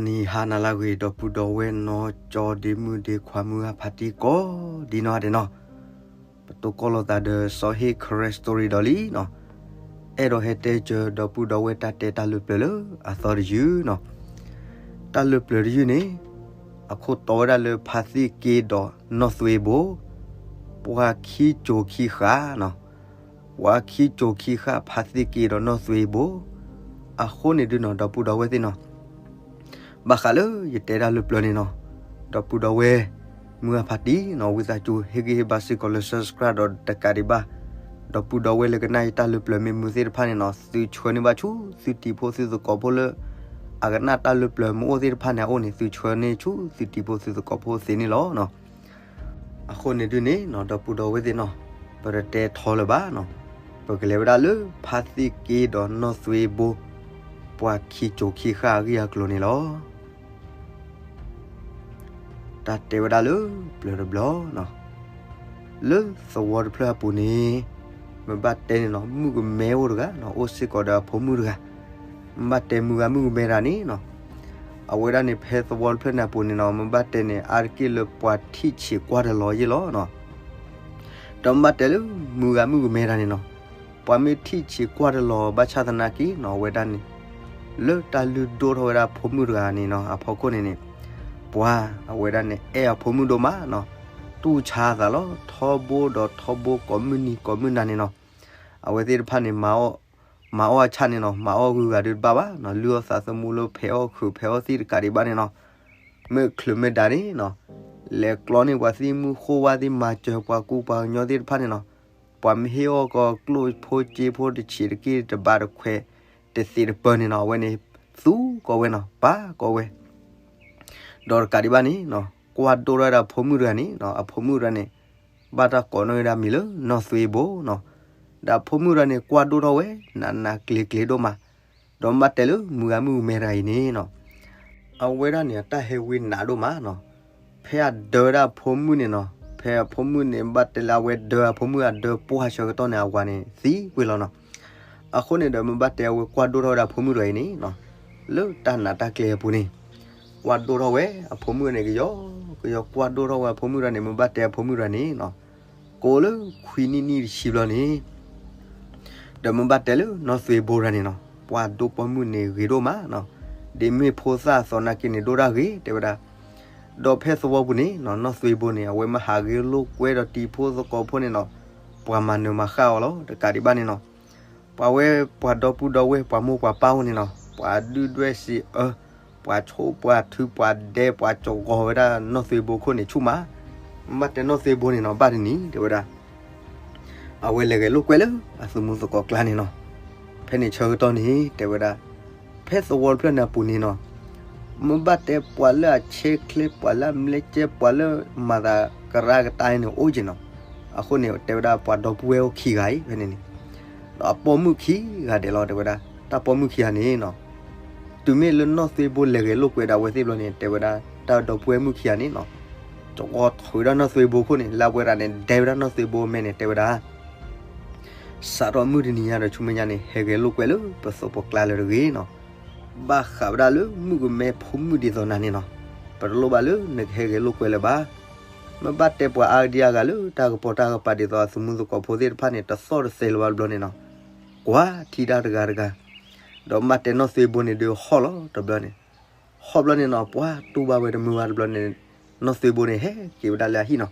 နံၤဟါနၤလၢအဂ့ၤ ဒီပုၢ်ဒီဝဲၢ်နီၢ်ကၠီဒ့မုၣ်ဒ့ခွါ မုၢ်ဂၤဖါတံၢ်ကိးဒ်နီၢ်ဂၤဒဲးနီၤ, ပတိၢ်ကီၢ်လိာ်သးဒီးစီၤဟ့ၣ် Karen Story ဒီးလံနီၤ, အဲၣ်ဒိးဟဲတဲစၢၤဒီပုၢ်ဒီဝဲၢ်တၢ်တဲတၢ်လၢပျၢၤလၢအသီတယုၢ်နီၤ, တၢ်လၢပျၢၤတယုၢ်န့ၣ် အခိၣ်တီဝဲဒၣ်လၢဖါသ့ၣ်က့ဒီးနီၢ်သွ့ဘိ, ပှၤခံကၠိၤခံဃၣ်နီၤ, ပှၤခံကၠိၤခံဃၣ် ဖါသ့ၣ်က့ဒီးနီၢ်သွ့ဘိ, အဃိန့ၣ်ဒုနီၤ ဒီပုၢ်ဒီဝဲၢ်သ့ၣ်နီၤ, ဘၣ်ဃးလၢယတဲတၢ်လၢပျၢၤန့ၣ်နီၤ, ဒီပုၢ်ဒီဝဲၢ် မုၢ်ဂၤဖါတံၢ်နီၤ ဝံသးစူၤ ဟ့ၣ်ဂံၢ်ဟ့ၣ်ဘါစ့ၢ်ကီးလၢ subscribe ဒီးတကးဒံးဘၣ်, ဒီပုၢ်ဒီဝဲၢ်လၢကနၣ်ယတၢ်လၢပျၢၤမ့ၢ်မုာ်သ့ၣ်တဖၣ်န့ၣ်နီၤ သုဆှၢန့ၢ်ဘၣ်ဆူသုတံၤဖိသုသကိးဖိလၢ အကနၣ်တၢ်လၢပျၢၤမ့ၢ်အိၣ်သ့ၣ်တဖၣ်န့ၣ်အအိၣ်န့ၣ် သုဆှၢန့ၢ်ဆူသုတံၤဖိသုသကိးဖိသ့န့ၣ်လီၤ. အဃိန့ၣ်ဒုန့ၣ်နီၤ ဒီပုၢ်ဒီဝဲၢ်သ့ၣ်နီၤ, ပတတဲထီလၢၤဘၣ်နီၤ, ပကလဲၤဝဲဒၣ်လၢဖါသ့ၣ်က့ဒီးနီၢ်သွ့ဘိ, ပှၤခံကၠိၤခံဃၣ်အဂ့ၢ်အကျိၤန့ၣ်လီၤ. တၢ်တဲဝဲဒၣ်လၢပျၢၤတဘျီနီၤ, လၢသဝီတဖျၢၣ်အပူၤန့ၣ်, မ့ၢ်ဘၣ်တဲန့ၣ်နီၤ မုၣ်ကမဲအိၣ်တဂၤနီၤ အိၣ်စ့ၢ်ကီးဒီးအဖိမုၣ်တဂၤ, မ့ၢ်ဘၣ်တဲမုၢ်ဂၤမုၣ်ကမဲတဂၤန့ၣ်နီၤ, အဝဲဒၣ်န့ၣ် ဖဲသဝီတဖျၢၣ်န့ၣ်အပူၤန့ၣ်နီၤ မ့ၢ်ဘၣ်တဲန့ၣ် အါတက့ၢ်လၢပှၤထံၣ်ဆံးကွၢ်တလီၤယ့ၢ်လီၤနီၤ, ဒီးမ့ၢ်ဘၣ်တဲလၢမုၢ်ဂၤမုၣ်ကမဲတဂၤန့ၣ်နီၤ, ပှၤမ့ၢ်ထံၣ်ဆံးကွၢ်တလီၤဘၣ်ဆၣ်သနာ်က့နီၤ အဝဲဒၣ်န့ၣ် လၢတၢ်လုၢ်ဒိၣ်ထီၣ်ဝဲဒၣ်ဖိမုၣ်တဂၤန့ၣ်နီၤ အဖီခိၣ်န့ၣ်န့ၣ်, ပှၤအဝဲဒၣ်န့ၣ် အဲၣ်အဖိမုၣ်ဒိၣ်မးနီၤ, တူၢ်ဆါအသးလီၤ ထီဘိဒီးထီဘိကိးမုၢ်နံၤကိးမုၢ်နၤန့ၣ်နီၤ, အဝဲသ့ၣ်တဖၣ်န့ၣ် မၤအီၣ်အဆၣ်န့ၣ်နီၤ မၤအီၣ်ဂုၤဂၤဒုးတဘၣ်ဘၣ်နီၤ လုၢ်အီၣ်သးသမူလၢဖဲးအီၣ်ခုးဖဲးအီၣ်သံၣ်တကးဒံးဘၣ်န့ၣ်နီၤ, မ့ၢ်ချုးမ့ၢ်ဒၣ်န့ၣ်နီၤ, လဲၤကျီန့ၢ်ပှၤသံၣ်မူဃိၣ်ဝါသ့ၣ်မၤစၢၤပှၤကူပှၤကညီသ့ၣ်တဖၣ်န့ၣ်နီၤ, ပှၤမ့ၢ်ဟ့ၣ်အီၣ်ကီၤကျိၣ်ဖိစ့ဖိတဆံးတက့ၢ်တဘးတခွဲးတသ့းတပၢၤန့ၣ်နီၤ အဝဲန့ၣ် သူကီးဝဲနီၤ ပာ်ကီးဝဲ ဒီးတကးဒံးဘၣ်န့ၣ်နီၤ ကွၢ်ဒိၣ်ထီၣ်ဝဲဒၣ်ဖိမုၣ်တဂၤန့ၣ်နီၤ အဖိမုၣ်တဂၤန့ၣ် ဘၣ်တၢ်ကိးန့ၢ်ဝဲဒၣ်မံၤလၢနီၢ်သွ့ဘိနီၤ, ဒီးအဖိမုၣ်တဂၤန့ၣ် ကွၢ်ဒိၣ်ထီၣ်ဝဲ နးနးကျ့ၤကျ့ၤဒိၣ်မး, ဒီးမ့ၢ်ဘၣ်တဲလၢမုၢ်ဂၤမုၣ်ကမဲတဂၤအံၤန့ၣ်နီၤ အဝဲဒၣ်န့ၣ် အတၢ်ဟဲဝံနးဒိၣ်မးနီၤ, ဖဲအဒၢဝဲဒၣ်အဖိမုၣ်န့ၣ်နီၤ ဖဲအဖိမုၣ်န့ၣ် ဘၣ်တဲလၢအဝဲဒၢအဖိမုၣ်အဒၢပှၢ်ဆၢကတီၢ်န့ၣ် အဝၤန့ၣ်သံကွံာ်လီၤနီၤ, အဃိန့ၣ်ဒီးမ့ၢ်ဘၣ်တဲအဝဲကွၢ်ဒိၣ်ထီၣ်ဝဲဒၣ်အဖိမုၣ်တဂၤအံၤန့ၣ်နီၤ, လၢတၢ်နးတၢ်ကျ့ၤအပူၤန့ၣ် ကွၢ်ဒိၣ်ထီၣ်ဝဲအဖိမုၣ်န့ၣ် ကယီကယီကွၢ်ဒိၣ်ထီၣ်ဝဲအဖိမုၣ်တဂၤန့ၣ် မ့ၢ်ဘၣ်တဲအဖိမုၣ်တဂၤန့ၣ်နီၤ, ကိးလၢခွံနံၣ်နံၣ်တဆံဘျီန့ၣ် ဒီးမ့ၢ်ဘၣ်တဲလၢနီၢ်သွ့ဘိတဂၤန့ၣ်နီၤ ပှၤဒိၣ်ပိာ်မုၣ်န့ၣ်ဂ့ၤဒိၣ်မးနီၤ, ဒ်မ့ၢ်ဖိသၣ်အသိးနာ်က့န့ၣ် ဒိၣ်တၢ်ဂ့ၤ တဲဝဲဒၣ်, ဒီးဖဲသဝီပူၤန့ၣ်နီၤ နီၢ်သွ့ဘိန့ၣ် အဝဲမ့ၢ်ဟးဂ့ၤလိာ်ကွဲဒီးတံၤဖိသကိးဖိန့ၣ်နီၤ, ပှၤမၤနၢၤမၤဃၣ်အီၤလီၤ တကးဒံးဘၣ်န့ၣ်နီၤ, ပှၤဝဲပှၤဒီပုၢ်ဒီဝဲၢ်ပှၤမိၢ်ပှၤပၢ်အိၣ်န့ၣ်နီၤ ပှၤဒုၣ်ဒွဲၣ်စံးအၢ, ပှၤဆိးပှၤထုပှၤဒဲးပှၤကဂီၤဝဲဒၣ်နီၢ်သွ့ဘိခိၣ်န့ၣ်ဆူၣ်မး, မ့ၢ်ဘၣ်တဲနီၢ်သွ့ဘိန့ၣ်နီၤ ဘၣ်တနံၤ တဲဝဲဒၣ် အဝဲလဲၤဂဲၤလိာ်ကွဲလၢအသုးမုၢ်သကိးကျါန့ၣ်နီၤ, ဖဲန့ၣ်ဆၢကတီၢ်န့ၣ် တဲဝဲဒၣ်, ဖဲသဝီတဖျၢၣ်န့ၣ်အပူၤန့ၣ်နီၤ, မ့ၢ်ဘၣ်တဲပှၤလၢအဆဲးချ့ ပှၤလၢအမျဲကဲ ပှၤလၢမၤသးကရၢကတၢ်န့ၣ်အိၣ်က့ၤနီၤ, အဃိန့ၣ် တဲဝဲဒၣ်ပှၤဒီပုၢ်ဝဲၢ်အိၣ်ခံဂၤအံၤဖဲန့ၣ်န့ၣ်, ဒီးအပိာ်မုၣ်ခံဂၤဒဲးလီၤ တဲဝဲဒၣ်, တၢ်ပိာ်မုၣ်ခံဂၤန့ၣ်နီၤ တုၤမ့ၢ်လၢနီၢ်သွ့ဘိလဲၤဂဲၤလိာ်ကွဲဒၣ်ဝဲသ့ၣ်ဘျီန့ၣ် တဲဝဲဒၣ် တၢ်ဒီပုၢ်ဝဲၢ်မုၣ်ခံဂၤန့ၣ်နီၤ, ကဂီၤထီၣ်ဝဲဒၣ်နီၢ်သွ့ဘိခိၣ်န့ၣ် လၢအဝဲဒၣ်န့ၣ် ဒဲဝဲဒၣ်နီၢ်သွ့ဘိအမဲာ်န့ၣ် တဲဝဲဒၣ် စးထီၣ်မုၢ်တနံၤညါဒီးဆူမဲာ်ညါန့ၣ် ဟဲဂဲၤလိာ်ကွဲလၢပသိးပကျါလၢၤတဂ့ၤနီၤ, ဘၣ်ဃးဝဲဒၣ်လၢမုၣ်ကမဲဖိမုၣ်ဒ်သိးနၤန့ၣ်နီၤ, ပတလိၣ်ဘၣ်လၢနကဟဲဂဲၤလိာ်ကွဲလၢၤဘၣ်, မ့ၢ်ဘၣ်တဲပှၤအါဒံအါဂၤလၢတၢ်ကပီၤတၢ်ကပၤဒ်သိးအသုးမုၢ်သကိးဖိသ့ၣ်တဖၣ်န့ၣ် တသီၣ်တသဲလၢၤဘၣ်တဘျီန့ၣ်နီၤ, ကွၢ်ထံတၢ်တဂၤတဂၤ, ဒီးမ့ၢ်တဲနီၢ်သွ့ဘိန့ၣ်ဒုးဟီၣ်လီၤတဘျီန့ၣ်, ဟီၣ်ဘျီန့ၣ်နီၤ ပှၤတူၢ်ဘၣ်ဝဲတမုာ်ဘၣ်တဘျီန့ၣ်, နီၢ်သွ့ဘိန့ၣ် ဟဲက့ၤဝဲဒၣ်လၢအဟံၣ်နီၤ,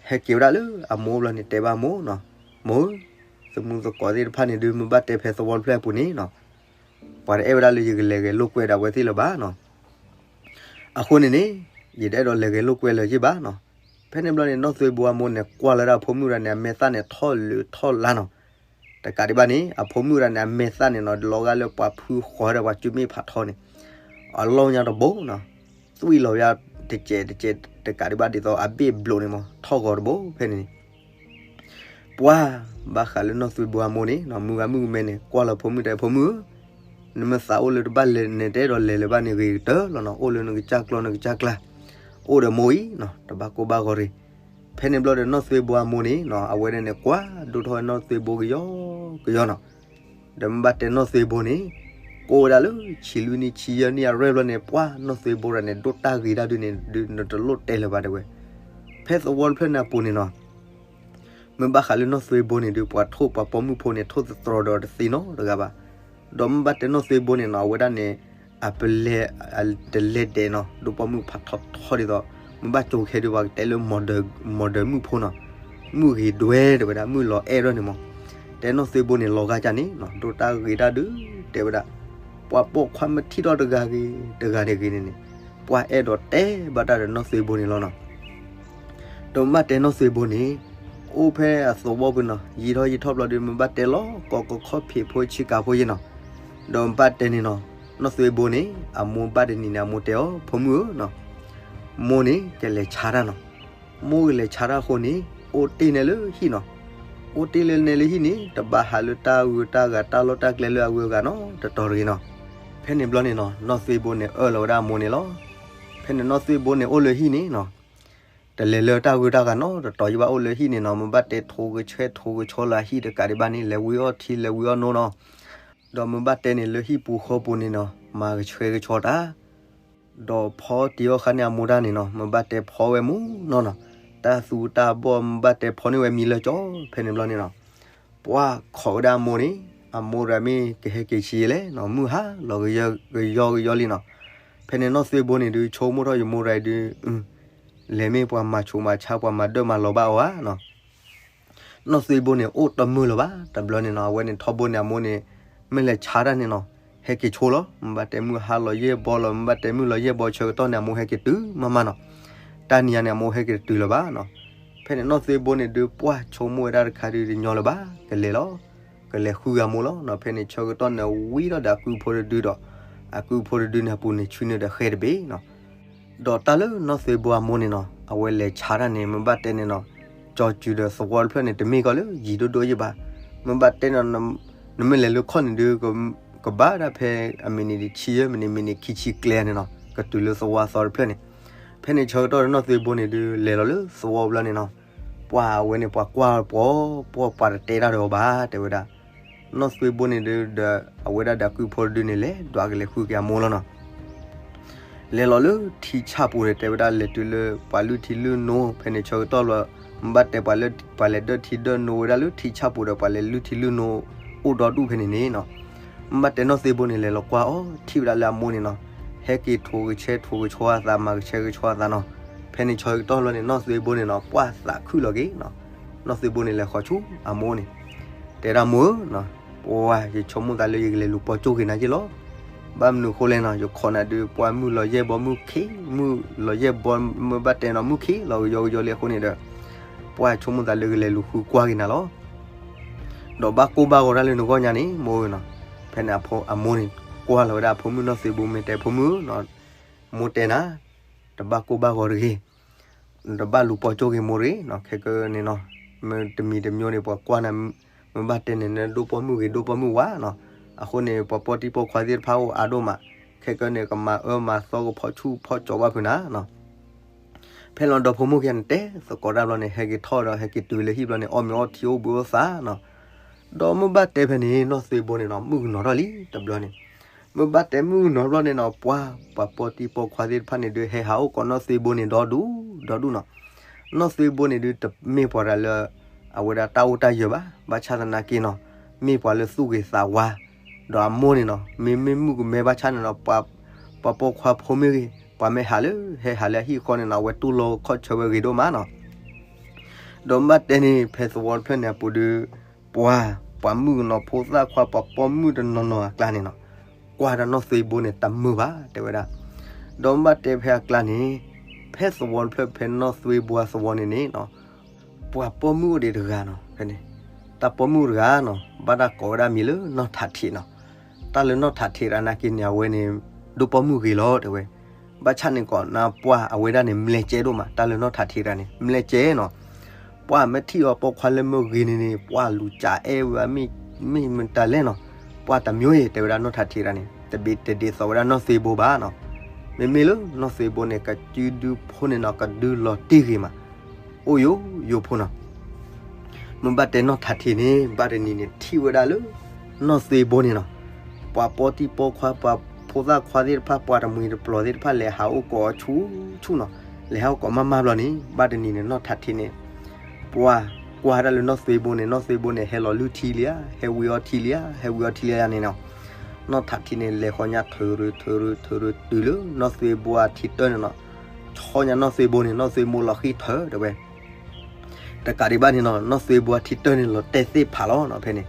ဟဲက့ၤဝဲဒၣ်လၢအမိၢ်ဘျီန့ၣ် တဲဘၣ်မိၢ်နီၤ, မိၢ်ဧၢ, သုးမုၢ်သကိးသ့ၣ်တဖၣ်န့ၣ်ဒုး မ့ၢ်ဘၣ်တဲဖဲသဝီတဖျၢၣ်အပူၤန့ၣ်နီၤ, ပှၤတအဲၣ်ဝဲဒၣ်လၢယကလဲၤဂဲၤလိာ်ကွဲဒၣ်ဝဲသ့ၣ်လၢၤဘၣ်နီၤ, အဃိန့ၣ်န့ၣ်, ယတအဲၣ်ဒိးလဲၤဂဲၤလိာ်ကွဲလၢၤယ့ၢ်ဘၣ်နီၤ, ဖဲန့ၣ်ဘျီန့ၣ် နီၢ်သွ့ဘိအမိၢ်န့ၣ် ကွၢ်လၢဒၣ်အဖိမုၣ်တဂၤန့ၣ် အမဲာ်သၣ်န့ၣ်ထီၣ်လၢထီၣ်လါနီၤ, တကးဒံးဘၣ်န့ၣ် အဖိမုၣ်တဂၤန့ၣ် အမဲာ်သၣ်န့ၣ်နီၤ လီၤဂာ်လၢပှၤဖုဃီဒီးပှၤစုမ့ၣ်ဖးထီန့ၣ်, အလီၢ်ညါတဘိနီၤ, သွံၣ်လီၤဝဲတစဲးတစဲးတကးဒံးဘၣ်ဒ်သိးအဘ့ၣ်ဘျိးန့ၣ်မး ထီၣ်ဂီၤတဘိဖဲန့ၣ်န့ၣ် ပှၤဘၣ်ဃးလၢနီၢ်သွ့ဘိအမိၢ်န့ၣ်နီၤ မုၢ်ဂၤမုၣ်ကမဲန့ၣ် ကွၢ်လၢဖိမုၣ်တဲ ဖိမုၣ်ဧၢ, နမ့ၢ်သးအိၣ်လၢတဘၣ်လဲၤ နတအဲၣ်ဒိးလဲၤလၢၤဘၣ်န့ၣ် ဂ့ၤကတၢၢ်လီၤနီၤ, အိၣ်လၢနကစၢ်ကျီနကစၢ်ကျါ, အိၣ်ဒီးမိၢ်အံၤနီၤ တဘၣ်ကိၢ်ဘၣ်ဂီၤရ့ၣ်, ဖဲန့ၣ်ဘျီဒီးနီၢ်သွ့ဘိအမိၢ်န့ၣ်နီၤ အဝဲဒၣ်န့ၣ် ကွၢ်ဒိၣ်ထီၣ်ဝဲနီၢ်သွ့ဘိကယီကယီနီၤ, ဒီးမ့ၢ်ဘၣ်တဲနီၢ်သွ့ဘိန့ၣ်, ကိးဝဲဒၣ်လၢဆံလွံၢ်နံၣ်ဆံယဲၢ်နံၣ်အရဲၣ်ဘျီန့ၣ် ပှၢ်နီၢ်သွ့ဘိတဂၤန့ၣ် ဒိၣ်တၢ်ဂ့ၤတၢ်ဒုန့ၣ် ဒုးနတလိၣ်တဲလၢၤဘၣ်တဲဝဲ. ဖဲသဝီတဖျၢၣ်န့ၣ်အပူၤန့ၣ်နီၤ မ့ၢ်ဘၣ်ဃးလၢနီၢ်သွ့ဘိန့ၣ်ဒုး ပှၤထိၣ်ပှၤပိာ်မုၣ်ဖိန့ၣ် ထိၣ်သတြီၤဒီးတသ့နီတဂၤဘၣ်. ဒီးမ့ၢ်ဘၣ်တဲနီၢ်သွ့ဘိန့ၣ်နီၤ အဝဲဒၣ်န့ၣ် အပလဲ တလဲၤဒဲးနီၤ ဒိၣ်ပိာ်မုၣ်ဖးထီထီဒ်သိး မ့ၢ်ဘၣ်ကၠိခဲဒုး ပှၤကတဲလၢ model မုၣ်ဖိနီၤ, မုၣ်ဂ့ၤဒွဲတဲဝဲဒၣ် မုၣ်လီၤအဲၣ်ထီၣ်န့ၣ်မး. တဲနီၢ်သွ့ဘိန့ၣ် လီၤဂာ်ကန့ၣ်နီၤ ဒိၣ်တၢ်ဂ့ၤတၢ်ဒုး တဲဝဲဒၣ် ပှၤပိာ်ခွါမ့ၢ်ထံၣ်ထီၣ်တဂၤဂ့ၤ တဂၤန့ၣ်ဂ့ၤန့ၣ်န့ၣ် ပှၢ်အဲၣ်ဒိးတဲဘၣ်တၢ်ဒီးနီၢ်သွ့ဘိန့ၣ်လီၤနီၤ. ဒီးမ့ၢ်ဘၣ်တဲနီၢ်သွ့ဘိန့ၣ် အိၣ်ဖဲအသဝီပူၤနီၤ ယံာ်ထီၣ်ယံာ်ထီၣ်ဘျီဒုး မ့ၢ်ဘၣ်တဲလီၤ ကိးကခီၣ်ဖံးဖိဆံးကၤဖိယဲနီၤ. ဒီးမ့ၢ်ဘၣ်တဲန့ၣ်နီၤ နီၢ်သွ့ဘိန့ၣ် အမိၢ်ဘၣ်တနံၤန့ၣ် အမိၢ်တဲအီၤ ဖိမုၣ်ဧၢနီၤ, မိၢ်န့ၣ် ကလဲၤဆါတၢ်နီၤ. မိၢ်ကလဲၤဆါတၢ်အဃိန့ၣ် အိၣ်တ့ၢ်နဲလၢဟံၣ်နီၤ. အိၣ်တ့ၢ်လၢနဲလၢဟံၣ်န့ၣ် တဘၣ်ဟးလၢတၢ်ဂုၤတၢ်ဂၤတၢ်လီၢ်တၢ်ကျဲလၢအဂုၤအဂၤနီၤ တတီၤတဂ့ၤနီၤ. ဖဲန့ၣ်ဘျီန့ၣ်နီၤ နီၢ်သွ့ဘိန့ၣ် အၢၣ်လီၤဝဲဒၣ်အမိၢ်န့ၣ်လီၤ. ဖဲန့ၣ်နီၢ်သွ့ဘိန့ၣ် အိၣ်လၢဟံၣ်န့ၣ်နီၤ တလဲၤလၢတၢ်ဂုၤတၢ်ဂၤနီတတီၤ ယဘၣ်အိၣ်လၢဟံၣ်န့ၣ်နီၤ မ့ၢ်ဘၣ်တဲထိးကဆှဲထိးကဆှီလၢအဟံၣ်တကးဒံးဘၣ်န့ၣ် လဲၤဝံၤအီၣ်ထံ လဲၤဝံၤအီၣ်နိနီၤ. ဒီးမ့ၢ်ဘၣ်တဲန့ၣ် လၢဟံၣ်ပူၤဃီပူၤန့ၣ်နီၤ မၤကဆှဲကဆှီတၢ် ဒီးဖီတ့ၢ်အီၣ်ဃာ်န့ၢ်အမိၢ်တၢ်န့ၣ်နီၤ မ့ၢ်ဘၣ်တဲဖီဝဲမူနီၤနီၤ, တၢ်သူတၢ်ဘီၣ် မ့ၢ်ဘၣ်တဲဖီန့ၢ်ဝဲမံၤလၢကၠီ ဖဲန့ၣ်ဘျီန့ၣ်နီၤ ပှၢ်ခိးဝဲဒၣ်အမိၢ်န့ၣ် အမိၢ်တဂၤမ့ၢ်ကဟဲက့ၤဆံးလဲၣ်နီၤ မုၢ်ဟါလီၤကယီကယီလံနီၤ. ဖဲန့ၣ်နီၢ်သွ့ဘိန့ၣ်ဒုး ဆိကမိၣ်ထီၣ်ယမိၢ်တဂၤဒုး လဲၤမ့ၢ်ပှၤမၤဆူးမၤဆါ ပှၤမၤဒၢၣ်မၤလီၤဘၣ်အီၤဧါနီၤ. နီၢ်သွ့ဘိန့ၣ် အိၣ်တမုာ်လၢၤဘၣ် တဘျီန့ၣ်နီၤ အဝဲန့ၣ်ထီဘိန့ၣ် အမိၢ်န့ၣ် မ့ၢ်လဲၤဆါတၢ်န့ၣ်နီၤ ဟဲက့ၤဆိလီၤ မ့ၢ်ဘၣ်တဲမုၢ်ဟါလီၤယဲၢ်ဘီလီၤ မ့ၢ်ဘၣ်တဲမုၢ်လီၤယဲၢ်ဘီဆၢကတီၢ်န့ၣ် အမိၢ်ဟဲက့ၤတုၤမးမးနီၤ. တနံၤအံၤန့ၣ် အမိၢ်ဟဲက့ၤတတုၤလၢၤဘၣ်နီၤ. ဖဲန့ၣ်နီၢ်သွ့ဘိန့ၣ်ဒုး ပှၢ်ဆိကမိၣ်ဝဲဒၣ်တခါဒုးတညီလၢၤဘၣ် ကလဲၤလီၤ ကလဲၤဃုဂၤမိၢ်လီၤနီၤ. ဖဲန့ၣ်ဆၢကတီၢ်န့ၣ် ဝံထီၣ်ဒီးအကုဖိတဒုဒီး အကုဖိတဒုန့ၣ်အပူၤန့ၣ် ဆူန့ၣ်ဒီးဃဲတဘ့ၣ်နီၤ. ဒီးတၢ်လၢနီၢ်သွ့ဘိအမိၢ်န့ၣ်နီၤ အဝဲလဲၤဆါတၢ်န့ၣ် မ့ၢ်ဘၣ်တဲန့ၣ်နီၤ ကၠီၤစုၤဒီးသဝီတဖျၢၣ်န့ၣ် တမ့ၢ်ကီးလၢယံၤဒိၣ်ဒိၣ်ယဲၢ်ဘၣ်. မ့ၢ်ဘၣ်တဲန့ၣ် နမ့ၢ်လဲၤလၢခီၣ်န့ၣ်ဒုး ကဘၣ်ဒၣ်ဖဲအမံးနံးဆံယဲၢ်မံးနံး မံးနံးခံဆံကျဲန့ၣ်နီၤ ကတုၤလၢသဝီအသီတဖျၢၣ်န့ၣ်. ဖဲန့ၣ်ဆၢကတီၢ်ဒီးနီၢ်သွ့ဘိန့ၣ်ဒုး လဲၤလီၤလၢသဝီဘျီန့ၣ်နီၤ ပှၢ်အဝဲန့ၣ် ပှၤကွၢ်ပှၤ ပှၢ်ပှၤတတဲတၢ်ဒီးအီၤဘၣ် တဲဝဲဒၣ်. နီၢ်သွ့ဘိန့ၣ်ဒုး ဒီးအဝဲဒၣ်ဒီးအကုဖိတဒုန့ၣ် လဲၤဒွးကလဲၤဃုက့ၤအမိၢ်လီၤနီၤ. လဲၤလီၤလၢထံဆၣ်ပူၤန့ၣ် တဲဝဲဒၣ်လဲၤတုၤလၢပှၤလုၢ်ထံလုၢ်နိ ဖဲန့ၣ်ဆၢကတီၢ်လီၤ မ့ၢ်ဘၣ်တဲပှၤလၢ ပှၤလဲၤဒၢထံဒၢနိဝဲဒၣ်လၢထံဆၣ်ပူၤဒီး ပှၤလဲၤလုၢ်ထံလုၢ်နိ အိၣ်ဒီဒူၣ်ဖဲန့ၣ်န့ၣ်နီၤ. မ့ၢ်ဘၣ်တဲနီၢ်သွ့ဘိန့ၣ် လဲၤလီၤကွၢ်အီၤ ထံၣ်ဝဲဒၣ်လၢအမိၢ်န့ၣ်နီၤ ဟဲက့ၤထိးကဆှဲထိးကဆှီအသး မၤကဆှဲကဆှီအသးနီၤ. ဖဲန့ၣ်ဆၢကတီၢ်လီၤန့ၣ် နီၢ်သွ့ဘိန့ၣ်နီၤ ပှၢ်သးခုၣ်လီၤက့ၤနီၤ. နီၢ်သွ့ဘိန့ၣ် လဲၤဃီၤဆူအမိၢ်န့ၣ် တဲဒၣ်မိၢ်ဧၢနီၤ ပှၢ် ယဆိကမိၣ်သးလၢယကလဲၤလူၤပိာ်ကၠိၣ်က့ၤနၤယ့ၣ်လီၤ. ဘၣ်မနုၤအဃိလဲၣ်နီၤ ယခိးနၤဒုး ပှၢ်မုၢ်လီၤယဲၢ်ဘီမုၢ်ခံ မုၢ်လီၤယဲၢ်ဘီ မ့ၢ်ဘၣ်တဲနီၤ မုၢ်ခံလီၤကယီကယီလံအဃိန့ၣ်ဒီး ပှၢ်ဆိကမိၣ်သးလၢကလဲၤလူၤဃုကွၢ်က့ၤနၤလီၤ. ဒီးဘၣ်ကိၢ်ဘၣ်ဂီၤတၢ်လၢနဂီၢ်ညါန့ၣ် မိၢ်ဧၢနီၤ. ဖဲန့ၣ်အမိၢ်န့ၣ် ကွၢ်လီၤဝဲဒၣ်အဖိမုၣ်နီၢ်သွ့ဘိ မ့ၢ်တဲဖိမုၣ်ဧၢနီၤ မိၢ်တဲနၤ တဘၣ်ကိၢ်ဘၣ်ဂီၤတဂ့ၤ တဘၣ်လူၤပိာ်ကၠိၣ်က့ၤမိၢ်တဂ့ၤနီၤ. ခဲကနံၣ်နီၤ မ့ၢ်တမံၤတမံၤန့ၣ် ပှၤကွၢ်နၤ မ့ၢ်ဘၣ်တဲန့ၣ် နဒိၣ်ပိာ်မုၣ်ဂ့ၤ ဒိၣ်ပိာ်မုၣ်ဝါနီၤ. အဃိန့ၣ် ပှၤပိာ်တံၢ်ပိာ်ခွါသ့ၣ်တဖၣ်အိၣ်အါဒိၣ်မး ခဲကနံၣ်န့ၣ် ကမၤအၢမၤသီ ကဖီၣ်ဆူၣ်ဖီၣ်ကၠီဘၣ်ဖုးနၤနီၤ. ဖဲလီၤဒီဖိမိၢ်ခံဂၤန့ၣ် တဲသကိးတၢ်ဘျီန့ၣ် ဟဲက့ၤထီၣ်ဒီး ဟဲက့ၤတုၤလၢဟံၣ်ဘျီန့ၣ် အီၣ်မ့ၤအီထံအိၣ်ဘှံးအိၣ်သါနီၤ. ဒီးမ့ၢ်ဘၣ်တဲဖဲန့ၣ် နီၢ်သွ့ဘိန့ၣ်နီၤ မုၣ်ကနီၤထီၣ်လံတဘျီန့ၣ်. မ့ၢ်ဘၣ်တဲမုၣ်ကနီၤဘျီန့ၣ်နီၤ ပှၢ် ပှၤပိာ်တံၢ်ပိာ်ခွါသ့ၣ်တဖၣ်န့ၣ်ဒုး ဟဲဟးအိၣ်ကိးနီၢ်သွ့ဘိန့ၣ် ဒီဒူၣ်ဒီဒူၣ်နီၤ. နီၢ်သွ့ဘိန့ၣ်ဒုး တမ့ၢ်ပှၤတဂၤလၢ အဝဲဒၣ်တၢ်အိၣ်တၢ်ယၢၤဘၣ်. ဘၣ်ဆၣ်သနာ်က့နီၤ မ့ၢ်ပှၤလၢသူၣ်ဂ့ၤသးဝါ ဒီးအမိၢ်န့ၣ်နီၤ မ့မ့ၢ်မုၣ်ကမဲဘၣ်ဆၣ်န့ၣ်နီၤ ပှၤပိာ်ခွါဖိမ့ၢ်ဂ့ၤ ပှၤမ့ၢ်ဟးလၢ ဟဲဟးလၢအဟံၣ်ဃီန့ၣ်နီၤ အဝဲတူၢ်လိာ်ခီၣ်ဆၢဝဲဂ့ၤဒိၣ်မးနီၤ. ဒီးမ့ၢ်ဘၣ်တဲန့ၣ် ဖဲသဝီတဖျၢၣ်န့ၣ်အပူၤဒုး ပှၤ ပှၤမုၣ်ကနီၤဖိသၣ်ခွါ ပှၤပိာ်မုၣ်တနီၤနီၤအကျါန့ၣ်နီၤ ကွၢ်ဒီးနီၢ်သွ့ဘိန့ၣ် တမုာ်ဘၣ် တဲဝဲဒၣ်. ဒီးမ့ၢ်ဘၣ်တဲဖဲအကျါန့ၣ် ဖဲသဝီတဖျၢၣ် ဖဲနီၢ်သွ့ဘိအသဝီန့ၣ်န့ၣ်နီၤ ပှၤပိာ်မုၣ်အိၣ်ဒံးတဂၤနီၤ ဖဲန့ၣ် တၢ်ပိာ်မုၣ်တဂၤနီၤ ဘၣ်တၢ်ကိးဝဲဒၣ်မံၤလၢနီၢ်ထးထံးနီၤ. တၢ်လၢနီၢ်ထးထံးတဂၤနာ်က့န့ၣ် အဝဲန့ၣ် ဒိၣ်ပိာ်မုၣ်ဂ့ၤလီၤ တဲဝဲ. ဘၣ်ဆၣ်န့ၣ်ကီးနၢ်ပှၢ်အဝဲဒၣ်န့ၣ် မျဲကဲဒိၣ်မး တၢ်လၢနီၢ်ထးထံးတဂၤန့ၣ် မျဲကဲနီၤ. ပှၢ်မ့ၢ်ထံၣ်အီၤပိာ်ခွါလၢမ့ၢ်ဂ့ၤန့ၣ်န့ၣ် ပှၢ်လူၤကးအဲၣ်ဝဲမ့ၢ်မတၤလဲၣ်နီၤ. ပှၢ်တမျိုးအံၤ တဲဝဲဒၣ်နီၢ်ထးထံးတဂၤန့ၣ် တဘၣ်တဒ်သိးဝဲဒၣ်နီၢ်သွ့ဘိဘၣ်နီၤ. မ့မ့ၢ်လၢနီၢ်သွ့ဘိန့ၣ် ကစုဒုဖိန့ၣ်နီၤ ကဒုလီၤတံၢ်ဂ့ၤမး အိၣ်ယိယိဖိနီၤ. မ့ၢ်ဘၣ်တဲနီၢ်ထးထံးန့ၣ် ဘၣ်တနံၤန့ၣ် ထံၣ်ဝဲဒၣ်လၢ နီၢ်သွ့ဘိန့ၣ်နီၤ ပှၤပီၢ်တံၢ်ပီၢ်ခွါ ပှၤဖိသၣ်ခွါသ့ၣ်တဖၣ် ပှၤတမှံၤတပျီၤသ့ၣ်တဖၣ် လဲၤဟးအိၣ်ကိးအီၤဆူၣ်ဆူၣ်နီၤ, လဲၤဟးအိၣ်ကိးမးမးဘျီန့ၣ် ဘၣ်တနံၤန့ၣ် နီၢ်ထးထံးန့ၣ် ပှၤကွၢ်ဒၣ်လၢနီၢ်သွ့ဘိန့ၣ် နီၢ်သွ့ဘိန့ၣ် ဟဲလီၤလုၢ်ထံလံဧါ, ဟဲဝံအီထံလံဧါ, ဟဲဝံအီထံလံဧါန့ၣ်နီၤ, နီၢ်ထးထံးန့ၣ် လဲၤဃီညါထုးရုးထုးရုးထုးရုးတုၤလၢ နီၢ်သွ့ဘိအထံတၢၢ်န့ၣ်နီၤ, ဆီညါနီၢ်သွ့ဘိန့ၣ် နီၢ်သွ့ဘိလီၤဃံၢ်ထၢၣ်တဲဝဲ တကးဒံးဘၣ်န့ၣ်နီၤ နီၢ်သွ့ဘိအထံတၢၢ်န့ၣ် လီၤတဲာ်သ့ၣ်ဖးလီၤနီၤ ဖဲန့ၣ်,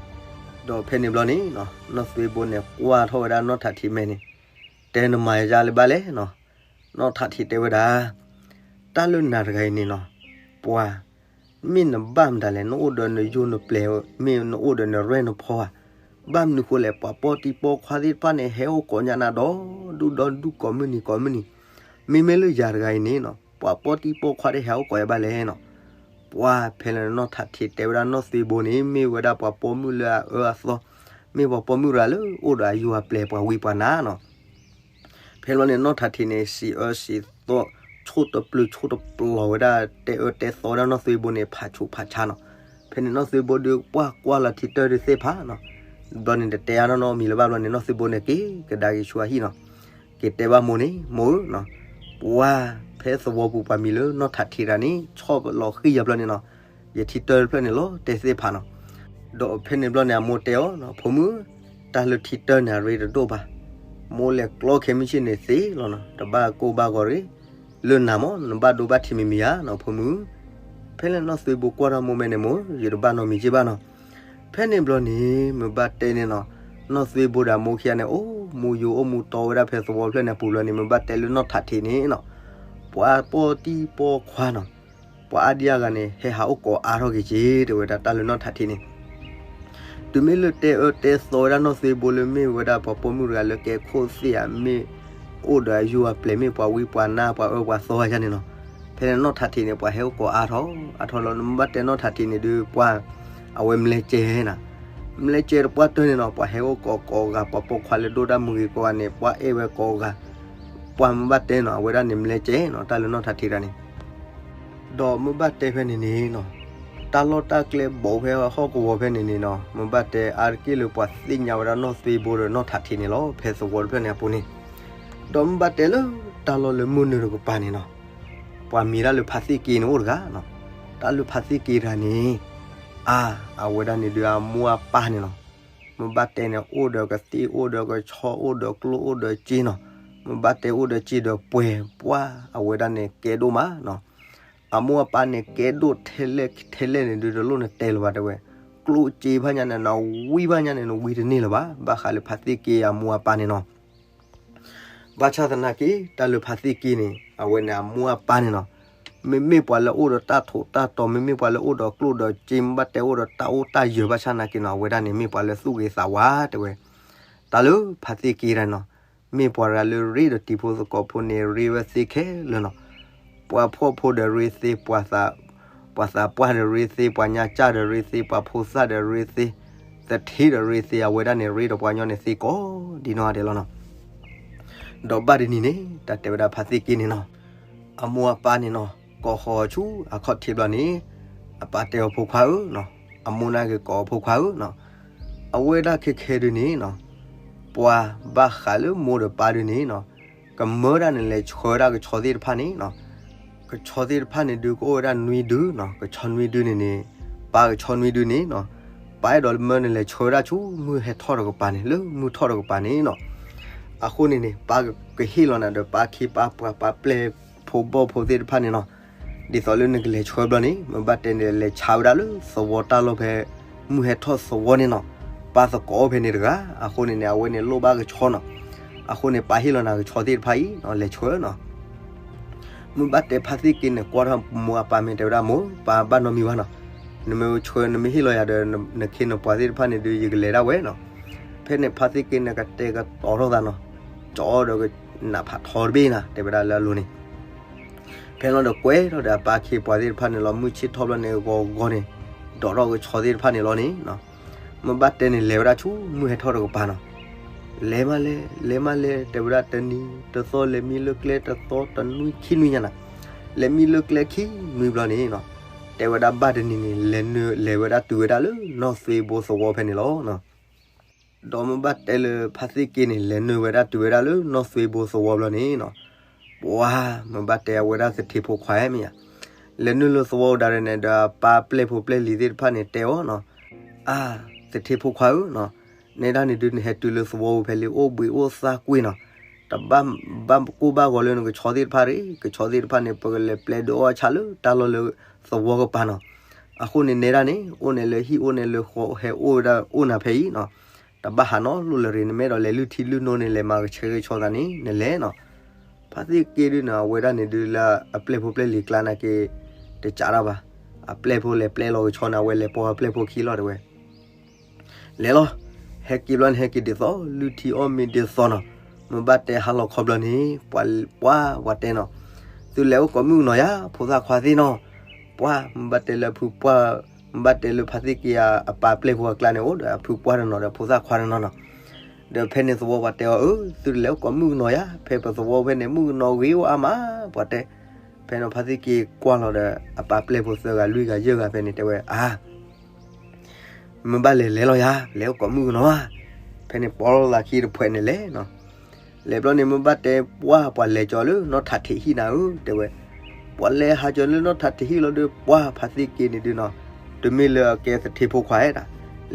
ဒီးဖဲန့ၣ်ဘျီန့ၣ်နီၤ နီၢ်သွ့ဘိန့ၣ် ကွၢ်ထီၣ်ဝဲဒၣ်နီၢ်ထးထံးမဲာ်န့ၣ်, တဲနမၤယၤလၢၤဘၣ်လဲၣ်နီၤ, နီၢ်ထးထံးတဲဝဲဒၣ်, တၢ်လၢနၤတဂၤအံၤန့ၣ်နီၤ, ပှၤ မ့ၢ်နဘၣ်မတၤလဲၣ် နအိၣ်ဒီးနယိၢ်နပျဲၤ မ့ၢ်နအိၣ်ဒီးနရဲၣ်နဖီဧါ, ဘၣ်မနုၤဃိလဲၣ် ပှၤပီၢ်တံၢ်ပီၢ်ခွါသ့ၣ်တဖၣ်န့ၣ် ဟဲအိၣ်ကိးညါနၤဒီး ဒူၣ်ဒီဒူၣ်ကိးမုၢ်နံၤကိးမုၢ်နံၤ, မ့မ့ၢ်လၢယၤတဂၤအံၤန့ၣ်နီၤ ပှၤပီၢ်တံၢ်ပီၢ်ခွါတဟဲအိၣ်ကိးယၤဘၣ်လဲၣ်နီၤ, ပှၤဖဲလၢနီၢ်ထးထံးတဲဝဲဒၣ်နီၢ်သွ့ဘိန့ၣ် မ့ၢ်ဝဲဒၣ်ပှၤပိာ်မုၣ်လၢအအၢအသီ, မ့ၢ်ပှၤပိာ်မုၣ်တဂၤလၢအိၣ်ဒီးအယိၢ်အပျဲၤ ပှၤဝံပှၤနါနီၤ ဖဲလီၤန့ၣ် နီၢ်ထးထံးန့ၣ် စံးအၢစံးသီ ဆိၣ်တပျုၤဆိၣ်တပျီၤဝဲဒၣ် တဲအၢတဲသီဝဲဒၣ်နီၢ်သွ့ဘိန့ၣ် ဖးဆူးဖးဆါနီၤ. ဖဲန့ၣ်နီၢ်သွ့ဘိဒုးကွၢ်ကွၢ်လီၤထံတၢၢ်ဒုးသ့ၣ်ဖးနီၤ. ဘျီန့ၣ်တတဲအါနီၢ်နီၢ်မံၤလၢၤဘၣ်ဘျီန့ၣ် နီၢ်သွ့ဘိန့ၣ်က့ၤကဒါက့ၤဆူအဟံၣ်နီၤ. က့ၤတဲဘၣ်မိၢ်န့ၣ် မိၢ်ဧၢနီၤ, ပှၤဖဲသဝီပူၤပှၤမံၤလၢနီၢ်ထးထံးတဂၤန့ၣ် ဆီၣ်လီၤဃံၢ်ယၤဘျီန့ၣ်နီၤ, ယထံတၢၢ်တဖျၢၣ်န့ၣ်လီၤတဲာ်သ့ၣ်ဖးနီၤ. ဒီးဖဲန့ၣ်ဘျီန့ၣ် အမိၢ်တဲအီၤနီၤ, ဖိမုၣ်ဧၢ, တၢ်လၢထံတၢၢ်န့ၣ် အရ့တဒိၣ်ဘၣ်. မိၢ်လဲၤကျီခဲမုၢ်ဆ့ၣ်န့ၣ်သ့လီၤနီၤ, တဘၣ်ကိၢ်ဘၣ်ဂီၤရ့, လၢနၤမ့ၢ်နဘၣ်ဒိဘၣ်ထံးမံၤမံၤဧါနီၤ ဖိမုၣ်. ဖဲလၢနီၢ်သွ့ဘိကွၢ်ထီၣ်မိၢ်မဲာ်န့ၣ်မိၢ် ယတဘၣ်နီတမံၤက့ဘၣ်နီၤ. ဖဲန့ၣ်ဘျီန့ၣ် မ့ၢ်ဘၣ်တဲန့ၣ်နီၤ, နီၢ်သွ့ဘိဒီးအမိၢ်ခံဂၤန့ၣ် အိၣ်မူယိာ်အိၣ်မူတီဝဲဒၣ်ဖဲသဝီဖျၢၣ်န့ၣ်အပူၤဘျီန့ၣ် မ့ၢ်ဘၣ်တဲလၢနီၢ်ထးထံးန့ၣ်နီၤ, ပှၤပီၢ်တံၢ်ပီၢ်ခွါနီၤ, ပှၤအါဒံအါဂၤန့ၣ် ဟဲဟးအိၣ်ကိးအါထီၣ်က့ၤက့ၤ တဲဝဲဒၣ်တၢ်လၢနီၢ်ထးထံးန့ၣ် တုၤမ့ၢ်လၢတဲအၢတဲသီဝဲဒၣ်နီၢ်သွ့ဘိလၢမ့ၢ်ဝဲဒၣ်ပှၤပိာ်မုၣ်တဂၤလၢကဲခိၣ်သ့ၣ်ဧါ, မ့ၢ်အိၣ်ဒီးအယိၢ်အပျဲၤ မ့ၢ်ပှၤဝံပှၤနါ ပှၤအၢပှၤသီဧါန့ၣ်နီၤ. ဖဲန့ၣ်နီၢ်ထးထံးန့ၣ် ပှၤဟဲအိၣ်ကိးအါထီၣ်အါထီၣ်လီၤ. နမ့ၢ်ဘၣ်တဲနီၢ်ထးထံးန့ၣ်ဒုး ပှၤအဝဲမလဲကဲနီၤ, မလဲကဲတပှၢ်တၢၢ်န့ၣ်နီၤ, ပှၤဟဲအိၣ်ကိးကိးဂၤ ပှၤပိာ်ခွါလၢဒိၣ်တၢ်မုၢ်ဂ့ၤကိးဂၤန့ၣ် ပှၤအဲၣ်ဝဲကိးဂၤ, ပှၤမ့ၢ်ဘၣ်တဲနီၤ အဝဲဒၣ်န့ၣ်မလဲကဲနီၤ တၢ်လၢနီၢ်ထးထံးတဂၤန့ၣ် ဒီးမ့ၢ်ဘၣ်တဲဖဲန့ၣ်န့ၣ်နီၤ, တၢ်လီၢ်တၢ်ကျဲဘိးဖဲဟီၣ်ကဝီၤဖဲန့ၣ်န့ၣ်နီၤ, မ့ၢ်ဘၣ်တဲအါတက့ၢ်လၢပှၤသ့ၣ်ညါဝဲဒၣ်နီၢ်သွ့ဘိဒီးနီၢ်ထးထံးန့ၣ်လီၤ ဖဲသဝီတဖျၢၣ်န့ၣ်အပူၤန့ၣ်. ဒီးမ့ၢ်ဘၣ်တဲလၢတၢ်လီၢ်လၢမုၢ်နုာ်တကပၤန့ၣ်နီၤ, ပှၤမံၤတၢ်လၢဖါသ့ၣ်က့န့ၣ်အိၣ်တဂၤနီၤ, တၢ်လၢဖါသ့ၣ်က့တဂၤန့ၣ်, အါ, အဝဲဒၣ်န့ၣ်ဒုးအမိၢ်အပၢ်န့ၣ်နီၤ, မ့ၢ်ဘၣ်တဲန့ၣ် အိၣ်ဒီးကသ့ၣ် အိၣ်ဒီးကဆီ အိၣ်ဒီးကျိၣ် အိၣ်ဒီးစ့နီၤ, မ့ၢ်ဘၣ်တဲအိၣ်ဒီးစ့ဒီးပှဲၤ, ပှၤအဝဲဒၣ်န့ၣ်ကဲဒိၣ်မးနီၤ. အမိၢ်အပၢ်န့ၣ်ကဲဒိၣ်ထဲလဲၣ်ထဲလဲၣ်န့ၣ်ဒုး တလိၣ်နတဲလၢၤဘၣ်တဲဝဲ, ကျိၣ်စ့ဖးညါန့ၣ် နဝံဖးညါန့ၣ် နဝံတန့ၢ်လၢၤဘၣ်, ဘၣ်ဃးလၢဖါသ့ၣ်က့အမိၢ်အပၢ်န့ၣ်နီၤ. ဘၣ်ဆၣ်သနာ်က့ တၢ်လၢဖါသ့ၣ်က့န့ၣ် အဝဲန့ၣ်အမိၢ်အပၢ်န့ၣ်နီၤ, မ့မ့ၢ်ပှၤလၢအိၣ်ဒီးတၢ်ထိးတၢ်တီၤ မ့မ့ၢ်ပှၤလၢအိၣ်ဒီးကျိၣ်ဒီးစ့ မ့ၢ်ဘၣ်တဲအိၣ်ဒီးတၢ်အိၣ်တၢ်ယၢၤဘၣ်ဆၣ်သနာ်က့နီၤ အဝဲဒၣ်န့ၣ် မ့ၢ်ပှၤလၢသူၣ်ဂ့ၤသးဝါတဲဝဲ. တၢ်လၢဖါသ့ၣ်က့တဂၤန့ၣ်နီၤ, မ့ၢ်ပှၤတဂၤလၢရ့ဒီးတံၤဖိသကိးဖိန့ၣ် ရ့ဝဲသ့ခဲလၢာ်နီၤ. ပှၤဖှီၣ်ဖိဒီးရ့သ့, ပှၤသးပှၢ်ဒီးရ့သ့, ပှၤညါစၢ်ဒီးရ့သ့, ပှၤဖိသၣ်ဒီးရ့သ့, သထ့ဒီးရ့သ့, အဝဲဒၣ်န့ၣ် ရ့ဒီးပှၤကညီန့ၣ်သ့ကိးဒ်နီၢ်ဂၤဒဲးလီၤနီၤ. ဒီးဘၣ်တနံၤန့ၣ် တၢ်တဲဝဲဒၣ်ဖါသ့ၣ်က့န့ၣ်နီၤ, အမိၢ်အပၢ်န့ၣ်နီၤ ကိးဃီၤဆူအခီၣ်ထံးဘျီန့ၣ်, အပၢ်တဲအီၤဖိခွါဧၢနီၤ, အမိၢ်န့ၣ်က့ၤကိးအီၤဖိခွါဧၢနီၤ, အဝဲဒၣ်ခဲခဲဒုးန့ၣ်နီၤ, ပှၤဘၣ်ဃးလၢမိၢ်ဒီးပၢ်ဒုးန့ၣ်နီၤ, ကမၢဒၣ်နလဲၤဆှၢဒၣ်ကဆီသ့ၣ်တဖၣ်န့ၣ်နီၤ, ကဆီသ့ၣ်တဖၣ်န့ၣ်ဒုးကအိၣ်ဝဲဒၣ်နွံဒုနီၤ, ကဆီနွံဒုန့ၣ်န့ၣ်, ပၢ်ကဆီနွံဒုန့ၣ်နီၤ, ပၢ်အဲၣ်ဒိးမၢနလဲၤဆှၢဝဲဒၣ်ဆူမုၢ်ဟဲထီၣ်တကပၤန့ၣ် လၢမုၢ်ထီၣ်တကပၤန့ၣ်နီၤ. အဃိန့ၣ်န့ၣ် ပၢ်ကဟ့ၣ်လီၤနၤဒီးပၢ်ခ့ပၢ်ပှၤပၢ်ပျဲၢ်ဖိဘီၣ်ဖိသ့ၣ်တဖၣ်န့ၣ်နီၤ, ဒ်သိးလၢနကလဲၤဆှၢဘျီန့ၣ် မ့ၢ်ဘၣ်တဲန့ၣ်လဲၤဆါဝဲဒၣ်လၢသဝီတၢ်လီၢ်ဖဲ မုၢ်ဟဲထီၣ်သဝီန့ၣ်နီၤ, ပၢ်သကိးဖဲန့ၣ်တဂၤ, အဃိန့ၣ်န့ၣ် အဝဲန့ၣ်လိၣ်ဘၣ်ကဆီနီၤ, အဃိန့ၣ် ပၢ်ဟ့ၣ်လီၤနၤကဆီသ့ၣ်တဖၣ်အံၤနီၤ လဲၤဆှၢနီၤ. မ့ၢ်ဘၣ်တဲဖါသ့ၣ်က့န့ၣ် ကွၢ်ထီၣ်မိၢ်အပၢ်မ့ၢ်တဲဝဲဒၣ်မိၢ် ပၢ်ဘၣ်နီတမံၤဘၣ်နီၤ, နမ့ၢ်ဆှၢနမ့ၢ်ဟ့ၣ်လီၤယၤဒီး နခ့နပှၤသ့ၣ်တဖၣ်န့ၣ်ဒုး ယကလဲၤဒၣ်ဝဲနီၤ. ဖဲန့ၣ်ဖါသ့ၣ်က့န့ၣ် ကတဲာ်ကတီၤထီၣ်သးနီၤ, ကၠီဒီးကနးဖးထီတဘ့ၣ်နၤ တဲဝဲဒၣ်လၢအလိၤန့ၣ် ဖဲလီၤဒီးကွဲထီၣ်ဒီးအပၢ်ခ့ပှၤသ့ၣ်တဖၣ်န့ၣ်လီၤ, မုၢ်ဆ့ၣ်ထီၣ်ဘျီန့ၣ် ဂီၤဂီၤန့ၣ် ဒိးထီၣ်ကဆီသ့ၣ်တဖၣ်န့ၣ်လီၤန့ၣ်, မ့ၢ်ဘၣ်တဲန့ၣ် လဲၤဝဲဒၣ်ဆူမုၢ်ဟဲထီၣ်တကပၤနီၤ, လဲၤမးလဲၤ လဲၤမးလဲၤ တဲဝဲဒၣ်တနံၤတသီ လဲၤမံလၢကျဲတသီတနွံခံနွံညါနၤ, လဲၤမံလၢကျဲခံနွံဘျီန့ၣ်နီၤ, တဲဝဲဒၣ်ဘၣ်တနံၤန့ၣ် လဲၤနုာ် လဲၤဝဲဒၣ်တုၤဝဲဒၣ်လၢနီၢ်သွ့ဘိသဝီဖဲန့ၣ်လီၤ. ဒီးမ့ၢ်ဘၣ်တဲလၢဖါသ့ၣ်က့န့ၣ် လဲၤနုာ်ဝဲဒၣ်တုၤဝဲဒၣ်လၢနီၢ်သွ့ဘိသဝီဘျီန့ၣ်နီၤ, ပှၤမ့ၢ်ဘၣ်တဲအဝဲဒၣ်သထ့ဖိခွါဧါမ့ၢ်ဧါ, လဲၤနုာ်လၢသဝီအိၣ်ဒၣ်ရဲၣ်န့ၣ်ဒီး အပၢ်ပျဲၢ်ဖိပျဲၢ်လံၤသ့ၣ်တဖၣ်န့ၣ်တဲအီၤနီၤ, အါ, သထ့ဖိခွါဧၢနီၤ, နဲဒၣ်န့ၣ်ဒုးနဟဲတုၤလၢသဝီပူၤဖဲလံ အိၣ်ဘှံးအိၣ်သါကွံာ်နီၤ, တဘၣ်ဘၣ်ကိၢ်ဘၣ်ဂီၤလၢနကဆီသ့ၣ်တဖၣ်တဂ့ၤ, ကဆီသ့ၣ်တဖၣ်န့ၣ် ပကလဲၤပျဲဒုးအီၣ်ဆၣ်လၢတၢ်လီၢ်လၢသဝီကပၤနီၤ, အဃိန့ၣ်နဲဒၣ်န့ၣ် အိၣ်န့ၣ်လၢဟံၣ်အိၣ်န့ၣ်လၢဃီဟဲအိၣ်ဝဲဒၣ်အိၣ်နၤဖဲအံၤနီၤ, တဘၣ်ဟးနီတလိၣ်လၢၤရ့ၣ် နမ့ၢ်ဒီးလဲၤလုၢ်ထံလုၢ်နိန့ၣ် လဲၤမၤကဆှဲကဆှီသးန့ၣ် နလဲၤနီၤ, ဖါသ့ၣ်က့ဒုးနီၤ အဝဲဒၣ်န့ၣ်ဒုးလၢအပျဲၢ်ဖိပျဲၢ်လံၤကျါနာ်က့ တကးတၢ်ဘၣ်, အပျဲၢ်ဖိလဲၤပျဲလီၤကဆီန့ၣ် အဝဲလဲၤပိာ်အပျဲၢ်ဖိခံလီၤတဲဝဲ လဲၤလီၤ, ဟဲက့ၤဘျီန့ၣ် ဟဲက့ၤဒ်သိး လုၢ်ထံအီၣ်မ့ၤဒ်သိးနီၤ, မ့ၢ်ဘၣ်တဲဟါလီၤခီဘျီန့ၣ် ပှၤပှၤတဲနီၤ, သုလဲၤအိၣ်ကိးမုၣ်ကနီၤယၤ ဖိသၣ်ခွါသ့ၣ်နီၤ, ပှၤမ့ၢ်ဘၣ်တဲလၢအဖုပှၢ်, မ့ၢ်ဘၣ်တဲလၢဖါသ့ၣ်က့အပၢ်ပျဲၢ်ဖိအကျါန့ၣ် အိၣ်ဒီးအဖုပှၢ်တနီၤဒီးဖိသၣ်ခွါတနီၤနီၤ, ဒီးဖဲန့ၣ်သဝီပှၤတဲအီၤ အၢ သုလဲၤအိၣ်ကိးမုၣ်ကနီၤယၤ ဖဲပသဝီဖဲန့ၣ် မုၣ်ကနီၤဂ့ၤအိၣ်အါမး ပှၤတဲ ဖဲန့ၣ်ဖါသ့ၣ်က့ကွၢ်လီၤဒီး အပၢ်ပျဲၢ်ဖိသၢဂၤလွံၢ်ဂၤယဲၢ်ဂၤဖဲန့ၣ်တဲဝဲ အါ မ့ၢ်ဘၣ်လဲၤလဲၤလီၤယၤ လဲၤအိၣ်ကိးမုၣ်ကနီၤဧါ, ဖဲန့ၣ်ပီလီၤသးခံတဖှဲးန့ၣ်လဲၤနီၤ, လဲၤဘျီန့ၣ် မ့ၢ်ဘၣ်တဲပှၤပှၤလဲၤကၠီၤလၢနီၢ်ထးထံးဟံၣ်နၤဧၢ တဲဝဲ, ပှၤလဲၤဟးကၠီၤလၢနီၢ်ထးထံးဟံၣ်လီၤဒီး ပှၤဖါသ့ၣ်က့န့ၣ်ဒုးနီၤ, တမ့ၢ်လၢအကဲသထ့ဖိခွါဧါဒၣ်,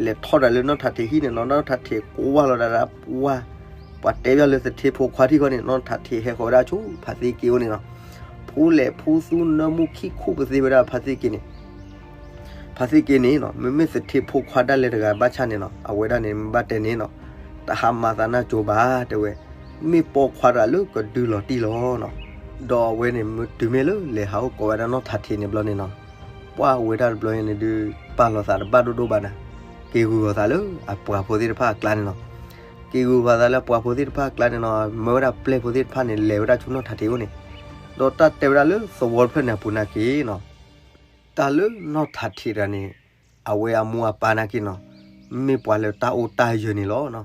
လဲၤထီၣ်တၢ်လၢနီၢ်ထးထံးဟံၣ်န့ၣ်နီၤ, နီၢ်ထးထံးကွၢ်လီၤဒၣ်ဒၣ်ပှၤ ပှၤတဲဘၣ်လၢသထ့ဖိခွါထံၣ်ဃီန့ၣ် နီၢ်ထးထံးဟဲဃီၤဝဲဒၣ်ဆူဖါသ့ၣ်က့အိၣ်န့ၣ်နီၤ, ဖိလဲၣ်ဖိသူနၢမူခံခူၣ်ပသ့ဝဲဒၣ်ဖါသ့ၣ်က့န့ၣ် ဖါသ့ၣ်က့န့ၣ်နီၤ မ့မ့ၢ်သထ့ဖိခွါဒၣ်လဲာ်တဂၤဘၣ်ဆၣ်န့ၣ်နီၤ အဝဲဒၣ်န့ၣ်မ့ၢ်ဘၣ်တဲန့ၣ်နီၤ တဟးမၤသးနၢ်ကၠိဘၣ် တဲဝဲ, မ့ၢ်ပိာ်ခွါတဂၤလၢကဒုလီၤတံၢ်လီၤနီၤ, ဒီးအဝဲန့ၣ်မ့ၢ်တုၤမ့ၢ်လၢလဲၤဟးအိၣ်ကိးဝဲဒၣ်နီၢ်ထးထံးန့ၣ်ဘျီန့ၣ်နီၤ, ပှၢ်ဝဲဒၣ်တဘျီန့ၣ်ဒုး ပာ်လီၤသးတဘၣ်ဒိၣ်ဒိၣ်ဘၣ်နၤ, က့ၤဂုာ်ဂီၤသးလၢအပှၤဖိသ့ၣ်တဖၣ်အကျါန့ၣ်နီၤ, က့ၤဂုာ်ဂီၤသးလၢအပှၤဖိသ့ၣ်တဖၣ်အကျါန့ၣ်နီၤ မၢဝဲဒၣ်ပျဲၢ်ဖိသ့ၣ်တဖၣ်န့ၣ် လဲၤဝဲဒၣ်ဆူနီၢ်ထးထံးအိၣ်န့ၣ်, ဒီးတၢ်တဲဝဲဒၣ်လၢသဝီတဖျၢၣ်န့ၣ်အပူၤနာ်က့နီၤ တၢ်လၢနီၢ်ထးထံးတဂၤန့ၣ် အဝဲအမိၢ်အပၢ်နာ်က့နီၤ, မ့ၢ်ပှၤလၢတၢ်အိၣ်တၢ်ယၢၤန့ၣ်လီၤ.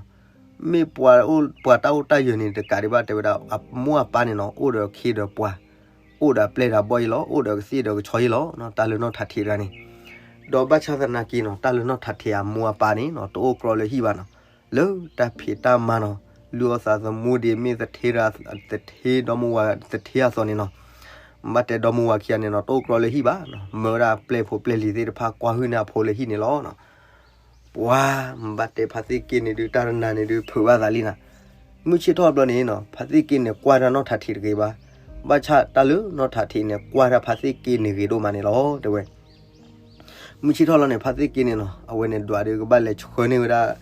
မ့ၢ်ပှၤအိၣ်ပှၤတၢ်အိၣ်တၢ်ယၢၤန့ၣ် တကးဒံးဘၣ်တဲဝဲဒၣ် အမိၢ်အပၢ်န့ၣ်နီၤ အိၣ်ဒီးခ့ဒီးပှၤ, အိၣ်ဒီးအပျဲၢ်ဒီးအဘီၣ်အံၤလီၤ, အိၣ်ဒီးကသ့ၣ်ဒီးကဆီအံၤလီၤ. တၢ်လၢနီၢ်ထးထံးတဂၤန့ၣ်, ဒီးဘၣ်ဆၣ်သနာ်က့နီၤ တၢ်လၢနီၢ်ထးထံးအမိၢ်အပၢ်န့ၣ်နီၤ တအိၣ်ကြီလၢဟံၣ်ဘၣ်နီၤ, လၢတၢ်ဖံးတၢ်မၤနီၤ, လုၢ်အီၣ်သးသမူဒ်မ့ၢ်သထ့ဒီမါဝၤသထ့အသိးန့ၣ်နီၤ, ဘၣ်တဲဒီမါဝၤခံဂၤန့ၣ်နီၤ တအိၣ်ကြီလၢဟံၣ်ဘၣ်နီၤ, မၢဝဲဒၣ်ပျဲၢ်ဖိပျဲၢ်လံၤသ့ၣ်တဖၣ်ကွၢ်ဟုၣ်န့ၢ်အဖိလၢဟံၣ်န့ၣ်လီၤ. ပှၤမ့ၢ်ဘၣ်တဲဖါသ့ၣ်က့န့ၣ်ဒုး တၢ်တနၤန့ၣ်ဒုး ဖုးဘၣ်သးလံနၤ, မုၢ်ဆ့ၣ်ထီၣ်ဘျီန့ၣ်နီၤ ဖါသ့ၣ်က့န့ၣ်ကွၢ်တၢ်နီၢ်ထးထံးတဂ့ၤဘၣ်, ဘၣ်ဆၣ်တၢ်လၢနီၢ်ထးထံးန့ၣ် ကွၢ်တၢ်ဖါသ့ၣ်က့န့ၣ်ဂ့ၤဒိၣ်မးန့ၣ်လီၤ တဲဝဲ မုၢ်ဆ့ၣ်ထီၣ်လီၤန့ၣ် ဖါသ့ၣ်က့န့ၣ်နီၤ အဝဲန့ၣ်ဒွးဒီးကဘၣ်လဲၤဆှၢန့ၢ်ဝဲဒၣ်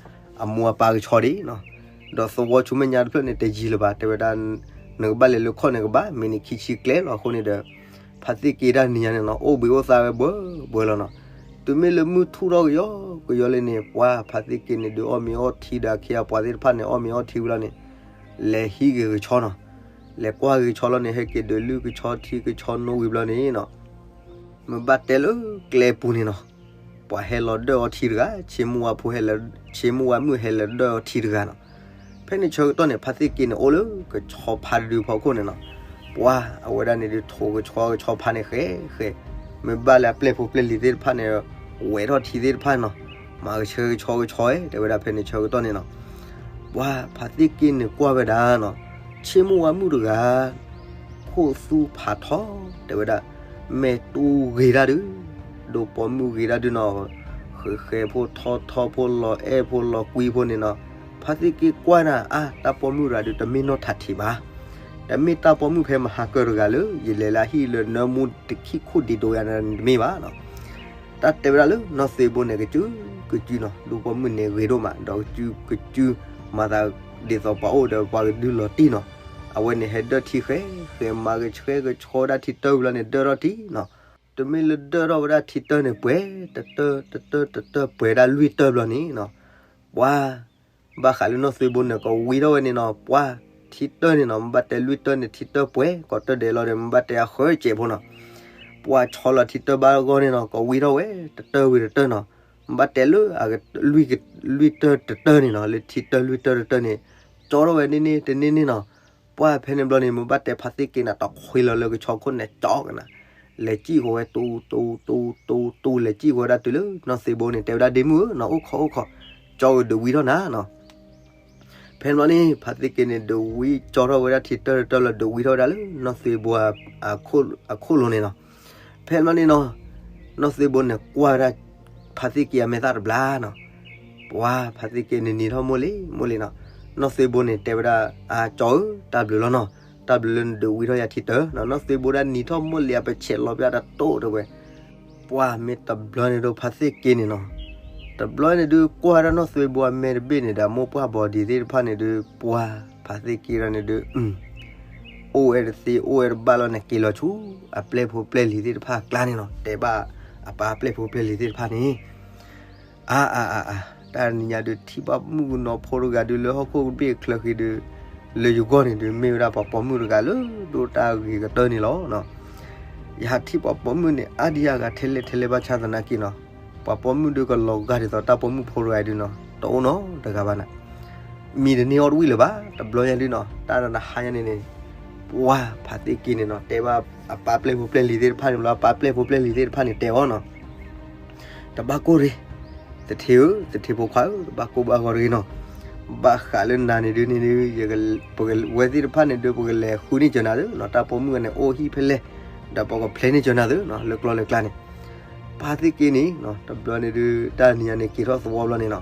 အမိၢ်အပၢ်ကဆီဒံးနီၤ, ဒီးသဝီဆူမဲာ်ညါတဖျၢၣ်န့ၣ် တယံၤလၢၤဘၣ် တဲဝဲဒၣ်, နကဘၣ်လဲၤလၢခီၣ်န့ၣ်ကဘၣ် မ့ၢ်နံၤခံဆံကျဲလီၤအဃိန့ၣ်ဒီး, ဖါသ့ၣ်က့တၢ်နံၤညါန့ၣ်နီၤ အိၣ်ဘှံးအိၣ်သါဝဲဘှၢဘှၢလီၤနီၤ, တုၤမ့ၢ်လၢမုၢ်ထူၣ်ထီၣ်ကယီကယီလံန့ၣ် ပှၤဖါသ့ၣ်က့န့ၣ်ဒုးအီၣ်မ့ၤအီထံဒီးအခ့အပှၤသ့ၣ်တဖၣ်န့ၣ် အီၣ်မ့ၤအီထံဝံၤလီၤန့ၣ် လဲၤဟံးက့ၤကဆီနီၤ, လဲၤကွၢ်က့ၤကဆီလီၤန့ၣ် ဟဲက့ၤဒုးလုၢ်ကဆီထံကဆီနိဝံၤဘျီန့ၣ်နီၤ, မ့ၢ်ဘၣ်တဲလၢကျဲပူၤန့ၣ်နီၤ, ပှၤဟဲလီၤဒၢၣ်အီထံတဂၤ, ဆ့မုၢ်ဝါဖိဟဲလီၤ, ဆ့မုၢ်ဝါမုၣ်ဟဲလီၤဒၢၣ်အီထံတဂၤနီၤ, ဖဲန့ၣ်ဆၢကတီၢ်န့ၣ် ဖါသ့ၣ်က့န့ၣ်အိၣ်လၢကဆီဖါတဒုဖီခိၣ်န့ၣ်နီၤ, ပှၤအဝဲဒၣ်န့ၣ်ဒုးထိးကဆီကဆီဖါန့ၣ်ဃဲဃဲ, မ့ၢ်ဘၣ်လၢအပျဲၢ်ဖိပျဲၢ်လံၤသ့ၣ်တဖၣ်န့ၣ် ဝဲထီၣ်ထံသ့ၣ်တဖၣ်နီၤ, မၤကဆှဲကဆီကဆီဝဲ တဲဝဲဒၣ်ဖဲန့ၣ်ဆၢကတီၢ်န့ၣ်နီၤ ပှၤဖါသ့ၣ်က့န့ၣ်ကွၢ်ဝဲဒၣ်နီၤ, ဆ့မုၢ်ဝါမုၣ်တဂၤ, ခိၣ်သူဖးထီ တဲဝဲဒၣ်, မဲာ်တူဂ့ၤတၢ်ဒုး, ဒိပိာ်မုၣ်ဂ့ၤတၢ်ဒုးနီၤ, ဃဲဃဲဖိထီထီဖိလီၤအဲၣ်ဖိလီၤကွံဖိန့ၣ်နီၤ, ဖါသ့ၣ်က့ကွၢ်နၤ အါ တၢ်ပိာ်မုၣ်တဂၤဒုး တမ့ၢ်နီၢ်ထးထံးဘၣ်, တမ့ၢ်တၢ်ပိာ်မုၣ်ဖဲမဟါကၢၢ်တဂၤလၢ ယလဲၤလၢအဟံၣ်လၢနၢမူတခံခိၣ်ဒံးဒိယၤန့ၣ်တမ့ၢ်ဘၣ်နီၤ တၢ်တဲဝဲဒၣ်လၢနီၢ်သ့ဘိန့ၣ် ကစုကစုနီၤ, ဒိပိာ်မုၣ်န့ၣ်ဂ့ၤဒိၣ်မး ဒီးကစုကစု မၤသးဒ်သိးပှၤအိၣ်ဒီးပှၤကဒုလီၤတံၢ်နီၤ, အဝဲန့ၣ်ဟဲဒၢၣ်ထံဃဲဃဲ မၤကဆှဲကဆီဒၣ်ထံတၢၢ်ဝံၤလီၤန့ၣ် ဒၢၣ်ထီၣ်ထံနီၤ, တမ့ၢ်လၢဒၢၣ်ထီၣ်ဝဲဒၣ်ထံတၢၢ်န့ၣ် ပှဲၤတတၢၢ်တတၢၢ်တတၢၢ်ပှဲၤဒၣ်လွံၢ်တၢၢ်ဘျီန့ၣ်နီၤ, ပှၤ ဘၣ်ဃးလၢနီၢ်သ့ဘိန့ၣ် ကဝံထီၣ်ဝဲန့ၣ်နီၤ, ပှၤထံတၢၢ်န့ၣ်နီၤ မ့ၢ်ဘၣ်တဲလွံၢ်တၢၢ်န့ၣ် ထံတၢၢ်ပှဲၤ ကိးတၢၢ်ဒဲးလီၤဒီး မ့ၢ်ဘၣ်တဲအဃၢစဲးဖိနီၤ, ပှၤဆီလီၤထံတၢၢ်ဘၣ်ဂီၢ်န့ၣ်နီၤ ကဝံထီၣ်ဝဲ တတၢၢ်ဝံၤတတၢၢ်နီၤ, မ့ၢ်ဘၣ်တဲလၢအ လွံၢ်တၢၢ်တတၢၢ်န့ၣ်နီၤ လၢထံတၢၢ်လွံၢ်တၢၢ်တတၢၢ်န့ၣ် ကၠီထီၣ်ဝဲန့ၣ်န့ၣ်တန့ၢ်န့ၣ်နီၤ, ပှၤဖဲန့ၣ်ဘျီန့ၣ် မ့ၢ်ဘၣ်တဲဖါသ့ၣ်က့န့ၣ် တခွ့လီၤလၢကဆီခိၣ်န့ၣ် ကၠီကနၤ, လဲၤစံၣ်ဃီၤဝဲတူတူတူတူတူ လဲၤစံၣ်ဃီၤဝဲဒၣ်တုၤလၢနီၢ်သ့ဘိန့ၣ် တဲဝဲဒၣ်ဒ့မုၣ်ဧၢနီၤ အိၣ်ခိးအိၣ်ခိး, ကၠီကဒုးဝံထီၣ်နၤနီၤ ဖဲန့ၣ်ဘျီန့ၣ် ဖါသ့ၣ်က့န့ၣ် ဒုးဝံကၠီထီၣ်ဝဲဒၣ်ထံတၢၢ်တၢၢ်လီၤ ဒုးဝံထီၣ်ဝဲဒၣ်လၢနီၢ်သွ့ဘိအခိၣ်လိၤန့ၣ်နီၤ. ဖဲန့ၣ်ဘျီန့ၣ်နီၤ နီၢ်သွ့ဘိန့ၣ် ကွၢ်ဝဲဒၣ်ဖါသ့ၣ်က့အမဲာ်သၣ်တဘျါနီၤ. ပှၤဖါသ့ၣ်က့န့ၣ်နံၤထီၣ်မိၢ်လံၤမိၢ်လံၤနီၤ. နီၢ်သွ့ဘိန့ၣ်တဲဝဲဒၣ် အကၠီဧၢ တၢ်ဘျုးလီၤနီၤ, တၢ်ဘျုးလၢနဒုးဝံထီၣ်ယၤထံတၢၢ်နီၤ. နီၢ်သွ့ဘိဒၣ်နံၤထီၣ်မိၢ်လံၤအပဆဲးလီၤပျၢ်တတိၢ်တဲဝဲ ပှၤမ့ၢ်တဘျီန့ၣ်ဒုးဖါသ့ၣ်က့န့ၣ်နီၤ, တဘျီန့ၣ်ဒုးကွၢ်ဝဲဒၣ်နီၢ်သွ့ဘိအမဲာ်တဘ့ၣ်န့ၣ်ဒီး မိၢ်ပှၢ်ဘီဒံးသ့ၣ်တဖၣ်န့ၣ်ဒုး ပှၤဖါသ့ၣ်က့ဒီးန့ၣ်ဒုး အိၣ်ဝဲတသ့အိၣ်ဝဲတဘၣ်လီၤန့ၣ် က့ၤလီၤဆူအပျဲၢ်ဖိပျဲၢ်လံၤသ့ၣ်တဖၣ်အကျါန့ၣ်နီၤ. တဲဘၣ်အပၢ်အပျဲၢ်ဖိပျဲၢ်လံၤသ့ၣ်တဖၣ်န့ၣ် အါအါအါအါ, တၢ်နံၤညါဒုးထံၣ်ဘၣ်မုၣ်ကနီၤဖိတဂၤဒုးလၢဟီၣ်ခိၣ်ကဘ့ၣ်ချၢဃံဒုး လၢယဂီၢ်န့ၣ်ဒုး မ့ၢ်ဝဲဒၣ်ပှၤပိာ်မုၣ်တဂၤလၢဒိၣ်တၢ်ဂ့ၤကတၢၢ်န့ၣ်လီၤ. ယဟးထံၣ်ပှၤပိာ်မုၣ်န့ၣ် အါဒံအါဂၤထဲလဲၣ်ထဲလဲၣ်ဘၣ်ဆၣ်သနာ်က့နီၤ, ပှၤပိာ်မုၣ်ဒုးကလီၤဂာ်ဒ်သိးတၢ်ပိာ်မုၣ်ဖိတဂၤဒုးနီၤ တအိၣ်နီတဂၤဘၣ်နၤ. မံၤတန့ၢ်အီၣ်တဝံၣ်လၢၤဘၣ် တဘျီညါဒုးနီၤ. တၢ်နဟါညါန့ၣ်န့ၣ် ပှၤဖါသ့ၣ်က့န့ၣ်နီၤ တဲဘၣ်အပၢ်ပျဲၢ်ဖိပျဲၢ်လံၤသ့ၣ်တဖၣ်န့ၣ်ဘျီ အပၢ်ပျဲၢ်ဖိပျဲၢ်လံၤသ့ၣ်တဖၣ်န့ၣ်တဲအီၤနီၤ တဘၣ်ကိၢ်ရ့ၣ်, သထ့ဧၢ သထ့ဖိခွါဧၢ တဘၣ်ကိၢ်ဘၣ်ဂီၤတဂ့ၤနီၤ. ဘၣ်ဃးလၢနၤန့ၣ်ဒုးန့ၣ်ဒုး ပဝဲသ့ၣ်တဖၣ်န့ၣ်ဒုး ပကလဲၤဃုန့ၢ်စၢၤနၤသုနီၤ, တၢ်ပိာ်မုၣ်န့ၣ် အိၣ်ဟံၣ်ဖဲလဲၣ်, ဒီးပကဖျဲးန့ၢ်စၢၤနၤသုနီၤ လၢကျီလၢကျါန့ၣ်. ဖါသ့ၣ်က့န့ၣ် တဘျီန့ၣ်ဒုး တၢ်နံၤညါန့ၣ် က့ၤထီၣ်သဝီဘျီန့ၣ်နီၤ,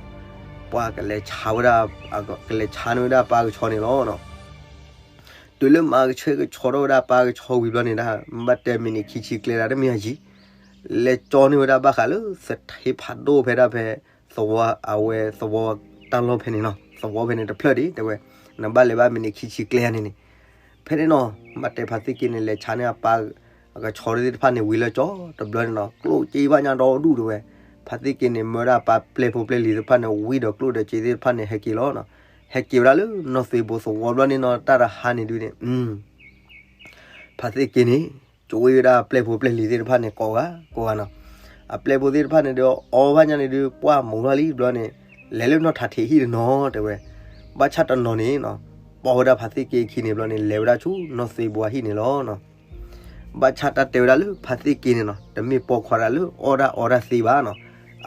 ပှၤကလဲၤဆါဝဲဒၣ် ကလဲၤဆါန့ၢ်ဝဲဒၣ်ပၢ်ကဆီန့ၣ်လီၤနီၤ. တုၤလၢမၤကဆှဲကဆီထီၣ်ဝဲဒၣ်ပၢ်ကဆီဝံၤဘျီန့ၣ်ဒၣ် မ့ၢ်ဘၣ်တဲမံးနံးခံဆံကျဲဒၣ်တမ့ၢ်အယံၤ, လဲၤကၠီန့ၢ်ဝဲဒၣ်ဘၣ်ဃးလၢသထ့ဖးဒိၣ်ဖဲဒၣ်ဖဲ သဝီအဝဲသဝီတၢ်လီၢ်ဖဲန့ၣ်နီၤ, သဝီဖဲန့ၣ်တဖျၢၣ်ဒံး တဲဝဲ, နဘၣ်လဲၤဘၣ်မံးနံးခံဆံကျဲန့ၣ်န့ၣ်. ဖဲန့ၣ်နီၤ မ့ၢ်ဘၣ်တဲဖါသ့ၣ်က့န့ၣ် လဲၤဆါန့ၢ်အပၢ် အကဆီသ့ၣ်တဖၣ်န့ၣ်ဝံၤလၢကၠီ တဘျီန့ၣ်နီၤ ကျိၣ်စ့ဘၣ်ညါဒီဒူၣ်တဲဝဲ. ဖါသ့ၣ်က့န့ၣ် မၢဒၣ်ပၢ်ပျဲၢ်ဖိပျဲၢ်လံၤသ့ၣ်တဖၣ်န့ၣ် ဝံဒီးကျိၣ်ဒီးစ့သ့ၣ်တဖၣ်န့ၣ် ဟဲက့ၤလီၤနီၤ. ဟဲက့ၤဝဲဒၣ်လၢနီၢ်သွ့ဘိသဝီဘျီန့ၣ်နီၤ တၢ်တဟါန့ၣ်ဒုးန့ၣ် ဖါသ့ၣ်က့န့ၣ် ကၠီဝဲဒၣ်ပျဲၢ်ဖိပျဲၢ်လံၤသ့ၣ်တဖၣ်န့ၣ် ကိးဂၤကိးဂၤနီၤ. အပျဲၢ်ဖိသ့ၣ်တဖၣ်န့ၣ်ဒုး အီဘၣ်ညါန့ၣ်ဒုး ပှၢ်မူၤထီၣ်လံဘျီန့ၣ် လဲၤလၢနီၢ်ထးထံးဟံၣ်တနီၤတဲဝဲ. ဘၣ်ဆၣ်တနီၤန့ၣ်နီၤ ပိာ်ဝဲဒၣ်ဖါသ့ၣ်က့အခံန့ၣ်ဘျီန့ၣ် လဲၤဝဲဒၣ်ဆူနီၢ်သွ့ဘိအဟံၣ်န့ၣ်လီၤနီၤ. ဘၣ်ဆၣ်တၢ်တဲဝဲဒၣ်လၢဖါသ့ၣ်က့န့ၣ်နီၤ တမ့ၢ်ပိာ်ခွါဒၣ်လၢအီၣ်ဒၣ်အီဒၣ်သ့ဘၣ်နီၤ.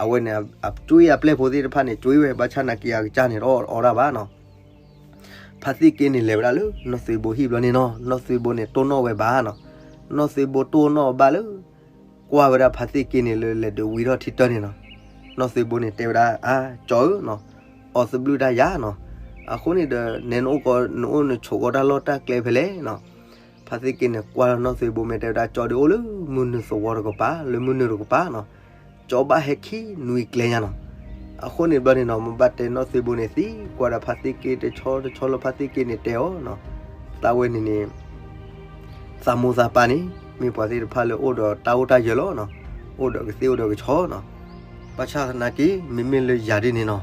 အဝဲန့ၣ် အကၠီအပျဲၢ်ဖိသ့ၣ်တဖၣ်န့ၣ် ကၠီဝဲ ဘၣ်ဆၣ်နာ်က့အကစၢ်န့ၣ် တအီၣ်အီဒၣ်ဘၣ်နီၤ. ဖါသ့ၣ်က့န့ၣ် လဲၤဝဲဒၣ်လၢနီၢ်သွ့ဘိဟံၣ်ဘျီန့ၣ်နီၤ နီၢ်သွ့ဘိန့ၣ် တိၢ်နီၣ်ဝဲဘၣ်နီၤ. နီၢ်သွ့ဘိတိၢ်နီၣ်ဝဲဘၣ်လၢ ကွၢ်ဝဲဒၣ်ဖါသ့ၣ်က့န့ၣ်လၢ လဲၤဒုးဝံထီၣ်ထံတၢၢ်န့ၣ်နီၤ. နီၢ်သွ့ဘိန့ၣ် တဲဝဲဒၣ် အါ ကၠီဧၢနီၤ, အီသဘျုၣ်တၢ်ယၤနီၤ. အဃိန့ၣ်ဒီး နဲနအိၣ်ကီ နအိၣ်နဆိးကီတၢ်လီၢ်တၢ်ကျဲဖဲလဲၣ်နီၤ. ဖါသ့ၣ်က့န့ၣ် ကွၢ်လီၤနီၢ်သွ့ဘိ မ့ၢ်တဲဝဲဒၣ် ကၠီဒုးအိၣ်လၢမုၢ်နုာ်သဝီတကပၤ လၢမုၢ်နုာ်တကပၤနီၤ. ကၠီဘၣ်ဟဲခံနွံကျဲညါနီၤ. အဃိန့ၣ်ဘျီန့ၣ်နီၤ မ့ၢ်ဘၣ်တဲနီၢ်သွ့ဘိန့ၣ် သံကွၢ်ဒီးဖါသ့ၣ်က့တဆီတဆီလၢဖါသ့ၣ်က့န့ၣ်တဲအီၤနီၤ. သးဝဲန့ၣ်န့ၣ် သးမိၢ်သးပၢ်န့ၣ် မ့ၢ်ပှၤသ့ၣ်တဖၣ်လၢအိၣ်ဒီးတၢ်အိၣ်တၢ်ယၢၤလီၤနီၤ. အိၣ်ဒီးကသ့ၣ်အိၣ်ဒီးကဆီနီၤ. ဘၣ်ဆၣ်သနာ်က့ မ့မ့ၢ်လၢယၤဒ်န့ၣ်နီၤ,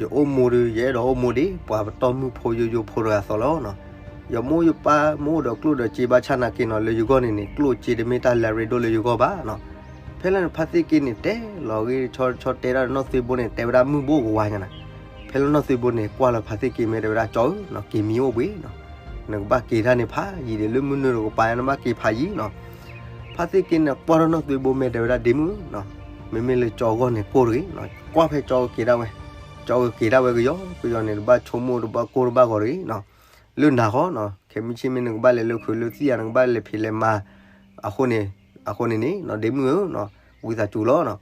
ယအိၣ်မူဒီး ယအဲၣ်ဒိးအိၣ်မူဒ် ပှၤပတီၢ်မုၢ်ဖိယိယိဖိတဂၤအသိးလီၤနီၤ. ယမိၢ်ယပၢ်မ့ၢ်အိၣ်ဒီးကျိၣ်ဒီးစ့ ဘၣ်ဆၣ်နာ်က့နီၤ လၢယဂီၢ်န့ၣ်န့ၣ် ကျိၣ်စ့တမ့ၢ်တၢ်လၢအရ့ဒိၣ်လၢယဂီၢ်ဘၣ်နီၤ. ဖဲလၢန့ၣ် ဖါသ့ၣ်က့န့ၣ် တဲလီၤဂ့ၢ်တဆီတဆီ တဲဒၣ်နီၢ်သွ့ဘိန့ၣ် တဲဝဲဒၣ်မုၢ်ဘိၣ်ကဝါညါနီၤ. ဖဲလၢနီၢ်သွ့ဘိန့ၣ် ကွၢ်လီၤဖါသ့ၣ်က့ မ့ၢ်တဲဝဲဒၣ် ကၠီဧၢနီၤ, က့ၤမံအိၣ်ဘှံးနီၤ. နကဘၣ်က့ၤတၢ်န့ၣ်ဖးယံာ်ဒီး လၢမုၢ်နုာ်တကပၤညါ နဘၣ်က့ၤဖးယံာ်နီၤ. ဖါသ့ၣ်က့န့ၣ် ကွၢ်ထီၣ်နီၢ်သွ့ဘိ မ့ၢ်တဲဝဲဒၣ် ဒ့မုၣ်ဧၢနီၤ, မ့မ့ၢ်လၢကၠီအဂီၢ်န့ၣ် ကိၢ်တဂ့ၤနီၤ. ကွၢ်ဖဲကၠီကက့ၤဒၣ်ဝဲ, ကၠီကက့ၤဒၣ်ဝဲကယီကယီန့ၣ် တဘၣ်ဆိကမိၣ်တဘၣ်ကိၢ်တဘၣ်ဂီၤတဂ့ၤနီၤ. လၢနၤဃီနီၤ, ခဲမုၢ်ဆ့ၣ်မ့ၢ်နကဘၣ်လဲၤလၢခုးလၢသံၣ်ဧါ နကဘၣ်လဲၤဖံးလဲၤမၤ အဃိန့ၣ်, အဃိန့ၣ်န့ၣ်နီၤ ဒ့မုၣ်ဧၢနီၤ, ဝံသးစူၤလီၤနီၤ.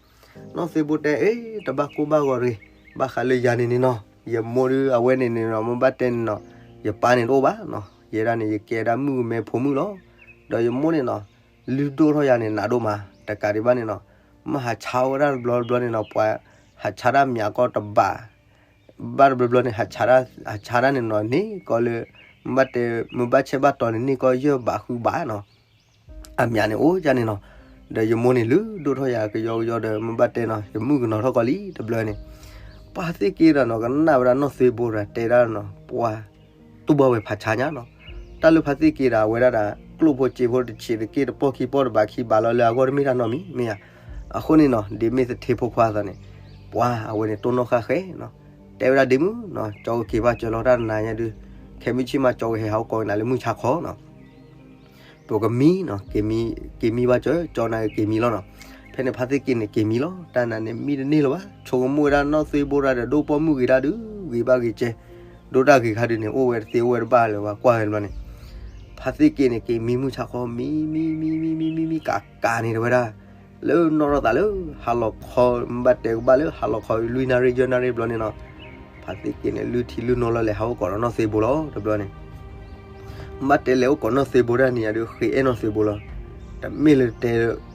နီၢ်သွ့ဘိတဲ အ့ တဘၣ်ကိၢ်ဘၣ်ဂီၤတဂ့ၤ, ဘၣ်ဃးလၢယၤန့ၣ်န့ၣ်နီၤ, ယမိၢ်ဒုးအဝဲန့ၣ်န့ၣ်နီၤ မ့ၢ်ဘၣ်တဲန့ၣ်နီၤ, ယပၢ်န့ၣ်တအိၣ်ဘၣ်နီၤ, ယဲဒၣ်န့ၣ် ယကဲဒၣ်မုၣ်ကမဲဖိမုၣ်လီၤ. ဒီးယမိၢ်န့ၣ်နီၤ လုၢ်ဒိၣ်ထီၣ်ယၤန့ၣ် နးဒိၣ်မး, တကးဒံးဘၣ်န့ၣ်နီၤ, မ့ၢ်ဟးဆါဝဲဒၣ်တဘျီတဘျီန့ၣ်နီၤ ပှၤဟးဆါတၢ်မၠးကီၢ်တဘး ဘၣ်တဘျီဘျီန့ၣ် ဟးဆါတၢ်, ဟးဆါတၢ်န့ၣ်နီၤ န့ၢ်ကီၢ်လၢ မ့ၢ်ဘၣ်တဲ မ့ၢ်ဘၣ်ဆဲးဘၣ်တီၤန့ၣ် န့ၢ်ကီၢ်ယဲၢ်ဘးဃုဘးနီၤ, အမၠးန့ၣ်အိၣ်ဒ်န့ၣ်နီၤ. ဒီးယမိၢ်န့ၣ်လုၢ်ဒိၣ်ထီၣ်ယၤကယီကယီဒီး မ့ၢ်ဘၣ်တဲနီၤ ယမုၣ်ကနီၤထီၣ်ကီးလံတဘျီန့ၣ်, ပှၤသ့ၣ်က့ဒီးနီၤ ကနၣ်ဝဲဒၣ်နီၢ်သွ့ဘိဒီးတဲဒၣ်နီၤ ပှၤ တူၢ်ဘၣ်ဝဲဖးဆါညါနီၤ. တၢ်လၢဖါသ့ၣ်က့ဒီး အဝဲဒၣ်ဒီး ကျိၣ်ဖိစ့ဖိတဆံးတက့ၢ် တပီၢ်ခံပီၢ်တဘးခံဘးလီၤ လၢအဂီၢ်တမ့ၢ်တၢ်နီတမံၤ မ့ၢ်ဧါ. အဃိန့ၣ်နီၤ ဒ်မ့ၢ်သထ့ဖိခွါအသိးန့ၣ် ပှၤအဝဲန့ၣ်တိၢ်နီၣ်ဃၣ်ဃဲနီၤ, တဲဝဲဒၣ်ဒ့မုၣ်နီၤ ကၠီကက့ၤဘၣ်စၢၤလီၤတၢ်တနၤညါဒုး, ခဲမုၢ်ဆ့ၣ်မး ကၠီကဟဲဟးအိၣ်ကိးနၤလၢမုၢ်ဆါခီနီၤ ပကမံနီၤ, က့ၤမံဘၣ်စၢၤ ကၠီနၤက့ၤမံလီၤနီၤ. ဖဲန့ၣ်ဖါသ့ၣ်က့န့ၣ် က့ၤမံလီၤ တၢ်နၤန့ၣ် မံတန့ၢ်လၢၤဘၣ်, ဆိကမိၣ်ဝဲဒၣ်နီၢ်သွ့ဘိဒီး ဒိၣ်ပိာ်မုၣ်ဂ့ၤဒၣ်ဒုး ဂ့ၤဘၣ်ဂ့ၤကဲ ဒိၣ်တၢ်ဂ့ၤခါဒုန့ၣ် အိၣ်ဝဲတသ့အိၣ်ဝဲတဘၣ်လၢၤဘၣ် ကွၢ်ဝဲတဘျီန့ၣ်, ဖါသ့ၣ်က့န့ၣ် က့ၤမံမုၢ်ဆါခီ မံမံမံမံမံမံ ကးကးန့ၣ် တဲဝဲဒၣ်, လၢနီၢ်ထီၣ်သးလၢ ဟါလီၤခီ, မ့ၢ်ဘၣ်တဲကဘၣ်လၢဟါလီၤခီ လွံၢ်နၣ်ရံၣ်ယဲၢ်နၣ်ရံၣ်ဘျီန့ၣ်နီၤ, ဖါသ့ၣ်က့န့ၣ် လုၢ်ထံလုၢ်နိလီၤ လဲၤဟးအိၣ်ကိးဒီးနီၢ်သ့ဘိလီၤ တဘျီန့ၣ် မ့ၢ်ဘၣ်တဲလဲၤအိၣ်ကိးနီၢ်သ့ဘိဒၣ်န့ၣ် ယၤဒုးဃ့အဲၣ်နီၢ်သ့ဘိလီၤ. တမ့ၢ်လၢတ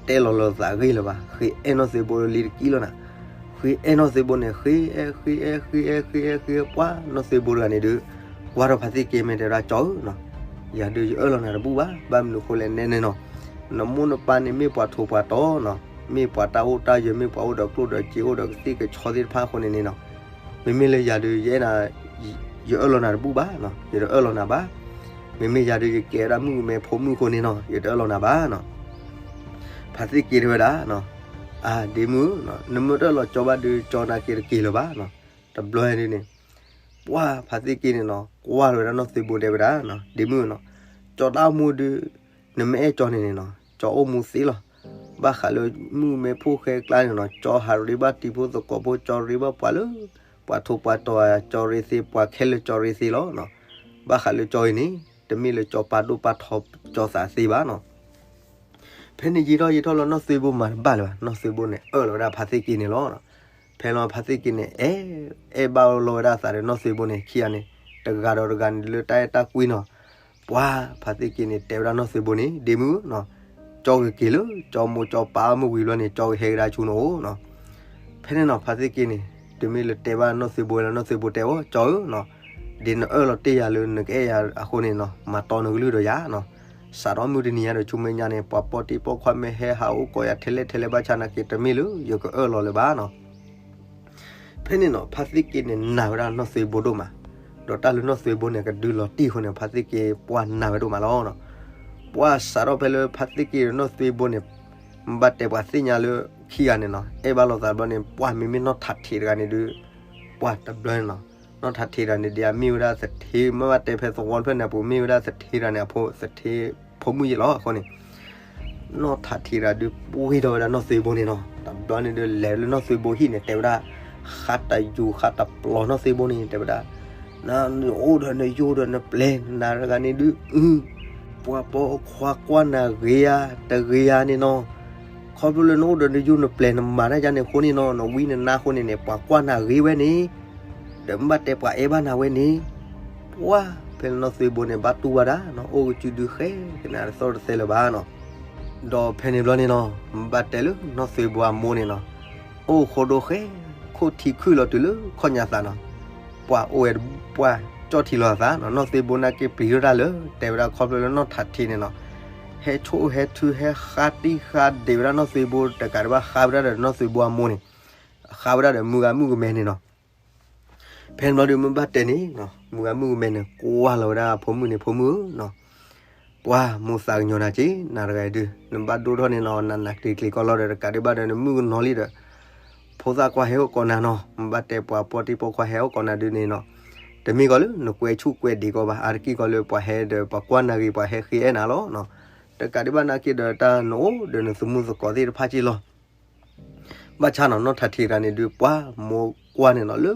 ဲလီၤလၢသးဂ့ၢ်လၢၤဘၣ်, ဃ့အဲၣ်နီၢ်သ့ဘိလၢလံတကံၢ်လီၤနၤ. ဃ့အဲၣ်နီၢ်သ့ဘိန့ၣ် ဃ့အဲၣ် ဃ့အဲၣ် ဃ့အဲၣ် ဃ့အဲၣ် ဃ့အဲၣ် ပှၢ် နီၢ်သ့ဘိတဂၤန့ၣ်ဒုး ကွၢ်ထီၣ်ဖါသ့ၣ်က့ မ့ၢ်တဲဝဲဒၣ် ကၠီဧၢနီၤ, ယၤဒုးယအၢၣ်လီၤနၤတဘူၣ်ဘၣ်. ဘၣ်မနုၤဃိလဲၣ်နဲန့ၣ်နီၤ, နမိၢ်နပၢ်န့ၣ်မ့ၢ်ပှၤထိးပှၤတီၤနီၤ, မ့ၢ်ပှၤတၢ်အိၣ်တၢ်ယၢၤ မ့ၢ်ပှၤအိၣ်ဒီးကျိၣ်ဒီးစ့ အိၣ်ဒီးကသံၣ်ကဆီသ့ၣ်တဖၣ်အဃိန့ၣ်န့ၣ်နီၤ, မ့မ့ၢ်လၢယၤဒုး ယအဲၣ်နၤ, ယအၢၣ်လီၤနၤတဘူၣ်ဘၣ်နီၤ, ယတအၢၣ်လီၤနၤဘၣ်. မ့မ့ၢ်ယၤဒုး ယကဲဝဲဒၣ်မုၣ်ကမဲဖိမုၣ်အဃိန့ၣ်နီၤ, ယတအၢၣ်လီၤနၤဘၣ်နီၤ. ဖါသ့ၣ်က့တဲဝဲဒၣ်, အါ ဒ့မုၣ်ဧၢ, နမ့ၢ်တအၢၣ်လီၤကၠီဘၣ်ဒုး ကၠီနာ်က့တက့ၤလၢၤဘၣ်နီၤ. တဘျီဒုန့ၣ် ပှၢ်ဖါသ့ၣ်က့န့ၣ်နီၤ ကွၢ်လီၤဝဲဒၣ်နီၢ်သ့ဘိ တဲဝဲဒၣ်, ဒ့မုၣ်ဧၢနီၤ, ကၠီတၢ်အိၣ်မူဒုး နမ့ၢ်အဲၣ်ကၠီန့ၣ်န့ၣ်နီၤ ကၠီအိၣ်မူသ့လီၤ. ဘၣ်ဃးလၢမုၣ်ကမဲဖိဃဲကျါန့ၣ်နီၤ ကၠီဟးရ့ဘၣ်တံၤဖိသကိးဖိ ကၠီရ့ဘၣ်ပှၤလၢ ပှၤထိးပှၤတီၤဧါ ကၠီရ့သ့ ပှၤခဲလၢာ်ကၠီရ့သ့လီၤ. ဘၣ်ဃးလၢကၠီအံၤန့ၣ် တမ့ၢ်လၢကၠီပာ်ဒိၣ်ပာ်ထီကၠီသးသ့ဘၣ်နီၤ. ဖဲန့ၣ်ယံာ်ထီၣ်ယံာ်ထီၣ်လီၤ နီၢ်သ့ဘိမၤတဘၣ်လၢၤဘၣ်, နီၢ်သ့ဘိန့ၣ် အၢၣ်လီၤဝဲဒၣ်ဖါသ့ၣ်က့န့ၣ်လီၤ. ဖဲလီၤဖါသ့ၣ်က့န့ၣ် အဲၣ် အဲၣ်ဘၣ်လီၤဝဲဒၣ်အသးဒီးနီၢ်သ့ဘိန့ၣ် ခံဂၤန့ၣ် တဂၤဒီးတဂၤန့ၣ်လၢတၢ်အဲၣ်တၢ်ကွံနီၤ. ပှၢ်ဖါသ့ၣ်က့န့ၣ် တဲဝဲဒၣ်နီၢ်သ့ဘိန့ၣ် ဒ့မုၣ်ဧၢနီၤ, ကၠီကက့ၤလၢ ကၠီမိၢ်ကၠီပၢ်မုၢ်ဝံၤဘျီန့ၣ် ကၠီကဟဲကဒါဆူနအိၣ်နီၤ. ဖဲန့ၣ်နီၤ ဖါသ့ၣ်က့န့ၣ် တမ့ၢ်လၢတဲဘၣ်နီၢ်သ့ဘိလၢ နီၢ်သ့ဘိတဲအီၤ ကၠီဧၢနီၤ, ဒ်နအၢၣ်လီၤတ့ၢ်ယၤလၢနကအဲၣ်ယၤအဃိန့ၣ်နီၤ မၤတီနကလုၢ်ဒီးယၤနီၤ. စးထီၣ်မုၢ်တနံၤညါဒီးဆူမဲာ်ညါန့ၣ် ပှၤပီၢ်တံၢ်ပီၢ်ခွါမ့ၢ်ဟဲဟးအိၣ်ကိးယၤထဲလဲၣ်ထဲလဲၣ်ဘၣ်ဆၣ်နာ်က့ တမ့ၢ်လၢယကအၢၣ်လီၤလၢၤဘၣ်နီၤ. ဖဲန့ၣ်နီၤ ဖါသ့ၣ်က့န့ၣ် နာ်ဝဲဒၣ်နီၢ်သ့ဘိဒိၣ်မး, ဒီးတၢ်လၢနီၢ်သ့ဘိန့ၣ် ကဒုးလီၤတံၢ်အဃိန့ၣ် ဖါသ့ၣ်က့ပှၢ်နာ်ဝဲဒိၣ်မးလီၤ. ပှၢ်စးထီၣ်ဖဲလၢဖါသ့ၣ်က့ဒီးနီၢ်သ့ဘိန့ၣ် ဘၣ်တဲပှၤသ့ၣ်ညါလၢခံဂၤန့ၣ်နီၤ အဲၣ်ဘၣ်လိာ်သးဘျီန့ၣ် ပှၢ်မ့မ့ၢ်နီၢ်ထးထံးတဂၤန့ၣ်ဒုး ပှၢ်တဘျီန့ၣ်နီၤ နီၢ်ထးထံးတဂၤန့ၣ် ဒ်အမ့ၢ်ဝဲဒၣ်သထ့ မ့ၢ်ဘၣ်တဲဖဲသဝီတဖျၢၣ်န့ၣ်အပူၤ မ့ၢ်ဝဲဒၣ်သထ့တဂၤန့ၣ် အဖိ သထ့ ဖိမုၣ်ယဲၢ်လီၤအဃိန့ၣ် နီၢ်ထးထံးတဂၤဒုးပှ့ၤထီၣ်ဝဲဒၣ်နီၢ်သ့ဘိန့ၣ်နီၤ တဘျီန့ၣ်ဒုးလဲၤလၢနီၢ်သ့ဘိဟံၣ်န့ၣ် တဲဝဲဒၣ် ဃးတယူၤဃးတပျီၤနီၢ်သ့ဘိန့ၣ် တဲဝဲဒၣ် နအိၣ်ဒီးနယိၢ်ဒီးနပျဲၤနၤတဂၤန့ၣ်ဒုး ပှၤပိာ်ခွါကွၢ်နၤဂ့ၤဧါ တဂ့ၤဧါန့ၣ်နီၤ ခီဖျိလၢနအိၣ်ဒီးနယိၢ်နပျဲၤနမၤတၢ်ယါန့ၣ်အဃိန့ၣ်နီၤ နဝံနနါအဃိန့ၣ်န့ၣ် ပှၤကွၢ်နၤဂ့ၤဝဲန့ၣ် ဒီးမ့ၢ်ဘၣ်တဲပှၤအဲၣ်ဘၣ်နၤဝဲန့ၣ် ပှၢ်ဖဲလၢနီၢ်သ့ဘိန့ၣ် ဘၣ်တူၢ်ဝဲဒၣ်နီၤ အိၣ်ကစုဒုးဃဲကနၤ တသီၣ်တသဲလၢၤဘၣ်နီၤ ဒီးဖဲန့ၣ်ဘျီန့ၣ်နီၤ မ့ၢ်ဘၣ်တဲလၢနီၢ်သ့ဘိအမိၢ်န့ၣ်နီၤ အိၣ်ဃိဒိၣ်ဃဲ ခိၣ်ထံခုၣ်လီၤတုၤလၢခီၣ်ညါသးနီၤ ပှၤအိၣ်ဝဲ ပှၢ်ကၠီၣ်ထံလီၤအသးနီၤ နီၢ်သ့ဘိနာ်က့ပျံၤထီၣ်တၢ်လၢ တဲဝဲဒၣ်ခီဖျိလၢနီၢ်ထးထံးန့ၣ်နီၤ ဟဲဆိၣ်ဟဲထုဟဲဃါတံၢ်ဃါဒံးဝဲဒၣ်နီၢ်သ့ဘိ တကးဒံးဘၣ်ဃါဝဲဒၣ်ဒီးနီၢ်သ့ဘိအမိၢ်န့ၣ် ဃါဝဲဒၣ်ဒီးမုၢ်ဂၤမုၢ်ကမဲန့ၣ်နီၤ ဖဲန့ၣ်ဘျီဒုးမ့ၢ်ဘၣ်တဲန့ၣ် မုၢ်ဂၤမုၢ်ကမဲန့ၣ် ကွၢ်လီၤဝဲဒၣ်ဖိမုၣ်န့ၣ် ဖိမုၣ်ဧၢနီၤ ပှၢ်မိၢ်သးကညီၤနၤက့ နၤတဂၤအံၤဒုး နဘၣ်ဒိၣ်ထီၣ်န့ၣ်နီၤ နနးကျံၤကျံၤကီလီၤဒီး တကးဒံးဘၣ်ဒီးနမုၣ်ကနီၤလံဒီး ဖိသၣ်ကွၢ်ဟဲအိၣ်ကိးနၤနီၤ မ့ၢ်ဘၣ်တဲပှၤပီၢ်တံၢ်ပီၢ်ခွါဟဲအိၣ်ကိးနၤဒုးန့ၣ်နီၤ တမ့ၢ်ကီးလၢနကွဲဆူၣ်ကွဲဒံးကီးဘၣ် အါတက့ၢ်ကီးလၢပှၤဟဲဒီးပှၤကွၢ်နၤဂ့ၤ ပှၤဟဲဃ့အဲၣ်နၤလီၤနီၤ တကးဒံးဘၣ်နာ်က့ဒီးတၢ်နအိၣ်ဒီးနသမူသကိးသ့ၣ်တဖၣ်က့လီၤ ဘၣ်ဆၣ်နီၤ နီၢ်ထးထံးတဂၤန့ၣ်ဒုး ပှၢ်မိၢ်ကွၢ်န့ၣ်နီၤလၢ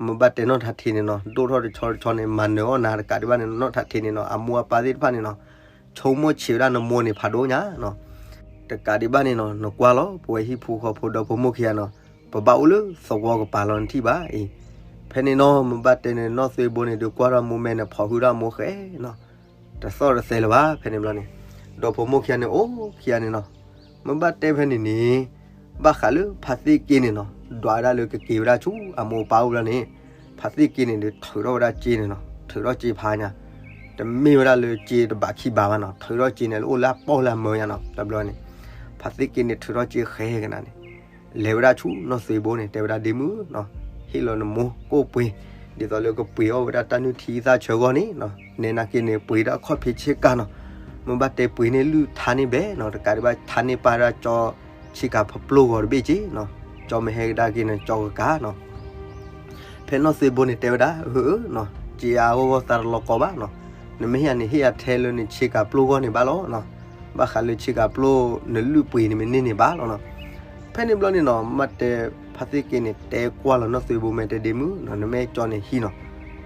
မ့ၢ်ဘၣ်တဲနီၢ်ထးထံးန့ၣ်နီၤ ဒိၣ်ထီၣ်တဆီတဆီန့ၣ် မၤနၢၤအီၣ်နၤတကးဒံးဘၣ်န့ၣ် နီၢ်ထးထံးန့ၣ်နီၤ အမိၢ်အပၢ်သ့ၣ်တဖၣ်န့ၣ်နီၤ ဆိကမိၣ်ဆံးဝဲဒၣ်နမိၢ်န့ၣ်ဖးဒိၣ်ညါနီၤ တကးဒံးဘၣ်န့ၣ်နီၤ နကွၢ်လီၤ ပဝဲဟံၣ်ဖိဃီဖိဒီဖိမိၢ်ခံဂၤနီၤ ပဘၣ်အိၣ်လၢသဝီကပၤလီၤနထံၣ်ဘၣ်အံၤ ဖဲန့ၣ်နီၤ မ့ၢ်ဘၣ်တဲန့ၣ် နီၢ်သ့ဘိန့ၣ်ဒုးကွၢ်ထီၣ်မိၢ်မဲန့ၣ် ဖီၣ်ဟုၣ်ထီၣ်မိၢ်ဃဲနီၤ တသီၣ်တသဲလၢၤဘၣ် ဖဲန့ၣ်ဘျီန့ၣ် ဒီဖိမိၢ်ခံဂၤန့ၣ် အိၣ်ခံဂၤန့ၣ်နီၤ မ့ၢ်ဘၣ်တဲဖဲန့ၣ်န့ၣ် ဘၣ်ဃးလၢဖါသ့ၣ်က့န့ၣ်နီၤ ဒွးဝဲဒၣ်လၢကက့ၤဝဲဒၣ်ဆူအမိၢ်အပၢ်အိၣ်ဘျီန့ၣ် ဖါသ့ၣ်က့န့ၣ်ဒုးထုးထီၣ်ဝဲဒၣ်စ့န့ၣ်နီၤ ထုးထီၣ်စ့ဖးညါ တမ့ၢ်ဝဲဒၣ်လၢစ့တဘးခံဘးဘၣ်နီၤ ထုးထီၣ်စ့န့ၣ်လၢအိၣ်လၢအပီၢ်လၢအမၢညါနီၤ တဘျီန့ၣ် ဖါသ့ၣ်က့န့ၣ်ထုးထီၣ်စ့ဃဲကနၤန့ၣ် လဲၤဝဲဒၣ်ဆူနီၢ်သ့ဘိန့ၣ် တဲဝဲဒၣ်ဒ့မုၣ်နီၤ ဟ့ၣ်လီၤနမိၢ်ကိၣ်ပှ့ၤ ဒ်သိးလၢကပှ့ၤအီၣ်ဝဲဒၣ်တၢ်နုၢ်ထံသၣ်ဆၢဂီၢ်န့ၣ်နီၤ နဲနာ်က့န့ၣ် ပှ့ၤဒၣ်ခီၣ်ဖံးဆ့ကၤနီၤ မ့ၢ်ဘၣ်တဲပှ့ၤန့ၢ်လုၢ်ထါန့ၢ်ဘဲနီၤ တကးဒံးဘၣ်ထါန့ၢ်ပၢ်ဒၣ်ကၠီ ဆ့ကၤဖျိဂီၤတဘ့ၣ်က့နီၤ ကၠီမ့ၢ်ဟဲကဒါက့န့ၣ် ကၠီကကၤနီၤ ဖဲနီၢ်သ့ဘိန့ၣ်တဲဝဲဒၣ် အၢ နီၤ စ့အါဂီၢ်ဂီၢ်သးတလီၤကီဘၣ်နီၤ နမ့ၢ်ဟ့ၣ်ယၤန့ၣ် ဟ့ၣ်ယၤထဲလၢနဆ့ကၤပျိဂီၢ်န့ၣ်ဘၣ်လီၤနီၤ ဘၣ်ဃးလၢဆ့ကၤပျိနလုၢ်ပှ့ၤန့ၣ်မ့ၢ်န့ၢ်န့ၣ်ဘၣ်လီၤနီၤ ဖဲန့ၣ်ဘျီန့ၣ်နီၤ မ့ၢ်ဘၣ်တဲဖါသ့ၣ်က့န့ၣ် တဲကွၢ်လီၤနီၢ်သ့ဘိ မ့ၢ်တဲဒ့မုၣ်နီၤ နမ့ၢ်ကၠီန့ၣ်ဟံးနီၤ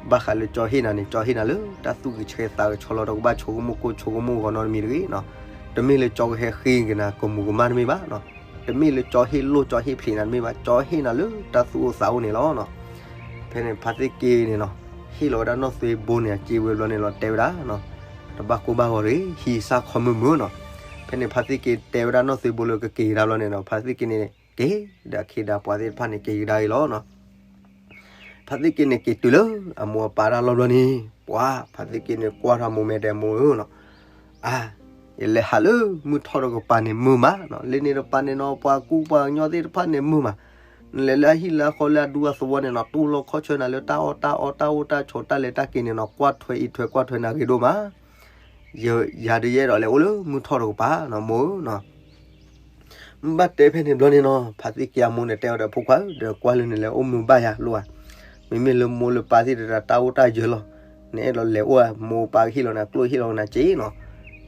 ဘၣ်ဃးလၢကၠီဟ့ၣ်နၤန့ၣ် ကၠီဟ့ၣ်နၤလၢတၢ်သူၣ်ကဆှဲသးကဆှီလီၤ တကဘၣ်ဆိကမိၣ်ကိၢ်ဆိကမိၣ်ဂီၤနီတမံၤတဂ့ၤနီၤ. တမ့ၢ်လၢကၠီကဟဲဃ့က့ၤနၤကမူၤကမၣ်တမ့ၢ်ဘၣ်နီၤ. တမ့ၢ်လၢကၠီဟ့ၣ်လိၣ်ကၠီဟ့ၣ်ဖျံးနၤတမ့ၢ်ဘၣ်, ကၠီဟ့ၣ်နၤလၢတၢ်သူၣ်အိၣ်သးအိၣ်န့ၣ်လီၤနီၤ. ဖဲန့ၣ်ဖါသ့ၣ်က့န့ၣ်နီၤ ဟ့ၣ်လီၤဝဲဒၣ်နီၢ်သွ့ဘိန့ၣ် အစ့ဝဲဘျီန့ၣ်လီၤ တဲဝဲဒၣ်နီၤ, တဘၣ်ကိၢ်ဘၣ်ဂီၤတဂ့ၤ ဟံးစၢ်ခီမုၢ်မုၢ်နီၤ. ဖဲန့ၣ်ဖါသ့ၣ်က့တဲဝဲဒၣ်နီၢ်သွ့ဘိလၢကက့ၤကဒါဘျီန့ၣ်နီၤ ဖါသ့ၣ်က့န့ၣ် က့ၤဒီးအခ့ဒီးပှၤသ့ၣ်တဖၣ်န့ၣ် က့ၤကဒါအံၤလီၤနီၤ. ဖါသ့ၣ်က့န့ၣ် က့ၤတုၤလၢအမိၢ်အပၢ်တၢ်လီၢ်ဘျီန့ၣ် ပှၤဖါသ့ၣ်က့န့ၣ် ကွၢ်ထီၣ်မိၢ်မဲာ်တဲမိၢ်ဧၢနီၤ, အါ, ယလဲၤဟးလၢမုၢ်ထီၣ်တကပၤန့ၣ်မုာ်မးနီၤ, လၢန့ၣ်တပၤန့ၣ်နီၤ ပှၤကူပှၤကညီသ့ၣ်တဖၣ်န့ၣ်မုာ်မး, နလဲၤလၢအဟံၣ်လၢအဃီလၢအဒူအသဝီန့ၣ်နီၤ တူၢ်လိာ်ခီၣ်ဆၢနၤလၢတၢ်အီၣ်တၢ်အီတၢ်အိၣ်တၢ်ဆိးတၢ်လဲၤတၢ်က့ၤန့ၣ်နီၤ ကွၢ်ထွဲအံးထွဲကွၢ်ထွဲနၤဂ့ၤဒိၣ်မး ယၤဒုးယအဲၣ်ဒိးလဲၤအိၣ်လၢမုၢ်ထီၣ်တကပၤနီၤ မိၢ်ဧၢနီၤ. မ့ၢ်ဘၣ်တဲဖဲန့ၣ်ဘျီန့ၣ်နီၤ ဖါသ့ၣ်က့အမိၢ်န့ၣ်တဲအီၤဒီး ဖိခွါဧၢ ဒီးကွၢ်လၢနလဲၤအိၣ်မုာ်ဘၣ်ယၤလိၣ်ဧါ, မ့မ့ၢ်လၢမိၢ်လၢပၢ်သ့ၣ်တဖၣ်တၢ်အိၣ်တၢ်ယၢၤလီၤ, နအဲၣ်ဒိးလဲၤအိၣ်ဧါ မိၢ်ပၢ်ကဟ့ၣ်လီၤနၤကျိၣ်ဟ့ၣ်လီၤနၤစ့နီၤ.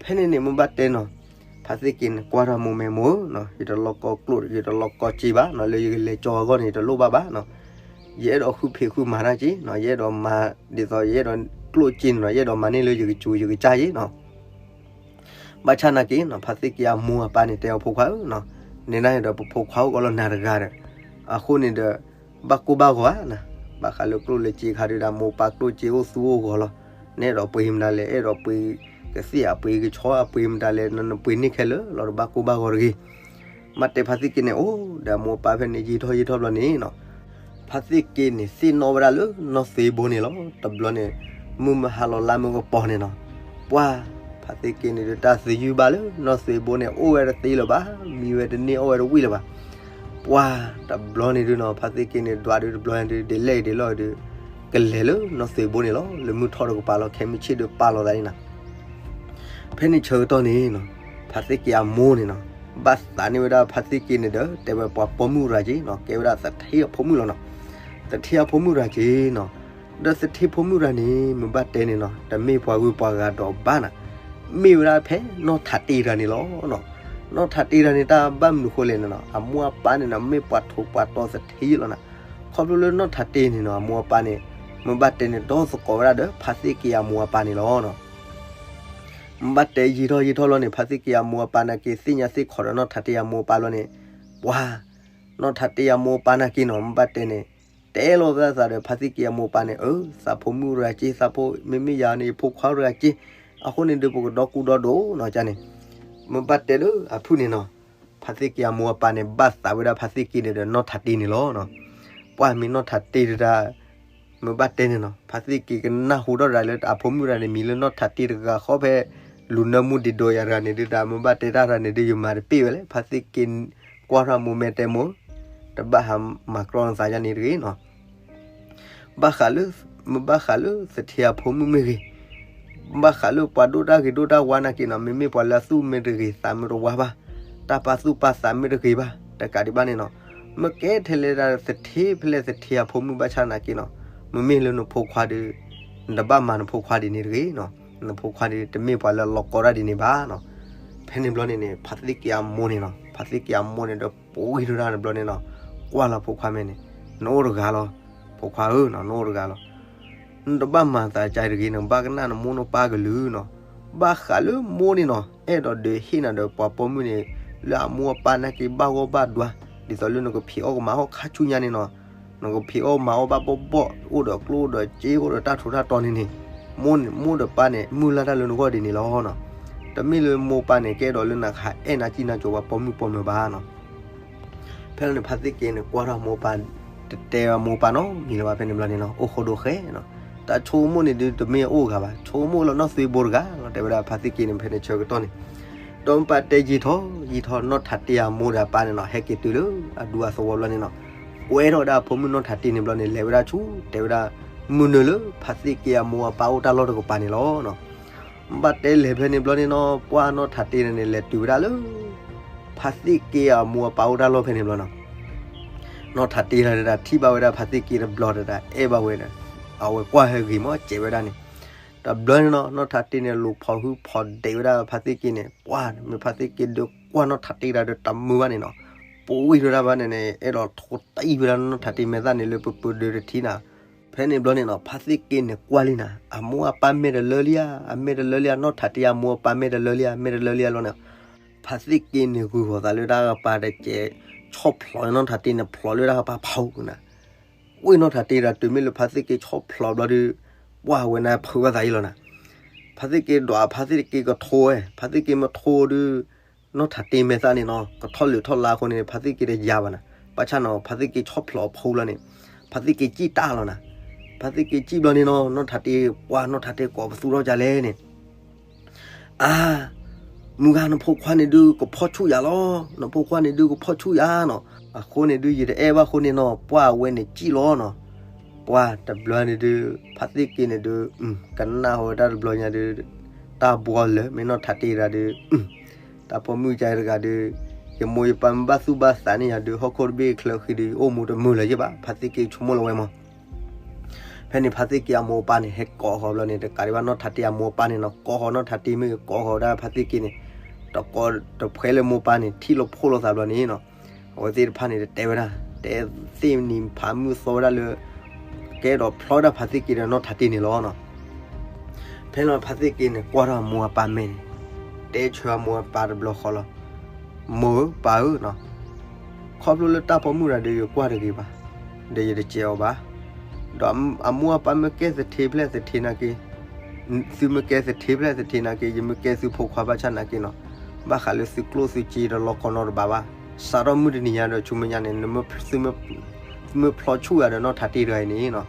ဖဲန့ၣ်န့ၣ် မ့ၢ်ဘၣ်တဲနီၤ ဖါသ့ၣ်က့န့ၣ် ကွၢ်ထီၣ်မိၢ်မဲာ်မိၢ်ဧၢနီၤ ယတလိၣ်ကီကျိၣ် ယတလိၣ်ကီစ့ဘၣ်နီၤ လၢယကလဲၤကၠီအဂီၢ်န့ၣ် ယတလိၣ်ဘၣ်ဘၣ်နီၤ. ယအဲၣ်ဒိးဃုဖံးဃုမၤတၢ်က့နီၤ ယအဲၣ်ဒိးမၤဒ်သိးယအဲၣ်ဒိးကျိၣ်စ့န့ၣ်နီၤ ယအဲၣ်ဒိးမၤန့ၢ်လၢယကစူၤယကစၢ်က့နီၤ. ဘၣ်ဆၣ်နာ်က့နီၤ ဖါသ့ၣ်က့အမိၢ်အပၢ်န့ၣ်တဲအီၤ ဖိခွါဧၢနီၤ, န့ၣ်နၤဒီးပဖိခွါအိၣ်ကီးလီၤနၤတဂၤဒီး, အဃိန့ၣ်ဒီး ဘၣ်ကိၢ်ဘၣ်ဂီၤဧါနီၤ, ဘၣ်ဃးလၢကျိၣ်လၢစ့ခါဒုးဒၣ် မိၢ်ပၢ်ကျိၣ်စ့အိၣ်သူအိၣ်ဂီၤလီၤ, နအဲၣ်ဒိးပှ့ၤမတၤလဲၣ် အဲၣ်ဒိးပှ့ၤကသ့ၣ်အပှ့ၤကဆီအပှ့ၤမတၤလဲၣ် နပှ့ၤန့ၢ်ခဲလၢာ်လီၤ တဘၣ်ကိၢ်ဘၣ်ဂီၤတဂ့ၤ. မ့ၢ်တဲဖါသ့ၣ်က့န့ၣ် အိၣ်ဒီးအမိၢ်အပၢ်ဖဲန့ၣ် ယံာ်ထီၣ်ယံာ်ထီၣ်ဘျီန့ၣ်နီၤ, ဖါသ့ၣ်က့န့ၣ် သ့ၣ်နီၣ်ဝဲဒၣ်လၢနီၢ်သွ့ဘိန့ၣ်လီၤ. တဘျီန့ၣ် မုၢ်မဟါလီၤလါမုၢ်ကပီၤန့ၣ်နီၤ, ပှၤ ဖါသ့ၣ်က့န့ၣ်ဒုး တၢ်သယုၢ်ဘၣ်လၢနီၢ်သွ့ဘိန့ၣ် အိၣ်ဝဲတသ့လၢၤဘၣ်, မံဝဲတန့ၢ်အီၣ်ဝဲတဝံၣ်လၢၤဘၣ်. ပှၤ တဘျီန့ၣ်ဒုးနီၤ ဖါသ့ၣ်က့န့ၣ် ဒွးဒုးတဘျီန့ၣ်ဒုး ဒ်လဲၣ်ဒ်လဲၣ်ဒုး ကလဲၤလၢနီၢ်သွ့ဘိန့ၣ်လီၤ. လၢမုၢ်ထီၣ်တကပၤလီၤ ခဲမုၢ်ဆ့ၣ်ဒုးပာ်လီၤသးန့ၣ်နီၤ. ဖဲန့ၣ်ဆၢကတီၢ်န့ၣ်နီၤ ဖါသ့ၣ်က့အမိၢ်န့ၣ်နီၤ ဘၣ်သးန့ၢ်ဝဲဒၣ်ဖါသ့ၣ်က့န့ၣ်ဒီး တဲဝဲပှၤပိာ်မုၣ်ရၤက့နီၤ ကဲဝဲဒၣ်သထ့အဖိမုၣ်လီၤနီၤ. သထ့အဖိမုၣ်ရၤက့နီၤ, ဒီးသထ့ဖိမုၣ်ရၤန့ၣ် မ့ၢ်ဘၣ်တဲန့ၣ်နီၤ တမ့ၢ်ပှၤဂုၤပှၤဂၤဒီးဘၣ်နၤ, မ့ၢ်ဝဲဒၣ်ဖဲနီၢ်ထးတ့ရၤန့ၣ်လီၤ. နီၢ်ထးတ့ရၤန့ၣ် တၢ်ဘၣ်မနုၤဃိလဲၣ်န့ၣ်နီၤ အမိၢ်အပၢ်န့ၣ်နီၤ မ့ၢ်ပှၤထိးပှၤတီၤသထ့လီၤနၤ. ခီဖျိလၢနီၢ်ထးတ့န့ၣ်နီၤ အမိၢ်အပၢ်န့ၣ် မ့ၢ်ဘၣ်တဲန့ၣ် ဒီသကိးဝဲဒၣ်ဒီး ဖါသ့ၣ်က့အမိၢ်အပၢ်န့ၣ်လီၤနီၤ. မ့ၢ်ဘၣ်တဲယံာ်ထီၣ်ယံာ်ထီၣ်လီၤန့ၣ် ဖါသ့ၣ်က့အမိၢ်အပၢ်နာ်က့ သ့ၣ်ညါသ့ၣ်ခီးဒီးနီၢ်ထးတ့အမိၢ်အပၢ်လီၤန့ၣ်, ပှၤ နီၢ်ထးတ့အမိၢ်အပၢ်နာ်က့နီၤ မ့ၢ်ဘၣ်တဲန့ၣ် တဲလီၤဝဲဒၣ်သးဒီးဖါသ့ၣ်က့အမိၢ်အပၢ်န့ၣ်, အၢ သးဖိမုၣ်ရၤက့ သးဖိ မ့မ့ၢ်ယၤန့ၣ် ယဖိခွါရၤက့, အဃိန့ၣ်ဒုး ပကဒီကူဒီဒိၣ်နီၤကန့ၣ်, မ့ၢ်ဘၣ်တဲလၢအဖုၣ်န့ၣ်နီၤ, ဖါသ့ၣ်က့အမိၢ်အပၢ်န့ၣ် ဘၣ်သးဝဲဒၣ်ဖါသ့ၣ်က့န့ၣ်ဒီးနီၢ်ထးတ့န့ၣ်လီၤနီၤ. ပှၤမ့ၢ်နီၢ်ထးတ့တဒၣ် မ့ၢ်ဘၣ်တဲန့ၣ်နီၤ ဖါသ့ၣ်က့ကနၢ်ဟူထီၣ်တၢ်လၢအဖိမုၣ်တဂၤန့ၣ် မံၤလၢနီၢ်ထးတ့တဂၤဃီဖဲ လူၤနၢမူဒံးဒိးယၤတဂၤန့ၣ်ဒုး တၢ်မ့ၢ်ဘၣ်တဲတၢ်တဂၤန့ၣ်ဒုး ယမၤတပ့ၢ်ဝဲလဲၣ် ဖါသ့ၣ်က့ ကွၢ်ထီၣ်မိၢ်မဲတဲမိၢ်, တဘၣ်ဟးမၤကြီနသးယါန့ၣ်တဂ့ၤနီၤ. ဘၣ်ဃးလၢ, မ့ၢ်ဘၣ်ဃးလၢသထ့အဖိမုၣ်မ့ၢ်ဂ့ၤ, ဘၣ်ဃးလၢပှၤဒိၣ်တၢ်ဂ့ၤဒိၣ်တၢ်ဝါနာ်က့နီၤ မ့မ့ၢ်ပှၤလၢအသူၣ်မ့ၢ်တဂ့ၤသးမ့ၢ်တဝါဘၣ်, တၢ်ပာ်သူၣ်ပာ်သးမ့ၢ်တဂ့ၤဘၣ် တကးဒံးဘၣ်န့ၣ်နီၤ, မ့ၢ်ကဲထဲလဲၣ်ဒၣ်သထ့ဖဲလဲၣ်သထ့အဖိမုၣ်ဘၣ်ဆၣ်နာ်က့နီၤ, မ့မ့ၢ်လၢနဖိခွါဒီး နတဘၣ်မၤနဖိခွါဒ်န့ၣ်တဂ့ၤနီၤ, နဖိခွါဒီးတမ့ၢ်ပှၤလၢအလီၤကီတၢ်ဒ်န့ၣ်ဘၣ်နီၤ. ဖဲန့ၣ်ဘျီန့ၣ်န့ၣ် ဖါသ့ၣ်က့အမိၢ်န့ၣ်နီၤ ဖါသ့ၣ်က့အမိၢ်န့ၣ်ဒီး ပိၤဂံၢ်ထီၣ်တၢ်တဘျီန့ၣ်နီၤ, ကွၢ်လီၤဖိခွါမဲန့ၣ်, နအိၣ်တဂၤလီၤ, ဖိခွါဧၢနီၤ နအိၣ်တဂၤလီၤ. နတဘၣ်မၤသးကါတဂ့ၤ နဘၣ်ကနၣ်နမိၢ်နပၢ်ကလုၢ်နီၤ. ဘၣ်ဃးလၢမိၢ်န့ၣ်နီၤ အဲၣ်ဒိးဒုးဟ့ၣ်နၤဒီးပှၤပိာ်မုၣ်န့ၣ် လၢအမိၢ်အပၢ်နာ်က့ဘၣ်ဂီၢ်ဘၣ်ဒွါ, ဒ်သိးလၢနကဖံးအီၣ်ကမၤအီၣ်ခါဆူညါန့ၣ်နီၤ, နကဖံးအီၣ်မၤအီၣ်ဘၣ်ဘီၣ်ဘီၣ် အိၣ်ဒီးကျိၣ်အိၣ်ဒီးစ့အိၣ်ဒီးတၢ်ထူးတၢ်တီၤန့ၣ်န့ၣ်, မိၢ်န့ၣ် မိၢ်ဒီးပၢ်န့ၣ် မုၢ်လၢ်တၢ်လၢနဂီၢ်ဒ်န့ၣ်လီၤနီၤ. တမ့ၢ်လၢမိၢ်ပၢ်န့ၣ် ကအဲၣ်ဒိးလၢနကဟးအဲၣ်နၤစံၣ်နၤစိၤပှၤပိာ်မုၣ်ပိာ်မၢၤဘၣ်နီၤ. ဖဲန့ၣ်ဖါသ့ၣ်က့န့ၣ် ကွၢ်ထီၣ်မိၢ်ပၢ် တတဲဝဲမိၢ်ပၢ်နီတမံၤလၢၤဘၣ် ဖဲန့ၣ်ဘျီန့ၣ်နီၤ အိၣ်ဃိဒိၣ်ဃဲနီၤ. တၢ်ဆိကမိၣ်န့ၣ်ဒုးတမ့ၢ်အအိၣ်ဂၤဘၣ် ဆိကမိၣ်လီၤနီၢ်သွ့ဘိတဂၤလီၤ တဲဝဲဒၣ်ဖါသ့ၣ်က့န့ၣ် ဖဲန့ၣ်ဆၢကတီၢ်န့ၣ် ဒီးမ့ၢ်ပၢ်တဲယံာ်ထီၣ်ယံာ်ထီၣ် နီၢ်ထးတ့အမိၢ်ဒီးအပၢ်န့ၣ်နီၤ ဟဲက့ၤတုၤလၢအဒူအသဝီဘျီန့ၣ်နီၤ ကွဲထီၣ်ဝဲဒၣ်အဖိမုၣ်နီၢ်ထးတ့န့ၣ်ဘျီန့ၣ် လဲၤဝဲဒၣ်ဆူ တဲဝဲဒၣ် မုၢ်နုာ်လၢဖါသ့ၣ်က့အမိၢ်အပၢ်အိၣ်တၢ်လီၢ်တကပၤန့ၣ်လီၤနီၤ. ဘၣ်တဲလဲၤဖဲန့ၣ်ဘျီန့ၣ်နီၤ ပှၢ်နီၢ်ထးတ့န့ၣ် လဲၤတုၤဝဲဒၣ်လၢ ဖါသ့ၣ်က့အမိၢ်အပၢ်အိၣ်တၢ်လီၢ်ဖဲန့ၣ်ဘျီနီၤ နီၢ်ထးတ့လီၤတဒၣ် ထံၣ်ဘၣ်ဝဲဒၣ်ဖါသ့ၣ်က့တဘျီတဒၣ် အဲၣ်ဘၣ်ဝဲဒီး အဝဲကွၢ်ဟဲဂ့ၤမီၢ်စဲးဝဲဒၣ်န့ၣ် တဘျီန့ၣ်နီၤ နီၢ်ထးတ့န့ၣ် လူၤဖီၣ်ဟုဖီၣ်ဒဲးဝဲဒၣ်ဖါသ့ၣ်က့န့ၣ် ပှၢ်မ့ၢ်ဖါသ့ၣ်က့ဒုးကွၢ်နီၢ်ထးတ့တၢ်ဒီးတမုာ်ဘၣ်န့ၣ်နီၤ ပူၤဝံၤထီၣ်ဒၣ်ဘၣ်န့ၣ်န့ၣ် အဲၣ်ဒိးထိးတံၢ်ဝဲဒၣ်နီၢ်ထးတ့မဲာ်သၣ်န့ၣ်လၢပပၢၤဒုးတထံၣ်နၤ ဖဲန့ၣ်ဘျီန့ၣ်နီၤ ဖါသ့ၣ်က့န့ၣ်ကွၢ်လံနၤ အမိၢ်အပၢ်မဲာ်တလၢလံဧါ, အမဲာ်တလၢလံဧါ, နီၢ်ထးတ့အမိၢ်အပၢ်မဲာ်တလၢလံဧါ, မဲာ်တလၢလံဧါလီၤန့ၣ်, ဖါသ့ၣ်က့န့ၣ်ဂုာ်ဃီၤသးလၢတၢ်ကပၤတကဲး, ဆီၣ်ဖျိးနီၢ်ထးတ့န့ၣ် ဖျိးလၢတၢ်ကပၤဖီနၤ, ဝ့ၢ်နီၢ်ထးတ့ဒီးတုၤမ့ၢ်လၢဖါသ့ၣ်က့ဆီၣ်ဖျိးဘျီဒီး, ပှၢ်ဝဲန့ၣ်ဖုးဘၣ်သးအံၤလီၤနၤ, ဖါသ့ၣ်က့ဒွးဖါသ့ၣ်က့ကထိဝဲ, ဖါသ့ၣ်က့မ့ၢ်ထိဒီး နီၢ်ထးတ့မဲာ်သၣ်န့ၣ်နီၤ ကထီၣ်လၢာ်ထီၣ်လါအဃိန့ၣ် ဖါသ့ၣ်က့တယါဘၣ်နၤ, ဘၣ်ဆၣ်နီၤ ဖါသ့ၣ်က့ဆီၣ်ဖျိးအဖိလီၤန့ၣ်, ဖါသ့ၣ်က့စံၣ်တၢ်လီၤနၤ, ဖါသ့ၣ်က့စံၣ်ဘျီန့ၣ်နီၤ နီၢ်ထးတ့, ပှၢ်နီၢ်ထးတ့ကိးပသူထီၣ်ကလဲၣ်န့ၣ် အါ, မုၢ်ဂၤနဖိခွါန့ၣ်ဒုးကဖီၣ်ဆူၣ်ယၤလီၤ, နဖိခွါန့ၣ်ဒုးကဖီၣ်ဆူၣ်ယၤနီၤ, အဃိန့ၣ်ဒုးယတအဲၣ်ဘၣ်အဃိန့ၣ်နီၤ ပှၢ်အဝဲန့ၣ်စံၣ်လီၤနီၤ, ပှၢ်တဘျီန့ၣ်ဒုး ဖါသ့ၣ်က့န့ၣ်ဒုး, ကနၣ်ဟီဝဲတၢ်တဘျီညါဒုး, တၢ်ဘှီလၢာ် မ့ၢ်နီၢ်ထးတ့တဂၤဒုး တၢ်ပိာ်မုၣ်ကါတဂၤဒုး, ယမိၢ်ယပၢ်မ့ၢ်ဘၣ်သူၣ်ဘၣ်သးန့ၢ်ယၤဒုး ဟီၣ်ခိၣ်တဘ့ၣ်ချၢဃံဒုး ယအိၣ်မူတမုာ်လၢၤယ့ၢ်ဘၣ်, ဖါသ့ၣ်က့ဆိကမိၣ်လီၤဝဲမး ဖဲန့ၣ်ဖါသ့ၣ်က့အမိၢ်အပၢ်န့ၣ် ဟဲကိးဃီၤဘျီန့ၣ် တကးဒံးဘၣ်နီၢ်ထးတ့အမိၢ်အပၢ်န့ၣ်နီၤ ကိးဃီၤနီၢ်ထးတ့မ့ၢ်ဂ့ၤ ကိးဃီၤဒၣ်ဖါသ့ၣ်က့န့ၣ်, တကိးတဖှဲလၢမိၢ်ပၢ်န့ၣ် ထံၣ်လိာ်ဖိးလိာ်သးဘျီန့ၣ်နီၤ, အဝဲသ့ၣ်တဖၣ်န့ၣ် တတဲဝဲဒၣ်, တဲသ့ၣ်နံၤဖးမုၢ်သီဝဲဒၣ်လၢ ကဲဒီးဖျီဒၣ်ဖါသ့ၣ်က့ဒီးနီၢ်ထးတ့န့ၣ်လီၤနီၤ. ဖဲလီၤဖါသ့ၣ်က့န့ၣ် ကွၢ်ထီၣ်အမိၢ်အပၢ်မဲာ်န့ၣ်, တဲဆၢအမိၢ်အပၢ်တဘျီဃီလီၤ, မိၢ်ဧၢပၢ်ဧၢနီၤ, ခီဖျိလၢတၢ်ပိာ်မုၣ်တဂၤဒီးယကွၢ်တဂ့ၤဘၣ်, ဒီးယတစဲးအီၤဘၣ်, ဒီးအမိၢ်အပၢ်မ့ၢ်ကဲသထ့ဖျဲၣ်သထ့နာ်က့, သုမ့ၢ်ကဲသထ့ဖျဲၣ်သထ့နာ်က့ ယမ့ၢ်ကဲသုဖိခွါဘၣ်ဆၣ်နာ်က့နီၤ, ဘၣ်ဃးလၢသုကျိၣ်သုစ့တလီၤကီနီတဘၣ်ဘၣ်, စးထီၣ်မုၢ်တနံၤညါဒီးဆူမဲာ်ညါန့ၣ် သုမ့ၢ်ဖျီဆူၣ်ယၤဒီးနီၢ်ထးတ့တဂၤအံၤန့ၣ်နီၤ,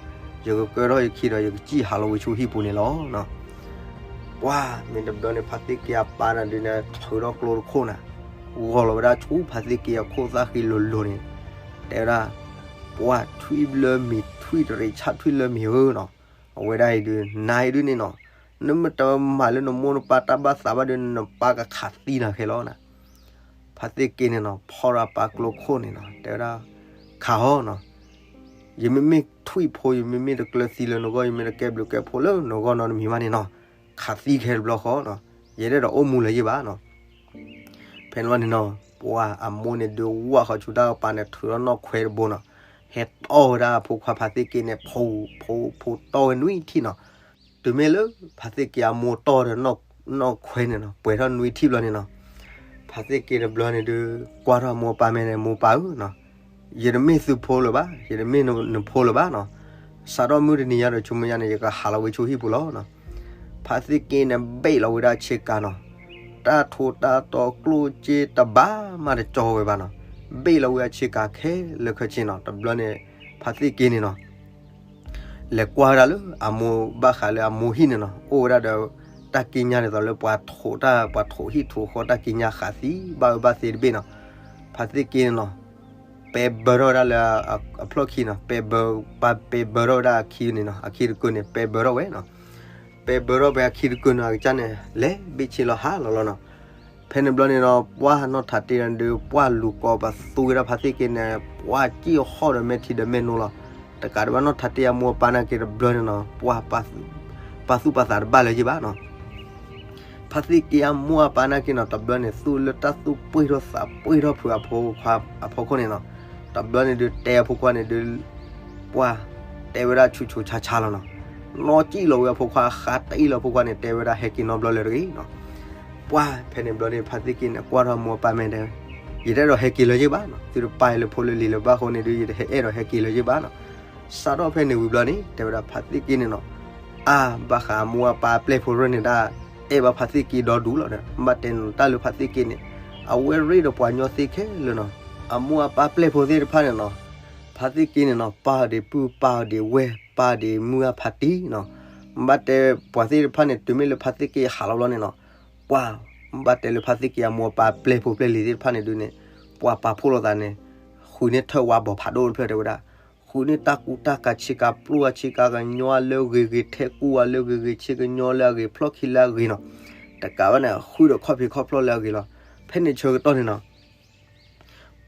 ယကကၢထီၣ်ယခံဒီးယကစံၣ်ဟးလီၤဝံၤဆူဟံၣ်ပူၤန့ၣ်လီၤ. ပှၢ်မ့ၢ်တဘျီန့ၣ် ဖါသ့ၣ်က့အပၢ်န့ၣ်ဒုးန့ၣ် ထုးထီၣ်ကျိတခိၣ်နၤ, ဂီၤလီၤဝဲဒၣ်ဆူဖါသ့ၣ်က့အခိၣ်သၣ်ဃံလိၤလိၤန့ၣ်, တဲဝဲဒၣ်, ပှၢ်ထွံၣ်ဘျၢမံၤထွံၣ်တရံးဆၣ်ထွံၣ်လၢမံၤဧၢနီၤ, အဝဲဒၣ်အံၤဒုး နၤအံၤဒုးန့ၣ်နီၤ, နမ့ၢ်တမၤလၢနမိၢ်နပၢ်တၢ်ဘၣ်သးဘၣ်ဒီး နပၢ်ကခးသံနၤခဲလီၤနၤ. ဖါသ့ၣ်က့န့ၣ်နီၤ ဖီၣ်ဒီးအပၢ်ကျိခိၣ်န့ၣ်နီၤ တဲဝဲဒၣ်, ခးဟီနီၤ, ယမ့မ့ၢ်ထွံၣ်ဖိ ယမ့မ့ၢ်တကျၢၤသံလၢနဂီၢ် ယမ့ၢ်တကဲဘျုးကဲဖှိၣ်လၢနဂီၢ်နီတမံၤဘၣ်န့ၣ်နီၤ, ခးသံခဲတဘျီဃီနီၤ, ယတအဲၣ်ဒိးအိၣ်မူလၢၤယ့ၢ်ဘၣ်နီၤ. ဖဲန့ၣ်ဘျီန့ၣ်နီၤ ပှၢ်အမိၢ်န့ၣ်ဒုးဝၢ်ဃီၤဆူတၢ်ကပၤန့ၣ် ထုးထီၣ်နီၣ်ခွဲတဘိနီၤ, ဟဲတီၢ်ဝဲဒၣ်အဖိခွါဖါသ့ၣ်က့န့ၣ် ဖိ ဖိ ဖိတီၢ်ဝဲနွံထံၣ်နီၤ. တုၤမ့ၢ်လၢဖါသ့ၣ်က့အမိၢ်တီၢ်ဒီးနီၣ်ခွဲန့ၣ်နီၤ ပှဲၤထီၣ်နွံထံၣ်ဘျီန့ၣ်နီၤ, ဖါသ့ၣ်က့တဘျီန့ၣ်ဒုး ကွၢ်ထီၣ်အမိၢ်အပၢ်မဲာ်န့ၣ် မိၢ်ပၢ်ဧၢနီၤ, ယတမ့ၢ်သုဖိလၢၤဘၣ်, ယတမ့ၢ်နဖိလၢၤဘၣ်နီၤ, စးထီၣ်မုၢ်တနံၤညါဒီးဆူမဲာ်ညါန့ၣ် ယကဟးလီၤဝံၤဆူဟံၣ်ပူၤလီၤနီၤ. ဖါသ့ၣ်က့န့ၣ်ဘ့ၣ်လီၤဝဲဒၣ်အဆ့ကၤနီၤ, တၢ်ထိတၢ်တီကျိၣ်စ့တဘၣ်မးတကၠီဝဲဘၣ်နီၤ, ဘ့ၣ်လီၤဝဲအဆ့ကၤခဲလၢာ်ခဲဆ့နီၤ. တဘျီန့ၣ် ဖါသ့ၣ်က့န့ၣ်နီၤ လဲၤကွၢ်ဝဲဒၣ်လၢအမိၢ်ဘၣ်ဃးလၢအမိၢ်ဟံၣ်န့ၣ်နီၤ အိၣ်ဝဲဒၣ်ဒီး တၢ်ကံးညာ်ဒ်သိးလၢပှၤထိးတၢ် ပှၤထိးဟံၣ်ထိးဃီတၢ်ကံးညာ်ဃာ်သံဘၣ်ဝဲဘၣ်သ့တဘ့ၣ်နီၤ. ဖါသ့ၣ်က့န့ၣ်နီၤ ပဲဘၢထီၣ်ဝဲဒၣ်လၢအဖျီၣ်ခံနီၤ, ပဲဘၢ, ပှၤပဲဘၢထီၣ်ဝဲဒၣ်အခံန့ၣ်နီၤ, အခံတကုာ်န့ၣ် ပဲဘၢထီၣ်ဝဲနီၤ. ပဲဘၢထီၣ်ဝဲအခံတကုာ်န့ၣ် အကစၢ်န့ၣ် လဲၤဘ့ၣ်ဆ့လီၤဟးလီၤလီၤနီၤ. ဖဲန့ၣ်ဘျီန့ၣ်နီၤ ပှၢ်နီၢ်ထးတ့ဒီး ပှၢ်လူၤကိးပသူဝဲဒၣ်ဖါသ့ၣ်က့န့ၣ် ပှၢ်စံၣ်ဟီၣ်ဒီးမဲာ်ထံဒီးမဲာ်နိလီၤ. တကးဒံးဘၣ်နီၢ်ထးတ့အမိၢ်အပၢ်နာ်က့တဘျီန့ၣ်နီၤ ပှၢ်ပာ်သူၣ်ပာ်သးတဘၣ်လၢၤယ့ၢ်ဘၣ်နီၤ. ဖါသ့ၣ်က့အမိၢ်အပၢ်နာ်က့နီၤ တဘျီန့ၣ် သူၣ်လၢတၢ်သူၣ်ပှ့ၤထီၣ်သးပှ့ၤထီၣ်ဖုးအဖိခွါအဖီခိၣ်န့ၣ်နီၤ, တဘျီန့ၣ်ဒုးတဲအဖိခွါန့ၣ်ဒုး ပှၢ်တဲဝဲဒၣ်ဆူးဆူးဆါဆါလီၤနီၤ. နီၢ်စံၣ်လီၤဝဲအဖိခွါ ဃါတအံၣ်လီၤအဖိခွါန့ၣ် တဲဝဲဒၣ်ဟဲက့ၤနီတဘျီလၢၤတဂ့ၤနီၤ. ပှၢ်ဖဲန့ၣ်ဘျီန့ၣ် ဖါသ့ၣ်က့န့ၣ် ကွၢ်ထီၣ်အမိၢ်အပၢ်မဲာ်ဒီး ယတအဲၣ်ဒိးဟဲက့ၤလၢၤယ့ၢ်ဘၣ်နီၤ, သုတပာ်ယၤလၢဖိလၢလံၤလၢၤဘၣ်အဃိန့ၣ်ဒုး ယတအဲၣ်ဒိးဟဲက့ၤလၢၤယ့ၢ်ဘၣ်နီၤ. စးထီၣ်ဖဲန့ၣ်ဝံၤဘျီန့ၣ် တဲဝဲဒၣ်ဖါသ့ၣ်က့န့ၣ်နီၤ, အါ ဘၣ်ဃးအမိၢ်အပၢ်အပျဲၢ်ဖိရၢၢ်န့ၣ်ဒၣ် အဲၣ်ဘၣ်ဖါသ့ၣ်က့ဒီဒူၣ်လီၤဒီး ဘၣ်တဲနီၤတၢ်လၢဖါသ့ၣ်က့န့ၣ် အဝဲရ့ဒီးပှၤညီသ့ခဲလၢာ်နီၤ. အမိၢ်အပၢ်ပျဲၢ်ဖိသ့ၣ်တဖၣ်န့ၣ်နီၤ ဖါသ့ၣ်က့န့ၣ်နီၤ ပၢ်အီၤဒံးပုၢ် ပၢ်အီၤဒံးဝဲၢ် ပၢ်အီၤဒံးမုၢ်ဂၢ်ဖါတံၢ်နီၤ. ဘၣ်တဲပှၤသ့ၣ်တဖၣ်န့ၣ် တုၤမ့ၢ်လၢဖါသ့ၣ်က့ဟးလီၤဘျီန့ၣ်နီၤ ပှၢ် ဘၣ်တဲလၢဖါသ့ၣ်က့အမိၢ်အပၢ်ပျဲၢ်ဖိပျဲၢ်လံၤသ့ၣ်တဖၣ်န့ၣ်ဒုးန့ၣ် ပှၤပာ်ဖှိၣ်လိာ်သးန့ၣ် ဃုာ်န့ၢ်ထၢၣ်ဝါဘီၣ်ဖးဒိၣ်တဖျၢၣ်တဲဝဲဒၣ်, ဃုာ်န့ၢ်တၢ်ကူတၢ်ကၤ ဆ့ကၤပျိၢ်ဧါ ဆ့ကၤကညီလၢအဂ့ၤဂ့ၤ ထဲကူဧါလၢအဂ့ၤဂ့ၤ ဆ့ကညီလၢအဂ့ၤ ဖျီၣ်ခံလၢအဂ့ၤနီၤ. တကးဘၣ်န့ၣ် ဃုာ်ဒီးခီၣ်ဖံးခီၣ်ဖျီၣ်လၢအဂ့ၤလီၤ. ဖဲန့ၣ်ဆၢကတီၢ်န့ၣ်နီၤ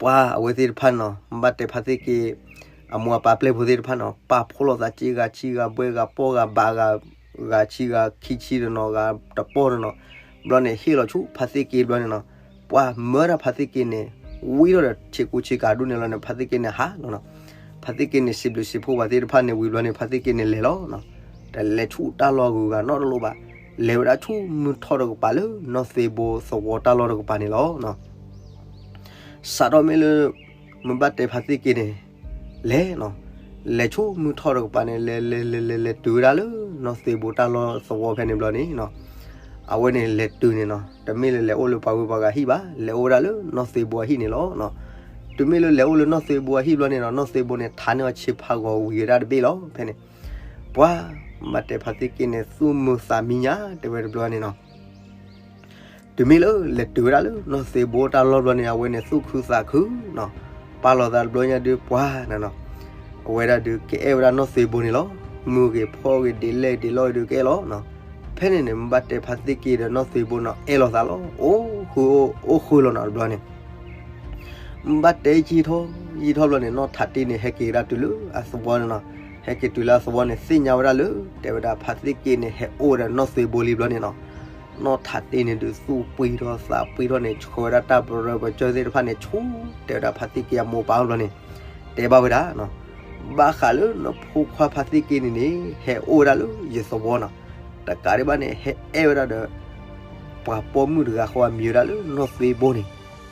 ပှၤအဝဲသ့ၣ်တဖၣ်န့ၣ်နီၤ ဘၣ်တဲဖါသ့ၣ်က့ အမိၢ်အပၢ်ပျဲၢ်ဖိသ့ၣ်တဖၣ်န့ၣ်နီၤ ပာ်ဖှိၣ်လိာ်သး စ့ဂၤဆံဂၤ ဘွဲဂၤပီၢ်ဂၤ ဘးဂၤ ဂၤဆံဂၤ ခံဆံတနီၤဂၤ တပီၢ်တနီၤ. ဘျီန့ၣ် ဟ့ၣ်လီၤဆူဖါသ့ၣ်က့ဘျီန့ၣ်နီၤ ပှၤမၢဒၣ်ဖါသ့ၣ်က့န့ၣ် ဝံထီၣ်ဒီးဆ့ကူဆ့ကၤဒူၣ်န့ၣ်လီၤန့ၣ် ဖါသ့ၣ်က့န့ၣ်ဟးလီၤနီၤ. ဖါသ့ၣ်က့န့ၣ် စံးဘျုးစံးဖှိၣ်ပှၤသ့ၣ်တဖၣ်န့ၣ်ဝံၤဘျီန့ၣ် ဖါသ့ၣ်က့န့ၣ်လဲၤလီၤနီၤ. တလဲၤဆူတၢ်လီၢ်ဂုၤဂၤနီတလိၣ်ဘၣ်, လဲၤဝဲဒၣ်ဆူမုၢ်ထီၣ်တကပၤလၢနီၢ်သ့ဘိသဝီတၢ်လီၢ်တကပၤန့ၣ်လီၤနီၤ. စးထီၣ်မ့ၢ်လၢ မ့ၢ်ဘၣ်တဲဖါသ့ၣ်က့န့ၣ် လဲၤနီၤ, လဲၤဆူမုၢ်ထီၣ်တကပၤန့ၣ် လဲၤလဲၤလဲၤလဲၤလဲၤတုၤဝဲဒၣ်လၢ နီၢ်သ့ဘိတၢ်လီၢ်သဝီဖဲန့ၣ်ဘျီန့ၣ်နီၤ. အဝဲန့ၣ်လဲၤတုၤန့ၣ်နီၤ, တမ့ၢ်လၢလဲၤအိၣ်လၢပှၤဂုၤပှၤဂၤဟံၣ်ဘၣ်, လဲၤအိၣ်ဝဲဒၣ်လၢနီၢ်သ့ဘိအဟံၣ်န့ၣ်လီၤနီၤ. တုၤမ့ၢ်လၢလဲၤအိၣ်လၢနီၢ်သ့ဘိအဟံၣ်ဘျီန့ၣ်နီၤ, နီၢ်သ့ဘိန့ၣ် ထါန့ၢ်အီၤဆ့ဖးဂီၤဝံၤဝဲဒၣ်တဘ့ၣ်လီၤ. ဖဲန့ၣ် ပှၤ ဘၣ်တဲဖါသ့ၣ်က့န့ၣ် သူၣ်မုာ်သးမံညါ တဲဝဲတဘျီန့ၣ်နီၤ. တုၤမ့ၢ်လၢလဲၤတုၤဝဲဒၣ်လၢနီၢ်သ့ဘိတၢ်လီၢ်ဘျီန့ၣ် အဝဲန့ၣ်သူၣ်ခုသးခုနီၤ. ပာ်လီၤသးတဘျီညါဒုးပှၤနီၤနီၤ, အဝဲဒၣ်ဒုးကအဲၣ်ဝဲဒၣ်နီၢ်သ့ဘိန့ၣ်လီၤ. မုၢ်ဂ့ၤဖီဂ့ၤ ဒ်လဲၣ်ဒ်လဲၣ်ဒုးကအဲၣ်လီၤနီၤ. ဖဲန့ၣ်န့ၣ် မ့ၢ်ဘၣ်တဲဖါသ့ၣ်က့ဒီးနီၢ်သ့ဘိနီၤ အဲၣ်လိာ်သးလီၤ. အိၣ်ဃုအိၣ်ဃုလီၤနီၤတဘျီန့ၣ် မ့ၢ်ဘၣ်တဲယံာ်ထီၣ်ယံာ်ထီၣ်ဘျီန့ၣ် နီၢ်ထးတ့န့ၣ် ဟဲက့ၤဝဲဒၣ်တုၤလၢအသဝီန့ၣ်နီၤ. ဟဲက့ၤတုၤလၢအသဝီန့ၣ် သ့ၣ်ညါဝဲဒၣ်လၢ တဲဝဲဒၣ်ဖါသ့ၣ်က့န့ၣ် ဟဲအိၣ်ဝဲဒီးနီၢ်သ့ဘိလံဘျီန့ၣ်နီၤ. နီၢ်ထးတ့န့ၣ်ဒုး သူၣ်ပှံၢ်ထီၣ်သးပှံၢ်ထီၣ်န့ၣ် ဆှၢဝဲဒၣ်တၢ်ပရၢပကၢၢ်သ့ၣ်တဖၣ်န့ၣ် ဆူ တဲဝဲဒၣ်ဖါသ့ၣ်က့အမိၢ်အပၢ်ဘျီန့ၣ် တဲဘၣ်ဝဲဒၣ် ဘၣ်ဃးလၢနဖိခွါဖါသ့ၣ်က့န့ၣ်န့ၣ် ဟဲအိၣ်ဝဲဒၣ်လၢယသဝီနီၤ. တကးဒံးဘၣ်န့ၣ် ဟဲအဲၣ်ဝဲဒၣ်ဒီး ပှၤပိာ်မုၣ်တဂၤဃီအမံၤဝဲဒၣ်လၢနီၢ်သ့ဘိန့ၣ်.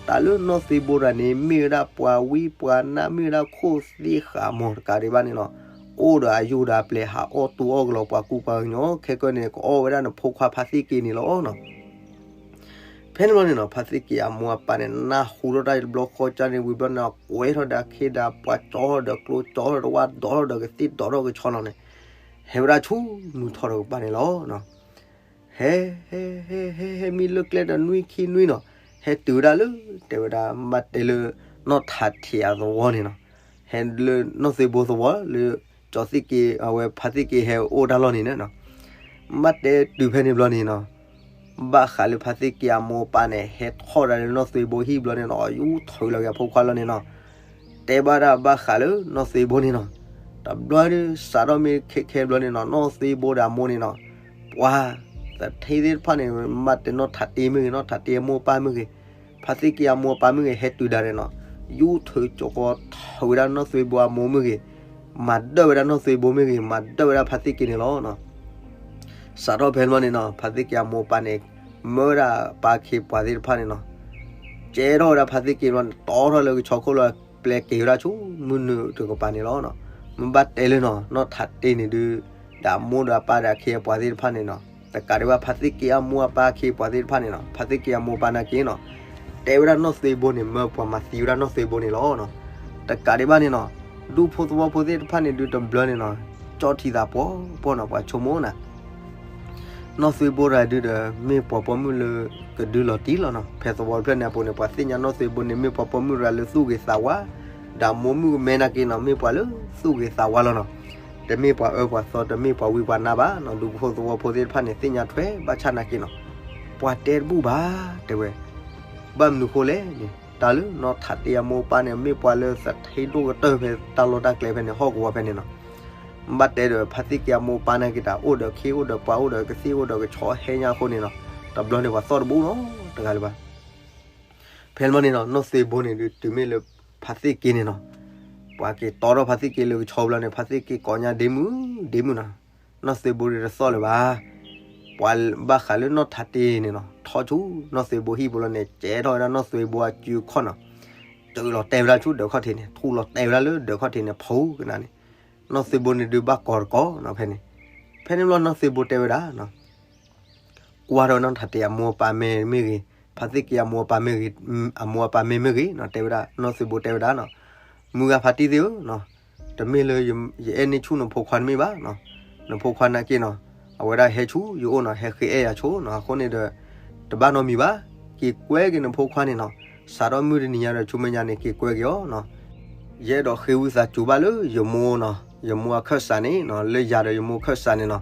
တၢ်လၢနီၢ်သ့ဘိတဂၤန့ၣ် မ့ၢ်ဝဲဒၣ်ပှၤဝံပှၤနါ မ့ၢ်ဝဲဒၣ်ခိၣ်သ့ဃာ်မီၤ တကးဒံးဘၣ်န့ၣ်နီၤ. အိၣ်ဒီးအယိၣ်ဒီးအပျဲၢ် ဟးအီၣ်တူအီၣ်ကလီၤပှၤကူပှၤကညီ ခဲကနံၣ်န့ၣ် ကအီၣ်ဝဲဒၣ်နဖိခွါဖါသ့ၣ်က့န့ၣ်လီၤနီၤ. ဖဲန့ၣ်ဘျီန့ၣ်နီၤ ဖါသ့ၣ်က့အမိၢ်အပၢ်န့ၣ် နၢ်ဟူထီၣ်တၢ်တဘျီဃီကၢ်န့ၣ်ဝံၤဘျီန့ၣ် ကွဲထီၣ်ဒီးအခ့ဒီးပှၤ ကၠီထီၣ်ဒီးကျိ ကၠီထီၣ်ဒီးဝၣ် ဒိးထီၣ်ဒီးကသ့ၣ် ဒိးထီၣ်ကဆီလီၤန့ၣ် ဟဲဝဲဒၣ်ဆူမုၢ်ထီၣ်တကပၤန့ၣ်လီၤနီၤ. ဟဲ ဟဲ ဟဲ ဟဲ ဟဲမံလၢကျဲဒီးနွံခံနွံနီၤ, ဟဲတုၤဝဲဒၣ်လၢ တဲဝဲဒၣ် ဘၣ်တဲလၢ နီၢ်ထးတ့အသဝီန့ၣ်နီၤ. ဟဲလၢနီၢ်သ့ဘိသဝီလၢ ကၠီသ့ၣ်က့ အဝဲဖါသ့ၣ်က့ဟဲအိၣ်တၢ်လီၢ်န့ၣ်နီၤ. ဘၣ်တဲတုၤဖဲန့ၣ်ဘျီန့ၣ်နီၤ ဘၣ်ဃးလၢဖါသ့ၣ်က့အမိၢ်အပၢ်န့ၣ် ဟဲထီၣ်ဒၣ်လၢနီၢ်သ့ဘိဟံၣ်ဘျီန့ၣ်နီၤ ယူၢ်ထုးလီၤက့ၤအဖိခွါလီၤန့ၣ်နီၤ. တဲဘၣ်ဒၣ်ဘၣ်ဃးလၢနီၢ်သ့ဘိန့ၣ်နီၤ. တဘျီဒုး စးထီၣ်မ့ၢ်ခဲခဲဘျီန့ၣ်နီၤ နီၢ်သ့ဘိဒီးအမိၢ်န့ၣ်နီၤ ပှၤ သထ့သ့ၣ်တဖၣ်န့ၣ် ဘၣ်တဲနီၢ်ထးတ့မ့ၢ်ဂ့ၤ နီၢ်ထးတ့အမိၢ်အပၢ်မ့ၢ်ဂ့ၤ ဖါသ့ၣ်က့အမိၢ်အပၢ်မ့ၢ်ဂ့ၤ ဟဲတုၤဒၣ်န့ၣ်နီၤ ယူၢ်ထုးကၠီကီးထုးဝဲဒၣ်နီၢ်သ့ဘိအမိၢ်မ့ၢ်ဂ့ၤ မၤဒၢၣ်ဝဲဒၣ်နီၢ်သ့ဘိမ့ၢ်ဂ့ၤ မၤဒၢၣ်ဝဲဒၣ်ဖါသ့ၣ်က့န့ၣ်လီၤနီၤ. စးထီၣ်ဖဲန့ၣ်ဘျီန့ၣ်နီၤ ဖါသ့ၣ်က့အမိၢ်အပၢ်န့ၣ် မၢဝဲဒၣ်ပၢ်ခ့ပှၤသ့ၣ်တဖၣ်န့ၣ်နီၤ ကဲထီၣ်ဝဲဒၣ်ဖါသ့ၣ်က့ဘျီန့ၣ် တီထီၣ်လၢကဆီခိၣ်လီၤ ပျဲက့ၤဝဲဒၣ်ဆူမုၢ်နုာ်တကပၤန့ၣ်လီၤနီၤ. မ့ၢ်ဘၣ်တဲလၢနီၤ နီၢ်ထးတ့န့ၣ်ဒုး ဒီးအမိၢ်ဒီးအပၢ်ဒီးအခ့အပှၤသ့ၣ်တဖၣ်န့ၣ်နီၤ တကးဒံးဘၣ်ဖါသ့ၣ်က့အမိၢ်အပၢ်အခ့အပှၤသ့ၣ်တဖၣ်န့ၣ်နီၤ ဖါသ့ၣ်က့အမိၢ်အပၢ်နာ်က့နီၤ တဲဝဲဒၣ်နီၢ်သ့ဘိန့ၣ် မၢပှၤမၤသံဝဲဒၣ်နီၢ်သ့ဘိန့ၣ်လီၤနီၤ. တကးဒံးဘၣ်န့ၣ်နီၤ ဒူဖိသဝီဖိသ့ၣ်တဖၣ်န့ၣ်ဒုးတဘျီန့ၣ်နီၤ ကၠီထံသးပှီၤပှီၤနီၤ ပှၤဆိကမိၣ်နၤ နီၢ်သ့ဘိတဂၤဒုးဒီး မ့ၢ်ပှၤပိာ်မုၣ်လၢကဒုလီၤတံၢ်လီၤနီၤ. ဖဲသဝီတဖျၢၣ်န့ၣ်အပူၤန့ၣ် ပှၤသ့ၣ်ညါနီၢ်သ့ဘိန့ၣ် မ့ၢ်ပှၤပိာ်မုၣ်တဂၤလၢသူၣ်ဂ့ၤသးဝါ ဒီးမိၢ်မုၣ်ကမဲနာ်က့နီၤ မ့ၢ်ပှၤလၢသူၣ်ဂ့ၤသးဝါလီၤနီၤ. တမ့ၢ်ပှၤအၢပှၤသီ တမ့ၢ်ပှၤဝံပှၤနါဘၣ်နီၤ ဒူဖိသဝီဖိသ့ၣ်တဖၣ်န့ၣ် သ့ၣ်ညါထွဲဘၣ်ဆၣ်နာ်က့နီၤ ပှၤတဲတဘူၣ်ဘၣ် တဲဝဲ ဘၣ်မနုၤဃိလဲၣ်န့ၣ် တၢ်လၢနီၢ်ထးတ့အမိၢ်အပၢ်န့ၣ် မ့ၢ်ပှၤလၢသထ့ဒိၣ်ကတၢၢ်ဖဲတၢ်လီၢ်တၢ်ကျဲဖဲန့ၣ် ဟီၣ်ကဝီၤဖဲန့ၣ်နီၤ. ဘၣ်တဲဒီးဖါသ့ၣ်က့အမိၢ်အပၢ်နာ်က့တၢ်အိၣ်ဒီးခ့အိၣ်ဒီးပှၤအိၣ်ဒီးကသ့ၣ်အိၣ်ဒီးကဆီဟဲညါအဃိန့ၣ်နီၤ တဘျီန့ၣ်ပှၤသီၣ်တဘူၣ်နီၤ တဂၤလၢၤဘၣ်. ဖဲန့ၣ်ဘျီန့ၣ်နီၤ နီၢ်သ့ဘိန့ၣ်ဒုးတုၤမ့ၢ်လၢဖါသ့ၣ်က့န့ၣ်နီၤ ပှၤက့ၤတီထီၣ်ဖါသ့ၣ်က့လၢကဆီဘျီန့ၣ် ဖါသ့ၣ်က့ကိးညါဒ့မုၢ်ဒ့မုၢ်နီၤ နီၢ်သ့ဘိဒုးတသီၣ်လၢၤဘၣ်. ပှၤဘၣ်ဃးလၢနီၢ်ထးတ့န့ၣ်နီၤ ထီၣ်ဆူနီၢ်သ့ဘိဟံၣ်ပူၤလီၤန့ၣ် ကဲထီၣ်ဝဲဒၣ်နီၢ်သ့ဘိအစုအခီၣ်နီၤ တုၤလီၤတဲာ်ဝဲဒၣ်ဆူဒၢးခီၣ်ထံးန့ၣ် ထူၣ်လီၤတဲာ်ဝဲဒၣ်လၢဒၢးခီၣ်ထံးန့ၣ် ဖူကနၤန့ၣ် နီၢ်သ့ဘိန့ၣ်ဒုးဘၣ်ကီၤတကီၤနီၤဖဲန့ၣ်. ဖဲန့ၣ်ဘျီနီၢ်သ့ဘိတဲဝဲဒၣ် ကွၢ်ထီၣ်နီၢ်ထးတ့အမိၢ်အပၢ်မ့ၢ်မ့ၢ်ဂ့ၤ ဖါသ့ၣ်က့အမိၢ်အပၢ်မ့ၢ်ဂ့ၤ အမိၢ်အပၢ်မ့ၢ်မ့ၢ်ဂ့ၤနီၤ တဲဝဲဒၣ် နီၢ်သ့ဘိတဲဝဲဒၣ်နီၤ မုၢ်ဂၤဖါတံၢ်သ့ၣ်ဧၢနီၤ တမ့ၢ်လၢယအဲၣ်န့ၢ်ဆူၣ်နဖိခွါတမ့ၢ်ဘၣ်နီၤ နဖိခွါနာ်က့နီၤ အဝဲဒၣ်ဟဲဆူယအိၣ်နီၤ ဟဲဃ့အဲၣ်ယၤဆိနီၤ အဃိန့ၣ်ဒီး တဘၣ်နီတမံၤဘၣ် က့ၤကွဲက့ၤနဖိခွါန့ၣ်နီၤ စးထီၣ်မုၢ်တနံၤညါဒီးဆူမဲာ်ညါန့ၣ် က့ၤကွဲက့ၤအီၤနီၤ ယအဲၣ်ဒိးဃ့ဝံသးစူၤဘၣ်လၢယမိၢ်နီၤ ယမိၢ်အခၢၣ်စးန့ၣ်နီၤ လၢယၤဒီးယမိၢ်အခၢၣ်စးန့ၣ်နီၤ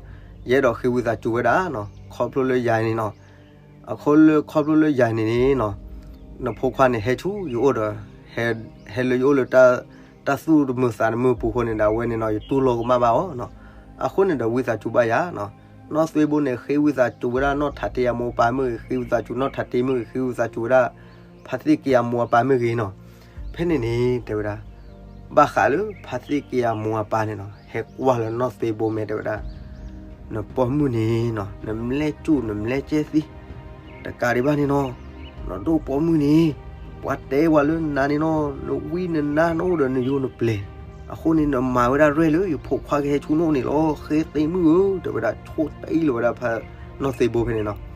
ယအဲၣ်ဒိးဃ့ဝံသးစူၤဝဲဒၣ်နီၤ ခီဖျိလၢယၤန့ၣ်နီၤ အဃိလၢခီဖျိလၢယၤန့ၣ်န့ၣ်နီၤ နဖိခွါန့ၣ်ဟဲဆူယအိၣ်ဒီး ဟဲလၢယအိၣ်လၢ တၢ်သူၣ်တမုာ်သးတမုာ်ပူၤအဃိန့ၣ်ဒီး အဝဲန့ၣ်နီၤ ယတူၢ်လိာ်ကမၣ်ဘၣ်အီၤနီၤ အဃိန့ၣ်ဒီးဝံသးစူၤဘၣ်ယၤနီၤ နီၢ်သ့ဘိန့ၣ် ဃ့ဝံသးစူၤဝဲဒၣ်နီၢ်ထးတ့အမိၢ်အပၢ်မ့ၢ်ဂ့ၤ ဃ့ဝံသးစူၤနီၢ်ထးတ့မ့ၢ်ဂ့ၤ ဃ့ဝံသးစူၤဝဲဒၣ် ဖါသ့ၣ်က့အမိၢ်အပၢ်မ့ၢ်ဂ့ၤနီၤ ဖဲန့ၣ်န့ၣ် တဲဝဲဒၣ် ဘၣ်ဃးလၢဖါသ့ၣ်က့အမိၢ်အပၢ်န့ၣ်နီၤ ဟဲကွၢ်လၢနီၢ်သ့ဘိမဲာ်တဲဝဲဒၣ်, နပိာ်မုၣ်န့ၣ်နီၤ နမလဲၤကၠူၣ် နမလဲၤကဲသံ တကးဒံးဘၣ်န့ၣ်နီၤ, နဒိၣ်ပိာ်မုၣ်န့ၣ် ပှၤတဲဝဲလၢနၤန့ၣ်နီၤ နဝံနနါ နအိၣ်ဒီးနယိနပျဲၤ, အဃိန့ၣ် နမၤဝဲဒၣ်ရဲၣ်လၢယဖိခွါကဟဲဆူနအိၣ်န့ၣ်လီၤ ဃ့သ့မုၣ်ဧၢ တဲဝဲဒၣ် ဆိၣ်တအံၣ်လီၤဝဲဒၣ်ဖဲနီၢ်သ့ဘိဖဲန့ၣ်နီၤ.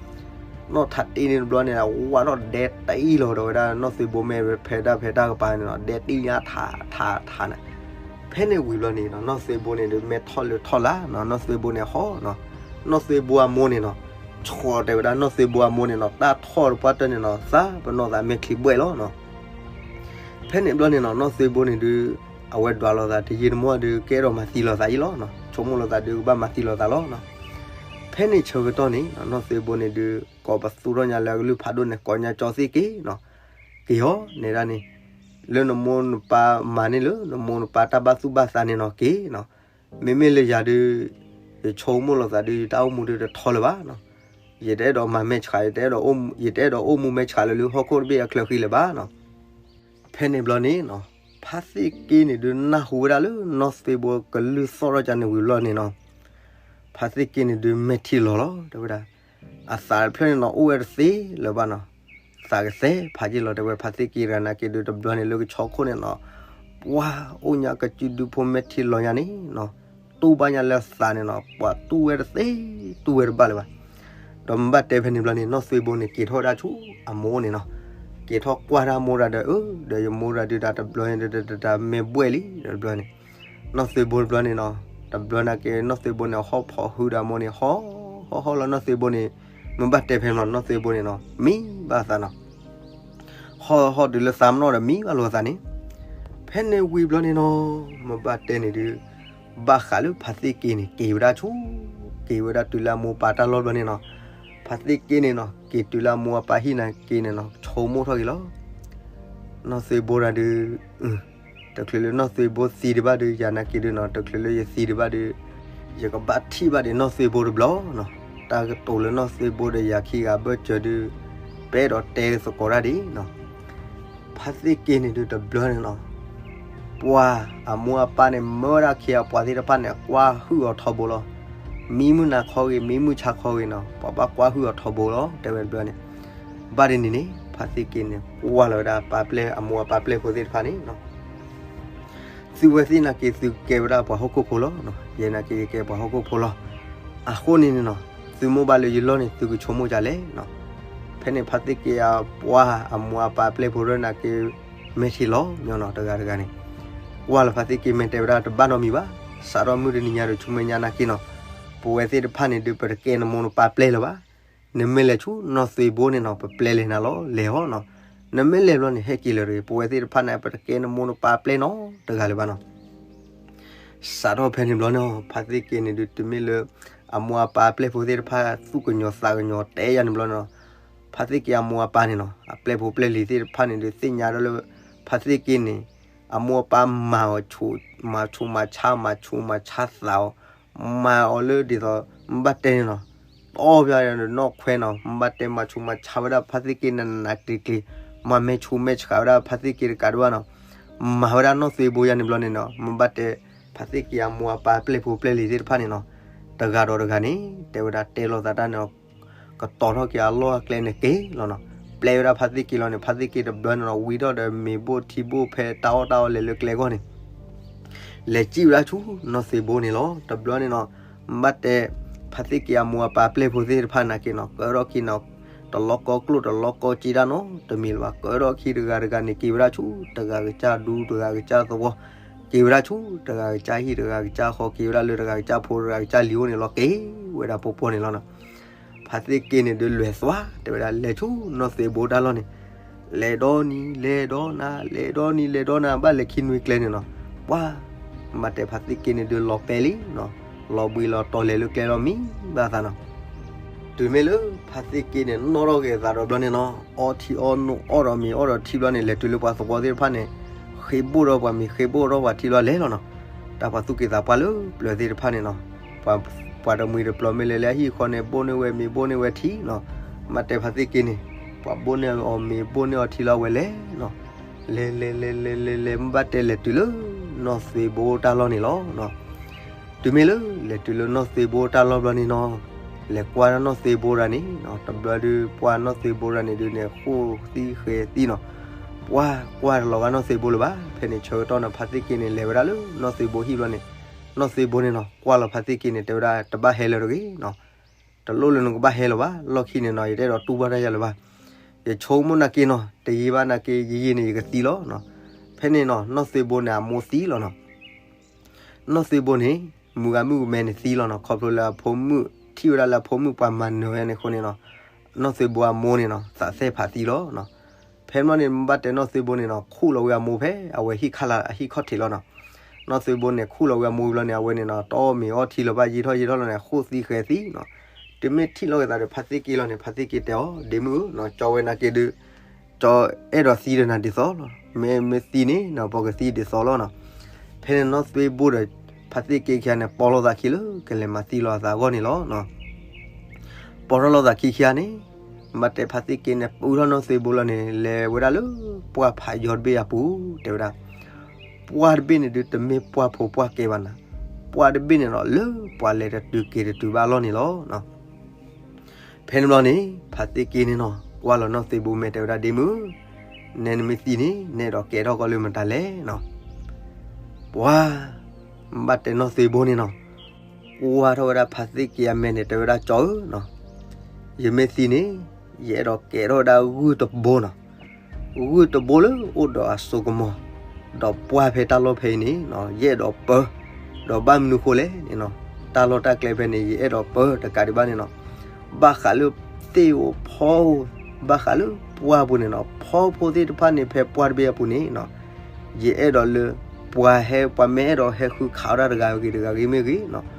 နီၢ်ထးတ့န့ၣ်တဘျီန့ၣ် ဝးထီၣ်ဒဲတအံၣ်လီၤဒီးဝဲဒၣ်နီၢ်သ့ဘိမဲာ်ဖဲတၢ်ဖဲတၢ်ကပၤန့ၣ်နီၤ ဒဲတအံၣ်ညါထးထးထးန့ၣ်. ဖဲန့ၣ်ဝံၤဘျီန့ၣ်နီၤ နီၢ်သ့ဘိန့ၣ်ဒုး မဲထီၣ်လၢထီၣ်လၢနီၤ နီၢ်သ့ဘိန့ၣ်ဟီနီၤ, နီၢ်သ့ဘိအမိၢ်န့ၣ်နီၤ ဆီၣ်တဲဝဲဒၣ်နီၢ်သ့ဘိအမိၢ်န့ၣ်နီၤ တၢ်ထီၣ်တပှၢ်တၢၢ်န့ၣ်နီၤ သးပနီၣ်သးမဲာ်ချံဘှဲၣ်လီၤနီၤ. ဖဲန့ၣ်ဘျီန့ၣ်နီၤ နီၢ်သ့ဘိန့ၣ်ဒုး အဝဲဒွးလိာ်သးတယံာ်တမီၢ်ဒုး ကအဲၣ်ဒိးမၤသံလိာ်သးအံၤလီၤနီၤ ဆိကမိၣ်လိာ်သးဒုးကဘၣ်မၤသံလိာ်သးလီၤနီၤ. ဖဲန့ၣ်ဆၢကတီၢ်န့ၣ် နီၢ်သ့ဘိန့ၣ်ဒုး ကိးပသူထီၣ်ညါလၢအကလုၢ်ဖးဒိၣ်န့ၣ် ကိးညါကၠီသ့ၣ်က့ၤနီၤ, က့ၤအီၤန့ၣ်ဒၣ်န့ၣ် လၢနမိၢ်နပၢ်မၤန့ၣ်လၢ နမိၢ်နပၢ်တၢ်ဘၣ်သူၣ်ဘၣ်သးန့ၣ်နီၤက့ၤနီၤ, မ့မ့ၢ်လၢယၤဒုး ယဆိကမိၣ်လိာ်သးဒုး ယတၢ်အိၣ်မူဒုးတထီလၢၤဘၣ်နီၤ, ယတအဲၣ်ဒိးမၤမဲာ်ဆှး ယတအဲၣ်ဒိး ယတအဲၣ်ဒိးအိၣ်မူမဲာ်ဆှးလၢလၢဟီၣ်ခိၣ်တဘ့ၣ်အချၢဃံလၢၤဘၣ်နီၤ. ဖဲန့ၣ်ဘျီန့ၣ်နီၤ ဖါသ့ၣ်က့န့ၣ်ဒုးနၢ်ဟူဝဲဒၣ်လၢနီၢ်သ့ဘိကလုၢ်သီၣ်ထီၣ်ကန့ၣ်ဝံၤဘျီန့ၣ်နီၤ, ဖါသ့ၣ်က့န့ၣ်ဒုးမဲာ်ထံလီၤလီၤ တဲဝဲဒၣ်, အသးတဖျၢၣ်န့ၣ်နီၤ အိၣ်ဝဲတသ့လၢၤဘၣ်နီၤ, သးကသဲဖးယ့ၢ်လီၤ တဲဝဲ ဖါသ့ၣ်က့တဂၤနာ်က့ဒုး တဘျီန့ၣ်လၢကဆီခိၣ်န့ၣ်နီၤ ပှၤအိၣ်ညါကစုဒုဖိမဲာ်ထံလီၤညါန့ၣ်နီၤ, တူၢ်ဘၣ်ညါလၢသးန့ၣ်နီၤ ပှၤတူၢ်ဝဲတသ့ တူၢ်ဝဲတဘၣ်လၢၤဘၣ်. ဒီးမ့ၢ်ဘၣ်တဲဖဲန့ၣ်ဘျီန့ၣ် နီၢ်သ့ဘိန့ၣ် က့ၤထီၣ်ဝဲဒၣ်ဆူအမိၢ်န့ၣ်နီၤ, က့ၤထီၣ်ကွၢ်တၢ်မိၢ်တၢ်ဒီး အၢ ဒီးယမိၢ်တၢ်ဒုးတၢ်တဘျီန့ၣ် တၢ်မဲာ်ဘှဲၣ်လံ တဘျီန့ၣ်, နီၢ်သ့ဘိတဘျီန့ၣ်နီၤ, တဘျီနာ်က့ နီၢ်သ့ဘိန့ၣ် ဟီၣ်ဖီၣ်ဟုဒီးအမိၢ်န့ၣ် ဟီၣ်ဟီၣ်ဟီၣ်လီၤ နီၢ်သ့ဘိန့ၣ်, မ့ၢ်ဘၣ်တဲဖဲန့ၣ်လီၤ နီၢ်သ့ဘိန့ၣ်နီၤ မံဘၣ်သးနီၤ ဟီၣ်ဟီၣ်တုၤလၢသးမနီၣ်ဒီးမံဘၣ်လိာ်သးန့ၣ်, ဖဲန့ၣ်ဝံၤဘျီန့ၣ်နီၤ, မ့ၢ်ဘၣ်တဲန့ၣ်ဒုး, ဘၣ်ဃးလၢဖါသ့ၣ်က့န့ၣ် က့ၤဝဲဒၣ်ဆူ, က့ၤဝဲဒၣ်တုၤလၢအမိၢ်ပၢ်တၢ်လီၢ်ဘျီန့ၣ်နီၤ, ဖါသ့ၣ်က့န့ၣ်နီၤ က့ၤတုၤလၢအမိၢ်အပၢ်ဟံၣ်နာ်က့န့ၣ်နီၤ ဆိကမိၣ်ထီၣ်က့ၤလီၤ နီၢ်သ့ဘိတၢ်ဒုး, တချုးလၢနီၢ်သ့ဘိသံဒံးဘၣ်ဒုး ယၤနာ်က့ဒုးနီၤ တချုးလၢယသံဒံးဘၣ်ဒုး, ယကဘၣ်ထံၣ်ဘၣ်ဒံးနီၢ်သ့ဘိတဘျီနီၤ, တၢ်ကတိၤလၢနီၢ်သ့ဘိဒီးယၤခံဂၤအဘၢၣ်စၢၤဒုး, ပအဲၣ်ဒိးတဲသကိးတၢ်ဒံးနီၤ, ဖါသ့ၣ်က့န့ၣ်ဒုးတဘျီန့ၣ်နီၤ, ပှၤအမိၢ်အပၢ်န့ၣ် မၢဝဲဒၣ်အခ့အပှၤသ့ၣ်တဖၣ်န့ၣ် ကွၢ်ဟုၣ်အီၤထီဘိလီၤ, မံမုၢ်နၤခီဂ့ၤ မံမုၢ်ဆါခီဂ့ၤနီၤ ပှၤဘၣ်ကွၢ်ဟုၣ်အီၤထီဘိလီၤ တဲဝဲတဘျီန့ၣ်, ဘၣ်ဒ်န့ၣ်န့ၣ် ဖါသ့ၣ်က့န့ၣ် ကွၢ်လီၤဝဲဒၣ်ပၢ်ပျဲၢ်အမိၢ်အပၢ်ပျဲၢ်ဖိသ့ၣ်တဖၣ်န့ၣ်နီၤ သုဝဲသ့ၣ်နာ်က့သုကဲဝဲဒၣ်ပှၤဟီၣ်ခိၣ်ဖိလီၤ, ယဲနာ်က့ယကဲပှၤဟီၣ်ခိၣ်ဖိလီၤ, အဃိန့ၣ်န့ၣ်နီၤ သုမိၢ်ဘၣ်လၢယလီၢ်န့ၣ် သုကဆိကမိၣ်ဒ်လဲၣ်နီၤ, ဖဲန့ၣ်ဖါသ့ၣ်က့အပှၤအမိၢ်အပၢ်ပျဲၢ်ဖိရၢနာ်က့ မဲာ်ထံလီၤညီနီၤ တဂၤတဂၤန့ၣ်, ကွၢ်လၢဖါသ့ၣ်က့မဲာ်တဲဝဲဒၣ်တဘၣ်နီတမံၤဘၣ်, စးထီၣ်မုၢ်တနံၤညါဒီးဆူမဲာ်ညါနာ်က့နီၤ, ပဝဲသ့ၣ်တဖၣ်န့ၣ်ဒုးပတကဲနမိၢ်နပၢ်ပျဲၢ်လၢၤဘၣ်, နမ့ၢ်လဲၤဆူနီၢ်သ့ဘိန့ၣ်နီၤ ပပျဲလဲၤနၤလီၤ လဲၤအီၤနီၤ, နမ့ၢ်လဲၤဘျီန့ၣ် ဟဲက့ၤလၢၤတဂ့ၤ ပဝဲသ့ၣ်တဖၣ်န့ၣ် ပတကဲနမိၢ်နပၢ်ပျဲၢ်နီတဂၤလၢၤဘၣ်နီၤ, စးထီၣ်ဖဲန့ၣ်ဘျီန့ၣ် ဖါသ့ၣ်က့န့ၣ်ဒုး တမ့ၢ်လၢ အမိၢ်အပၢ်အပျဲၢ်ဖိသ့ၣ်တဖၣ် သူၣ်ကညီၤသးကညီၤတဲယၤန့ၣ်ဘျီန့ၣ်နီၤ, ဖါသ့ၣ်က့အမိၢ်အပၢ်န့ၣ်နီၤ အပျဲၢ်ဖိပျဲၢ်လံၤသ့ၣ်တဖၣ်န့ၣ်ဒုး သ့ၣ်ညါဒီးလၢ ဖါသ့ၣ်က့န့ၣ် အမိၢ်အပၢ်မၤအီၤ မၤဆူးမၤဆါ မၤဆူးမၤဆါသးအီၤ, မၤအီၤလၢဒ်သိး မ့ၢ်ဘၣ်တဲန့ၣ်နီၤ, တီၢ်ပျၢ်ဒီးနီၢ်ခွဲနီၤ မ့ၢ်ဘၣ်တဲမၤဆူးမၤဆါဝဲဒၣ်ဖါသ့ၣ်က့နးနးကျံၤကျံၤ, မၤမဲာ်ဆူးမဲာ်ဆှးဝဲဒၣ်ဖါသ့ၣ်က့တကးဒံးဘၣ်နီၤ, မၤဝဲဒၣ်နီၢ်သ့ဘိယၤန့ၣ်ဘျီန့ၣ်နီၤ မ့ၢ်ဘၣ်တဲ ဖါသ့ၣ်က့အမိၢ်အပၢ်ပျဲၢ်ဖိပျဲၢ်လံၤသ့ၣ်တဖၣ်န့ၣ်နီၤ, တဂၤဒီးတဂၤန့ၣ် တဲဝဲဒၣ်တဲလိာ်သးတၢ်န့ၣ် ကတီၤထီၣ်က့ၤအလီၢ်အကျဲန့ၣ်က့ၤလီၤနီၤ, ပျဲဝဲဒၣ်ဖါသ့ၣ်က့လီၤန့ၣ် ဖါသ့ၣ်က့တဘျီန့ၣ်နီၤ ဝံထီၣ်ဒီးမ့ၤဘိၣ်ထံဘိၣ်ဖဲတၢ်အီၣ်တၢ်အီလဲၤလၢကျဲဂီၢ်န့ၣ် လဲၤစံၣ်ဝဲဒၣ်ဆူနီၢ်သ့ဘိန့ၣ်လီၤ. တဘျီန့ၣ်နီၤ ဘၣ်တဲ ဖါသ့ၣ်က့အမိၢ်အပၢ်ပျဲၢ်ဖိသ့ၣ်တဖၣ်နာ်က့နီၤ ကၢထီၣ်ခံနီၤ တလီၢ်ကီၢ်ကျိၣ်တလီၢ်ကီၢ်စ့ဒၣ်နီတမံၤလၢၤဘၣ် ကၢထီၣ်ခံတဂၤတဂၤန့ၣ် က့ၤဝဲဒၣ်ဆူတဂၤကစၢ်ဒူတဂၤကစၢ်သဝီ က့ၤဝဲဒၣ်ဆူတဂၤကစၢ်ဟံၣ်တဂၤကစၢ်ဃီ က့ၤဝဲဒၣ်လၢတဂၤကစၢ်ဖိတဂၤကစၢ်လံၤအိၣ်န့ၣ်လီၤ က့ၤဝဲဒၣ်ပီပီန့ၣ်လီၤနီၤ. ဖါသ့ၣ်က့န့ၣ်ဒုးလဲၤသွါ တဲဝဲဒၣ်လဲၤဆူနီၢ်သ့ဘိတၢ်လီၢ်န့ၣ် လဲၤဒီနံၤလဲၤဒီနၤ လဲၤဒီနံၤလဲၤဒီနၤ ဘၣ်လဲၤခံနွံကျဲန့ၣ်နီၤ ပှၤ ဘၣ်တဲဖါသ့ၣ်က့န့ၣ်ဒုးလီၤပဲာ်လံနီၤ လီၤဘှံးလီၤတီၤလဲၤလၢကျဲလီၤမံဘၣ်သးနီၤ တုၤမ့ၢ်လၢဖါသ့ၣ်က့န့ၣ် နီၣ်ထီၣ်က့ၤအသးဒီးဘျီန့ၣ်နီၤ အီထံအီနိၣ်အီၣ်ဒီးမ့ၤအီၣ်ဒီးထံဘျီန့ၣ် လဲၤတုၤလၢပှၤသဝီသ့ၣ်တဖၣ်န့ၣ် ဃ့ဘိၣ်ဒီးပှၤမ့ၤဃ့ဘိၣ်ဒီးပှၤထံလီၤလဲၤလီၤနီၤ တၢ်ပှၤသူၣ်က့သးပှၢ်လၢပျၢၤသ့ၣ်တဖၣ်န့ၣ်နီၤ ပှၤတမှံၤတပျီၤမ့ၢ်လဲၤလၢအဟံၣ်ဃီန့ၣ် ဘိၣ်န့ၢ်ဝဲမ့ၤဘိၣ်န့ၢ်ဝဲထံနီၤ မ့ၢ်တဲဖါသ့ၣ်က့န့ၣ် ပှၤဘိၣ်န့ၢ်အီၤမ့ၤဘိၣ်န့ၢ်အီၤထံလီၤဝဲလဲၤနီၤ လဲၤလဲၤလဲၤလဲၤလဲၤလဲၤ မ့ၢ်ဘၣ်တဲလဲၤတုၤလၢ နီၢ်သ့ဘိတၢ်လီၢ်န့ၣ်လီၤ. တုၤမ့ၢ်လၢလဲၤတုၤလၢနီၢ်သ့ဘိတၢ်လီၢ်ဘျီန့ၣ်နီၤ, လဲၤကွၢ်နီၢ်သ့ဘိတဂၤန့ၣ်နီၤ, တဘျီဒုးပှၢ်နီၢ်သ့ဘိတဂၤန့ၣ်ဒုးန့ၣ် ဃိၣ်သံဃဲၤသံနီၤ, ပှၢ်ကွၢ်တလီၤဂာ်နီၢ်သ့ဘိလၢၤဘၣ်. ဖဲန့ၣ်ဆၢကတီၢ်န့ၣ် ဖါသ့ၣ်က့န့ၣ် လဲၤဝဲဒၣ်လၢနီၢ်သ့ဘိဟံၣ်ဘျီန့ၣ်, နီၢ်သ့ဘိန့ၣ်နီၤ ကွၢ်လီၤဖါသ့ၣ်က့န့ၣ် တဲဝဲဒၣ် တဘၣ်ဟဲလၢၤတဂ့ၤနီၤ, တလိၣ်လၢနကဘၣ်ဟဲလၢၤဘၣ်, လီၢ်ခံန့ၣ်နီၤ ယတအဲၣ်ဒိးတူၢ်ဘၣ်တၢ်ယၤလၢၤဘၣ်, ယဆိကမိၣ်နာ်က့နီၤ တယံာ်ဘၣ်နာ်က့ ယယံာ်န့ၣ် ယကသံလီၤနီၤ. ဖဲန့ၣ်နီၤ နီၢ်သ့ဘိန့ၣ် အမိၢ်သံလီၤနီၤ. နီၢ်သ့ဘိန့ၣ် မုၢ်ဂၤမုၣ်ကမဲန့ၣ်သံလီၤနီၤ, ခီဖျိလၢအဖိမုၣ် ထံၣ်ဝဲဒၣ်လၢအဖိမုၣ်ပှၤမၤနၢၤဝဲန့ၣ်အဃိန့ၣ်နီၤ, နီၢ်သ့ဘိအမိၢ်န့ၣ်နီၤ သးသ့ၣ်ဖးသံလီၤနီၤ. ဖဲမ့ၢ်န့ၣ် မ့ၢ်ဘၣ်တဲနီၢ်သ့ဘိန့ၣ်နီၤ ခူၣ်လီၤဝဲအမိၢ်ဖဲအဝဲဟံၣ်ခါလၢအဟံၣ်ခီၣ်ထံးလီၤနီၤ. နီၢ်သ့ဘိန့ၣ် ခူၣ်လီၤဝဲအမိၢ်ဘျီန့ၣ် အဝဲန့ၣ်နီၤ တီမ့ၤအီထံလၢၤဘၣ် ယံာ်ထီၣ်ယံာ်ထီၣ်လီၤန့ၣ် ဃိၣ်သံဃဲၤသံနီၤ. တုၤမ့ၢ်ထံၣ်လိာ်က့ၤသးဒီးဖါသ့ၣ်က့လီၤန့ၣ် ဖါသ့ၣ်က့တဲအီၤ ဒ့မုၣ်ဧၢနီၤ, ကၠီဝဲနာ်က့ဒုး ကၠီအဲၣ်ဒိးသံဒီးနၤဒ်သိးလီၤ, မ့ၢ်မ့ၢ်သံန့ၣ်နီၤ ပကသံဒ်သိးလီၤနီၤ. ဖဲန့ၣ်နီၢ်သ့ဘိဒီး ဖါသ့ၣ်က့ခံဂၤန့ၣ် ပိာ်လိာ်သးခံလၢကလဲၤမၤသံလီၤအသးအဂီၢ်န့ၣ်လီၤနီၤ. ပိာ်ထီၣ်လိာ်သးခံခံဂၤန့ၣ် မ့ၢ်ဘၣ်တဲဖါသ့ၣ်က့န့ၣ် ပူထီၣ်နီၢ်သ့ဘိလီၤန့ၣ် လဲၤဝဲဒၣ်လၢပှၢ်ဖးယီၤတဘ့ၣ်အပူၤ တဲဝဲဒၣ် ပှၢ်တဘ့ၣ်န့ၣ်ဒုး တမ့ၢ်ပှၢ်ဖိပှၢ်ကဲဘၣ်နၤ, ပှၢ်တဘ့ၣ်န့ၣ်နီၤ လၢပှၢ်လဲၤတတုၤက့ၤတတုၤဘၣ်အလီၢ်န့ၣ်လီၤ. ဖဲန့ၣ်ဘျီန့ၣ် ဖါသ့ၣ်က့န့ၣ်နီၤ ကွၢ်လီၤနီၢ်သ့ဘိမဲာ် တဲဝဲဒၣ် ဒ့မုၣ်, နဲနမ့ၢ်သံန့ၣ် နအဲၣ်ဒိးကဲထီၣ်ကီးလၢမတၤလဲၣ်နီၤ. ပှၤ မ့ၢ်ဘၣ်တဲနီၢ်သ့ဘိန့ၣ်နီၤ ကွၢ်ထီၣ်ဝဲဒၣ်ဖါသ့ၣ်က့အမဲာ်န့ၣ် တဲဝဲဒၣ် ကၠီဧၢနီၤ, ယမ့ၢ်သံန့ၣ် ယအဲၣ်ဒိးကဲထီၣ်ဝဲဒၣ်ဂုၢ်တဘိနီၤ, ဂုၢ်တဘိလၢအိၣ်ဒီးအစိကမီၤ, ဒီးပှၢ်ဖဲတၢ်လီၢ်ဖဲအံၤန့ၣ်နီၤ ယအဲၣ်ဒိးပၢ, ဒီးဘၣ်မနုၤဃိလဲၣ်န့ၣ်နီၤ, တၢ်လီၢ်တၢ်ကျဲဖဲန့ၣ် ယအဲၣ်ဒိးပၢတကးဒံးဘၣ်န့ၣ်နီၤ, ဘၣ်ဃးလၢသ့ၣ်ဧိၤဖီဧိၤ, ဘၣ်ဃးလၢပှၢ်ပူၤန့ၣ်နီၤ, ဖီဖိသ့ၣ်တဖၣ်န့ၣ် ဖဲပှၢ်တဘ့ၣ်အပူၤန့ၣ်နီၤ ယအဲၣ်ဒိးလၢ ပှၤဟဲ ပှၤမ့ၢ်အဲၣ်ဒိးဟဲဃုခးဝဲဒၣ်တဂၤဂ့ၤတဂၤဂ့ၤမ့ၢ်ဂ့ၤနီၤ,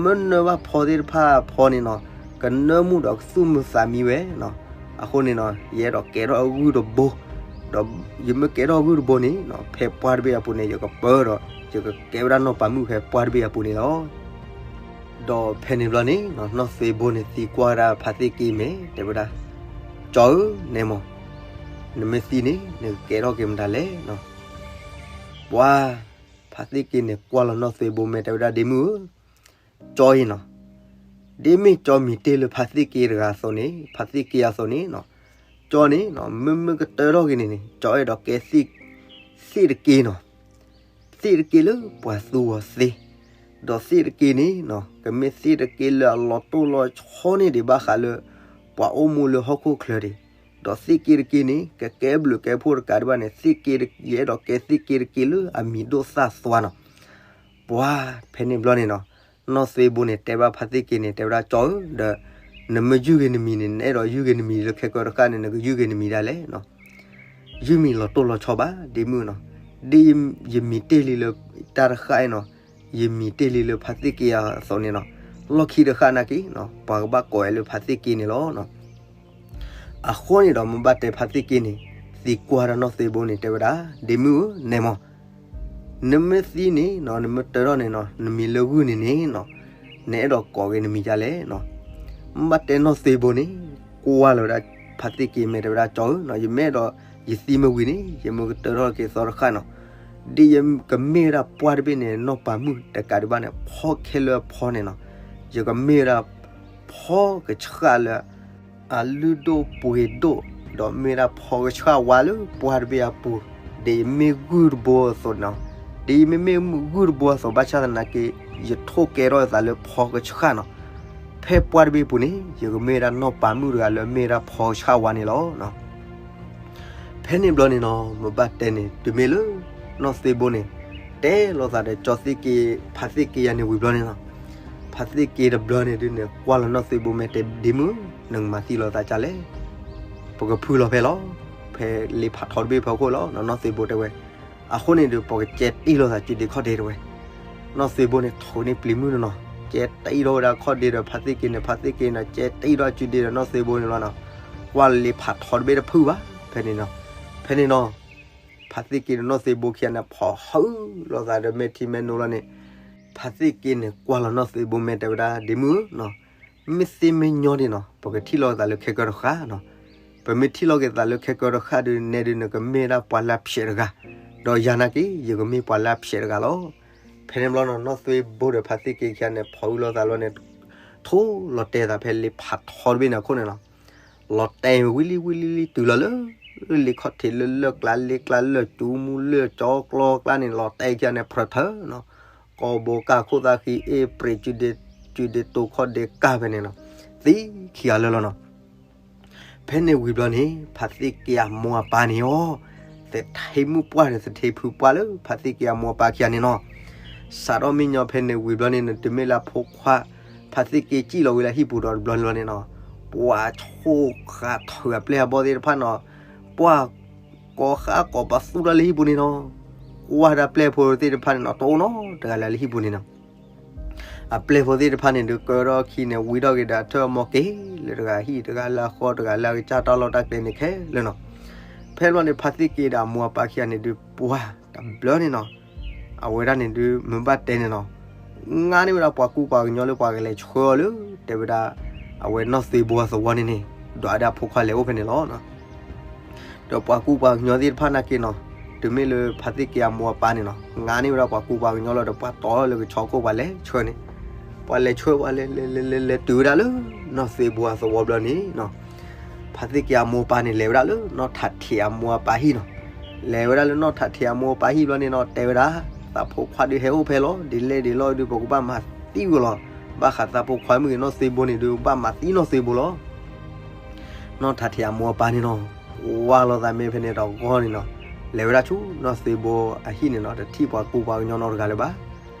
မ့ၢ်နၢဘၣ်ဖီသ့ၣ်တဖၣ်အဖီန့ၣ်နီၤ ကနၢမူဒီးကသူၣ်မုာ်သးမံဝဲနီၤ, အဃိန့ၣ်နီၤ ယအဲၣ်ဒိးကဲထီၣ်ဂုၢ်တဘိ, ဒီးယမ့ၢ်ကဲထီၣ်ဂုၢ်တဘိန့ၣ်နီၤ ဖဲပှၢ်တဘ့ၣ်အပူၤန့ၣ် ယကပၢဒီး ယကကဲဝဲဒၣ်နီၢ်ပၤမုၣ်ဖဲပှၢ်တဘ့ၣ်အပူၤန့ၣ်လီၤ. ဒီးဖဲန့ၣ်ဘျီန့ၣ်နီၤ နီၢ်သ့ဘိန့ၣ်သံကွၢ်ဝဲဒၣ်ဖါသ့ၣ်က့မဲာ် တဲဝဲဒၣ် ကၠီဧၢ နဲမီၤ, နမ့ၢ်သံန့ၣ် နကကဲထီၣ်က့ၤမတၤလဲၣ်နီၤ. ပှၤ ဖါသ့ၣ်က့န့ၣ် ကွၢ်လီၤနီၢ်သ့ဘိမဲာ် တဲဝဲဒၣ် ဒ့မုၣ်ဧၢ, ကၠီအံၤနီၤ, ဒ်မ့ၢ်ကၠီမံၤတ့ၢ်လၢဖါသ့ၣ်က့တဂၤအသိးန့ၣ် ဖါသ့ၣ်က့အသိးန့ၣ်နီၤ, ကၠီန့ၣ်နီၤ မ့မ့ၢ်ကတၢၢ်ထီၣ်က့ၤန့ၣ်န့ၣ် ကၠီအဲၣ်ဒိးကဲသ့ၣ်တက့နီၤ, သ့ၣ်တက့လၢပှၤသူအီၤသ့, ဒီးသ့ၣ်တက့န့ၣ်နီၤ ကမ့ၢ်သ့ၣ်တက့လၢအလီၤတိၢ်လီၤဆီန့ၣ်ဒံး ဘၣ်ဃးလၢ ပှၤအိၣ်မူလၢဟီၣ်ခိၣ်ချၢဒံး, ဒီးသ့ၣ်က့တက့န့ၣ် ကကဲဘျုးကဲဖှိၣ်တကးဒံးဘၣ်န့ၣ် သ့ၣ်က့ ယအဲၣ်ဒိးကဲသ့ၣ်က့တက့လၢအမံၤဒိၣ်သၣ်သွါနီၤ. ပှၤ ဖဲန့ၣ်ဘျီန့ၣ်နီၤ နီၢ်သ့ဘိန့ၣ် တဲဘၣ်ဖါသ့ၣ်က့န့ၣ် တဲဝဲဒၣ် ကၠီဧၢ, ဒီး နမ့ၢ်ယုၢ်ဂ့ၤနမံၤန့ၣ် နအဲၣ်ဒိးယုၢ်ဂ့ၤနမံၤလၢခဲကၢတဃၣ်န့ၣ် နကယုၢ်ဂ့ၤနမံၤဒ်လဲၣ်နီၤ. ယုၢ်မံၤလီၤတိၢ်လီၤဆီဘၣ် ဒ့မုၣ်နီၤ, ဒ်ယမံၤတ့ၢ်လံလၢတၢ်တဃၣ်အံၤနီၤ, ယမံၤတ့ၢ်လံလၢဖါသ့ၣ်က့အသိးန့ၣ်နီၤ, လီၢ်ခံတဃၣ်နာ်က့နီၤ ပှၤကဘၣ်ကိးဝဲလၢဖါသ့ၣ်က့န့ၣ်လီၤနီၤ. အဃိန့ၣ်ဒီး မ့ၢ်ဘၣ်တဲဖါသ့ၣ်က့န့ၣ် သံကွၢ်ဒီးနီၢ်သ့ဘိန့ၣ် တဲဝဲဒၣ် ဒ့မုၣ်ဧၢ နဲမီၤ, နမ့ၢ်သံန့ၣ်နီၤ နမ့ၢ်တၢၢ်ထီၣ်န့ၣ်နီၤ နမံၤလၢဂုၢ်န့ၣ်န့ၣ်နီၤ နအဲၣ်ဒိးကိးက့ၤနမံၤဒ်လဲၣ်နီၤ. မ့ၢ်ဘၣ်တဲနီၢ်သ့ဘိန့ၣ် ကွၢ်လီၤဝဲဒၣ်ဖါသ့ၣ်က့မဲာ် တဲဝဲဒၣ် ကၠီဧၢနီၤ, ယမ့ၢ်အဲၣ်ဒိး ယသံမ့ၢ်ဝံၤန့ၣ် ယမ့ၢ်ကတၢၢ်ထီၣ်က့ၤသီတဃၣ်နီၤ, ဒ်ယကမ့ၢ်ဝဲဒၣ်ပှၢ်တဘ့ၣ်န့ၣ် နီၢ်ပၤမုၣ်တကးဒံးဘၣ်န့ၣ် ဖီခဲလၢာ်အဖီန့ၣ်နီၤ, ယကမ့ၢ်ဝဲဒၣ် ဖီကဆှၣ်လၢ အလုၢ်ဒိၣ်ပှ့ၤဒိၣ်, ဒီးမ့ၢ်ဒၣ်ဖီကဆှၣ်ဝါလၢပှၢ်တဘ့ၣ်အပူၤ, ဒ်ယမ့ၢ်ဂုၢ်တဘိအသိးနီၤ, ဒ်ယမ့ၢ်မ့ၢ်ဂုၢ်တဘိအသိး ဘၣ်ဆၣ်သနာ်က့ ယထိၣ်ကဲထီၣ်ယသးလၢဖီကဆှၣ်နီၤ, ဖဲပှၢ်တဘ့ၣ်အပူၤန့ၣ် ယကမ့ၢ်ဝဲဒၣ်နီၢ်ပၤမုၣ်တဂၤလၢမ့ၢ်ဝဲဒၣ်ဖီကဆှၣ်ဝါန့ၣ်လီၤ. ဖဲန့ၣ်ဘျီန့ၣ်နီၤ မ့ၢ်ဘၣ်တဲန့ၣ် တုၤမ့ၢ်လၢ နီၢ်သ့ဘိန့ၣ် တဲလိာ်သးဒီးကၠီသ့ၣ်က့ ဖါသ့ၣ်က့ယၤန့ၣ်ဝံၤဘျီန့ၣ်နီၤ, ဖါသ့ၣ်က့တဘျီန့ၣ်ဒုးန့ၣ် ကွၢ်လီၤနီၢ်သ့ဘိမဲာ် တဲ ဒ့မုၣ် နကမၤသံလိာ်သးဒ်လဲၣ်, ပကဖုလီၤဖဲလီၤ, ဖဲလ့ဖးထီတဘ့ၣ်ဖီခိၣ်လီၤ နီၢ်သ့ဘိတဲဝဲ, အဃိန့ၣ်ဒီး ပကကဲတံၢ်လိာ်သးစုဒ့ခီၣ်ဒ့တဝဲ, နီၢ်သ့ဘိန့ၣ် ထိးန့ၢ်ပျံၤမုၢ်န့ၣ်နီၤ, ကဲတံၢ်ထီၣ်ဝဲဒၣ်ခီၣ်ဒ့ဒီးဖါသ့ၣ်က့န့ၣ်, ဖါသ့ၣ်က့န့ၣ် ကဲတံၢ်ထီၣ်စုဒ့ဒီးနီၢ်သ့ဘိန့ၣ်လီၤနီၤ, ကွၢ်လၢလ့ဖးထီတဘ့ၣ်တဖုဘၣ်, ဖဲန့ၣ်နီၤ, ဖဲန့ၣ်နီၤ, ဖါသ့ၣ်က့ဒီးနီၢ်သ့ဘိခံဂၤန့ၣ် ဖီၣ်ဟုလိာ်သးဒီးမဲာ်ထံမဲာ်နိလီၤန့ၣ်, ဖါသ့ၣ်က့န့ၣ် ကွၢ်လီၤနီၢ်သ့ဘိမဲာ် တဲဝဲဒၣ် ဒ့မုၣ်ဧၢနီၤ, မ့ၢ်သ့မ့ၢ်ညီဒ်နီၤ ပကထံၣ်လိာ်သးလၢခဲကၢတဃၣ်နီၤ, ပမ့ၢ်ထံၣ်လိာ်က့ၤသးလၢခဲကၢတဃၣ်ဒုး နဲဒုးနကမ့ၢ်ဝဲဒၣ်ပှၤလၢအဖျဲးတဂၤ, ဒီးယၤနာ်က့ ယကမ့ၢ်ပှၤလၢအဖျဲးတဂၤလီၤ. ဖဲန့ၣ်ဘျီနီၤ နီၢ်သွ့ဘိဒီးဖါသ့ၣ်က့ခံဂၤန့ၣ် ဖီအုၣ်လိာ်သးလီၤန့ၣ် ထိၣ်လီၤတဲာ်သးဖဲလ့ဖးထီတဘ့ၣ်န့ၣ်အခိၣ်န့ၣ်လီၤ. လီၤတဲာ်ဝံၤလံဝံၤလံလံ တုၤလီၤလၢ လ့ခီၣ်ထံးလၢလၢၢ်ကျါ လ့ကျါလၢၢ်ကၠူမူလၢၢ်ကၠီကျီကျါန့ၣ် လီၤတဲာ်ခံဂၤန့ၣ် ဖြၢထၢနီၤ. ကီၢ်ဘိကၢ်ခိၣ်သၣ်ဃံအ့ၣ် ပြံးစုဒ့ စုဒ့တိခီၣ်ဒ့ကၢ်ဖဲန့ၣ်နီၤ. သံခံဂၤလၢာ်လီၤနီၤ. ဖဲန့ၣ်ဝံၤဘျီန့ၣ် ဖါသ့ၣ်က့အမိၢ်အပၢ်န့ၣ်အီၤ သထ့မုၣ်ပှၢ်ဒီးသထ့ဖုပှၢ်လၢဖါသ့ၣ်က့အမိၢ်အပၢ်ခံဂၤန့ၣ်နီၤ. စးထီၣ်မ့ၢ်ညီဖဲန့ၣ်ဝံၤဘျီန့ၣ် တမ့ၢ်လၢအဖိခွါ ဖါသ့ၣ်က့စံၣ်လီၤဝံၤလၢဟံၣ်ပူၤဒီးတဘျီန့ၣ်လီၤန့ၣ်နီၤ, ပှၤဆိၣ်ဃာ်ထုးအပျဲၢ်အဘီၣ်သ့ၣ်တဖၣ်နီၤ, ပှၤကိးဃာ်ကိးပသူတၢ်လၢဟံၣ်ပူၤန့ၣ်နီၤ, ကွၢ်ဒၣ်ပျဲၢ်ဖိသ့ၣ်တဖၣ်န့ၣ်နီၤ တအိၣ်နီတဂၤလၢၤလၢဟံၣ်ပူၤန့ၣ်နီၤ. အပျဲၢ်ဖိသ့ၣ်တဖၣ်န့ၣ်ဒုး ကၢထီၣ်ခံန့ၣ် ဝံထီၣ်က့ၤဒီးအထၢၣ်အမိၢ်က့ၤ လၢတဂၤဟံၣ်တဂၤလၢအဃီ တဂၤလၢအကစၢ်တၢ်လီၢ်တၢ်ကျဲန့ၣ်ခဲလၢာ်နီၤ. ဖဲလီၤန့ၣ် ဖါသ့ၣ်က့ဒီးအမိၢ်အပၢ်ခံဂၤန့ၣ်ဒုး ပှၤတဘျီန့ၣ်နီၤ, အဝဲဒၣ်န့ၣ်ဒုး မ့ၢ်ဘၣ်တဲန့ၣ်နီၤ, ငါန့ၢ်ဝဲဒၣ်ပှၤကူပှၤကညီလၢပှၤကလဲၤဆှၢအီၤလၢ တဲဝဲဒၣ် အဝဲနီၢ်သွ့ဘိအသဝီန့ၣ်န့ၣ်, ဒွးဒၣ်အဖိခွါလဲၤအိၣ်ဖဲန့ၣ်လီၤ. ဒီးပှၤကူပှၤကညီသ့ၣ်တဖၣ်နာ်က့နီၤ, တုၤမ့ၢ်လၢဖါသ့ၣ်က့အမိၢ်အပၢ်န့ၣ်နီၤ, ငါန့ၢ်ဝဲဒၣ်ပှၤကူပှၤကညီလီၤဒီးပှၤတီလၢကဆီခိၣ်ပှၤလဲၤဆှၢန့ၣ်, ပှၤလဲၤဆှၢပှၤလဲၤလဲၤလဲၤလဲၤလဲၤတုၤဝဲဒၣ်လၢ နီၢ်သွ့ဘိအသဝီဘျီန့ၣ်နီၤ, ဖါသ့ၣ်က့အမိၢ်အပၢ်န့ၣ် လဲၤဝဲဒၣ်လၢနီၢ်ထးထံးအမိၢ်အပၢ်ဟံၣ်နီၤ, လဲၤဝဲဒၣ်လၢနီၢ်ထးထံးအမိၢ်အပၢ်ဟံၣ်ဘျီန့ၣ်နီၤ တဲဝဲဒၣ်, သးဖိခွါဒုးဟဲအိၣ်ဖဲလီၤ, ဒ်လဲၣ်ဒ်လဲၣ်ဒုး ပကဘၣ်မၤသံဝဲလီၤ, ဘၣ်ဃးသးဖိခွါမ့ၢ်ဂ့ၤနီၢ်သွ့ဘိန့ၣ်ဒုး ဘၣ်မၤသံနီၢ်သွ့ဘိလီၤ. နီၢ်ထးထံးအမိၢ်အပၢ်န့ၣ်နီၤ, ဝါလိာ်သးမ့ၢ်ဖဲန့ၣ်တဂီၢ်န့ၣ်နီၤ, လဲၤဝဲဒၣ်ဆူနီၢ်သွ့ဘိအဟံၣ်န့ၣ်နီၤ, တထံၣ်ပှၤကူပှၤကညီနီတဂၤလၢၤဘၣ်.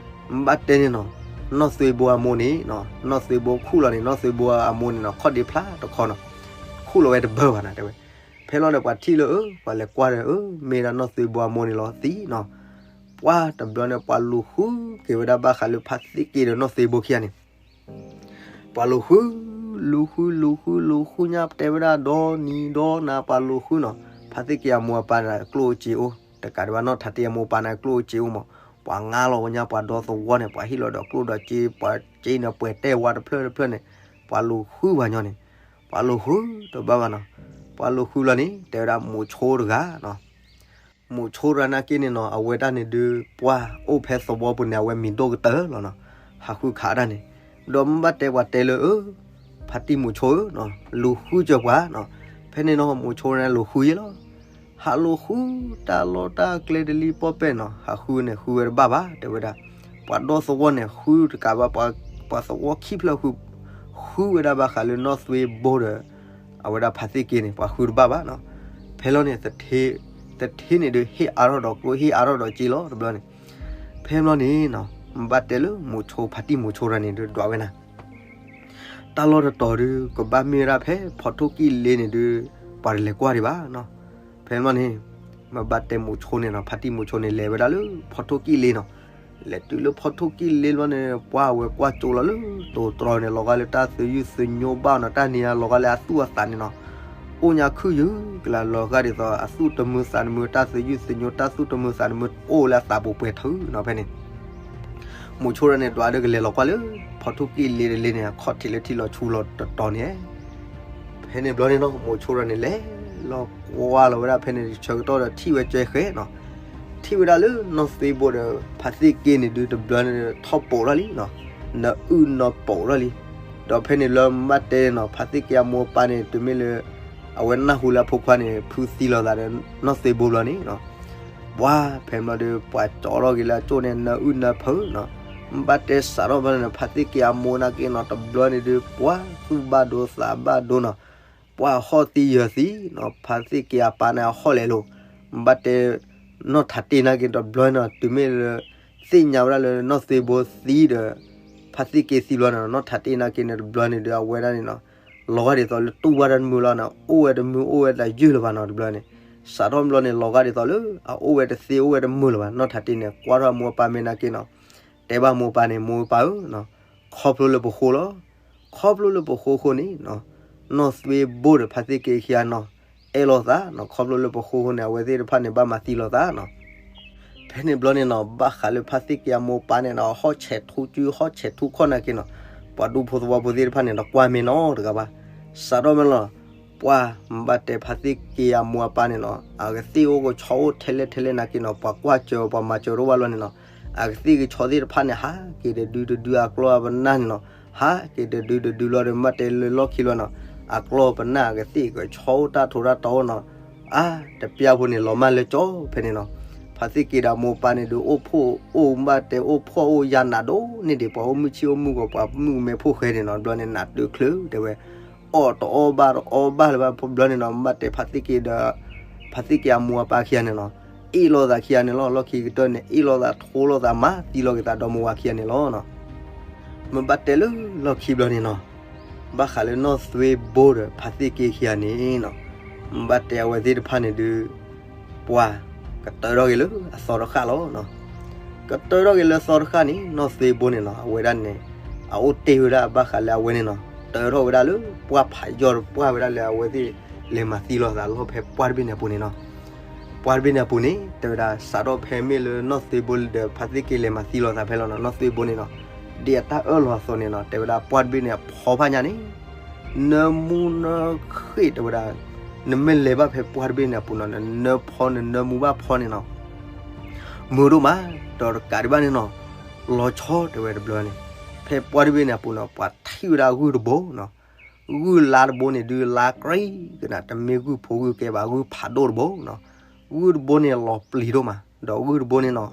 ဘၣ်တဲန့ၣ်နီၤ, နီၢ်သွ့ဘိအမိၢ်န့ၣ်နီၤ, နီၢ်သွ့ဘိခူၣ်လီၤန့ၣ် နီၢ်သွ့ဘိအမိၢ်န့ၣ်နီၤ ခီၣ်ဒ့ဖျါတခီနီၤ, ခူၣ်လီၤဝဲတဘၢဘၣ်နၤတဲဝဲ. ဖဲလီၤဒီးပှၤထံၣ်လၢအၢ ပှၤလဲၤကွၢ်ဒီးအၢ မ့ၢ်ဒၣ်နီၢ်သွ့ဘိအမိၢ်န့ၣ်လီၤသံနီၤ. ပှၤတဘျီန့ၣ် ပှၤလူၤဃုက့ၤဝဲဒၣ်ဘၣ်ဃးလၢဖါသ့ၣ်က့ဒီးနီၢ်သွ့ဘိခံဂၤန့ၣ် ပှၤလူၤဃု, လူၤဃု လူၤဃု လူၤဃုညါတဲဝဲဒၣ်ဒီနံၤဒီနၤ ပှၤလူၤဃုနီၤ, ဖါသ့ၣ်က့အမိၢ်အပၢ်န့ၣ် ကျိၣ်အိၣ်စ့အိၣ်, တကးဒံးဘၣ်နီၢ်ထးထံးအမိၢ်အပၢ်န့ၣ် ကျိၣ်အိၣ်စ့အိၣ်မး, ပှၤငါလီၤဝဲညါပှၤဒီသဝီန့ၣ် ပှၤဟ့ၣ်လီၤဒီးကျိၣ်ဒီးစ့, ပှၤစ့န့ၣ် ပှဲၤတဲဝါတဖျၢၣ်တဖျၢၣ်န့ၣ်, ပှၤလူၤဃုပှၤညီန့ၣ်, ပှၤလူၤဃုတဘၣ်ဘၣ်နီၤ, ပှၤလူၤဃုလီၤန့ၣ် တဲဝဲဒၣ်မိၤဆိတဂၤနီၤ မိၤဆိတဂၤနာ်က့န့ၣ်နီၤ အဝဲဒၣ်န့ၣ်ဒုး ပှၤအိၣ်ဖဲသဝီပူၤန့ၣ် အဝဲမံၤဒိၣ်ကတၢၢ်လီၤနီၤ, ဟးဃုခးဒၣ်န့ၣ်, ဒီးမ့ၢ်ဘၣ်တဲပှၤတဲလၢအၢ, ဖါတံၢ်မိၤဆိဧၢ, လူၤဃုစၢၤပှၤနီၤ, ဖဲန့ၣ်နီၤ မိၤဆိန့ၣ်လူၤဃုယဲလီၤ, ဟးလူၤဃုတၢ်လီၢ်တၢ်ကျဲတလံၤပီၢ်ပဲၢ်နီၤ, ဟးဃုန့ၣ်ဃုဝဲတဘၣ်ဘၣ် တဲဝဲဒၣ်, ပှၤဒီသဝီန့ၣ် ဃုတကးဘၣ် ပှၤသဝီခံဖျၢၣ်ဃု, ဃုဝဲဒၣ်ဘၣ်ဃးလၢနီၢ်သွ့ဘိဒီး အဝဲဒၣ်ဖါသ့ၣ်က့န့ၣ် ပှၤဃုတဘၣ်ဘၣ်နီၤ, ဖဲလီၤန့ၣ် သထ့န့ၣ်ဒုး ဟ့ၣ်အါထီၣ်ဒီးကျိၣ် ဟ့ၣ်အါထီၣ်ဒီးစ့လီၤတဘျီန့ၣ်, ဖဲလီၤန့ၣ်နီၤ ဘၣ်တဲလၢမိၤဆိ ဖါတံၢ်မိၤဆိတဂၤန့ၣ်ဒုး ဒွးဝဲနၤ တၢ်လီၢ်တတီၤဒုး ကဘၣ်မ့ၢ်ဝဲဒၣ်ဖဲဖီထိၣ်ကံၣ်လ့န့ၣ်ဒုး ပှၤတလဲၤကွၢ်ဒံးဘၣ်နီၤ, ဖဲလီၤန့ၣ် မ့ၢ်ဘၣ်တဲမိၤဆိန့ၣ်နီၤ ဖါတံၢ်မိၤဆိန့ၣ် လဲၤဝဲဒၣ်လၢဖီထိၣ်ကံၣ်လ့နီၤ, လဲၤတုၤလၢဖီထိၣ်ကံၣ်လ့လီၤန့ၣ် ပှၤဝဲကွၢ်ကၠိလီၤလၢတိၤတြီန့ၣ် လီၤဂာ်လၢတၢ်သယုၢ်သညိဘၣ်နီၤ, တၢ်နံၤအလီၤဂာ်လၢအသူၣ်အသးန့ၣ်နီၤ အိၣ်ညါခုၣ်ယုၢ်ကလၢလီၤဂာ်ဒ်သိး အသူၣ်တမုာ်သးတမုာ် တၢ်သယုၢ်သညိ တၢ်သူၣ်တမုာ်သးတမုာ် အိၣ်လၢအသးပူၤပှဲၤထုးနီၤ ဖဲန့ၣ် မိၤဆိတဂၤန့ၣ် ဒွးဒီးကလဲၤလီၤကွၢ်လၢ ဖီထိၣ်ကံၣ်လ့တလ့န့ၣ် အခီၣ်ထံးလၢထံလီၤဆူလီၤတတီၤန့ၣ်, ဖဲန့ၣ်ဘျီန့ၣ်နီၤ မိၤဆိတဂၤန့ၣ် လဲၤလီၤကွၢ်လီၤဝဲဒၣ်ဖဲန့ၣ် ဆၢကတီၢ်ဒီးထံၣ်ဝဲကၠဲဃဲနီၤ, ထံၣ်ဝဲဒၣ်လၢနီၢ်သွ့ဘိဒီး ဖါသ့ၣ်က့န့ၣ်ဒုး တဘျီန့ၣ်ထီၣ်ပိာ်ထီၣ်လံနီၤ, နအုၣ်နီၢ်ပိာ်ထီၣ်လံ, ဒီးဖဲန့ၣ်လၢမ့ၢ်ဘၣ်တဲနီၤ ဖါသ့ၣ်က့အမိၢ်အပၢ်န့ၣ် တုၤမ့ၢ်လၢ အဝဲနၢ်ဟူလၢအဖိခွါန့ၣ် ဖုသံလီၤသးဒီးနီၢ်သွ့ဘိဘျီန့ၣ်နီၤ ပှၤဖဲဘျီဒီး ပှၤကၠီထီၣ်က့ၤလၢအကၠိန့ၣ် နၢအုၣ်နၢဖုနီၤ, မ့ၢ်ဘၣ်တဲစးထီၣ်ဘျီန့ၣ် ဖါသ့ၣ်က့အမိၢ်နာ်က့နီၤ တဘျီန့ၣ်ဒုး ပှၤသူၣ်ဘၣ်ဒိသးဘၣ်ဒိနီၤ, ပှၤဟီၣ်သံယၢၤသံနီၤ, ဖါသ့ၣ်က့အပၢ်န့ၣ် အဟီၣ်လဲၤလိၤ, မ့ၢ်ဘၣ်တဲ နီၢ်ထးတ့ၢ်နာ်က့တဘျီနီၤ တုၤမ့ၢ်လၢ သ့ၣ်ညါဝဲဒၣ်လၢနီၢ်သွ့ဘိသံဒီး ဖါသ့ၣ်က့သံဘျီန့ၣ် နီၢ်ထးတ့ၢ်နာ်က့န့ၣ် တဘျီန့ၣ်ဒီး အဝဲဒၣ်န့ၣ်နီၤ လီၤဂာ်ဒ်သိးလၢတူၢ်ဘၣ်တၢ်တမုာ်လီၤနီၤ, အိၣ်ဝဲတမုာ်အိၣ်ဝဲတယုၢ်လၢၤဘၣ်နီၤ တဘျီန့ၣ်, စးထီၣ်ဘျီန့ၣ် လီၤဂာ်ဒ်သိးလၢ အအိၣ်ဝဲတသ့အိၣ်ဝဲတမုာ်လၢၤဘၣ်, နီၢ်ထးတ့ၢ်န့ၣ် ကွၢ်ထီၣ်အမိၢ်အပၢ်မ့ၢ်နာ်က့နီၤ တဲဘၣ်မိၢ်ပၢ်န့ၣ် မိၢ်ပၢ်ဧၢ, ခီဖျိလၢပဃိလီၤ, ခီဖျိလၢပဃိအဃိန့ၣ် နီၢ်သွ့ဘိဒီးဖါသ့ၣ်က့ခံဂၤနီၤ အဲၣ်လိာ်သးနီၤ, ခီဖျိလၢပဃိအဃိန့ၣ် အဝဲသ့ၣ်တဖၣ်န့ၣ် ဘၣ်မၤသံလိာ်သးနီၤ. ဖဲန့ၣ်ဘျီန့ၣ်နီၤ ဘၣ်ဃးလၢဖါသ့ၣ်က့အမိၢ်ပၢ်န့ၣ်နီၤ ဟီၣ်ဆဲးထူကု ဟီၣ်ဆဲးထူခီၣ်နာ်က့နီၤ, ပှၤဒူဖိသဝီဖိသ့ၣ်တဖၣ်န့ၣ် တကွၢ်မဲာ်နီတဂၤဘၣ်. စးထီၣ်မ့ၢ်လီၤ ပှၢ်မ့ၢ်ဘၣ်တဲဖါသ့ၣ်က့ၤအမိၢ်အပၢ်န့ၣ်နီၤ အကသ့ၣ်အိၣ်ကဆီအိၣ်ထဲလဲၣ်ထဲလဲၣ်နာ်က့နီၤ ပှၤကွၢ်စၢၤပှၤမၤစၢၤတအိၣ်ဘၣ်လီၤန့ၣ်နီၤ အကသ့ၣ်ကဆီသ့ၣ်တဖၣ်န့ၣ် ဟးက့ၤတဒုတဒုအကျီၢ်အပနၢ်န့ၣ်နီၤ ဟးက့ၤတဒုတဒုလီၤဒီး မ့ၢ်ဘၣ်တဲလၢလီၢ်ခံလီၤနီၤ အကျီၢ်ပနၢ်အကသ့ၣ်ကဆီအိၣ်တၢ်ထိးတၢ်တီအိၣ်နီၤ အါ တပျၢ်ဖိန့ၣ် လီၤမၢ်လၢကၠီဖဲန့ၣ်နီၤ ဖါသ့ၣ်က့ၤဒီးမိၢ်ပၢ်န့ၣ်ဒုး အိၣ်ဖှီၣ်အိၣ်မ့ၢ်ဘၣ်တဲ အိၣ်ဖှီၣ်အိၣ်ယာ်နးဒိၣ်န့ၢ်ဒံး ပှၤအိၣ်မုၢ်ဆ့ၣ်အိၣ်မုၢ်ဂီၤ ပှၤမုၣ်ကမဲဖိဃဲန့ၣ်နီၤ ဘျီန့ၣ် နးတၢ်ချုးတဲဝဲ အီၣ်တအီၣ်ဘၣ်တအီၣ်ဘၣ်လၢၤဘၣ် ဘျီန့ၣ်နီၤ မ့ၢ်ဘၣ်တဲဖါသ့ၣ်က့ၤဒီး ဖါသ့ၣ်က့ၤအမိၢ်အပၢ်ခံဂၤန့ၣ်နီၤ အ့ၣ်လိာ်သးခံဂၤန့ၣ်လီၤ လီၢ်ခံကတၢၢ်န့ၣ် အ့ၣ်လိာ်သးထိလိာ်သးမၤသံလိာ်က့ၤသးဒီးမိၢ်ဝၤခံဂၤန့ၣ်လီၤ မ့ၢ်ဘၣ်တဲလၢလီၢ်ခံဘျီန့ၣ်နီၤ ဘၣ်ဃးလၢနီၢ်သွ့ဘိဒီးဖါသ့ၣ်က့ၤခံဂၤန့ၣ်နီၤ မ့ၢ်ဘၣ်တဲအဝဲသ့ၣ်တဖၣ်န့ၣ်ဒုး ပှၢ်ကတၢထီၣ်က့ၤလၢအသီတဃၣ်လီၤ ကတၢထီၣ်က့ၤလၢအသီတဃၣ်န့ၣ် နီၢ်သွ့ဘိန့ၣ်နီၤ အဝဲဒၣ်န့ၣ် အအိၣ်တ့ၢ်ဝဲဒၣ်ဘၣ်ဃးလၢအဝဲန့ၣ်နီၤ တၢထီၣ်ဝဲဒၣ်လၢပှၢ်ဖးယီၢ်တပှၢ်ဝဲဒၣ်လၢအဝဲသ့ၣ်လဲၤမၤသံလိာ်သးလီၢ်ဖဲပှၢ်တဘ့ၣ်န့ၣ်အပူၤန့ၣ်နီၤ ပှၢ်တဘ့ၣ်န့ၣ်အပူၤန့ၣ် တဲဝဲဒၣ် စးထီၣ်ဖဲမ့ၢ်လၢနီၢ်သွ့ဘိဒီးဖါသ့ၣ်က့ၤလဲၤမၤသံလိာ်သးဖဲလီၤနီၤ နီၢ်သွ့ဘိန့ၣ်နီၤ ဒ်အတၢ်အၢၣ်လီၤအသိးန့ၣ်နီၤ တဲဝဲဒၣ်ပှၢ်တဘ့ၣ်န့ၣ်အဖီဖးညါန့ၣ် နၢမူနၢဃ့ၢ်တဲဝဲဒၣ် နမ့ၢ်လဲၤဘၣ်ဖဲပှၢ်တဘ့ၣ်န့ၣ်အပူၤနီၤ နနၢဖီနနၢမူဘၣ်ဖီန့ၣ်နီၤ မုာ်ဒိၣ်မး ဒီးတကးဒံးဘၣ်န့ၣ်နီၤ လီၤဆီတဲဝဲတဘျီန့ၣ် ဖဲပှၢ်တဘ့ၣ်န့ၣ်အပူၤနီၤ ပှၤထံၣ်ဝဲဒၣ်ဂုၢ်တဘိနီၤ ဂုၢ်လါတဘိန့ၣ်ဒုး လါကြ့ကနၤ တမ့ၢ်ဂုၢ်ဖိဂုၢ်ကဲဘၣ် ဂုၢ်ဖးဒိၣ်တဘိနီၤ ဂုၢ်တဘိန့ၣ်လီၤပျံၤဒိၣ်မး ဒီးဂုၢ်တဘိန့ၣ်နီၤ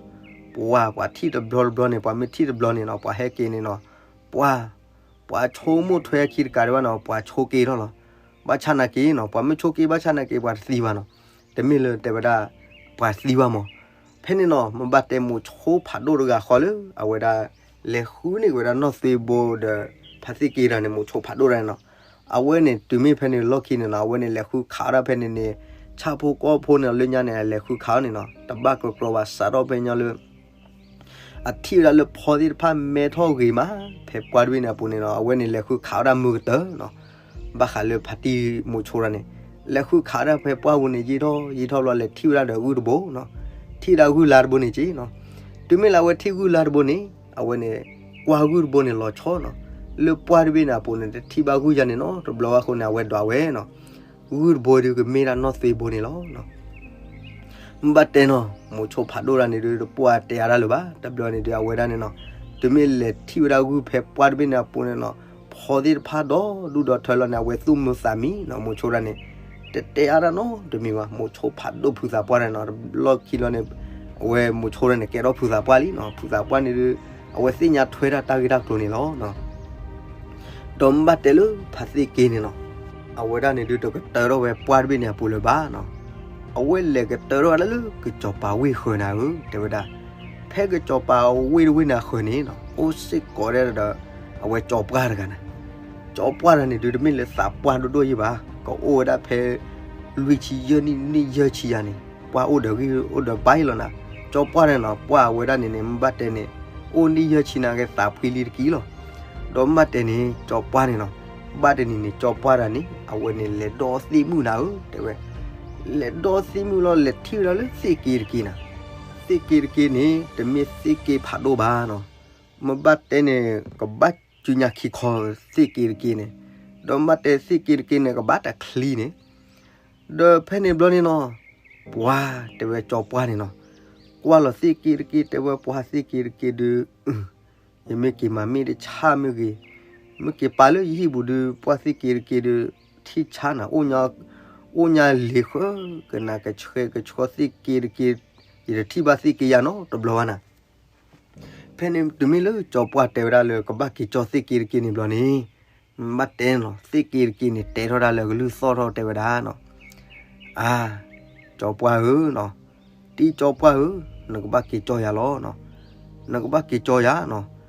ပှၢ်ပှၤထံၣ်တဘျီတဘျီန့ၣ် ပှၤမ့ၢ်ထံၣ်တဘျီန့ၣ်နီၤ ပှၤဟဲက့ၤန့ၣ်နီၤ ပှၢ် ပှၤဆိကမိၣ်ထွဲအခံတကးဒံးဘၣ်နီၤ ပှၤဆိက့ၤထီၣ်လီၤ ဘၣ်ဆၣ်နာ်က့နီၤ ပှၤမ့ၢ်ဆိက့ၤဘၣ်ဆၣ်နာ်က့ ပှၤတသံဘၣ်နီၤ တမ့ၢ်လၢတဲဝဲဒၣ် ပှၤသံဘၣ်မး ဖဲန့ၣ်နီၤ မ့ၢ်ဘၣ်တဲမိၤဆိဖးဒိၣ်တဂၤဃီလၢ အဝဲဒၣ် လဲၤဃုန့ၢ်ဝဲဒၣ်နီၢ်သွ့ဘိဒီး ဖါသ့ၣ်က့ၤတဂၤန့ၣ် မိၤဆိဖးဒိၣ်တဂၤန့ၣ်နီၤ အဝဲန့ၣ် တုၤမ့ၢ်ဖဲန့ၣ်လီၢ်ခံန့ၣ်နီၤ အဝဲန့ၣ်လဲၤဃုခးဝဲဒၣ်ဖဲန့ၣ်န့ၣ် ဆၣ်ဖိကီၢ်ဖိန့ၣ်လၢညါန့ၣ် လဲၤဃုခးအီၤန့ၣ်နီၤ တဘၣ်ကီကီဘၣ် စးထီၣ်ဖဲညီလၢ အထံၣ်ဝဲဒၣ်လၢဖီသ့ၣ်တဖၣ်မဲထီၣ်ဂ့ၤမး ဖဲပှၢ်တဘ့ၣ်န့ၣ်အပူၤန့ၣ်နီၤ အဝဲန့ၣ်လဲၤဃုခးဝဲဒၣ်မုၢ်ကတၢၢ်နီၤ ဘၣ်ဃးလၢဖါတံၢ်မိၤဆိတဂၤန့ၣ် လဲၤဃုခးဝဲဒၣ်ဖဲပှၢ်ပူၤန့ၣ် ယံာ်ထီၣ်ယံာ်ထီၣ်ဘျီ လဲၤထံၣ်ဝဲဒၣ်ဒီးဂုၢ်တဘိနီၤ ထံၣ်ဝဲဒၣ်ဂုၢ်လါတဘိန့ၣ်က့နီၤ တုၤမ့ၢ်လၢအဝဲထံၣ်ဂုၢ်လါတဘိန့ၣ် အဝဲန့ၣ် ကွၢ်ဂုၢ်တဘိန့ၣ်လီၤဆီနီၤ လၢပှၢ်တဘ့ၣ်န့ၣ်အပူၤန့ၣ် တထံၣ်ဘၣ်ဂုၢ်ယၤန့ၣ်နီၤ တဘျီဘၣ်အဃိန့ၣ် အဝဲဒွးဝဲနီၤ ဂုၢ်တဘိဒုးကမ့ၢ်ဒၣ်နီၢ်သွ့ဘိန့ၣ်လီၤ မ့ၢ်ဘၣ်တဲနီၤ မိၤဆိဖးဒိၣ်တဂၤန့ၣ်ဒုး တပှၢ်တဲအါတၢ်လၢၤဘၣ် တဘျီန့ၣ်ဒုး အဝဲဒၣ်န့ၣ်နီၤ တုၤမ့ၢ်လဲၤထံၣ်ဝဲဒၣ်ဂုၢ်ဖဲပှၢ်တဘ့ၣ်န့ၣ်အပူၤန့ၣ်နီၤ ဖီသ့ၣ်တဖၣ်ဒီဒူၣ်ဒီထၢလီၤန့ၣ် အဝဲသူၣ်မုာ်သးမံနီၤ မိၤဆိတဂၤန့ၣ် တတဲအါတၢ်နီတမံၤဘၣ် မိၤဆိဖးဒိၣ်ဖုးသးပှၢ်တဂၤနီၤ လီၢ်ခံလီၤန့ၣ် အဝဲမိၤဆိတဂၤန့ၣ် ကဲထီၣ်ဖုးသးပှၢ်လံနီၤ ဖုးသးပှၢ်န့ၣ်ဒုး အဝဲသ့ၣ်ညါထွဲတၢ်တၢ်ဂ့ၢ်တၢ်ကျိၤန့ၣ်လီၤ ဒီးမ့ၢ်ဘၣ်တဲလၢဖါသ့ၣ်က့ၤန့ၣ်နီၤ အဝဲဒၣ်န့ၣ်ဒုးတကတၢၢ်ထီၣ်ဝဲပှၢ်တဘ့ၣ်န့ၣ်အပူၤလၢၤဘၣ်နီၤ အဝဲလဲၤကတၢၢ်ထီၣ်ဝဲဒၣ်လၢကစီၤပၤဝ့ၢ်ဃၢၤနၤဧၢ တဲဝဲဒၣ် ဖဲကစီၤပၤဝ့ၢ်တဝ့ၢ်နၤဃၢၤန့ၣ်နီၤ အိၣ်စ့ၢ်ကီးဒၣ်ဒီး အဝဲကၠီပှၢ်တဂၤန့ၣ် ကၠီပှၢ်တဂၤန့ၣ်ဒုးတမ့ၢ်လၢသးပှၢ်ဒိၣ်ဒိၣ်ယံၤဘၣ် ကအိၣ်ဝဲဒၣ်ဖဲ လွံၢ်ဆံယဲၢ်နံၣ် နံၣ်ယဲၢ်ဆံယၤန့ၣ် ပှၢ်အိၣ်ဒီးဂံၢ်အိၣ်ဒီးဘါအံၤလီၤနၤ ကၠီပှၢ်န့ၣ်နီၤ ပှၢ်အဝဲဒၣ်န့ၣ်န့ၣ် မ့ၢ်ဘၣ်တဲန့ၣ် အိၣ်နံၣ်ယဲၢ်ဆံနၤက့ၤသးဖှံလံတက့ၢ်လီၤ ဒီးမ့ၢ်ဘၣ်တဲန့ၣ် ကၠီပှၢ်န့ၣ်နီၤ ဘၣ်တနံၤန့ၣ် ကၠီပှၢ်တဂၤန့ၣ် အဝဲန့ၣ်လဲၤဒီသ့ၣ်မုၣ်နၤဧၢ တဲဝဲ လဲၤဒီသ့ၣ်မုၣ်လီၤ လဲၤထံၣ်ဝဲဒၣ်လၢသ့ၣ်က့ၤတက့ၤနၤ သ့ၣ်က့ၤတက့ၤန့ၣ် တမ့ၢ်သ့ၣ်က့ၤဖးဒိၣ်ဘၣ်နီၤ မ့ၢ်ဘၣ်တဲန့ၣ် ကဘၣ်စုညါခံခီသ့ၣ်က့ၤတက့ၤန့ၣ် ဒီးမ့ၢ်ဘၣ်တဲသ့ၣ်က့ၤတက့ၤန့ၣ် ကဘၣ်တချံန့ၣ် ဒီးဖဲန့ၣ်ဘျီန့ၣ်နီၤ ပှၢ်တဲဝဲကၠီပှၢ်န့ၣ်နီၤ ကွၢ်လီၤသ့ၣ်က့ၤတက့ၤ တဲဝဲပှၢ်သ့ၣ်က့ၤတက့ၤဒုး ယမ့ၢ်က့ၤမၤမ့ၢ်တဆၣ်မ့ၢ်ဂ့ၤ, မ့ၢ်က့ၤပာ်လၢယဟံၣ်ပူၤဒုး ပှၢ်သ့ၣ်က့ၤတက့ၤဒုး ထံၣ်ဆါနၤ, အိၣ်ညါလ့ၤဃၢ ကနၣ်ကဆှဲကဆှီသ့ၣ်က့ၤတက့ၤ, ယတထံၣ်ဘၣ်သ့ၣ်က့ၤယၤနီတဘျီဘၣ်နၤ. ဖဲန့ၣ်တုၤမ့ၢ်လၢ ကၠီပှၢ်တဲဝဲဒၣ်လၢကဘၣ်က့ၤကၠီသ့ၣ်က့ၤတက့ၤန့ၣ်ဘျီန့ၣ်, ဘၣ်တဲန့ၣ်လီၤ, သ့ၣ်က့ၤတက့ၤန့ၣ် တဲထီၣ်ဒၣ်လၢကလုၢ်သီၣ်ထီၣ်တဲဝဲဒၣ်နီၤ, အါ, ကၠီပှၢ်ဧၢနီၤ, တံၢ်ကၠီပှၢ်ဧၢ, နကဘၣ်က့ၤကၠီယၤလီၤနီၤ, နကဘၣ်က့ၤကၠီယၤနီၤ,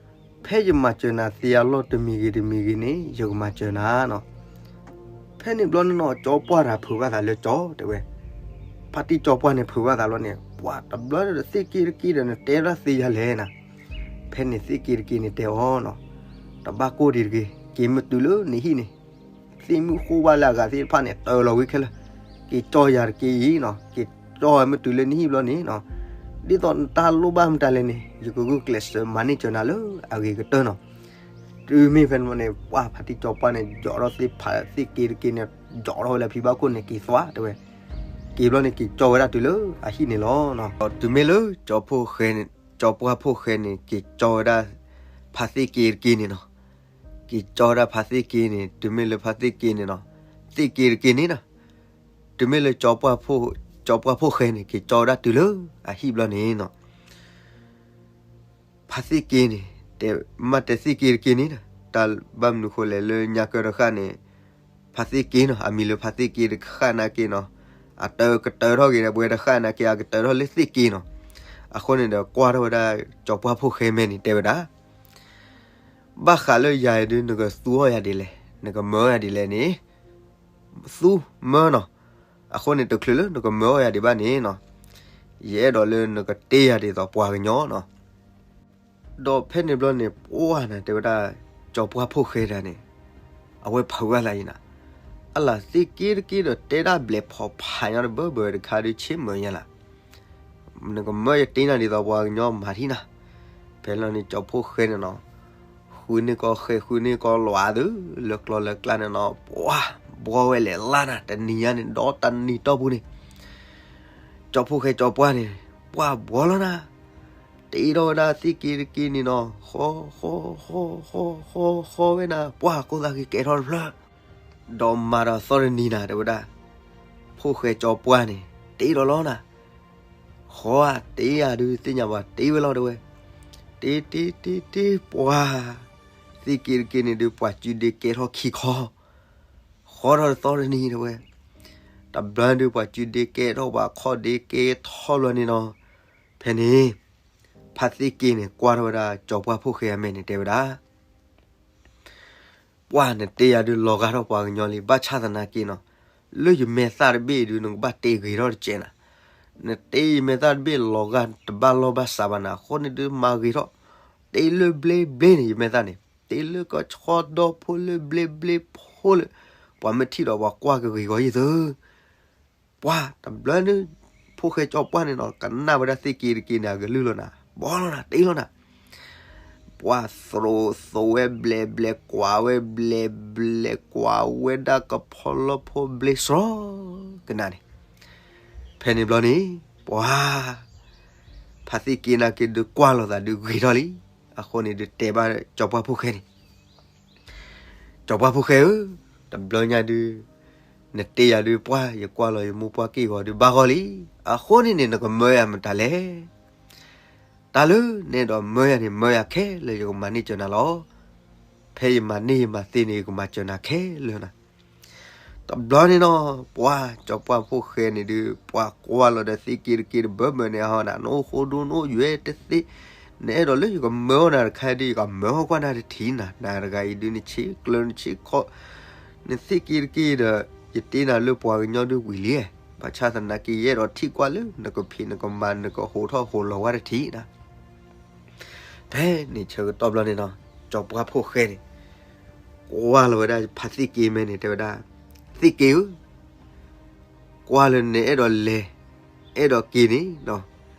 ဖဲယမၤစၢၤနၤသ့အလီၢ်တမံၤဂ့ၤတမံၤဂ့ၤန့ၣ် ယကမၤစၢၤနၤနီၤ. ဖဲန့ၣ်ဘျီန့ၣ်နီၤ ကၠီပှၢ်တၢ်ဖုးဘၣ်သးလၢကၠီတဲဝဲ, ဖါတံၢ်ကၠီပှၢ်န့ၣ်ဖုးဘၣ်သးလီၤန့ၣ် ပှၤတဘျီဒီးသ့ၣ်က့ၤတက့ၤဒီးနတဲဒၣ်သ့ယၤလဲၣ်နၤ. ဖဲန့ၣ်သ့ၣ်က့ၤတက့ၤန့ၣ်တဲအီၤနီၤ, တဘၣ်ကိၢ်ဒံးတဂ့ၤ, က့ၤမ့ၢ်တုၤလၢနဟံၣ်န့ၣ် သ့ၣ်မုၣ်ဃိဘၣ်လၢအဂၤသ့ၣ်တဖၣ်န့ၣ် တၢလီၤဝံၤခဲလၢာ်, က့ၤကၠီယၤတက့ၤအံၤနီၤ, က့ၤကၠီမ့ၢ်တုၤလၢနဟံၣ်ဘျီန့ၣ်နီၤ, ဒ်သိးနတၢ်လိၣ်ဘၣ်မတၤလဲၣ်န့ၣ် ယကဂုာ်ကျဲးစၢးမၤန့ၢ်စၢၤနၤလၢအဂ့ၤကတၢၢ်နီၤ. တုၤမ့ၢ်ဖဲန့ၣ်န့ၣ် ပှၢ်ဖါတံၢ်ကၠီပှၢ်န့ၣ် ယီၤထီၣ်သ့ၣ်ဖးသ့ၣ်က့ၤတက့ၤန့ၣ် ယီၤထီၣ်ဝဲလၢဖံဘၣ်ခိၣ်န့ၣ် က့ၤသွါတဲဝဲ, က့ၤဘျီန့ၣ် က့ၤကၠီဝဲဒၣ်တုၤလၢအဟံၣ်န့ၣ်လီၤ. တုၤမ့ၢ်လၢကၠီဖှိၣ်ဃဲန့ၣ်, ကၠီပှၢ်ဖှိၣ်ဃဲန့ၣ် က့ၤကၠီဝဲဒၣ် ဖါသ့ၣ်က့တက့န့ၣ်နီၤ, က့ၤကၠီဝဲဒၣ်ဖါသ့ၣ်က့န့ၣ် တုၤမ့ၢ်လၢဖါသ့ၣ်က့န့ၣ်နီၤ, သ့ၣ်က့တက့န့ၣ်နီၤ, တုၤမ့ၢ်လၢကၠီပှၢ်ဖှိၣ်ဃဲန့ၣ် က့ၤကၠီဝဲဒၣ်တုၤလၢအဟံၣ်ဘျီန့ၣ်နီၤ ဖါသ့ၣ်က့န့ၣ် တဲ, မ့ၢ်တဲသ့ၣ်က့တက့န့ၣ်, တၢ်ဘၣ်မနုၤဃိလဲၣ်လၢညါကၢတဃၣ်န့ၣ်, ဖါသ့ၣ်က့နီၤ, အမံၤလၢဖါသ့ၣ်က့တဃၣ်နာ်က့နီၤ, အတၢ်ကတၢၢ်ထီၣ်ဂ့ၤဒီး ပဝဲတဃၣ်နာ်က့ အကတၢၢ်ထီၣ်လၢသ့ၣ်က့နီၤ. အဃိန့ၣ်ဒီး ကွၢ်ထီၣ်ဝဲဒၣ် ကၠီပှၢ်ဖှိၣ်ဃဲမဲာ်န့ၣ် တဲဝဲဒၣ် ဘၣ်ဃးလၢယၤအံၤဒုး နကသူအီၤယၤဒ်လဲၣ်, နကမၢအီၤယၤဒ်လဲၣ်န့ၣ်, သူမၢနီၤ. အဃိန့ၣ် တချုးလၢနကမၢအီၤယၤဒံးဘၣ်န့ၣ်နီၤ, ယအဲၣ်ဒိးလၢနကတ့ယၤဒ်သိးပှၤကညီနီၤ. ဒီးဖဲန့ၣ်ဘျီန့ၣ် ပှၢ်နၤတဲဝဲဒၣ် ကၠီပှၢ်ဖှိၣ်ဃဲတဂၤန့ၣ်, အဝဲဖုးဝဲလၢအံၤနၤ, အလၢသ့ၣ်က့တက့ဒီး တဲဒၣ်ဘျဲးဖီဖးညီတဘၢဘၢတခါဒုး ဆ့ၣ်မၢယၤလၢ နကမၢယတ့နၤဒ်သိးပှၤကညီမၤထံၣ်နၤ. ဖဲလီၤန့ၣ် ကၠီဖှိၣ်ဃဲန့ၣ်နီၤ, ဃုန့ၢ်ကီၢ်ဃဲ ဃုန့ၢ်ကီၢ်လွးသု လၢကျီလၢကျါန့ၣ်နီၤ, ပှၢ်ဘှီဝဲလဲၤလၢ်နၤ တနံၤညါန့ၣ် ဒီးတနံၤတီၢ်ပူၤန့ၣ် ကၠီဖှိၣ်ဃဲကၠီပှၢ်န့ၣ် ပှၢ်ဘှီလီၤနၤ, တ့ထီၣ်ဝဲဒၣ်သ့ၣ်က့တက့န့ၣ်နီၤ, ဃီ ဃီ ဃီ ဃီ ဃီ ဃီဝဲနၤ, ပှၢ်ကိးသးက့ၤကဲထီၣ်တဖျၢၣ် ဒီးမၤဒီးသီၣ်တနံၤနၤ တဲဝဲဒၣ်, ဖှိၣ်ဃဲကၠီပှၢ်န့ၣ် တ့ထီၣ်လီၤနၤ, ဃီဧါ တ့ဧါဒုးသ့ၣ်ညါဘၣ် တ့ဝဲလီၤတဲဝဲ, တ့တ့တ့တ့ ပှၢ် သ့ၣ်က့တက့န့ၣ်ဒုး ပှၤစုဒ့ကဲထီၣ်ခံခီ, ဃီထီၣ်တသီၣ်တနံၤတဲဝဲ, တဘျီဒုး ပှၤစုဒ့ကဲထီၣ်ပှၤခီၣ်ဒ့ကဲထီၣ်ဘျီန့ၣ်နီၤ, ဖဲန့ၣ် ဖါသ့ၣ်က့န့ၣ် ကွၢ်ထီၣ်ဝဲဒၣ် ကၠီပှၢ်ဖှိၣ်ဃဲအမဲာ်န့ၣ် တဲဝဲဒၣ် ပှၢ်နတ့ယၤဒုးလီၤဂာ်ထီၣ်ပှၤကညီလံ, ဘၣ်ဆၣ်သနာ်က့နီၤ, လၢယမဲာ်သၣ်တဘ့ၣ်အံၤဒုး နကဘၣ်တ့ဂ့ၤထီၣ်တကဲးနၤ, နတ့ယမဲာ်သၣ်တဘ့ၣ်လီၤဂာ်တဘၣ်လီၢ်ဘၣ်စးဘၣ်နၤ, အဃိန့ၣ်ဒုးမၤဂ့ၤထီၣ်, တ့လၢဘျ့ဘျ့န့ၣ် ယမဲာ်သၣ်န့ၣ်, တ့လၢကဆီဒီဖိလၢဘျ့ဘျ့ဖိလၢ ပှၤမ့ၢ်ထံၣ်ဒီးပှၤကွၢ်ကဂ့ၤဂီၤယသၢ ပှၢ်တဘျီန့ၣ် ဖှိၣ်ဃဲကၠီပှၢ်န့ၣ်နီၤ ကနၣ်ဝဲဒၣ်သ့ၣ်က့တက့န့ၣ် အကလုၢ်လီၤနၤ, ဘှီလီၤနၤ တ့လီၤနၤ, ပှၢ်သရိးသဝဲဘျဲးဘျဲး ကွၢ်ဝဲဘျဲးဘျဲး ကွၢ်ဝဲဒၣ်ကဖီလီဖိဘျ့စှီၤကနၣ်န့ၣ်, ဖဲန့ၣ်ဘျီန့ၣ် ပှၢ် ဖါသ့ၣ်က့နာ်က့ဒုးကွၢ်လိာ်သးဒုးဂ့ၤထီၣ်လံ, အဃိန့ၣ်ဒုးတဲဘၣ်ကၠီပှၢ်ဖှိၣ်ဃဲန့ၣ် ကၠီပှၢ်ဖှိၣ်ဃဲဧၢ, တဘျီညါဒုး နတ့ယၤဒုးပှၢ် ယကွၢ်လီၤယမိၢ်ပှၢ်က့ၢ်ဂီၤဒုးဘၣ်ဂီၢ်လံ, အဃိန့ၣ်န့ၣ် နကမၢယၤမတၤလဲၣ်, တၢ်လၢနအဲၣ်ဒိးမၢယၤန့ၣ် မၢယၤခဲလၢာ် ယကမၤန့ၢ်စၢၤနၤလီၤ, ဖဲယမၤန့ၢ်ယမၤသ့န့ၣ် ယကမၤစၢၤနၤခဲလၢာ်နၤ တဘျီန့ၣ်နီၤ ပှၢ်ကၠီပှၢ်ဖှိၣ်ဃဲန့ၣ်ဒုး ပှၢ်ကွၢ်လီၤဒီးသ့ၣ်က့တက့တဘၢမၢန့ၣ် အဟီနၤ နအိၣ်ဃိဒိ နအိၣ်ယွဲတသ့, နအဲၣ်ဒိးလၢယကမၢအီၤနၤတခါဒုး ယကမၢအီၤကွၢ်နၤတထံၣ်နၤ, နၤတဂၤအံၤဒုး နဆ့ကျၢၤနဆ့ခီ, နသ့ၣ်က့တက့ဒီး ယတ့နၤလၢပှၤကညီဒုးဝံၤလံ, ဘၣ်ဆၣ်သနာ်က့ ယအဲၣ်ဒိးထံၣ်ကွၢ်လၢ နကဖံးနကမၤ နကဟိးထီၣ်ဟိးလီၤဝဲတထံၣ်နၤ ဖဲန့ၣ်ဆၢကတီၢ်ဘျီန့ၣ်နီၤ ကၠီပှၢ်ဖှိၣ်ဃဲန့ၣ် ကွၢ်လီၤဝဲဒၣ်ဖါသ့ၣ်က့မဲာ်န့ၣ် တဲဝဲဒၣ်, သ့ၣ်က့ဧၢ, ကွၢ်လၢနအဲၣ်ဒိးလဲၤ အဲၣ်ဒိးက့ၤန့ၣ်,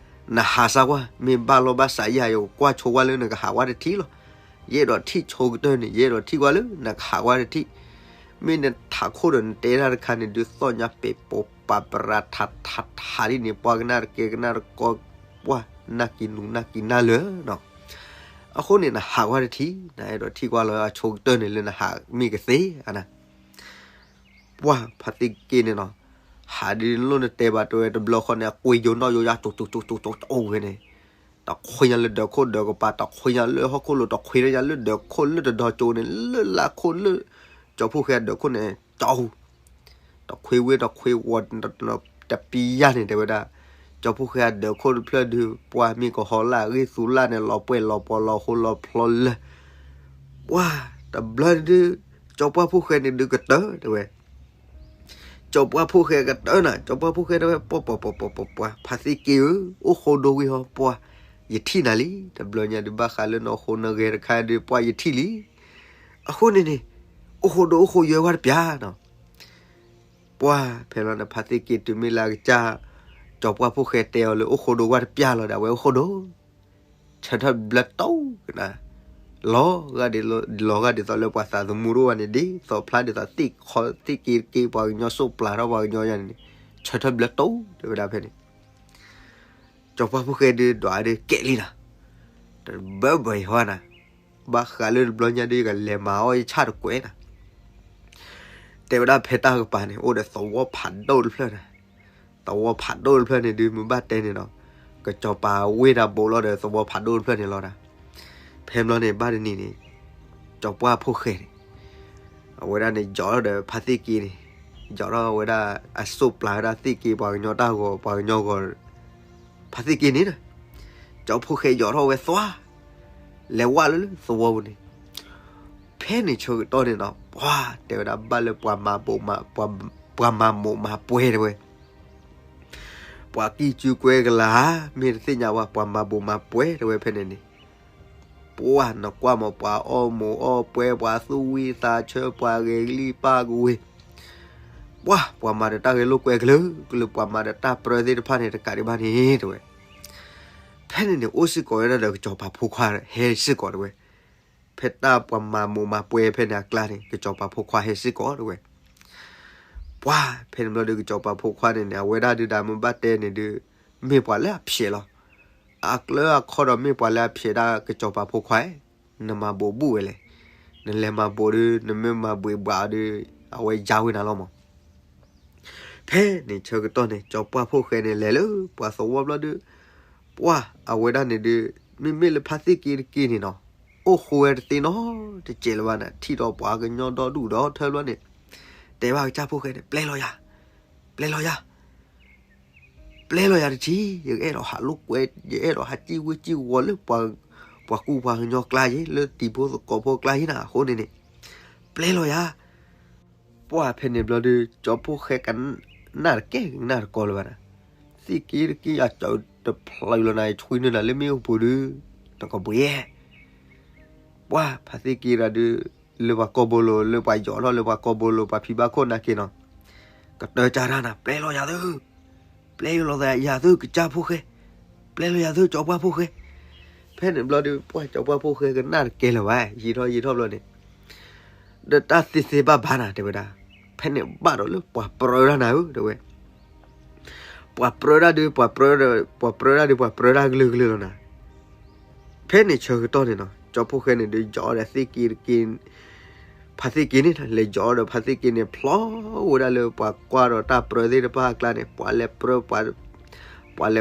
နဟးစၢ်ကွၢ်, မ့ၢ်ဘၣ်လီၢ်ဘၣ်စးယၤ ယကကွၢ်ဆိဝဲလၢနကဟးဝဲတထံၣ်လီၤ. ယအဲၣ်ဒိးထံၣ်ဆိကတၢၢ်န့ၣ် ယအဲၣ်ဒိးထံၣ်ကွၢ်လၢနကဟးဝဲတထံၣ်, မ့ၢ်နထးခိၣ်ဒီးနတဲတၢ်တခါန့ၣ် ဒုးသီၣ်ညါပ့ၤပိာ်ပာ်ပရၤထးထးထးဒ်န့ၣ် ပှၤကနၣ်တကဲကနၣ်တကီ ပှၢ်နၢ်က့ၤနူနၢ်က့ၤနၢ်လၢာ်နီၤ. အဃိန့ၣ် နဟးဝဲတထံၣ် နအဲၣ်ဒိးထံၣ်ကွၢ်လီၤအဆိကတၢၢ်န့ၣ် လၢနဟးမ့ၢ်ကသ့ဧါနၤ. ပှၢ်ဖါသ့ၣ်က့န့ၣ်နီၤ, ဟးဒ်လိၣ်နတဲဘၣ်တဲဝဲတဘျီဃီန့ၣ် အကွ့ယိၤနီၣ်ယိၤယၤ ကၠိကၠိကၠိကၠိကၠိအိၣ်ဝဲန့ၣ်, တခွဲညါလၢဒၢးခိၣ်ဒၢးကပၤ, တခွဲညါလၢဟီၣ်ခိၣ်လိၤ, တခွဲညါလၢဒၢးခိၣ်လၢတဒီကၠိန့ၣ် လၢလါခိၣ်လၢ ကၠီဖှိၣ်ဃဲအဒၢးခိၣ်န့ၣ် ကၠီဟူ တခွဲဝ့တခွဲဝီၤ တပံယါန့ၣ် တဲဝဲဒၣ်, ကၠီဖှိၣ်ဃဲအဒၢးခိၣ်တဖျၢၣ်ဒုး ပှၢ်မ့ၢ်ကဟီလၢအဂ့ၢ်သူလၢ်န့ၣ် လီၤပှဲၤလီၤပီၤလီၤဃိလီၤဖျီလၢ ပှၢ်တဘျီဒုး ကၠီပှၢ်ဖှိၣ်ဃဲန့ၣ်ဒုးကတၢၢ်တဲဝဲ, ကၠီပှၢ်ဖှိၣ်ဃဲကတၢၢ်နၤ, ကၠီပှၢ်ဖှိၣ်ဃဲတဲဝဲ ပှၢ်ပှၢ်ပှၢ်ပှၢ်ပှၢ် ဖါသ့ၣ်က့ဧၢ, အိၣ်ဃိဒိဝံၤဟီ ပှၢ် ယထံၣ်နၤလံ, တဘျီညါဒုး ဘၣ်ဃးလၢနအိၣ်ဃိနဂဲၤတခါဒုး ပှၢ်ယထံၣ်လံ, အဃိန့ၣ်န့ၣ် အိၣ်ဃိဒိအိၣ်ဃိယွဲဝဲတပျၢ်နီၤ. ပှၢ်ဖဲလီၤန့ၣ် ဖါသ့ၣ်က့တုၤမ့ၢ်လၢအကစၢ်, ကၠီပှၢ်ဖှိၣ်ဃဲတဲအီၤလၢအိၣ်ဃိဒိဝဲတပျၢ်လီၤဒီး အဝဲအိၣ်ဃိဒိ ဆၢထၢၣ်ဘျၢတိၢ်ကနၤ, လီၤဂာ်ဒ်သိးလၢပှၤသးသမူတအိၣ်ဘၣ်န့ၣ် ဒ်သိးဖျါဒ်သိးသ့ၣ်ခီသ့ၣ်က့တက့ ပှၤကညီစိးပျၤထီၣ်ပှၤကညီယၤန့ၣ်န့ၣ် ဆၢထၢၣ်ဘျၢတိၢ် တဲဝဲဒၣ်ဖဲန့ၣ် ကၠီၤပှၢ်ဖိၣ်ဃဲဒုးဒွးဒုးကဲလံနၤ, တဘၢဘၢအံၤဟီနၤ, ဘၣ်ဃးလၢတဘျီညါဒုး ယကလဲၤမၤအီၣ်ယဆၣ်တကွဲးနၤ, တဲဝဲဒၣ်ဖဲတၢ်ကပၤန့ၣ် အိၣ်ဒီးသဝီဖးဒိၣ်တဖျၢၣ်နၤ, သဝီဖးဒိၣ်တဖျၢၣ်န့ၣ်ဒုး မ့ၢ်ဘၣ်တဲန့ၣ်ဒီး ကစီၤပၤဝ့ၢ်တၢ်ဘိးလီၤဒီးသဝီဖးဒိၣ်တဖျၢၣ်န့ၣ်လီၤနၤ, ဖဲဘျီန့ၣ်ဘၣ်တနံၤန့ၣ် ကၠီၤပှၢ်ဖိၣ်ဃဲန့ၣ် အဝဲဒၣ်န့ၣ် ယီၤထီၣ်ဒီးဖါသ့ၣ်က့န့ၣ်, ယီၤထီၣ်ဝဲဒၣ်အစိးပျၤဝဲဒၣ်သ့ၣ်က့ ပှၤကညီတၢ်ဂီၤ ပှၤကညီဂီၤ ဖါသ့ၣ်က့န့ၣ်ဒီး ကၠီၤဖိၣ်ဃဲယီၤထီၣ်ဝဲသွါ လဲၤဝဲလၢလၢသဝီပူၤန့ၣ်, ဖဲန့ၣ်ဆၢကတီၢ်န့ၣ်နီၤ ပှၤတဲဝဲဒၣ်ဘၣ်လၢပှၤမၤဘိးမၤ, ပှၤမၤမိးမၤပှဲၤတဲဝဲ, ပှၤကံၢ်ကူကွဲကလၤဧါ, မ့ၢ်တသ့ၣ်ညါဝဲ ပှၤမၤဘိးမၤပှဲၤတဲဝဲဖဲန့ၣ်န့ၣ်, ပှၤနကွၢ်မး ပှၤအီၣ်မိးအီၣ်ပှဲၤ ပှၤသူၣ်ဝံၣ်သးဆၢ ပှၤဂဲၤကလံၣ်ပၢ်ကဝ့ၤ, ပှၤ ပှၤမၤဒီးတၢ်ဂဲၤလိာ်ကွဲကလုာ်ကလုာ် ပှၤမၤဒီးတၢ်ပြၢသ့ၣ်တဖၣ်န့ၣ် တကးဒံးဘၣ်န့ၣ်တဲဝဲ, ဖဲန့ၣ်န့ၣ် အိၣ်စ့ၢ်ကီးဝဲဒၣ်ဒီးကစီၤပၤဖိခွါဟဲစ့ၢ်ကီးတဲဝဲ, ဖဲတၢ်ပှၤမၤမိးမၤပှဲၤဖဲန့ၣ်အကျါန့ၣ် ကစီၤပၤဖိခွါဟဲစ့ၢ်ကီးတဲဝဲ, ပှၤ ဖဲန့ၣ်ဘျီဒီးကစီၤပၤဖိခွါန့ၣ်န့ၣ် အဝဲဒၣ်ဒုးဒၣ်မ့ၢ်ဘၣ်တဲန့ၣ်ဒုး မ့ၢ်ပှၤလၢအဖျဲးလီၤ, အကျၢၤအခီဒီးမ့ၢ်ပှၤလၢအဖျဲးဒၣ်ကစီၤပၤဖိခွါ, နမၤဘိးဘူၣ်ဝဲလဲၣ်, နလဲၤမၤဘိးဒုး နမ့ၢ်မၤဘှံးဘှးအီၤဒုး အဝဲယါဝဲနၤလီၤမး ဖဲန့ၣ်ဆၢကတီၢ်န့ၣ် ကၠီၤပှၢ်ဖိၣ်ဃဲန့ၣ်လဲၤလၢပှၤသဝီဘျီဒုး, ပှၤအဝဲဒၣ်န့ၣ်ဒုး မ့မ့ၢ်လၢဖါသ့ၣ်က့တက့န့ၣ်နီၤ, အိၣ်ဃိဝဲတသ့နီတစဲးလၢၤဘၣ်န့ၣ် ထံၣ်ဒီးပှၤကညီဒီဒူၣ်ဒီထၢဘျီန့ၣ်, တဲဘၣ်ကစၢ်ဖိၣ်ဃဲန့ၣ် ပျဲလီၤယၤ, ပျဲလီၤယၤ ပျဲလီၤယၤတထံၣ်, ယအဲၣ်ဒိးဟးလိာ်ကွဲ, ယအဲၣ်ဒိးဟးစံၣ်ဝ့စံၣ်ဝီၤလၢ ပှၤကူပှၤကညီကျါယ့ၣ် လၢတံၤဖိသကိးဖိကျါယ့ၣ်နၤ အဃိန့ၣ်န့ၣ်, ပျဲလီၤယၤ ပှၤဖဲန့ၣ်ဘျီဒုး ကၠီၤဖိၣ်ဃဲကနၣ်တကဲကနၣ်တကီလၢၤဘၣ်နၤ, သ့ၣ်က့တက့ယၤကၠီၤတဖျၢၣ်လီၤနၤ ယဆွံနုာ်နၤလၢမ့ၣ်အူပူၤဒုး, နကဘှံး ပှၤဖါသ့ၣ်က့တဂၤဒုး, လၢပှၤကိာ်ဘိလိၤ လၢပှၤယီၤထီၣ်လၢပှၤကိာ်ဘိလိၤ ပှၤဖံးဘၣ်ခိၣ်နၢ်က့ၤနီၤ, ကတၢၢ်ကၢ်တၢ်နၤ ပျဲလီၤယၤသု, ပျဲလီၤယၤသုကစၢ်ဖိၣ်ဃဲ, ပျဲလီၤယၤသုကၠီၤပှၢ်ဖိၣ်ဃဲ, ဖဲန့ၣ်ဘျီဒုး ပှၤကၠီၤပှၢ်ဖိၣ်ဃဲကနၣ်တကဲလၢၤဘၣ် ယံာ်ထီၣ်ယံာ်ထီၣ်ဘျီန့ၣ်, ဒီးတၢ်သ့သ့ဘၣ်ဘၣ်နၤ တဲဝဲဒၣ်, ဖဲန့ၣ်ဘၣ်ဒီးလၢပှၤပြၢတၢ်နၤဧၢ တဲဝဲ ပှၤပြၢတၢ်ဒုး ပှၤပြၢတၢ်ဒုး ပှၤပြၢတၢ်ကလုာ်ကလုာ်လီၤနၤ, ဖဲန့ၣ်ဆၢကတီၢ်န့ၣ်နီၤ ကၠီၤဖိၣ်ဃဲန့ၣ်ဒုး ယီၤဒီးသ့ၣ်က့တက့, ဖါသ့ၣ်က့န့ၣ် လဲၤယီၤဒီးဖါသ့ၣ်က့န့ၣ် ဖျီဝဲဒၣ်လၢပှၤကွၢ်ဒီးတၢ်ပြၢသ့ၣ်တဖၣ်အကျါန့ၣ် ပှၤလဲၤပြၢ, ပှၤလဲၤပြၢ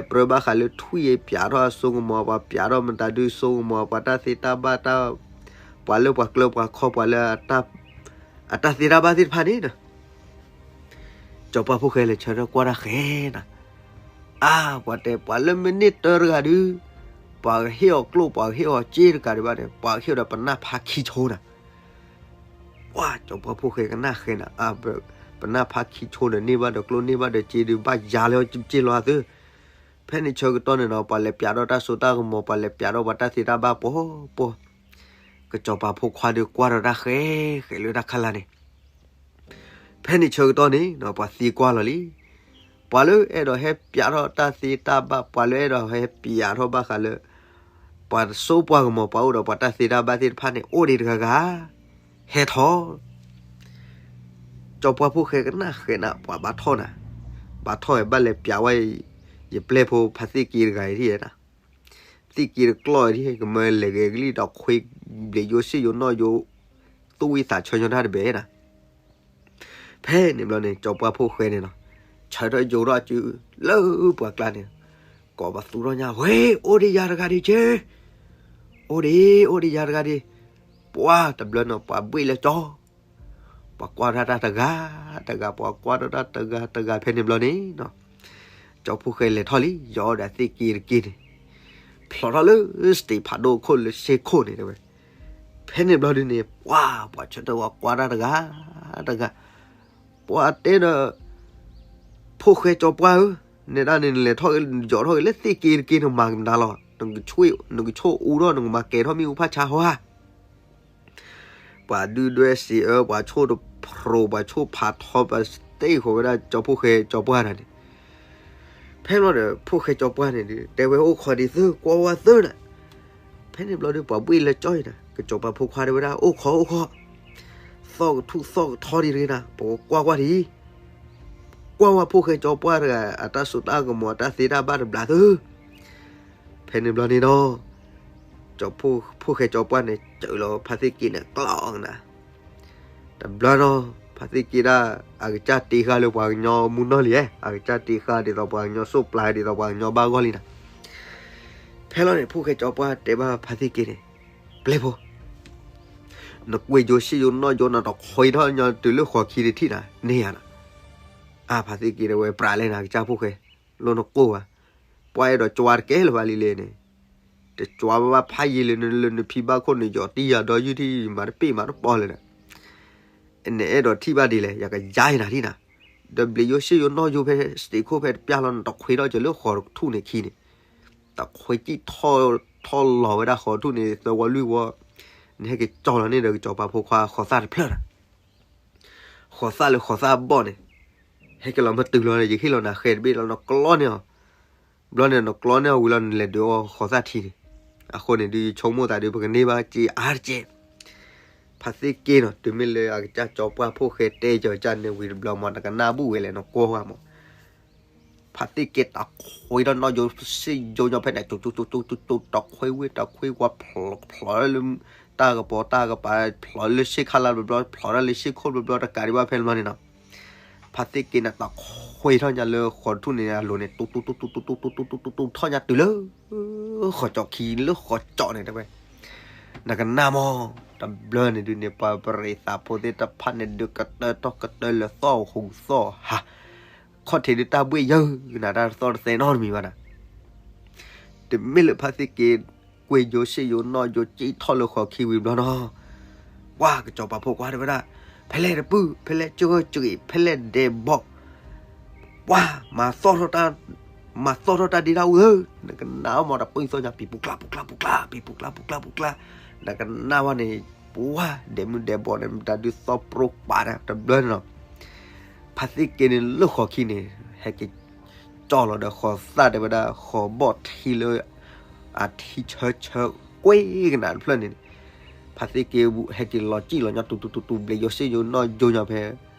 ဘၣ်ဃးလၢထွံၣ်အံၤ ပၠးထီၣ်အစိကမီၤ ပှၤပၠးထီၣ်မတၤဒုးစိကမီၤ ပှၤတၢ်သ့တၢ်ဘၣ်တၢ်, ပှၤလၢပှၤကျၢၤပှၤခီ ပှၤလၢ အတၢ်သ့တၢ်ဘၣ်သ့ၣ်တဖၣ်န့ၣ်ဒီး ကၠီၤပှၢ်ဖိၣ်ဃဲလဲၤဆၢထၢၣ်ကွၢ်တၢ်ဃဲနၤ, အါ, ပှၤတဲ ပှၤလၢမ့ၢ်န့ၢ်တၢတဂၤဒုး, ပှၤကဟ့ၣ်အီၤကျိၣ် ပှၤကဟ့ၣ်အီၤစ့တကးဒံးဘၣ်န့ၣ် ပှၤကဟ့ၣ်အီၤဒီးပနၢ်ဖးခံဆိနၤ, ပှၤကၠီၤပှၢ်ဖိၣ်ဃဲကနၣ်ဃဲနၤ, အါ, ပနၢ်ဖးခံဆိဒီးန့ၢ်ဘၣ်ဒီးကျိၣ်န့ၢ်ဘၣ်ဒီးစ့ဒုး ဘၣ်ယၤလၢစ့လီၤအသု, ဖဲန့ၣ်ဆၢကတီၢ်န့ၣ်နီၤ ပှၤလဲၤပၠးထီၣ်တၢ်စိတၢ်ကမီၤ ပှၤလဲၤပၠးထီၣ်ပှၤတၢ်သ့တၢ်ဘၣ်ပှီၢ်ပှီၢ်, ကၠီၤပှၢ်ဖိခွါဒုးကွၢ်ထီၣ်တၢ်ဃဲဃဲလၢတၢ်ခါလၢ်န့ၣ် ဖဲန့ၣ်ဆၢကတီၢ်န့ၣ် ပှၤသံကွၢ်လီၤလံ, ပှၤလၢအဲၣ်ဒိးဟဲပၠးထီၣ်တၢ်သ့တၢ်ဘၣ် ပှၤလၢအဲၣ်ဒိးဟဲပၠးထီၣ်ဘၣ်ဃးလၢ ပှၤစိပှၢ်ကမီၤ ပှၤအိၣ်ဒီးပှၤတၢ်သ့တၢ်ဘၣ်သ့ၣ်တဖၣ်န့ၣ် အိၣ်ဒံးတဂၤဂၤ, ဟဲထီၣ်, ကၠီၤပှၢ်ဖိဃဲကနၣ်ဃဲနၤ ပှၤဘၣ်ထီၣ်နၤ, ဘၣ်ထီၣ်ဘၣ်လဲၤပၠးဝဲ ယပျဲၢ်ဖိဖါသ့ၣ်က့တဂၤအံၤဒ်နၤ, သ့ၣ်က့တကျီၢ်ဒ် ကမၢလဲၤဂဲၤကလံၣ်ဒီးခွ့ဘျံးယိစ့ယိနီၣ်ယိ သူၣ်ဝံၣ်သးဆၢညီတၢ်တဘ့ၣ်နၤ ဖဲန့ၣ်ဘျီန့ၣ် ကၠီၤပှၢ်ဖိဃဲန့ၣ်နီၤ, ဆၢထၢၣ်ယိထီၣ်စုလၢပှၤကျါန့ၣ်, ကိးပသူထီၣ်ညါ ဝဲ အိၣ်ဒံးယၤတဂၤဒံးက့, အိၣ်ဒံး အိၣ်ဒံးယၤတဂၤဒံး, ပှၤတဘျီန့ၣ် ပှၤဘှ့ၣ်လၢကၠီ, ပှၤကွၢ်ထီၣ်တၢ်တဂၤတဂၤ ပှၤကွၢ်ထီၣ်တၢ်တဂၤတဂၤ ဖဲန့ၣ်ဘျီန့ၣ်နီၤ, ကၠီၤဖိဃဲလဲၤထီၣ်လံ ယီၤဒီးသ့ၣ်က့တက့န့ၣ်, ဖျိးထီၣ်လၢ stage ဖးဒိၣ်ခိၣ်လၢစ့ခိၣ်န့ၣ်တဲဝဲ ဖဲန့ၣ်ဘျီဒုန့ၣ် ပှၤ ပှၤဆၢထၢၣ်ဝဲကွၢ်တၢ်တဂၤတဂၤ, ပှၤတဲဒီး ဖိဃဲကၠီၤပှၢ်ဧၢ, နဲဒၣ်န့ၣ် နလဲၤထီၣ် ယီၤထီၣ်က့ၤလၢသ့ၣ်က့တက့ နမၤကမတၤလီၤ, နကဆိၣ်အူထီၣ် နကမၤကဲၤထီၣ်မ့ၣ်အူဖးဆါဟီဧါ ပှၤဒုၣ်ဒွဲၣ်စံးအၢ ပှၤဆိၣ်တဖျိး ပှၤဆိၣ်ဖးထီ ပှၤစတ့ဃီၤဝဲဒၣ်ကၠီၤဖိဃဲကၠီၤပှၢ်တၢ်န့ၣ်, ဖဲလီၤဒီး ဖိဃဲကၠီၤပှၢ်န့ၣ်ဒုး တဲဝဲအိၣ်ခိးဒံးသု ကွၢ်ဝဲသုနၤ, ဖဲန့ၣ်ဘျီဒီး ပှၤဘှ့ၣ်လၢကၠီအံၤန့ၣ် ကစီၤပၤဖိခွါတဲဝဲဒၣ် အိၣ်ခိးအိၣ်ခိး, သီၣ်ကထူၣ်သီၣ်ကထီဒ်တဂ့ၤနၤ, ပကကွၢ်ကွၢ်ထံ, ကွၢ်ဝဲဖိၣ်ဃဲကၠီပှၢ်တဂၤ အတၢ်စိတၢ်ကမီၤ အတၢ်သ့တၢ်ဘၣ်တဘျီသု. ဖဲန့ၣ်ဘျီန့ၣ်ဒီး ကၠီဖိၣ်ဃဲကၠီပှၢ်န့ၣ် စၢလီၤဖါသ့ၣ်က့န့ၣ် ကျီအီၤကနၤ တဘျီနီၤ, ဖါသ့ၣ်က့ဒၣ် အကစၢ်တ့ဃာ်လၢပှၤကညီမူနီၢ်လံ, အကစၢ်တ့ဃာ်ဒ်သိးပှၤကညီစိၣ်ပျၢ် ဒ်သိးပှၤကညီဘၣ်ဂီၢ်လံနၤ. ဖဲလီၤန့ၣ် ဖိၣ်ဃဲကၠီပှၢ်တဲဘၣ်ဖါသ့ၣ်က့န့ၣ်, ပျဲၢ်ဖိ, နကွံာ်ယိၤဆ့ၣ်ယိၤနီၣ်ယိၤ နတခွ့ထီၣ်ညီတုၤလၢဃိးခံတထံၣ်နၤ န့ၢ်ယၤနၤ. အါ ဖါသ့ၣ်က့တဲဝဲ ပြးလဲၣ်နၤ အကစၢ်ဖိၣ်ဃဲ, လီၤနကိၢ်ဘၣ်, ပှၤအဲၣ်ဒိးကွၢ်တကဲလၢၤဘၣ်လံလဲၣ်န့ၣ်, တကွၢ်ဘၣ်ဘၣ်ဖးယံာ်လၢန လၢနဖံဘၣ်ခိၣ် နယီၤတံၢ်ယၤဒီးယုၢ်ထံၣ် မၤတပ့ၢ်မၤတပီၢ်လၢၤဒီး နအဲၣ်ဒိးထံၣ်ဘၣ်ဒ်လဲၣ် ယကယါအံၤနၤထံၣ်နၤ, ဒီးဘျဲးယိၤဆ့ၣ်ယိၤနီၣ်ယိၤဖဲ စတ့းခိၣ်ဖဲတပျၢ်လီၤ နတခွ့ထီၣ်ကလၢဃိးထူၣ်န့ၣ်ခံန့ၣ်, တခွ့ကံၣ်ထီၣ်လီၤဝဲဒၣ်ဃိးထူၣ်န့ၣ် သၢဝီလွံၢ်ဝီ, နဟဲက့ၤကၠီလီၤန့ၢ်ဒီးကစီၤပၤဖိခွါဃိးသၣ်တဖျၢၣ်ဒီး ဃိးသၣ်လၢဃိးသၣ်ဘီၣ်န့ၣ်, ဟဲက့ၤလီၤမ့ၢ်တုၤလီၤန့ၣ် ယဟ့ၣ်လီၤနၤဃဲတဘ့ၣ်လီၤ နကျီန့ၢ်အီၤ, ဘျီန့ၣ် နကျီန့ၢ်အီၤဝံၤလီၤ နလဲၤဒုးအီၤဃိးသၣ်ထံန့ၣ်, အဃိန့ၣ်ဒုး ယဆိကမိၣ်သးဒုး ပကန့ၢ်ဘၣ်စ့အါတက့ၢ်. ဖါသ့ၣ်က့နီၤ တုၤမ့ၢ်လၢအကစၢ်ကၠီပှၢ်ဖိၣ်ဃဲတဲကၠီကၠၢ်န့ၣ်ဝံၤတဘျီမး နကနၣ်ဘူၣ်ဝဲလဲၣ် နကွၢ်ဝဲမး ဖါသ့ၣ်က့တခွ့ထီၣ်နီၣ်ယိၤဆ့ၣ်ယိၤညီဖဲန့ၣ် ကၠိကၠိကၠိကၠိကၠိ တခွ့ဝ့ၢ်တခွ့ဝီ ဖျိးလၢ တၢ်ကပီၤတၢ်ကပၤ ဖျိးလၢဆ့ၣ်ခါလါဘျီဘျီ ဖျိးတၢ်လၢဆ့ၣ်ခိၣ်ဘျီဘျီ တကးဒံးဘၣ်ဖဲန့ၣ်ဘျီန့ၣ်နီၤ, ဖါသ့ၣ်က့န့ၣ် တခွ့ထီၣ်ညါလၢဃိးထူၣ်န့ၣ် အလိၤန့ၣ် တူတူတူတူတူတူတူတူတူထီၣ်ညါတုၤလၢ ဃိးကၠီခံလၢဃိးကၠီန့ၣ်တဲဝဲ, နကနၣ်မး တဘျီန့ၣ်ဒုးန့ၣ် ပှၤပရံးသးဖိသ့ၣ်တဖၣ်န့ၣ် ဒုးကတၢထီၣ်ကတၢလၢသီၣ်ဟူးသီၣ်ဟး, ခီၣ်ထံးဒုးတၢ်ဘှ့ၣ်ယၢနၤ တၢ်တသီၣ်တသဲနီတမံၤဘၣ်နၤ တမ့ၢ်လၢဖါသ့ၣ်က့ ကွံာ်ယိၤဆ့ၣ်ယိၤနီၣ်ယိၤကံၣ်ထီၣ်လၢဃိးခံဝံၤဘျီနီၤ, ပှၤကစီၤပၤဖိခွါတဲဝဲဒၣ်, ဖဲလဲၣ်တပုၢ် ဖဲလဲၣ်ကၠီဂၢၢ်ကၠီဂ့ၤ ဖဲလဲၣ်ဒဲးဘီၣ်, ပှၤ မၤသီၣ်ထီၣ်တၢ်ဒ့တၢ်အူဧၢ, နကနၣ်မး တပၢၢ်သီၣ်ညါ ပံၤပူၤကျါပူၤကျါပူၤကျါ ပံၤပူၤကျါပူၤကျါပူၤကျါ, နကနၣ်ဝဲန့ၣ်, ပှၤ ဒဲးမုၢ်ဒဲးဘီၣ်န့ၣ် မတၤဒုးသီၣ်ပြိပာ်တၢ်တဘျီန့ၣ်နီၤ ဖါသ့ၣ်က့န့ၣ်လၢဃိးခံန့ၣ် ဟဲက့ၤကၠီလီၤဒီးဃိးသၣ်တဲဝဲဒၣ် ဃိးဘီၣ်ထံလၢ အထံဆၢဆၢကွ့ကနၤတဖျၢၣ်န့ၣ်, ဖါသ့ၣ်က့ဟဲက့ၤလီၤကံၣ်လီၤညီတူတူတူတူ ဘျဲးယိၤဆ့ၣ်ယိၤနီၣ်ယိၤညီဖဲ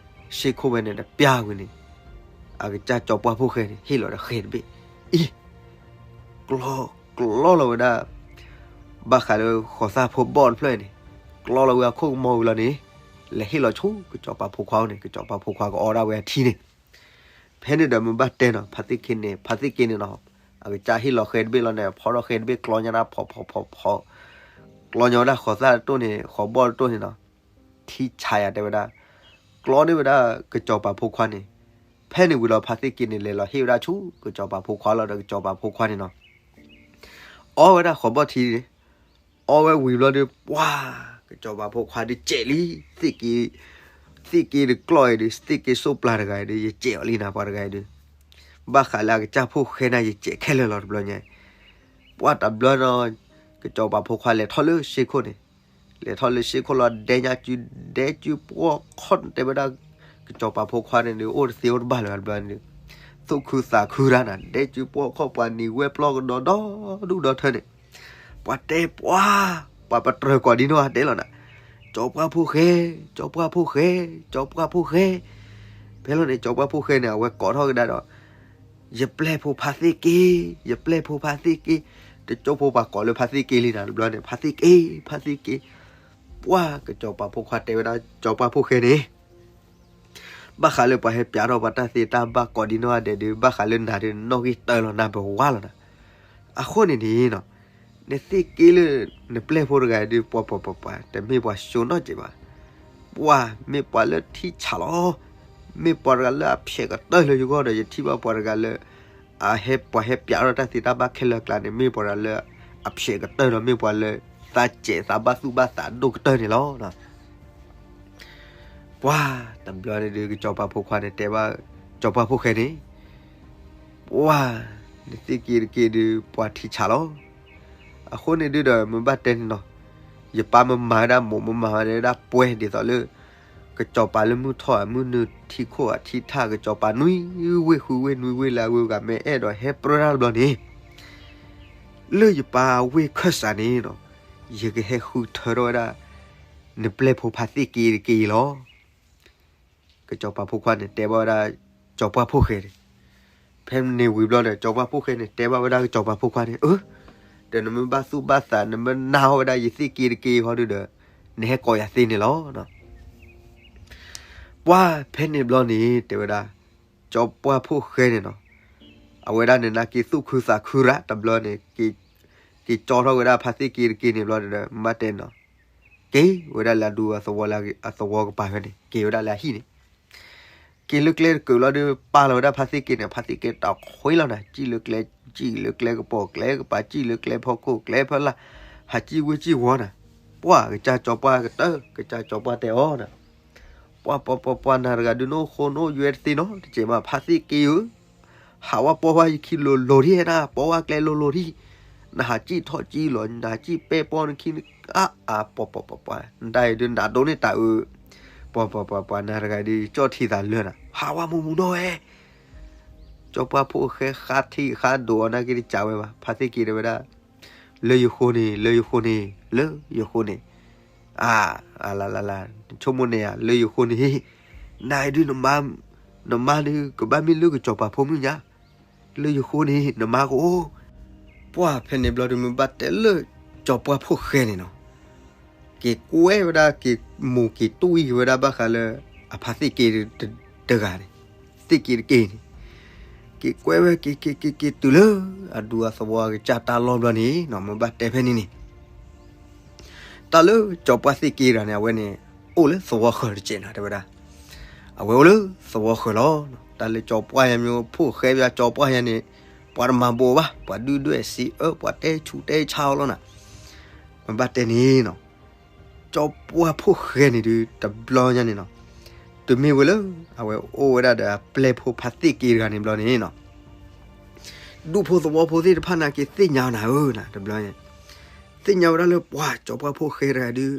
ဆ့ၣ်ခိၣ်ဖဲန့ၣ်တပျၢ်ဝံၤန့ၣ်, အကစၢ်ကၠီပှၢ်ဖိၣ်ဃဲန့ၣ် ဟ့ၣ်လီၤဒီးဃဲတဘ့ၣ်, အံၤ ကျီ ကျီလီၤဝဲဒၣ် ဘၣ်ဃးလၢဃိးသၣ်ဖိဘီၣ်တဖျၢၣ်န့ၣ်, ကျီလီၤဝဲအခိၣ်ကမီၤဝံၤလီၤန့ၣ်, လဲၤဟ့ၣ်လီၤဆူကစီၤပၤဖိခွါန့ၣ် ကစီၤပၤဖိခွါကအီၣ်ဒၣ်ဝဲအထံန့ၣ်, ဖဲန့ၣ်ဒီးမ့ၢ်ဘၣ်တဲနီၤ ဖါသ့ၣ်က့န့ၣ် ဖါသ့ၣ်က့န့ၣ်နီၤ, အကစၢ်ဟ့ၣ်လီၤဃဲတဘ့ၣ်လီၤန့ၣ် ဖီထီၣ်ဃဲတဘ့ၣ်ကျီညါဒၣ်ဖီဖီဖီဖီ, ကျီညါဝဲဒၣ်ဃိးသၣ်တတိၢ်န့ၣ် ဃိးဘီၣ်တတိၢ်န့ၣ်နီၤ, ထံဆးယၤတဲဝဲဒၣ်, ကျီန့ၢ်ဝဲဒၣ်ကစီၤပၤဖိခွါန့ၣ်, ဖဲန့ၣ်ဝံၤလီၤဖါသ့ၣ်က့န့ၣ် လဲၤလီၤဟ့ၣ်ဝဲဒၣ်ဆူကစီၤပၤဖိခွါလီၤဒီးကစီၤပၤဖိခွါန့ၣ်နီၤ, အီဝဲဒၣ်ဃိးဘီၣ်ထံန့ၣ်, အီဝဲဝံၤဘျီဒီး ပှၤ ကစီၤပၤဖိခွါဒုးစဲးလံ, သ့ၣ်က့, သ့ၣ်က့တကျီၢ်အံၤဒီး သ့ၣ်က့စိၣ်ပျၢ်တဂၤအံၤဒီး ယစဲးအီၤလံနၤပှၤတဂၤအံၤဒီး, ဘၣ်ဃးလၢအကစၢ်ဖိၣ်ဃဲန့ၣ် ယစဲးခဲလၢာ်လီၤတဘျီညါ, ပှၤတဘျီနီၤ, ကစီၤပၤဖိခွါလဲၤထီၣ်လၢစ့ခိၣ်န့ၣ်, လဲၤထီၣ်လၢစ့ခိၣ်လီၤ ဒဲညါစု ဒဲစုပှီၢ်ခီၣ်တဲဝဲဒၣ်, ကစီၤပၤဖိခွါန့ၣ်ဒီး အိၣ်တသ့အိၣ်တဘၣ်လၢၤဘျီန့ၣ်ဒီး, သူၣ်ခုသးခုတၢ်နၤ ဒဲစုပှီၢ်ခီၣ်ပှၤနံၤဝဲပျီကဒီးဒီဒူၣ်ဒီထၢန့ၣ်, ပှၤတဲပှၤ, ပှၤပတြၢၤကိးဒံနီၢ်ဂၤဒဲးလီၤနၤ, ကစီၤပှၢ်ဖိၣ်ဃဲ, ကစီၤပှၢ်ဖိၣ်ဃဲ, ကစီၤပှၢ်ဖိၣ်ဃဲ, ဖဲလီၤန့ၣ် ကစီၤပှၢ်ဖိၣ်ဃဲန့ၣ် အဝဲကိးထီၣ်ကဒါဒီး, ယပျဲၢ်ဖိဖါသ့ၣ်က့, ယပျဲၢ်ဖိဖါသ့ၣ်က့, တကၠိဖိပှၤကိးလၢဖါသ့ၣ်က့လံနၤတဘျီန့ၣ် ဖါသ့ၣ်က့, ဖါသ့ၣ်က့, ပှၤကစီၤပၤဖိခွါတဲဝဲဒၣ် ကစီၤပှၢ်ဖိၣ်ဃဲန့ၣ် ဘၣ်ဃးလၢပှၤဟဲပျးထီၣ်ပှၤတၢ်သ့တၢ်ဘၣ်ကိးဒံနီၢ်ဂၤဒဲးဒီး ဘၣ်ဃးလၢနၤဒီး နနီၣ်ဂံၢ်တၢလီၤနၤပဝါလီၤနၤ, အဃိန့ၣ်န့ၣ်နီၤ, နသ့ၣ်က့လၢ နပျဲၢ်ဖိတဂၤဒီး ပှၤပှၤပှၤပှၤ တမ့ၢ်ပှၤစိနီၢ်ကဲးဘၣ်, ပှၤမ့ၢ်ပှၤလၢထံဆးလီၤ, မ့ၢ်ပှၤတဂၤလၢအဖျဲးကတၢၢ်လၢယဂီၢ်ဒီး ယထံၣ်ဘၣ်ပှၤတဂၤလၢ အဟဲပှၤဟဲပျးထီၣ်တၢ်သ့တၢ်ဘၣ်ခဲလၢာ်အကျါန့ၣ် မ့ၢ်ပှၤတဂၤလၢအဖျဲးကတၢၢ်ဒီး မ့ၢ်ပှၤလၢ သးစဲးသးဘၣ်သူၣ်ဘၣ်သးဒိၣ်ကတၢၢ်န့ၣ်လီၤ. ပှၤတဘျီန့ၣ်ဒီး ကစီၤပၤဖိခွါန့ၣ်တဲဘၣ် ကစီၤပှၢ်ဖိၣ်ဃဲန့ၣ်, ပှၤ နသ့ၣ်က့တက့ဒီး ပှၤထံဆးလီၤ. အဃိန့ၣ်ဒုဒီး မ့ၢ်ဘၣ်တဲန့ၣ်နီၤ, ယပၢ်မ့ၢ်မၤဝဲဒၣ်မိၢ် မ့ၢ်မၤဝဲဒၣ်ပှဲၤဒ်သိးလၢ ကစီၤပၤလၢမုၢ်ထီၣ်အမုၢ်နုာ်ထံခိၣ်အထံထၣ် ကစီၤပၤနွံဝ့ၢ်ဃုဝ့ၢ်နွံဝ့ၢ်လၢအဝ့ၢ်ဂၤ မ့ၢ်အဲၣ်ဒိးဟဲပြၢတၢ်တဘျီန့ၣ် လၢယပၢ်အဝ့ၢ်ခၢၣ်စးန့ၣ်နီၤ, ယကဟဲဃုထၢထီၣ်ဝဲဒၣ် နပျဲၢ်ဖိဖါသ့ၣ်က့တက့ၢ်လီၤ. ကစီၤပၤဖိခွါန့ၣ် တဲဘၣ်ဝဲဒၣ် စီၤပှၢ်ဖိၣ်ဃဲန့ၣ်, ဖဲန့ၣ်ဝံၤဘျီဒီး စီၤပှၢ်ဖိၣ်ဃဲန့ၣ် တဲဘၣ်ဝဲဒၣ်ကစီၤပၤဖိခွါန့ၣ်, အၢ, ဒီးနမ့ၢ်ဘၣ်သူၣ်ဘၣ်သး နမ့ၢ်နာ်အီၣ်ဝဲဒၣ်ယသ့ၣ်က့တက့ၢ်ဃီဒုဒီး နဟဲကိးယၤသ့န့ၣ်လီၤ. ပှၢ်ဖဲန့ၣ်ဘျီန့ၣ် တဲဝဲဒၣ် စီၤပှၢ်ဖိၣ်ဃဲန့ၣ်နီၤ, အဝဲဒၣ်န့ၣ်နာ်က့ၤသူၣ်ခုသးခုရၣ်တဘျီန့ၣ် က့ၤကၠီထီၣ်ဝဲဒၣ်ဖါသ့ၣ်က့တက့ၢ်န့ၣ်ဘျီဒီး မ့ၢ်ဘၣ်တဲနီၤ, က့ၤဝဲဒၣ်လၢအဒူအသဝီလၢအသဝီကပၤဖဲန့ၣ် က့ၤဝဲဒၣ်လၢအဟံၣ်န့ၣ် က့ၤလၢကျဲတကုာ်လီၤဒီး ပာ်လီၤဝဲဒၣ်ဖါသ့ၣ်က့န့ၣ် ဖါသ့ၣ်က့တၢ်ခွံလီၤနၤ, စံၣ်လၢကျဲ, စံၣ်လၢကျဲကပိာ်ကျဲကပၤ, စံၣ်လၢကျဲဖီခိၣ်ကျဲဖီလာ်, ဟးစံၣ်ဝ့ၢ်စံၣ်ဝီၤနၤ, ပှၢ်ကစၢ်စီၤပှၢ်ကတၢၢ် ကစၢ်စီၤပှၢ်တဲအီၤနၤ, ပှၢ်ပှၢ်ပှၢ်ပှၢ် နၤတဂၤဒုး နအိၣ်ဃိနအိၣ်ယွဲတသ့နီတစဲးဘၣ် ဖါသ့ၣ်က့ဧၢ, ဟးဝဲပီၢ်ဝဲယခံလိၤလိၤထံၣ်နၤ ပီၢ်ဝဲကျဲလိၤလိၤထံၣ်, နဟးစံၣ်ထီၣ်စံၣ်လီၤ နဟးစံၣ်ပဲပီၢ်နခံန့ၣ် အါအါ ပှၢ်ပှၢ်ပှၢ်ပှၢ် နတၢ်အံၤဒုး နဒိးန့ၢ်တၢ်အၢ, ပှၢ်ပှၢ်ပှၢ်ပှၢ် နၤတဂၤဒုး ယကၠီၣ်ထံသးလၢနၤ ဟးဝဲမူမူနီၢ်ဝဲ စီၤပှၢ်ဖိၣ်ဃဲဃါထံဃါဒိးအီၤနာ်က့တစံးဝဲဘၣ် ဖါသ့ၣ်က့တဲဝဲဒၣ်, လၢယဃိန့ၣ် လၢယဃိန့ၣ် လၢယဃိန့ၣ်, အါ, အလလလ, ဆိကမိၣ်န့ၣ်ဧါ လၢယဃိန့ၣ်, နၤဒုး နမါဒုး ကဘၣ်မ့ၢ်လၢကစီၤပၤဖိမုၣ်ညါ, လၢယဃိန့ၣ် နမါကအိၣ်, ပှၢ်ဖဲန့ၣ်ဘျီဒုး မ့ၢ်ဘၣ်တဲလၢ စီၤပှၢ်ဖိၣ်ဃဲန့ၣ်နီၤ က့ၤကွဲဝဲဒၣ် က့ၤမိၢ်က့ၤတူၢ်အံၤက့ၤဝဲဒၣ်ဘၣ်ဃးလၢ အဖါသ့ၣ်က့တဂၤန့ၣ်, သ့ၣ်က့တက့ၢ်န့ၣ်, က့ၤကွဲဝဲက့ၤက့ၤက့ၤက့ၤတုၤလၢ အဒူအသဝီအကစၢ်တၢ်လီၢ်ဘျီန့ၣ်နီၤ မ့ၢ်ဘၣ်တဲဖဲန့ၣ်န့ၣ် တၢ်လၢစီၤပှၢ်သ့ၣ်က့တဂၤန့ၣ် အဝဲန့ၣ် အိၣ်လၢသဝီဃၢၤတစဲးနၤတဲဝဲဒၣ်, အဝဲအိၣ်လၢသဝီဃၢၤလီၤ. တၢ်လၢစီၤပှၢ်ယၤမ့ၢ်ဖိၣ်ဃဲဘၣ် စီၤပှၢ်ယၤန့ၣ် ပှၤတမၤဘိးဘၣ် ပှၤဒုၣ်ဒွဲၣ်စံးအၢ ပှၤတဲဆူးတဲဆါအီၤလီၤနၤ, မ့ၢ်ဘၣ်တဲန့ၣ်နီၤ စီၤပှၢ်ဖိၣ်ဃဲန့ၣ်ဒုး တဘျီညါန့ၣ်နီၤ, တုၤမ့ၢ်ဝဲလၢ အဝဲအိၣ်ဝဲဒၣ်ဒီးအပျဲၢ်ဖိဖါသ့ၣ်က့တဂၤန့ၣ်ဘျီန့ၣ်နီၤ, ဒူဖိသဝီဖိသ့ၣ်တဖၣ်န့ၣ်က့ၤသ့ၣ်ညါနၤဧၢနၤ တဘျီန့ၣ်, သ့ၣ်ညါဝဲဒၣ်လၢပှၤစီၤပှၢ်ဖိၣ်ဃဲတဂၤဒုး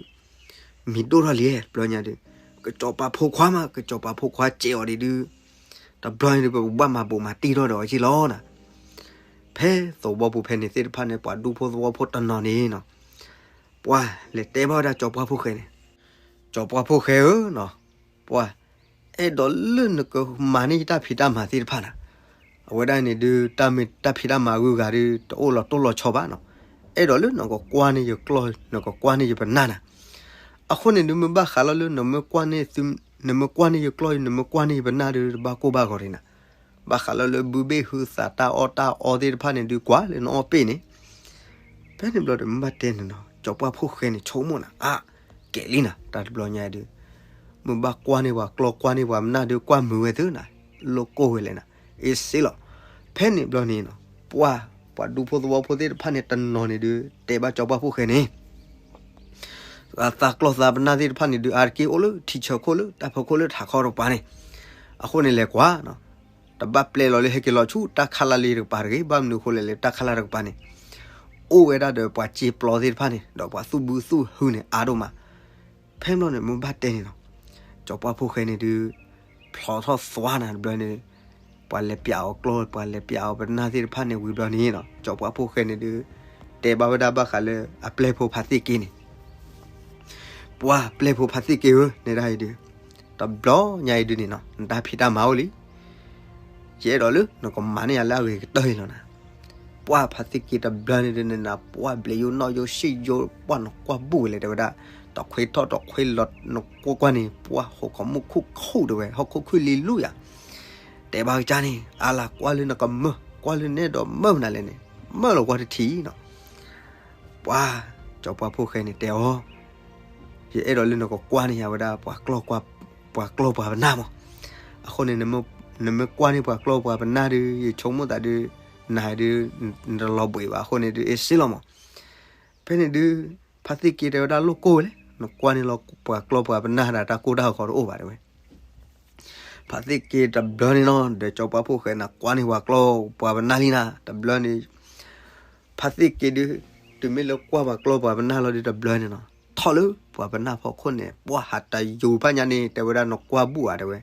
မံၤဒိၣ်ထီၣ်လံ တဘျီညါဒုး, ကစီၤပၤဖိခွါမး ကစီၤပၤဖိခွါစဲးအီၤဒံးဒုး, တဘျီန့ၣ်ဒုး ပကဘၣ်မၤဘိးမၤတံၢ်ထီၣ်ဒီးအီၤက့လီၤနၤ, ဖဲသဝီပူၤဖဲန့ၣ်သ့ၣ်တဖၣ်န့ၣ် ပှၤဒူဖိသဝီဖိတနီၤန့ၣ်နီၤ ပှၤလဲၤတဲဘၣ်ဝဲဒၣ်စီၤပှၢ်ဖိၣ်ဃဲန့ၣ်, စီၤပှၢ်ဖိၣ်ဃဲဧၢနီၤ, ပှၤ အဲၣ်ဒိးလၢနကမၤန့ၢ်ယတၢ်ဖံးတၢ်မၤသ့ၣ်တဖၣ်နၤ, အဝဲဒၣ်န့ၣ်ဒုး တၢ်မ့ၢ်တၢ်ဖံးတၢ်မၤဂုၤဂၤဒုး တအိၣ်လီၤတိၢ်လီၤဆီဘၣ်နီၤ, အဲၣ်ဒိးလၢနကကွၢ်န့ၢ်ယကျီၢ် နကကွၢ်န့ၢ်ယပနၢ်နၤ, အဃိန့ၣ်ဒုး မ့ၢ်ဘၣ်ဃးလီၤလၢ နမ့ၢ်ကွၢ်န့ၢ်ယကျီၢ် နမ့ၢ်ကွၢ်န့ၢ်ယပနၢ်ဒုး တဘၣ်ကိၢ်ဘၣ်ဂီၤဒံးနၤ, ဘၣ်ဃးလီၤလၢဘုဘ့ၣ်ဟုသးတၢ်အီၣ်တၢ်အီသ့ၣ်တဖၣ်န့ၣ်ဒုး ကွၢ်လၢနအီၣ်ပ့ၣ်န့ၣ်, ဖဲန့ၣ်ဘျီဒီးမ့ၢ်ဘၣ်တဲန့ၣ်နီၤ စီၤပှၢ်ဖိၣ်ဃဲန့ၣ် ဆိကမိၣ်နၤ အါ ကဲလံနၤ တၢ်တဘျီညါဒုး, မ့ၢ်ဘၣ်ကွၢ်န့ၢ်ပှၤကျီၢ်ကွၢ်န့ၢ်ပှၤပနၢ်ဒုး ကွၢ်မုာ်ဝဲသ့နၤ, လိၣ်ကိၢ်ဝဲလဲၣ်နၤ, အ့စ့လီၤ, ဖဲန့ၣ်ဘျီန့ၣ်နီၤ ပှၤ ပှၤဒူဖိသဝီဖိသ့ၣ်တဖၣ်န့ၣ် တနီၤန့ၣ်ဒုး တဲဘၣ်စီၤပှၢ်ဖိၣ်ဃဲန့ၣ် သးကျီၢ်သးပနၢ်သ့ၣ်တဖၣ်န့ၣ်ဒုး အါတက့ၢ်အိၣ်လၢထံဆၢခိၣ်လၢ တၢ်ဖီခိၣ်လၢထးခီတကပၤန့ၣ်, အဃိန့ၣ်လဲၤကွၢ်နီၤ, တဘၣ်ပျဲလီၤလၢဟဲက့ၤလီၤဆူတၢ်ခးလၢ်လၢတကပၤတဂ့ၤ, ဘၣ်မနုၤအဃိလဲၣ်လၢတၢ်ခးလၢ်တကပၤန့ၣ် အိၣ်ဝဲဒၣ်ဒီးပှၤစ့ပျီသ့ၣ်တဖၣ်န့ၣ် ဒီးပှၤသူၣ်ဘုသူၣ်ဟုန့ၣ် အါဒိၣ်မး, ဖဲဘျီန့ၣ် မ့ၢ်ဘၣ်တဲန့ၣ်နီၤ, စီၤပှၢ်ဖိၣ်ဃဲန့ၣ်ဒုး ဖျိထီၣ်သွါနၤတဘျီန့ၣ်, ပှၤလဲၤပျးအီၤကျီၢ် ပှၤလဲၤပျးအီၤပနၢ်သ့ၣ်တဖၣ်န့ၣ် ဝံၤဘျီန့ၣ်နီၤ စီၤပှၢ်ဖိၣ်ဃဲန့ၣ်ဒုး တဲဘၣ်ဝဲဒၣ်ဘၣ်ဃးလၢအပျဲၢ်ဖိဖါသ့ၣ်က့န့ၣ် ပှၢ်ပျဲၢ်ဖိဖါသ့ၣ်က့ဧၢ နဲဒၣ်အံၤဒုး, တဘျီညါအံၤဒုးန့ၣ်နီၤ နတၢ်ဖံးတၢ်မၤအိၣ်လံ, ယအဲၣ်ဒိးလၢနကမၤန့ၢ်ယၤလၢအဂ့ၤကတၢၢ်အံၤလီၤနၤ, ပှၢ်ဖါသ့ၣ်က့တဘျီန့ၣ်ဒုးန့ၣ်နၤ ပှၢ်ဘျဲးယိၣ်နီၣ်ယိၣ်စံၣ်ယိၣ် ပှၢ်နကွၢ်ဘူၣ်ဝဲလဲၣ်တဲဝဲဒၣ်, တခွ့ထီၣ်တခွ့လီၤ နကွၢ်ကွၢ်န့ၣ် ပှၢ်ဟီၣ်ခိၣ်မုၣ်ခုၣ်ခုၣ်တဲဝဲ ဟီၣ်ခိၣ်ခုၣ်လံလူယၤ တဲဘၣ်ကစၢ်န့ၣ် အါလၢကွၢ်လၢနကမၢၢ် ကွၢ်လၢနအဲၣ်ဒိးမၢၢ်မနုၤလဲၣ်န့ၣ် မၢၢ်လီၤကွၢ်တထံၣ်နီၤ, ပှၢ် စီၤပှၢ်ဖိၣ်ဃဲန့ၣ်တဲအီၤ, ယအဲၣ်ဒိးလၢနကကွၢ်န့ၢ်ယၤဝဲဒၣ် ပှၤကျီၢ်ပှၤပနၢ်မး, အဃိန့ၣ် နမ့ၢ်ကွၢ်န့ၢ်ပှၤကျီၢ်ပှၤပနၢ်ဒုး ယဆိကမိၣ်သးဒုး နၤဒုး နတလီၤဘှံးဘၣ် အဃိန့ၣ်ဒုး အ့စ့လီၤမး, ဖဲန့ၣ်ဒုး ဖါသ့ၣ်က့တဲဝဲဒၣ်လိၣ်ကိၢ်ဝဲလဲၣ် နကွၢ်န့ၢ်လီၤပှၤကျီၢ်ပှၤပနၢ်ဒၣ်တၢ်ကိၢ်တၢ်ဂီၤတအိၣ်ဘၣ်တဲဝဲ ဖါသ့ၣ်က့တဘျီန့ၣ်နီၤ ဒီးစီၤပှၢ်ဖိၣ်ဃဲန့ၣ်ကွၢ်န့ၢ်ပှၤကျီၢ်ပှၤပနၢ်လံနၤ တဘျီန့ၣ်, ဖါသ့ၣ်က့ဒုး တုၤမ့ၢ်လၢကွၢ်ပှၤကျီၢ်ပှၤပနၢ်လီၤဒုးတဘျီန့ၣ်နီၤ ထီၣ်လၢပှၤပနၢ်ဖီခိၣ်န့ၣ် ပှၢ်ဟးတယူၤဖးညါန့ၣ် တဲဝဲဒၣ်နကွၢ်ဘူၣ်ဧါတဲဝဲ,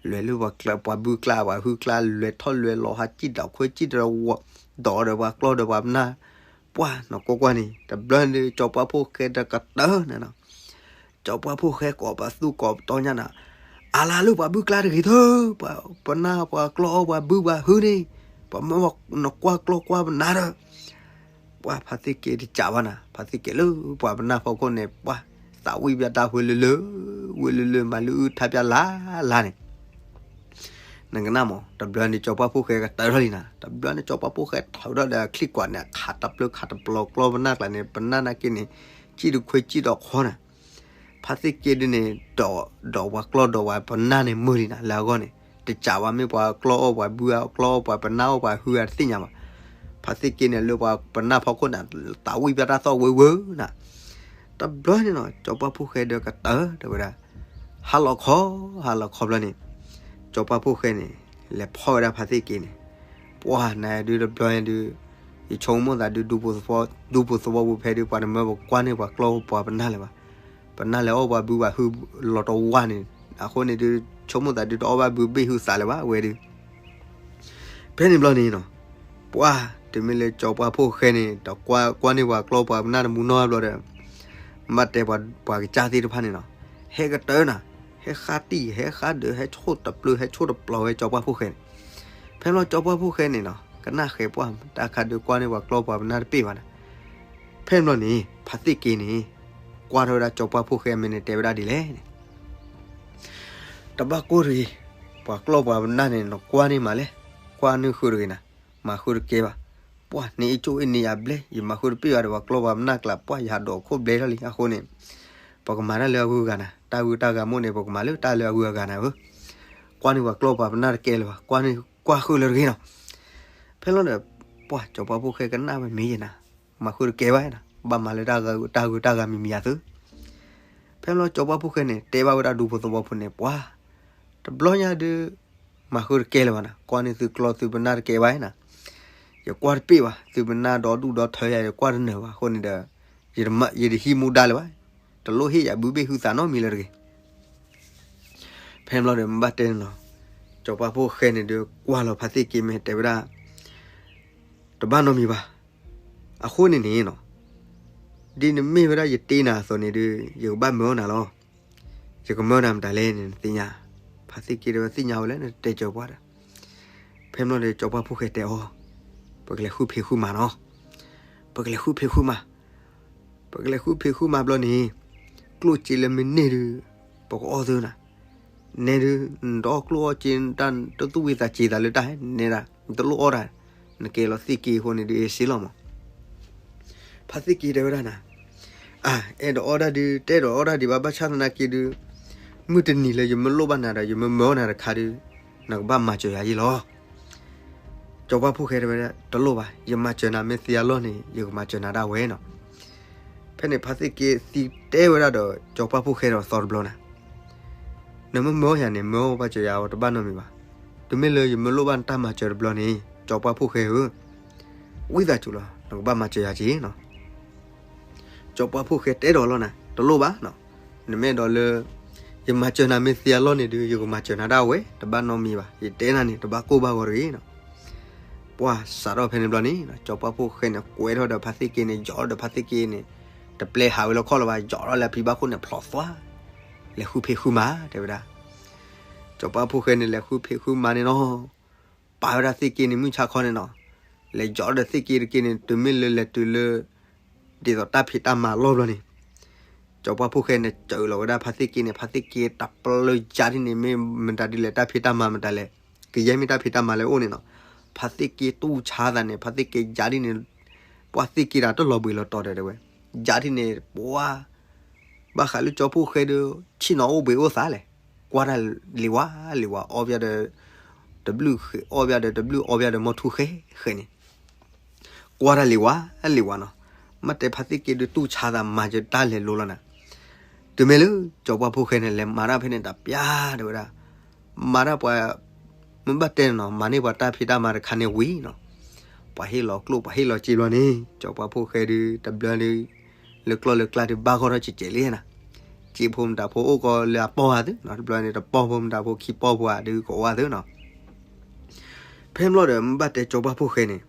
လဲၤလၢပှၤဘုကျါပှၤဟုကျါ လဲၤထီၣ်လဲၤလီၤဟးစံၣ်ဒီးခွဲစံၣ်ဒီးဝီၤ ဒီးဒီးပှၤကျီၢ်ဒီးပှၤပနၢ် ပှၢ်နီၢ်ကွၢ်ကွၢ်န့ၣ် တဘျီန့ၣ် ကၠီၤပှၢ်ဖိၣ်ဃဲဒီးကတၢၢ်န့ၣ်နီၤ, ကၠီၤပှၢ်ဖိၣ်ဃဲကိးပသူကိးပတီညါနၤ, အါလၢပှၤဘုၣ်ကျါတဂ့ၤသၢ, ပနၢ်ပှၤကျီအီၣ်ပှၤဘုပှၤဟုန့ၣ်, ပှၤမၢနကွၢ်ကျီကွၢ်ပနၢ်ဒီး ပှၢ်ဖါသ့ၣ်က့တစံးဘၣ်နၤ, ဖါသ့ၣ်က့လၢပှၤပနၢ်ဖီခိၣ်န့ၣ် ပှၢ် သးဝံၣ်ပျၢ်တၢ်ဝဲလၢလၢ, ဝဲလၢလၢမၤလၢအုၣ်ထါပျၢ်လၢ်လၢ်န့ၣ် နကနၣ်မး တဘျီန့ၣ် ကၠီၤပှၢ်ဖိၣ်ဃဲကတၢၢ်ထီၣ်လံနၤ, တဘျီန့ၣ် ကၠီၤပှၢ်ဖိၣ်ဃဲထီၣ်ဒီးအချံကွၢ်န့ၣ် ခးတပျၢၤခးတပျီၤကျီပနၢ်ကျါန့ၣ် ပနၢ်နာ်က့န့ၣ် စံၣ်တခွ့စံၣ်ဒီးခီနၤ, ဖါသ့ၣ်က့ဒုန့ၣ် ဒီးပှၤကျီဒီးပှၤပနၢ်န့ၣ်မုာ်လံနၤ လၢအဂီၢ်န့ၣ် တစံးဘၣ်မ့ၢ်ပှၤကျီအီၣ်ပှၤဘုဧါ ကျီအီၣ်ပှၤပနၢ်အီၣ်ပှၤဟုဧါတသ့ၣ်ညါဘၣ်, ဖါသ့ၣ်က့န့ၣ် လၢပှၤပနၢ်ဖီခိၣ်န့ၣ် သးဝံၣ်ပျၢ်တၢ်သီၣ်ဝဲဝဲနၤ, တဘျီန့ၣ်နီၤ ကၠီၤပှၢ်ဖိၣ်ဃဲဒီးကတၢၢ်တဲဝဲဒၣ်, ဟါလီၤခီ, ဟါလီၤခီဘျီန့ၣ် ကၠီၤပှၢ်ဖိၣ်ဃဲန့ၣ် လဲၤဖီၣ်ဝဲဒၣ်ဖါသ့ၣ်က့န့ၣ်, ပှၢ်နၤဒုတဘျီန့ၣ်ဒု ယဆိကမိၣ်သးဒု ဒူဖိသဝီပူၤဖဲဒု ပှၤတမၢပကွၢ်န့ၢ်ပှၤကျီပှၤပနၢ်လၢၤဘၣ်, ပနၢ်လဲၤအီၣ်ပှၤဘုပှၤဟုလီၤတဝါန့ၣ်, အဃိန့ၣ်ဒု ဆိကမိၣ်သးဒုတအီၣ်ဘၣ်ဘုဘ့ၣ်ဟုသးလၢၤဘၣ်ဝဲဒု ဖဲန့ၣ်ဘျီန့ၣ်နီၤ, ပှၢ်တမ့ၢ်လၢကၠီၤပှၢ်ဖိၣ်ဃဲန့ၣ် တကွၢ်ကွၢ်န့ၢ်ပှၤကျီပှၤပနၢ်တမူနီဘျီဒီး ဘၣ်တဲပှၤကစၢ်သ့ၣ်တဖၣ်န့ၣ်နီၤ, ဟဲကတၢၢ်နၤ, ဟဲဃါတံၢ် ဟဲဃါဒၢး ဟဲဆိၣ်တပျၢၤ ဟဲဆိၣ်တပျီၤဝဲကၠီၤပှၢ်ဖိၣ်ဃဲန့ၣ်, ဖဲဘျီကၠီၤပှၢ်ဖိၣ်ဃဲန့ၣ်နီၤ ကနၣ်ဃဲၤပှၢ်တၢ်ခါဒုကွၢ်န့ၢ်ပှၤကျီပှၤပနၢ်တပ့ၢ်ဘၣ်နၤ, ဖဲဘျီန့ၣ် ဖါသ့ၣ်က့န့ၣ် ကွၢ်ထီၣ်ဝဲဒၣ်ကၠီၤပှၢ်ဖိၣ်ဃဲအမဲာ်န့ၣ် တဲဝဲဒၣ်ဒ်လဲၣ်န့ၣ် တဘၣ်ကိၢ်တဂ့ၤ, ပှၤကျီပှၤပနၢ်န့ၣ် နကွၢ်န့ၢ်မးလဲၣ်, ကွၢ်န့ၢ်ဃုာ်တဂ့ၤနၤ, မၤဃုာ်တကဲဘၣ်, ပှၢ်န့ၣ်အံၤကၠိၣ်အံၤန့ၣ်ယၤဘျဲၣ် ယမၤဃုာ်တပ့ၢ်ဘၣ်ဒီးပှၤကျီပှၤပနၢ်ကျါ ပှၢ်ယဟးဒိးခိၣ်ဘျဲၣ်ထီၣ်လံ အဃိန့ၣ် ပကမၤတၢ်လၢအဂုၤအဂၤနၤ, တၢ်ဂုၤတၢ်ဂၤမိၣ်န့ၣ် ပကမၤလၢတၢ်လၢအဂုၤအဂၤနၤဧၢ, ကွၢ်န့ၢ်ပှၤကျီပှၤပနၢ်တကဲလၢၤဘၣ်, ကွၢ်န့ၢ်ကွၢ်ဃုာ်လၢၤတဂ့ၤနီၤ, ဖဲလီၤဒီး ပှၢ်ကၠီၤပှၢ်ဖိၣ်ဃဲကနၣ်ဝဲမ့ၢ်ယဲနၤ, မၤဃုာ်တကဲဘၣ်နၤ, ဘၣ်မၤလၢတၢ်ဂုၤတၢ်ဂၤမံၤမံၤယၤသု ဖဲဘျီကၠီၤပှၢ်ဖိၣ်ဃဲန့ၣ် တဲဘၣ်ဝဲဒၣ်ဒူဖိသဝီဖိန့ၣ် ပှၢ် တဘျီညါဒု မၤဃုာ်တကဲလၢၤဘၣ်နၤ, ကွၢ်န့ၢ်သုကျီသုပနၢ်တကဲဘၣ်နၤ, ယကွၢ်တပ့ၢ်ဘၣ်, သုပနၢ်ဒီဒူၣ်ဒီထၢယၤ ယကွၢ်တနၢၤဘၣ်အဃိန့ၣ်ဒီး ယတဟံးမူဒါလၢၤဘၣ်, တလိၣ်ဟ့ၣ်ယၤဘုဘ့ၣ်ဟုသးနီတမံၤလၢၤတဂ့ၤ. ဖဲဘျီဒီးမ့ၢ်ဘၣ်တဲန့ၣ်နီၤ, ကၠီၤပှၢ်ဖိၣ်ဃဲန့ၣ်ဒုးကွၢ်လီၤဖါသ့ၣ်က့မ့ၢ်တဲဝဲဒၣ် တဘၣ်နီတမံၤဘၣ်. အဃိန့ၣ်န့ၣ်နီၤ, ဒ်နမ့ၢ်ဝဲဒၣ်ယတ့နၤအသိးန့ၣ်ဒုး ယကဘၣ်မၢနၤလီၤ. ယကမၢနၤမတၤလဲၣ်န့ၣ် နသ့ၣ်ညါ. ဖါသ့ၣ်က့ဒီးသ့ၣ်ညါဝဲလၢနတဲကၠီၤပှၢ်ဒီး. ဖဲမ့ၢ်လီၤဒီးကၠီၤပှၢ်ဖိၣ်ဃဲတဲအီၤ, ပကလဲၤဃုဖံးဃုမၤနီၤ. ပကလဲၤဃုဖံးဃုမၤ ပကလဲၤဃုဖံးဃုမၤဘျီန့ၣ်, ကျိၣ်စ့လၢမ့ၢ်န့ၢ်ဒုး ပကအီၣ်သုနၤ. နဲဒုး နတအီၣ်ကျိၣ်အီၣ်စ့ တၢ်တသူၣ်ဝံသးစူၤသးလၢတၢ်ဟဲနဲဒၣ် နတလိၣ်အီၣ်တၢ်, နကဲလီၤသ့ၣ်က့အဃိန့ၣ်ဒုး အ့ၣ်စ့လီၤမး. ဖါသ့ၣ်က့တဲဝဲဒၣ်နၤ, အ အဲၣ်ဒိးအီၣ်ဒၣ်ဒုး တအဲၣ်ဒိးအီၣ်ဒၣ်ဒံးဘၣ် ဘၣ်ဆၣ်သနာ်က့ဒုး မုၢ်တနံၤလၢယမၢလိၣ်ဘၣ်နၤဒီး ယမၢမၢနၤတခါဒုး နကဘၣ်မၤစၢၤယၤယ့ၣ်လီၤ. ကၠီၤပှၢ်ဖိၣ်ဃဲတဲဝဲဒၣ် တလိၣ်ဘၣ်, ယမၤစၢၤနၤမ့ၢ်သ့အလီၢ်န့ၣ် ယကမၤစၢၤနၤဒၣ်ဝဲနီၤ. ဖဲန့ၣ် ဖါသ့ၣ်က့သံတဲဝဲဒၣ်ဒီး ကၠီၤပှၢ်ဖိၣ်ဃဲဒီးသီတဘျီနၤ, နမ့ၢ်မၢယၤန့ၣ် မၢဘၣ်စၢၤယၤအီၤတဘၣ်နီတမံၤဘၣ်. တုၤမ့ၢ်လၢယမၢလိၣ်ဘၣ်နတၢ်မၤစၢၤတဘျီန့ၣ် ကၠီၤပှၢ်ဖိၣ်ဃဲဧၢ, ဝံသးစူၤလီၤ နကဘၣ်မၤစၢၤယၤက့ၤနီၤ. ကၠီၤပှၢ်ဖိၣ်ဃဲတဲဒီးလီၤနၤ တလိၣ်ဘၣ်နီၤ. နမ့ၢ်အဲၣ်ဒိးလၢ ယမၤစၢၤနၤမ့ၢ်သ့အလီၢ်န့ၣ်ဒုး ယကမၤစၢၤနၤဒၣ်ဝဲ တဘၣ်နီတမံၤဘၣ်. ယတဲနၤန့ၣ် တဘၣ်ကိၢ်ဘၣ်ဂီၤတဂ့ၤနီၤ. ပှၢ်စးထီၣ်ဖဲန့ၣ်ဘျီန့ၣ် ကၠီၤပှၢ်ဖိၣ်ဃဲန့ၣ် ကွဲထီၣ်ဒီးဖါသ့ၣ်က့န့ၣ် ယီၤဒီးဖါသ့ၣ်က့န့ၣ် တပျဲဟးဝဲလၢခီၣ်လၢၤဘၣ် ယီၤထီၣ်လၢအဖံဘၣ်ခိၣ်န့ၣ် ဖျိးသွါ လဲၤဃုဖံးဃုမၤ တဲဝဲဒၣ်. ကၠီၤပှၢ်ဖိၣ်ဃဲန့ၣ် လဲၤဃုဖံးဃုမၤန့ၣ်နီၤ ပာ်ဝဲဒၣ်သ့ၣ်က့န့ၣ် မုၢ်ဆါခီန့ၣ်နီၤ, လဲၤယီၤဒီးသ့ၣ်က့တက့န့ၣ် တုၤမ့ၢ်လၢလဲၤတုၤလၢ ဒ်သိးတၢ်ဖံးတၢ်မၤအလီၢ်ဘျီန့ၣ် ကၠီၤပှၢ်ဖိၣ်ဃဲန့ၣ် စၢလီၤဝဲဒၣ်ဖါသ့ၣ်က့န့ၣ် ဖါသ့ၣ်က့တပျၢၤယါဒ်န့ၣ် မ့ၢ်မတၤဒ်လဲၣ် တၢ်ဖံးတၢ်မၤမတၤလဲၣ်, ကယဲၢ်မ့ၢ်တၢ်ဖံးတၢ်မၤလၢအိၣ်န့ၣ်နီၤ, ဖါသ့ၣ်က့တူၢ်ဆါသးန့ၣ် ဖါသ့ၣ်က့ယါဒ်န့ၣ် ပှၢ်သ့ၣ်က့တၢ်တလီၤဘှံးလီၤတီၤဒီးတဲဝဲ, ယါဒ်န့ၣ် ပှၢ် ဘၣ်ဃးလၢကၠီၤဖိၣ်ဃဲဒီး ဆ့ၣ်နီၤအိၣ်ဘှံးအိၣ်သးလဲၣ်, ကွၢ်တၢ်လံၤဝါလံၤဝါ အီၣ်ဘၣ်ဒီး တဘျုးဃဲ အီၣ်ဘၣ်ဒီးတဘျုး အီၣ်ဘၣ်ဒီးမီၢ်ထူဃဲဃဲန့ၣ် ကွၢ်တၢ်လံၤဝါလံၤဝါနီၤ, မ့ၢ်တဲဖါသ့ၣ်က့ဒုးတူၢ်ဆါသးမၤစၢၤတၢ်လဲၤလိၤလီၤနၤ, တုၤမ့ၢ်လၢ ကၠီၤပှၢ်ဖိၣ်ဃဲန့ၣ် လဲၤမၤတၢ်ဖဲန့ၣ်တပျၢ်တဲဝဲဒၣ်, မၤတၢ်ပှၤ မ့ၢ်ဘၣ်တဲနီၤ မၤန့ၢ်ပှၤတၢ်ဖံးတၢ်မၤတခါန့ၣ်ဝံၤနီၤ, ပှၤဟ့ၣ်လီၤကျိၣ်ပှၤဟ့ၣ်လီၤစ့ဘျီန့ၣ် ကၠီၤပှၢ်ဖိၣ်ဃဲဒုး တဘျီဒုး လၢကျီၢ်လၢကျါဒုးဘၣ်ဂီၢ်ထီၣ်စဲးစဲးလံနၤ, စ့ဖိမတၤဖိအိၣ်ကီးလၢအပီၢ်ဧါသုနီၤ, တဘျီန့ၣ် တပီၢ်ဖိမတၤဖိခံပီၢ်ဖိဧါဒုးကအိၣ်ဧါသုနီၤ, ဖဲမ့ၢ်လီၤဒီး မ့ၢ်ဘၣ်တဲကၠီၤပှၢ်ဖိၣ်ဃဲန့ၣ်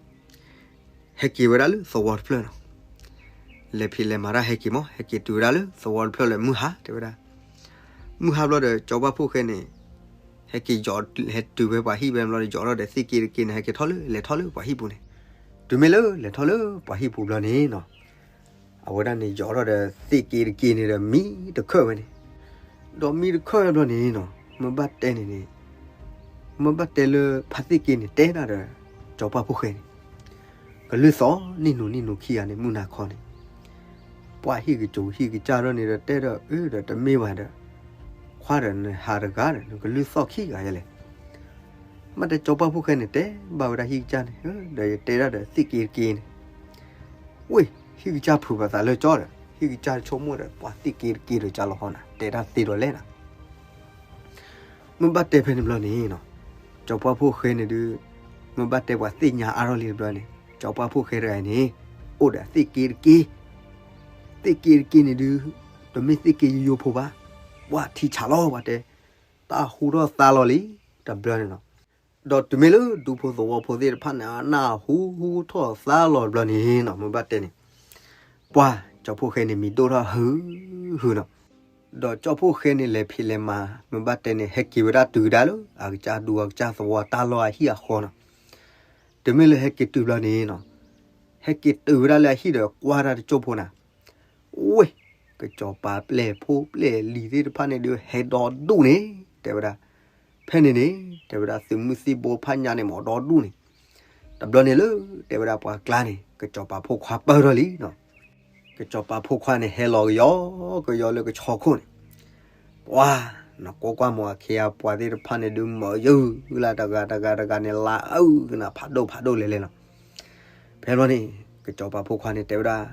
ဟဲက့ၤဝဲဒၣ်လၢသဝီတဖျၢၣ်နီၤ. လဲၤဖံးလဲၤမၤတၢ်ဟဲက့ၤမး ဟဲက့ၤတုၤဝဲဒၣ်လၢသဝီတဖျၢၣ်လၢမုၢ်ဟါတဲဝဲဒၣ်. မုၢ်ဟါဘျီဒီး ကၠီၤပှၢ်ဖိၣ်ဃဲန့ၣ် ဟဲက့ၤယီၤ ဟဲတုၤဖဲပှၤဟံၣ်ဖဲန့ၣ်ဘျီဒီး ယီၤထီၣ်ဒီးသ့ၣ်က့တက့န့ၣ် ဟဲက့ၤထီၣ်လၢ လဲၤထီၣ်လၢပှၤဟံၣ်ပူၤန့ၣ်. တုၤမ့ၢ်လၢလဲၤထီၣ်လၢပှၤဟံၣ်ပူၤဘျီန့ၣ်နီၤ, အဝဲဒၣ်န့ၣ် ယီၤထီၣ်ဒီးသ့ၣ်က့တက့န့ၣ်ဒီး မံတခၢၣ်ဝဲန့ၣ်. ဒီးမံတခၢၣ်ဝဲဘျီန့ၣ်နီၤ, မ့ၢ်ဘၣ်တဲန့ၣ်န့ၣ်, မ့ၢ်ဘၣ်တဲလၢဖါသ့ၣ်က့န့ၣ် တဲဒၣ်ဒီး ကၠီၤပှၢ်ဖိၣ်ဃဲန့ၣ်, ကလုၢ်သီၣ်နံၣ်နူနံၣ်နူခံဂၤန့ၣ် မုၢ်နၤခီန့ၣ်, ပှၤဟံၣ်ကစူၤဟံၣ်ကစၢ်ထီၣ်န့ၣ်ဒီး တဲဒီးအၢဒီးတမ့ၢ်ဘၣ်ဒီး, ခွါဒီးနဟးတဂၤဒီး နကလုၢ်သီၣ်ခံဂၤယဲလဲၣ်. မ့ၢ်တဲကၠီၤပှၢ်ဖိၣ်ဃဲန့ၣ် တဲဘၣ်ဝဲဒၣ်ဟံၣ်ကစၢ်န့ၣ်, ဒီးယတဲဒၣ်ဒီးသ့ၣ်က့တက့န့ၣ်, ဝ့ၢ် ဟံၣ်ကစၢ်ဖုးပသးလၢကၠီဒီး ဟံၣ်ကစၢ်ဆိကမိၣ်ဒီး ပှၤသ့ၣ်က့တက့ဒီးကၢ်လီၤဃီနၤ တဲတၢ်သ့ဒီးလဲၣ်နၤ. မ့ၢ်ဘၣ်တဲဖဲန့ၣ်ဘျီန့ၣ်နီၤ, ကၠီၤပှၢ်ဖိၣ်ဃဲန့ၣ်ဒုး, မ့ၢ်ဘၣ်တဲပှၤသ့ၣ်ညါအါထီၣ်လံတဘျီန့ၣ်, ကၠီၤပှၢ်ဖိၣ်ဃဲတဂၤအံၤန့ၣ်, အိၣ်ဒီးသ့ၣ်က့တက့, သ့ၣ်က့တက့န့ၣ်ဒုး, တမ့ၢ်သ့ၣ်က့ယိယိဖိဘၣ်, ပှၤထံဆးလီၤပှၤတဲ, တၢ်ဟူထီၣ်သါလီၤလံ, တဘျီန့ၣ်နီၤ. ဒီးတုၤမ့ၢ်လၢဒူဖိသဝီဖိသ့ၣ်တဖၣ်န့ၣ် အနၢ်ဟူထီၣ်သါလီၤတဘျီန့ၣ်နီၤ, မ့ၢ်ဘၣ်တဲန့ၣ်, ပှၤကၠီၤဖိၣ်ဃဲန့ၣ် မံၤဒိၣ်ထီၣ်ဟုဟုနီၤ. ဒီးကၠီၤဖိၣ်ဃဲန့ၣ် လဲၤဖံးလဲၤမၤ မ့ၢ်ဘၣ်တဲန့ၣ် ဟဲက့ၤဝဲဒၣ်တုၤဒၣ်လၢ အကစၢ်ဒူအကစၢ်သဝီတၢ်လီၢ်အဟံၣ်အဃီနီၤ. တုၤမ့ၢ်လၢဟဲက့ၤတုၤဘျီန့ၣ်နီၤ, ဟဲက့ၤတုၤဝဲဒၣ်လၢအဟံၣ်ဒီးကွၢ်တၢ်တစိၢ်ဖိနၤ, ဝ့ၢ် ကစီၤပၤပျဲၢ်ဖိပျဲၢ်လံၤသ့ၣ်တဖၣ်န့ၣ်ဒုး ဟဲဒီဒူၣ်န့ၣ် တဲဝဲဒၣ်. ဖဲန့ၣ်န့ၣ် တဲဝဲဒၣ် သုးမုၢ်သံၣ်ဘိဖးညါန့ၣ် မ့ၢ်ဒီဒူၣ်န့ၣ်. တဘျီန့ၣ်လၢ တဲဝဲဒၣ်ပှၤကျါန့ၣ် ကစီၤပၤဖိခွါပၢၢ်ထီၣ်လံနီၤ. ကစီၤပၤဖိခွါန့ၣ် ဟဲလီၤကယီကယီလၢကဆီခိၣ်န့ၣ်. ပှၤ နကွၢ်ကွၢ်မ့ၢ်အခ့အပှၤသ့ၣ်တဖၣ်န့ၣ်ဒုး မၤယုၢ်လၢတဂၤတဂၤတဂၤန့ၣ် လါအုၣ်ကနၤဖးဒိၣ်ဖးဒိၣ်လဲၤလဲၤလီၤ. ဖဲဘျီန့ၣ် ကစီၤပၤဖိခွါန့ၣ် တဲဝဲဒၣ်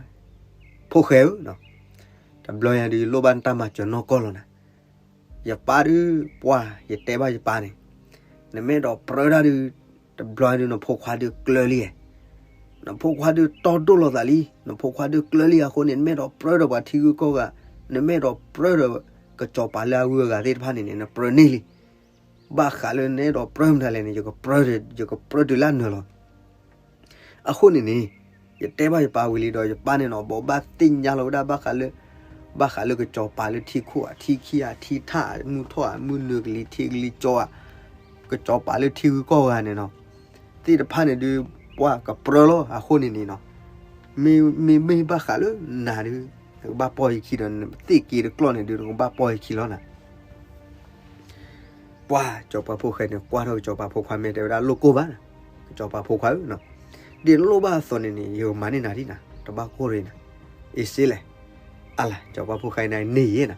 ဖိၣ်ဃဲဧၢ, တဘျီညါဒုး လိၣ်ဘၣ်နတၢ်မၤစၢၤနီၢ်ကီၢ်လီၤနၤ. ယပၢ်ဒုး ပှၤ ယတဲဘၣ်ယပၢ်န့ၣ်, နမ့ၢ်အဲၣ်ဒိးပြၢတၢ်ဒုး တဘျီဒုး နဖိခွါဒုးကျၢၤလံ, နဖိခွါဒုးတီဒိၣ်လီၤသးလံ, နဖိခွါဒုးကျၢၤလံအဃိန့ၣ် နမ့ၢ်အဲၣ်ဒိးပြၢဒီးပှၤထံဂုၤကီၢ်ဂၤ, နမ့ၢ်အဲၣ်ဒိးပြၢဒီး ကစီၤပၤလၢအဂုၤအဂၤသ့ၣ်တဖၣ်န့ၣ်န့ၣ် နပြၢန့ၢ်လံ. ဘၣ်ဃးလၢနအဲၣ်ဒိးပြၢမတၤလဲၣ်န့ၣ် ယကပြၢ, ယကပြၢတုၤလၢအနၢၤလီၤ. အဃိန့ၣ်န့ၣ် ယတဲဘၣ်ယပၢ်ဝံၤလံဒီး ယပၢ်န့ၣ်နီၤ ဘိးဘၣ်သ့ၣ်ညါလီၤဝဲဒၣ်ဘၣ်ဃးလၢ, ဘၣ်ဃးလၢကစီၤပၤလၢထံခိၣ်ဧါ ထံခံဧါ ထံထၣ်ဧါ မုၢ်ထီၣ်ဧါ မုၢ်နုာ်ကလံၤထံကလံၤကၠီဧါ, ကစီၤပၤလၢထံဂုၤကီၢ်ဂၤန့ၣ်နီၤ, သ့ၣ်တဖၣ်န့ၣ်ဒုး ပှၤကပြၢလီၤ. အဃိန့ၣ်န့ၣ်နီၤ မ့မ့ၢ်ဘၣ်ဃးလၢနၤဒုး နကဘၣ်ပီၢ်ယခံဒီး နသ့ၣ်က့တကျီၢ်န့ၣ်ဒုး နကဘၣ်ပီၢ်ယခံလီၤနၤ. ပှၤ စီၤပၤဖိၣ်ဃဲန့ၣ် ကွၢ်ထီၣ်ကစီၤပၤဖိခွါ မ့ၢ်တဲဝဲဒၣ် လိၣ်ကိၢ်ဘၣ်, ကစီၤပၤဖိခွါဧၢ, ဒ်နလိၣ်ဘၣ်အသိးန့ၣ်န့ၣ် ယကမၤန့ၢ်နၤဒ်နၤ တဘၣ်ကိၢ်ရံနၤ, အ့စ့လဲၣ်. အလၤ စီၤပၤဖိၣ်ဃဲန့ၣ် န့ၢ်ယဲနၤ.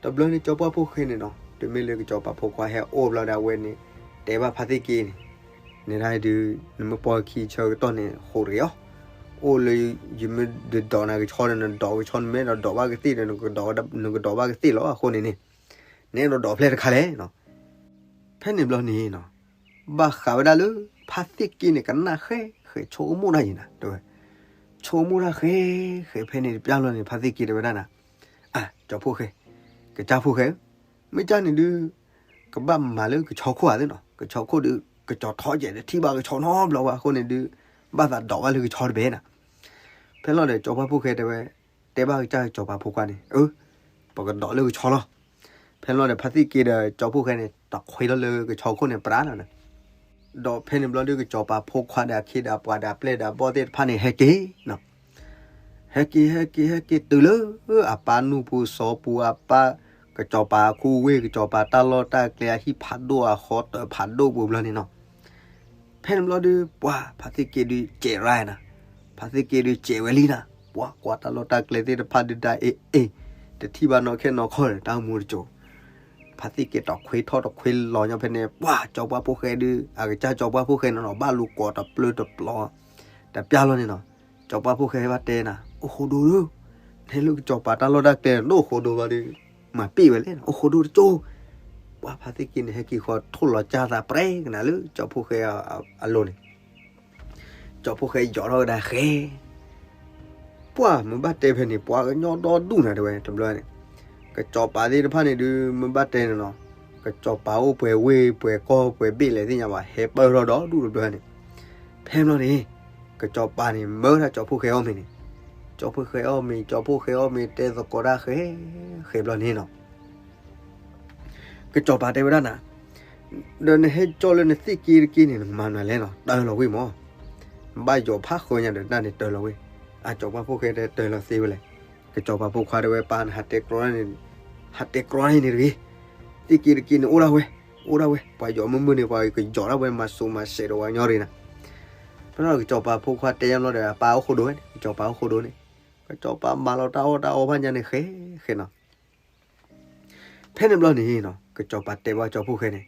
တဘျီန့ၣ် စီၤပၤဖိၣ်ဃဲန့ၣ်နီၤ တုၤမ့ၢ်လၢကစီၤပၤဖိခွါဟဲအိၣ်ဘျီဒီး အဝဲန့ၣ် တဲဘၣ်ဖါသ့ၣ်က့န့ၣ်, နဲဒၣ်ဒုး နမ့ၢ်ပီၢ်ခံဆၢကတီၢ်န့ၣ် ဃိးတဂ့ၤအီၤ, အိၣ်လၢ ယမ့ၢ်ဒုးဒိးနၤကဆီဒီး နဒိးကဆီ နမ့ၢ်အဲၣ်ဒိးဒိးဘၣ်ကသ့ၣ်ဒီး နကဒိးဘၣ်ကသ့ၣ်လီၤ. အဃိန့ၣ်န့ၣ် နအဲၣ်ဒိးဒိးဖဲလဲၣ်တခါလဲၣ်နီၤ. ဖဲန့ၣ်ဘျီန့ၣ်နီၤ ဘၣ်ဃးဝဲဒၣ်လၢ ဖါသ့ၣ်က့န့ၣ် ကနၣ်ဃဲဃဲ ဆိကမိၣ်တၢ်ယဲနၤ တဲဝဲ, ဆိကမိၣ်တၢ်ဃဲဃဲ ဖဲန့ၣ်တပျၢ်လီၤန့ၣ် ဖါသ့ၣ်က့တဲဝဲဒၣ်နၤ, အၢ ကၠီၤဖိၣ်ဃဲ, ကစၢ်ဖိၣ်ဃဲဧၢ, မ့ၢ်ကၢ်န့ၣ်ဒုး ကဘၣ်မၤလၢကဆီခိၣ်ဧါသ့ၣ်နီၤ, ကဆီခိၣ်ဒုး ကစီၤထီကဲးတထံၣ်ဘၣ်ကဆီနီတဘျီဘၣ်. အဃိန့ၣ်ဒုး ဘၣ်သးဒိးဘၣ်လၢကဆီတဘ့ၣ်နၤ. ဖဲလီၤဒီး စီၤပၤဖိၣ်ဃဲတဲဝဲ, တဲဘၣ်ကစၢ်စီၤပၤဖိခွါန့ၣ်, အၢ ပကဒိးလၢကဆီလီၤ. ဖဲလီၤဒီး ဖါသ့ၣ်က့ဒီး စီၤဖိၣ်ဃဲန့ၣ် တခွ့ထီၣ်လၢကဆီခိၣ်န့ၣ် ပြးလီၤနၤ. ဒီးဖဲန့ၣ်ဘျီဒုး ကစီၤပၤဖိခွါဒီး အခ့ဒီးအပှၤဒီးအပျဲၢ်ဒီးအဘီၣ်သ့ၣ်တဖၣ်န့ၣ် ဟဲက့ၤနီၤ. ဟဲက့ၤ ဟဲက့ၤ ဟဲက့ၤတုၤလၢ အပၢ်နူၢ်ပူၤစီၤပူၤ အပၢ် ကစီၤပၤအခူဝ့ၢ် ကစီၤပၤတၢ်လီၢ်တၢ်ကျဲ အဟံၣ်ဖးဒိၣ်အဃီ တၢ်ဖးဒိၣ်ပူၤဘျီန့ၣ်နီၤ. ဖဲန့ၣ်ဘျီဒုး ပှၤ ဖါသ့ၣ်က့ဒုး စဲးရၢ်နၤ, ဖါသ့ၣ်က့ဒုး စဲးဝဲလံနၤ, ပှၤကွၢ်တၢ်လီၢ်တၢ်ကျဲသ့ၣ်တဖၣ်ဒုး တၢ်အ့ၣ်အ့ၣ် တထံၣ်ဘၣ်နီၢ်ခဲနီၢ်ခီၣ်ဒီး တၢ်အိၣ်မူတစိၤ. ဖါသ့ၣ်က့တီၢ်ခွ့ထီၣ်တခွ့လီၤညီဖဲန့ၣ် ပှၤ စီၤပၤဖိၣ်ဃဲဒုး အကစၢ်စီၤပၤဖိၣ်ဃဲန့ၣ်နီၤ ဘၣ်လူၤကိးတပျၢတပျီၤ တပျၢ်လီၤန့ၣ်နီၤ. စီၤပၤဖိၣ်ဃဲဘၣ်တဲနၤ အိၣ်ဃိဒိဒုး, နဟဲလၢကစီၤပၤတၢ်လီၢ်တၢ်ကျဲန့ၣ် နအိၣ်ဃိဒိဘျီဒုး မၤပ့ၢ်ဝဲလဲၣ် အိၣ်ဃိဒိတစိၤ. ပှၤဖါသ့ၣ်က့န့ၣ် ဟဲက့ၤဃီထိၣ်လီၤကၢ်သးပြဲကနၤလၢ စီၤဖိၣ်ဃဲအလိၤန့ၣ် စီၤဖိၣ်ဃဲယီၤထီၣ်ကဒါဃဲ ပှၤမ့ၢ်ဘၣ်တဲဖဲန့ၣ် ပှၤကညီဒီဒူၣ်နၤတဲဝဲ တဘျီန့ၣ် ကစီၤပၤသ့ၣ်တဖၣ်န့ၣ်ဒုး မ့ၢ်ဘၣ်တဲန့ၣ်နီၤ ကစီၤပၤအိၣ်ပှဲၤဝ့ၢ်ပှဲၤကီၢ်ပှဲၤဘ့ၣ်လဲၣ်သ့ၣ်ညါဘၣ် ဟဲပၢၢ်ထီၣ်ဒီဒူၣ်တဘျီန့ၣ်. ဖဲဘျီန့ၣ် ကစီၤပၤန့ၣ်မၢဒၣ်ကၠီဖှိၣ်ဃဲအီၣ်မ့ၤန့ၣ်, ကၠီဖှိၣ်ဃဲအီၣ်မ့ၤ ကၠီဖှိၣ်ဃဲအီၣ်မ့ၤ တဲသကိးတၢ်ဃဲ, ဃဲဘျီန့ၣ်နီၤ ကစီၤပၤတဲဝဲဒၣ်နၤ, ဒီးနဟဲကၠီလၢနသ့ၣ်က့တက့န့ၣ် နကမၤနၤလဲၣ်နီၤ တၢ်လီၤဝ့ၢ်မၢ်, ဘၣ်ယိးဖးဃၢညါဒီးတၢ်န့ၣ်တၢ်လီၤဝ့ၢ်, အကၠီပၤဖိၣ်ဃဲတဲတၢ်လီၤသ့ဝဲလဲၣ်, ကစီၤပၤဖိခွါတဲဝဲပၢ်နဟးတဲကြီန့ၣ်, ဟးတဲကြီန့ၣ်တဂ့ၤ, သ့ၣ်က့တက့န့ၣ်အိၣ်ဒၣ်ဝဲ, အိၣ်ဒၣ်ဝဲ ပှၤယိးမုၢ်မုၢ်န့ၣ် ပှၤကယီၤဒၣ်ဝဲမၤစိၤမၤစဲးဒီးဝဲညီရံနၤ, ဖဲန့ၣ်ကစီၤပၤဖိခွါတဲညါလီၤဒီး အပၢ်အိၣ်ဃိဒိဝဲန့ၣ် ကစီၤပၤအိၣ်ဃိဒိန့ၣ်, ကစီၤပၤမၤလီၤတၢ်အီၣ်တၢ်အီဖးညါန့ၣ်ဃဲ, ဃဲနီၤ ဖဲန့ၣ်ဘျီန့ၣ်နီၤ ကစီၤပၤတဲဘၣ်ကၠီဖှိၣ်ဃဲန့ၣ်,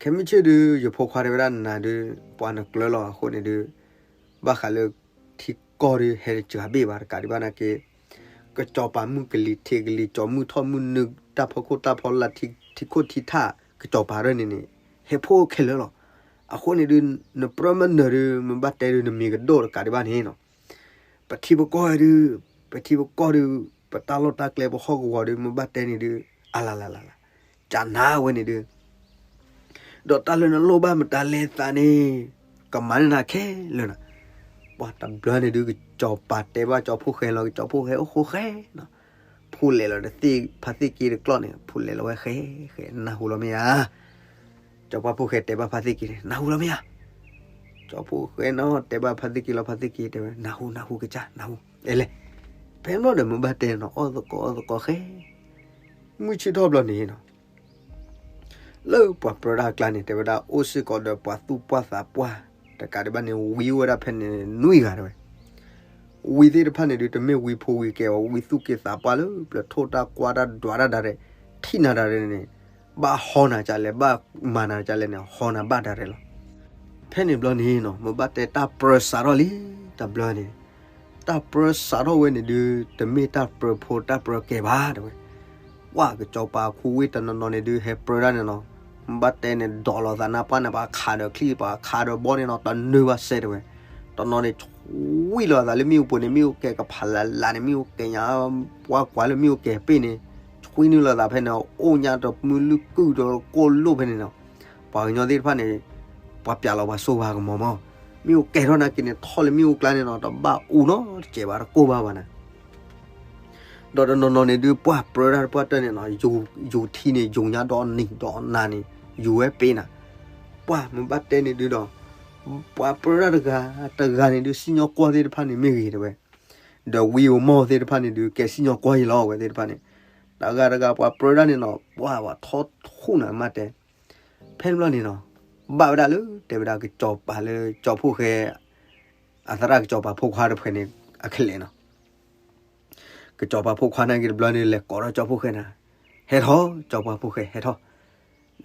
ခဲမုၢ်ဆ့ၣ်ဒုး ယဖိခွါတဲဝဲဒၣ်နၤဒုး ပှၤနကျၢၤလီၤအဃိန့ၣ်ဒုး, ဘၣ်ဃးလၢ ထံကီၢ်ဒုးဟဲတစှၤဘ့ၣ်ဘၣ်တကးဒံးဘၣ်နာ်က့, ကစီၤပၤမုၢ်ကလံၤထံးကလံၤ ကၠီမုၢ်ထီၣ်မုၢ်နုာ် တၢ်ဖီခိၣ်တၢ်ဖီလာ် ထံခိၣ်ထံထၣ် ကစီၤပၤဒၢန့ၣ်န့ၣ် ဟဲဖှိၣ်ခဲလၢာ်လီၤ. အဃိန့ၣ်ဒုး နပြၢမနၢၤဒုး မ့ၢ်ဘၣ်တဲဒုး နမံၤကဒိၣ်တကးဒံးဘၣ်န့ၣ်နီၤ ပထံပကီၢ်ဒုး, ပထံပကီၢ်ဒုး, ပတၢ်လီၢ်တၢ်ကျဲပဟီၣ်ကဝီၤဒုး မ့ၢ်ဘၣ်တဲန့ၣ်ဒုး, အလလလလ, ကနၣ်ဝဲန့ၣ်ဒုး, ဒီးတၢ်လၢနလိၣ်ဘၣ်မတၤလဲၤသးန့ၣ်, ကမၤန့ၢ်နၤခဲလၢာ်နီၤ. ပှၤတဘျီန့ၣ်ဒုး ကစီၤပၤတဲဘၣ်ကၠီဖှိၣ်ဃဲလီၤ, ကစီၤဖှိၣ်ဃဲအိၣ်ဃိဃဲနီၤ. ဖှိၣ်လဲၤလီၤဒီးသ့ၣ်ဖါသ့ၣ်က့တကျီၢ်န့ၣ် ဖှိၣ်လဲၤလီၤဝဲဃဲ, ဃဲနၢ်ဟူလီၤမ့ၢ်ဧါ. ကၠီပၤဖိၣ်ဃဲတဲဘၣ်ဖါသ့ၣ်က့န့ၣ် နၢ်ဟူလီၤမ့ၢ်ဧါ. ကၠီဖှိၣ်ဃဲနီၤ တဲဘၣ်ဖါသ့ၣ်က့လီၤ, ဖါသ့ၣ်က့တဲဝဲ နၢ်ဟူ နၢ်ဟူကစၢ် နၢ်ဟူ အဲလဲၣ်. ဖဲဘျီဒီးမ့ၢ်ဘၣ်တဲနီၤ အီၣ်သကိးအီၣ်သကိးဃဲ, မုၢ်ဆ့ၣ်ထီၣ်ဘျီန့ၣ်နီၤ လၢပှၤပြၢတၢ်အကျါန့ၣ် တဲဝဲဒၣ်အိၣ်စ့ၢ်ကီးဒီးပှၤသူၣ်ပှၢ်သးပှၢ် တကးဒံးဘၣ်န့ၣ် ဝံအိၣ်ဝဲဒၣ်ဖဲန့ၣ်နွံဂၤတဲဝဲ. ဝံသ့ၣ်တဖၣ်န့ၣ်ဒုး တမ့ၢ်ဝံဖိဝံကဲဘၣ်, ဝံသူၣ်က့သးပှၢ်လၢပျၢၤထိၣ်တၢ်ကွၢ်တၢ်ဒွးတၢ်ဒၣ်ရဲၣ်, ထံၣ်နၤဒၣ်ရဲၣ်န့ၣ်, ဘၣ်ဟီနၤကလဲၣ်, ဘၣ်မၤနၤကလဲၣ်န့ၣ် ဟီနၤဘၣ်ဒၣ်ရဲၣ်လီၤ. ဖဲန့ၣ်ဘျီန့ၣ်နီၤ မ့ၢ်ဘၣ်တဲတၢ်ပြၢစးထီၣ်လံ, တဘျီန့ၣ်, တၢ်ပြၢစးထီၣ်ဝဲန့ၣ်ဒုး တမ့ၢ်တၢ်ပြၢဖိတၢ်ပြၢကဲဘၣ်တဲဝဲ. ပှၤကစီၤပၤခူဝ့ၢ်တနီၤနီၤန့ၣ်ဒုး ဟဲပြၢဒၣ်န့ၣ်နီၤ, မ့ၢ်ဘၣ်တဲန့ၣ် ဒိးလိာ်သးနၢ်ပၢၢ်န့ၣ် ပှၤခးဒီးချံ ပှၤခးဒီးဘီန့ၣ်နီၤ တနၢၤဘၣ်စဲတဲဝဲ. တနီၤန့ၣ် ဆွံလီၤသးလၢမ့ၣ်အူပူၤန့ၣ် မ့ၣ်အူကဲကဖးလၢ်လၢ်န့ၣ် မ့ၣ်အူကဲညါ, ပှၤကွၢ်လၢမ့ၣ်အူကဲပ့ၢ်န့ၣ်, ဆွံနုာ်လီၤသးဖဲန့ၣ် အိၣ်ညါတမုၢ်လုၢ်ကုၢ်ဒီးကိၢ်လိၣ်ဖဲန့ၣ်နီၤ. ပှၤကညီသ့ၣ်တဖၣ်န့ၣ်, ပှၤပျးလီၤပှၤစိဘၣ်ကမီၤမီၤ, မ့ၣ်အူကဲထီၣ်နာ်က့န့ၣ် ထီၣ်လၢမ့ၣ်အူကျါန့ၣ်နီၤ တဘၣ်အူနီတစဲးဘၣ် တကိၢ်ဘၣ်ဘၣ်နၤ. ဒီးတနီၤနီၤန့ၣ်ဒုး ပှၤပြၢတၢ်တပှၢ်တၢၢ်န့ၣ်နီၤ ယူၤထံန့ၣ် ယူၤညါဒီးနံၤဒီးနၤန့ၣ် ယူၤဝဲပ့ၤနၤ. ပှၤမ့ၢ်ဘၣ်တဲန့ၣ်ဒုးဒီး, ပှၤပြၢတၢ်တဂၤ, တဂၤန့ၣ်ဒုး စံၣ်ညီၣ်ကွီၢ်သ့ၣ်တဖၣ်န့ၣ်မ့ၢ်ဂ့ၤတဲဝဲ, ဒီးဝံဧိၤမီၢ်သ့ၣ်တဖၣ်န့ၣ်ဒုး ကဲစံၣ်ညီၣ်ကွီၢ်ယံၤလီၤဝဲသ့ၣ်တဖၣ်န့ၣ်, တဂၤတဂၤပှၤပြၢတၢ်န့ၣ်နီၤ ပှၤဘၣ်ထီၣ်ထူၣ်နၤမးတဲ. ဖဲန့ၣ်ဘျီန့ၣ်နီၤ, ဘၣ်ဝဲဒၣ်လၢ တဲဝဲဒၣ်ကစီၤပၤလၢကၠီဖှိၣ်ဃဲ အသရၣ်ကစီၤပၤဖိခွါတဖုန့ၣ် အခဲလၢာ်နီၤ. ကစီၤပၤဖိခွါနာ်က့တဘျီန့ၣ် လဲၤကိးထီၣ်ကၠီဖှိၣ်ဃဲနၤ, ဟဲထီၣ် ကၠီပၤဖိၣ်ဃဲ ဟဲထီၣ်,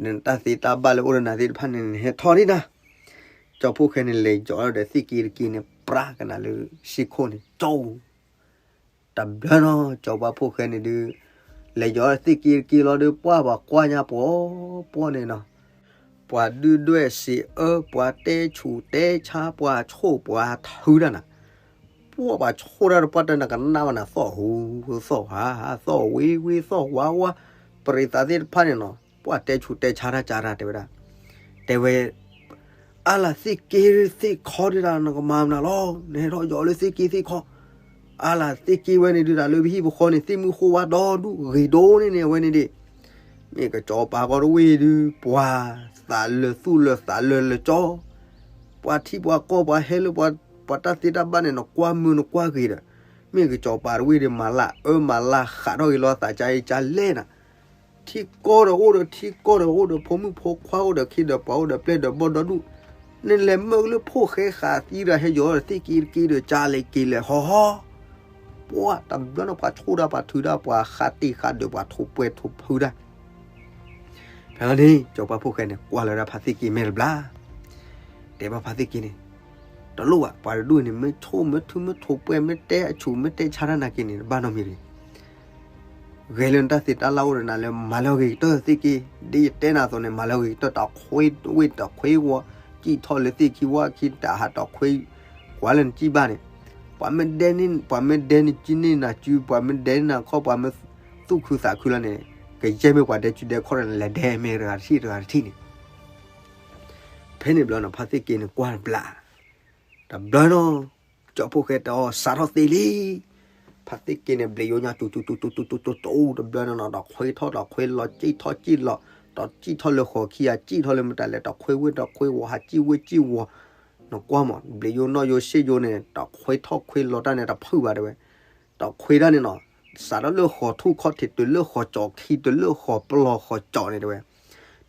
နတၢ်သ့တၢ်ဘၣ်လၢအိၣ်ဒီးနၤသ့ၣ်တဖၣ်န့ၣ် နဟဲထီၣ်ဒံးနၤ. ကၠီဖှိၣ်ဃဲန့ၣ် လဲၤယီၤဒီးသ့ၣ်က့တက့န့ၣ် ပြးကနၤလၢစ့ၢ်ခိၣ်န့ၣ် ကၠီ တဘျီနီၤ ကၠီပၤဖိၣ်ဃဲန့ၣ်ဒုး, လဲၤယီၤသ့ၣ်က့တက့လီၤဒုး ပှၤပှၤကွၢ်ညါပှီၤပှီၢ်န့ၣ်နီၤ, ပှၤဒုၣ်ဒွဲၣ်စံးအၢ ပှၤတဲဆူးတဲဆါ ပှၤဆိၣ်ပှၤထုတၢ်နၤ, ပှၤပှၤဆိၣ်တၢ်တပှၢ်တၢၢ်နၤကနၣ်ဝဲနၤ သီၣ်ဟူသီၣ်ဟါ သီၣ်ဝ့ဝ့သီၣ်ဝါဝါ, ပရံးသးသ့ၣ်တဖၣ်န့ၣ်နီၤ ပှၤတဲဆူးတဲဆါတၢ်ကၢ်တၢ်တဲဝဲဒၣ်, တဲဝဲ အါလၢသ့ၣ်က့သ့ၣ်ခီဒုးတၢ် နကမၤမနုၤလီၤ, နဟဲထီၣ်ယီၤလၢသ့ၣ်က့သ့ၣ်ခီ, အါလၢသ့ၣ်က့ဝဲန့ၣ်ဒုးတၢ်လၢပဟံၣ်ပဃီန့ၣ် သ့ၣ်မုၢ်ဃိဝါဒီဒူၣ်ဂ့ၤဒိၣ်န့ၣ်န့ၣ် အဝဲန့ၣ်ဒံး, မ့ၢ်ကစီၤပၤကီတဝ့ၢ်ဒုး ပှၤသးလၢာ်သူၣ်လၢာ်သးလၢာ်လၢာ်ကၠီ, ပှၤထံပှၤကီၢ်ပှၤဟဲလၢပှၤ ပှၤတၢ်သ့တၢ်ဘၣ်န့ၣ် နကွၢ်မုာ်နကွၢ်ဂ့ၤဒီး, မ့ၢ်ကစီၤပၤတဝ့ၢ်ဒုး မၤလၢအၢမၤလၢဃးထီၣ်ဂ့ၤလီၤသးကၠါအံၤကၠါလဲၣ်နၤ ထံကီၢ်ဒီးအိၣ်ဒီး ထံကီၢ်ဒီးအိၣ်ဒီး ဖိမုၣ်ဖိခွါအိၣ်ဒီး ခ့ဒီးပှၤအိၣ်ဒီး ပျဲၢ်ဒီးဘီၣ်ဒီဒူၣ်, နလဲၤမၢကလၢဖိၣ်ဃဲဃာ်သံဒီး ဟဲယီၤဒီးသ့ၣ်က့တက့ဒီး ကၠါလဲၤက့ၤလဲၤဟီဟီ, ပှၤတဘျီန့ၣ်ပှၤဆိၣ်တၢ်ပှၤထုးတၢ် ပှၤဃးတ့ၢ်ဃာ်ဒုး ပှၤထိးပှဲၤထိးဖုတၢ် ဖဲန့ၣ် ကၠီပၤဖိၣ်ဃဲန့ၣ် ကွၢ်လၢဒၣ်ဖါသ့ၣ်က့မဲာ်တဘျီ, တဲဘၣ်ဖါသ့ၣ်က့န့ၣ်, တလိၣ်ဘၣ် ပှၤတဒူၣ်န့ၣ် မ့ၢ်ဆိၣ်မ့ၢ်ထုမ့ၢ်ထိးပှဲၤ မ့ၢ်တဲအဆူး မ့ၢ်တဲဆါတၢ်နာ်က့န့ၣ် တဘၣ်နီတမံၤတဂ့ၤ. ဂဲၤလၢနတၢ်သ့တၢ်လၢ်အိၣ်ဒီးနၤလၢ မၤလၢအဂ့ၤကတၢၢ်သ့ၣ်က့, ဒ်ယတဲနၤအသိးန့ၣ် မၤလၢအဂ့ၤကတၢၢ် တၢ်ခွ့ဝ့ၢ်တၢ်ခွ့ဝီၤ, စံၣ်ထီၣ်လၢသ့ၣ်ခံဝါခံ တၢ်ဟးတၢ်ခွ့, ကွၢ်လၢနစံၣ်ဘၣ်န့ၣ်, ပှၤမ့ၢ်ဒဲန့ၣ် ပှၤမ့ၢ်ဒဲန့ၣ်က့န့ၢ်နၤစု, ပှၤမ့ၢ်ဒဲန့ၢ်နၤခီ, ပှၤမ့ၢ်သူၣ်ခုသးခုလီၤန့ၣ်, ကယဲၢ်မ့ၢ်ပှၤဒဲစုဒဲခီၣ်ဒီး နလဲၤဒဲမဲာ်တဂၤတထံၣ်တဂၤတထံၣ်န့ၣ် ဖဲန့ၣ်ဘျီန့ၣ် ဖါသ့ၣ်က့န့ၣ်ကွၢ်တဘျီ, တဘျီနီၤ ကၠီၤဖိၣ်ဃဲတဲအီၤ စးထီၣ်သ့လံ. ဖါသ့ၣ်က့န့ၣ် ဘျံးယိညါ ကၠူကၠူကၠူကၠူကၠူကၠူ တဘျီနီၤနီၤ ဒီးခွ့ထီၣ်ဒီးခွ့လီၤ စံၣ်ထီၣ်စံၣ်လီၤ ဒီးစံၣ်ထီၣ်လၢဃီၤခံဂၤ စံၣ်ထီၣ်လၢမတၤလဲၣ် ဒီးခွ့ဝ့ၢ်ဒီးခွ့ဝီၤ ဟးစံၣ်ဝ့ၢ်စံၣ်ဝီၤ နကွၢ်မး ဘျံးယိနီၣ်ယိစ့ၣ်ယိန့ၣ် ဒီးခွ့ထီၣ်ခွ့လီၤတၢ်န့ၣ် တဖုၣ်ဘၣ်တဲဝဲ ဒီးခွ့တၢ်န့ၣ်နီၤ စးထီၣ်လၢဃီၤထူၣ်ခီၣ်ထံး တုၤလၢဃီၤကၠီၤခံ တုၤလၢဃီၤပျီဃီၤကၠီၤန့ၣ်တဲဝဲ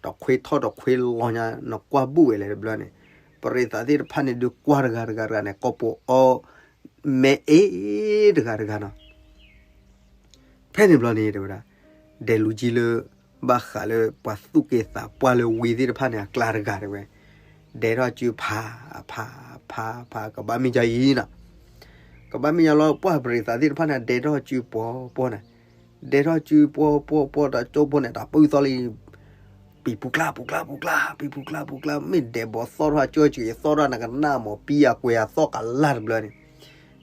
ဒီးခွ့ထီၣ်ဒီးခွ့လီၤညါ နကွၢ်ဘူၣ်ဝဲလဲၣ်တဘျီန့ၣ် ပရ့သးသ့ၣ်တဖၣ်န့ၣ်ဒုးကွၢ်တဂၤတဂၤတဂၤန့ၣ် ကိးပူၤအီ မဲအ့တဂၤတဂၤနီၤ ဖဲန့ၣ်ဘျီန့ၣ်တဲဝဲဒၣ် ဒဲးလူၤကံလၢ ဘၣ်ဃးလၢပှၤသူၣ်က့သးပှၢ်လၢဝံၤသ့ၣ်တဖၣ်န့ၣ် အကျါတဂၤတဲဝဲ ဒဲးထီၣ်စုဖး ဖး ဖး ဖး ကဘၣ်မ့ၢ်ယါအံၤနီၤ ကဘၣ်မ့ၢ်ယါလီၤ ပှၤပရ့သးသ့ၣ်တဖၣ်န့ၣ် ဒဲးထီၣ်စုပှီၤပှီၤန့ၣ် ဒဲးထီၣ်စုပှီၤပှီၤပှီၤ တၢ်ကၠိဖိန့ၣ် တၢ်ပၢၢ်သီလံ ပံၤပူၤကျါ ပူၤကျါ ပူၤကျါ ပံၤပူၤကျါ ပူၤကျါ မ့ၢ်ဒဲးဘီသီၣ်ထီၣ်ကၠိက့ၤသီၣ်ထီၣ် နကနၣ်မးပံအကွဲးအသီၣ်ကလၢ်တဘျီန့ၣ်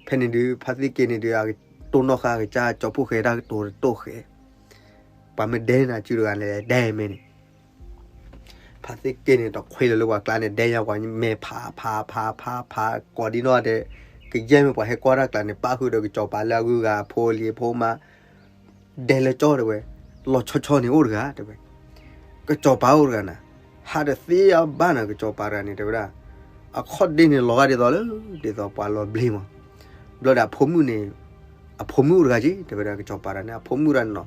ဖဲန့ၣ်ဒုး ဖါသ့ၣ်က့န့ၣ်ဒုး အကတိၢ်နီၣ်ဃာ်ကစၢ်ကၠီၤဖိၣ်ဃဲတၢ်ကတိၤတတိၢ်ဃဲ ပှၤမ့ၢ်ဒဲးနၤစုတဂၤလဲၣ် ဒဲးမ့ၢ်န့ၣ် ဖါသ့ၣ်က့န့ၣ် တခွ့လၢၤလၢပှၤကျါန့ၣ် ဒဲးယါပှၤမဲာ်ဖးဖးဖးဖးဖး ကိးဒံနီၢ်တဲ ကယဲၢ်မ့ၢ်ပှၤဟဲကွၢ်တၢ်ကျါန့ၣ် ပၣ်ဃုာ်ဒီးကစီၤပၤလၢအဂုၤအဂၤအဖိအလံၤအဖိမါ ဒဲးလၢကၠီတဲဝဲ လီၤဆီဆီန့ၣ်အိၣ်တဂၤတဲဝဲ ကစီၤပၤအိၣ်တဂၤနၤ ဟးဒီးသ့အဘၣ်နၤ ကစီၤပၤတဂၤန့ၣ် တဲဝဲဒၣ် အခီၣ်ဒ့န့ၣ် လီၤဂာ်ဒ်သိးလၢ ဒ်သိးပှၤလီၤဘျ့မး ဘျီဒီးအဖိမုၣ်န့ၣ် အဖိမုၣ်အိၣ်တဂၤက့ တဲဝဲဒၣ်ကစီၤပၤတဂၤန့ၣ် အဖိမုၣ်တဂၤန့ၣ်နီၤ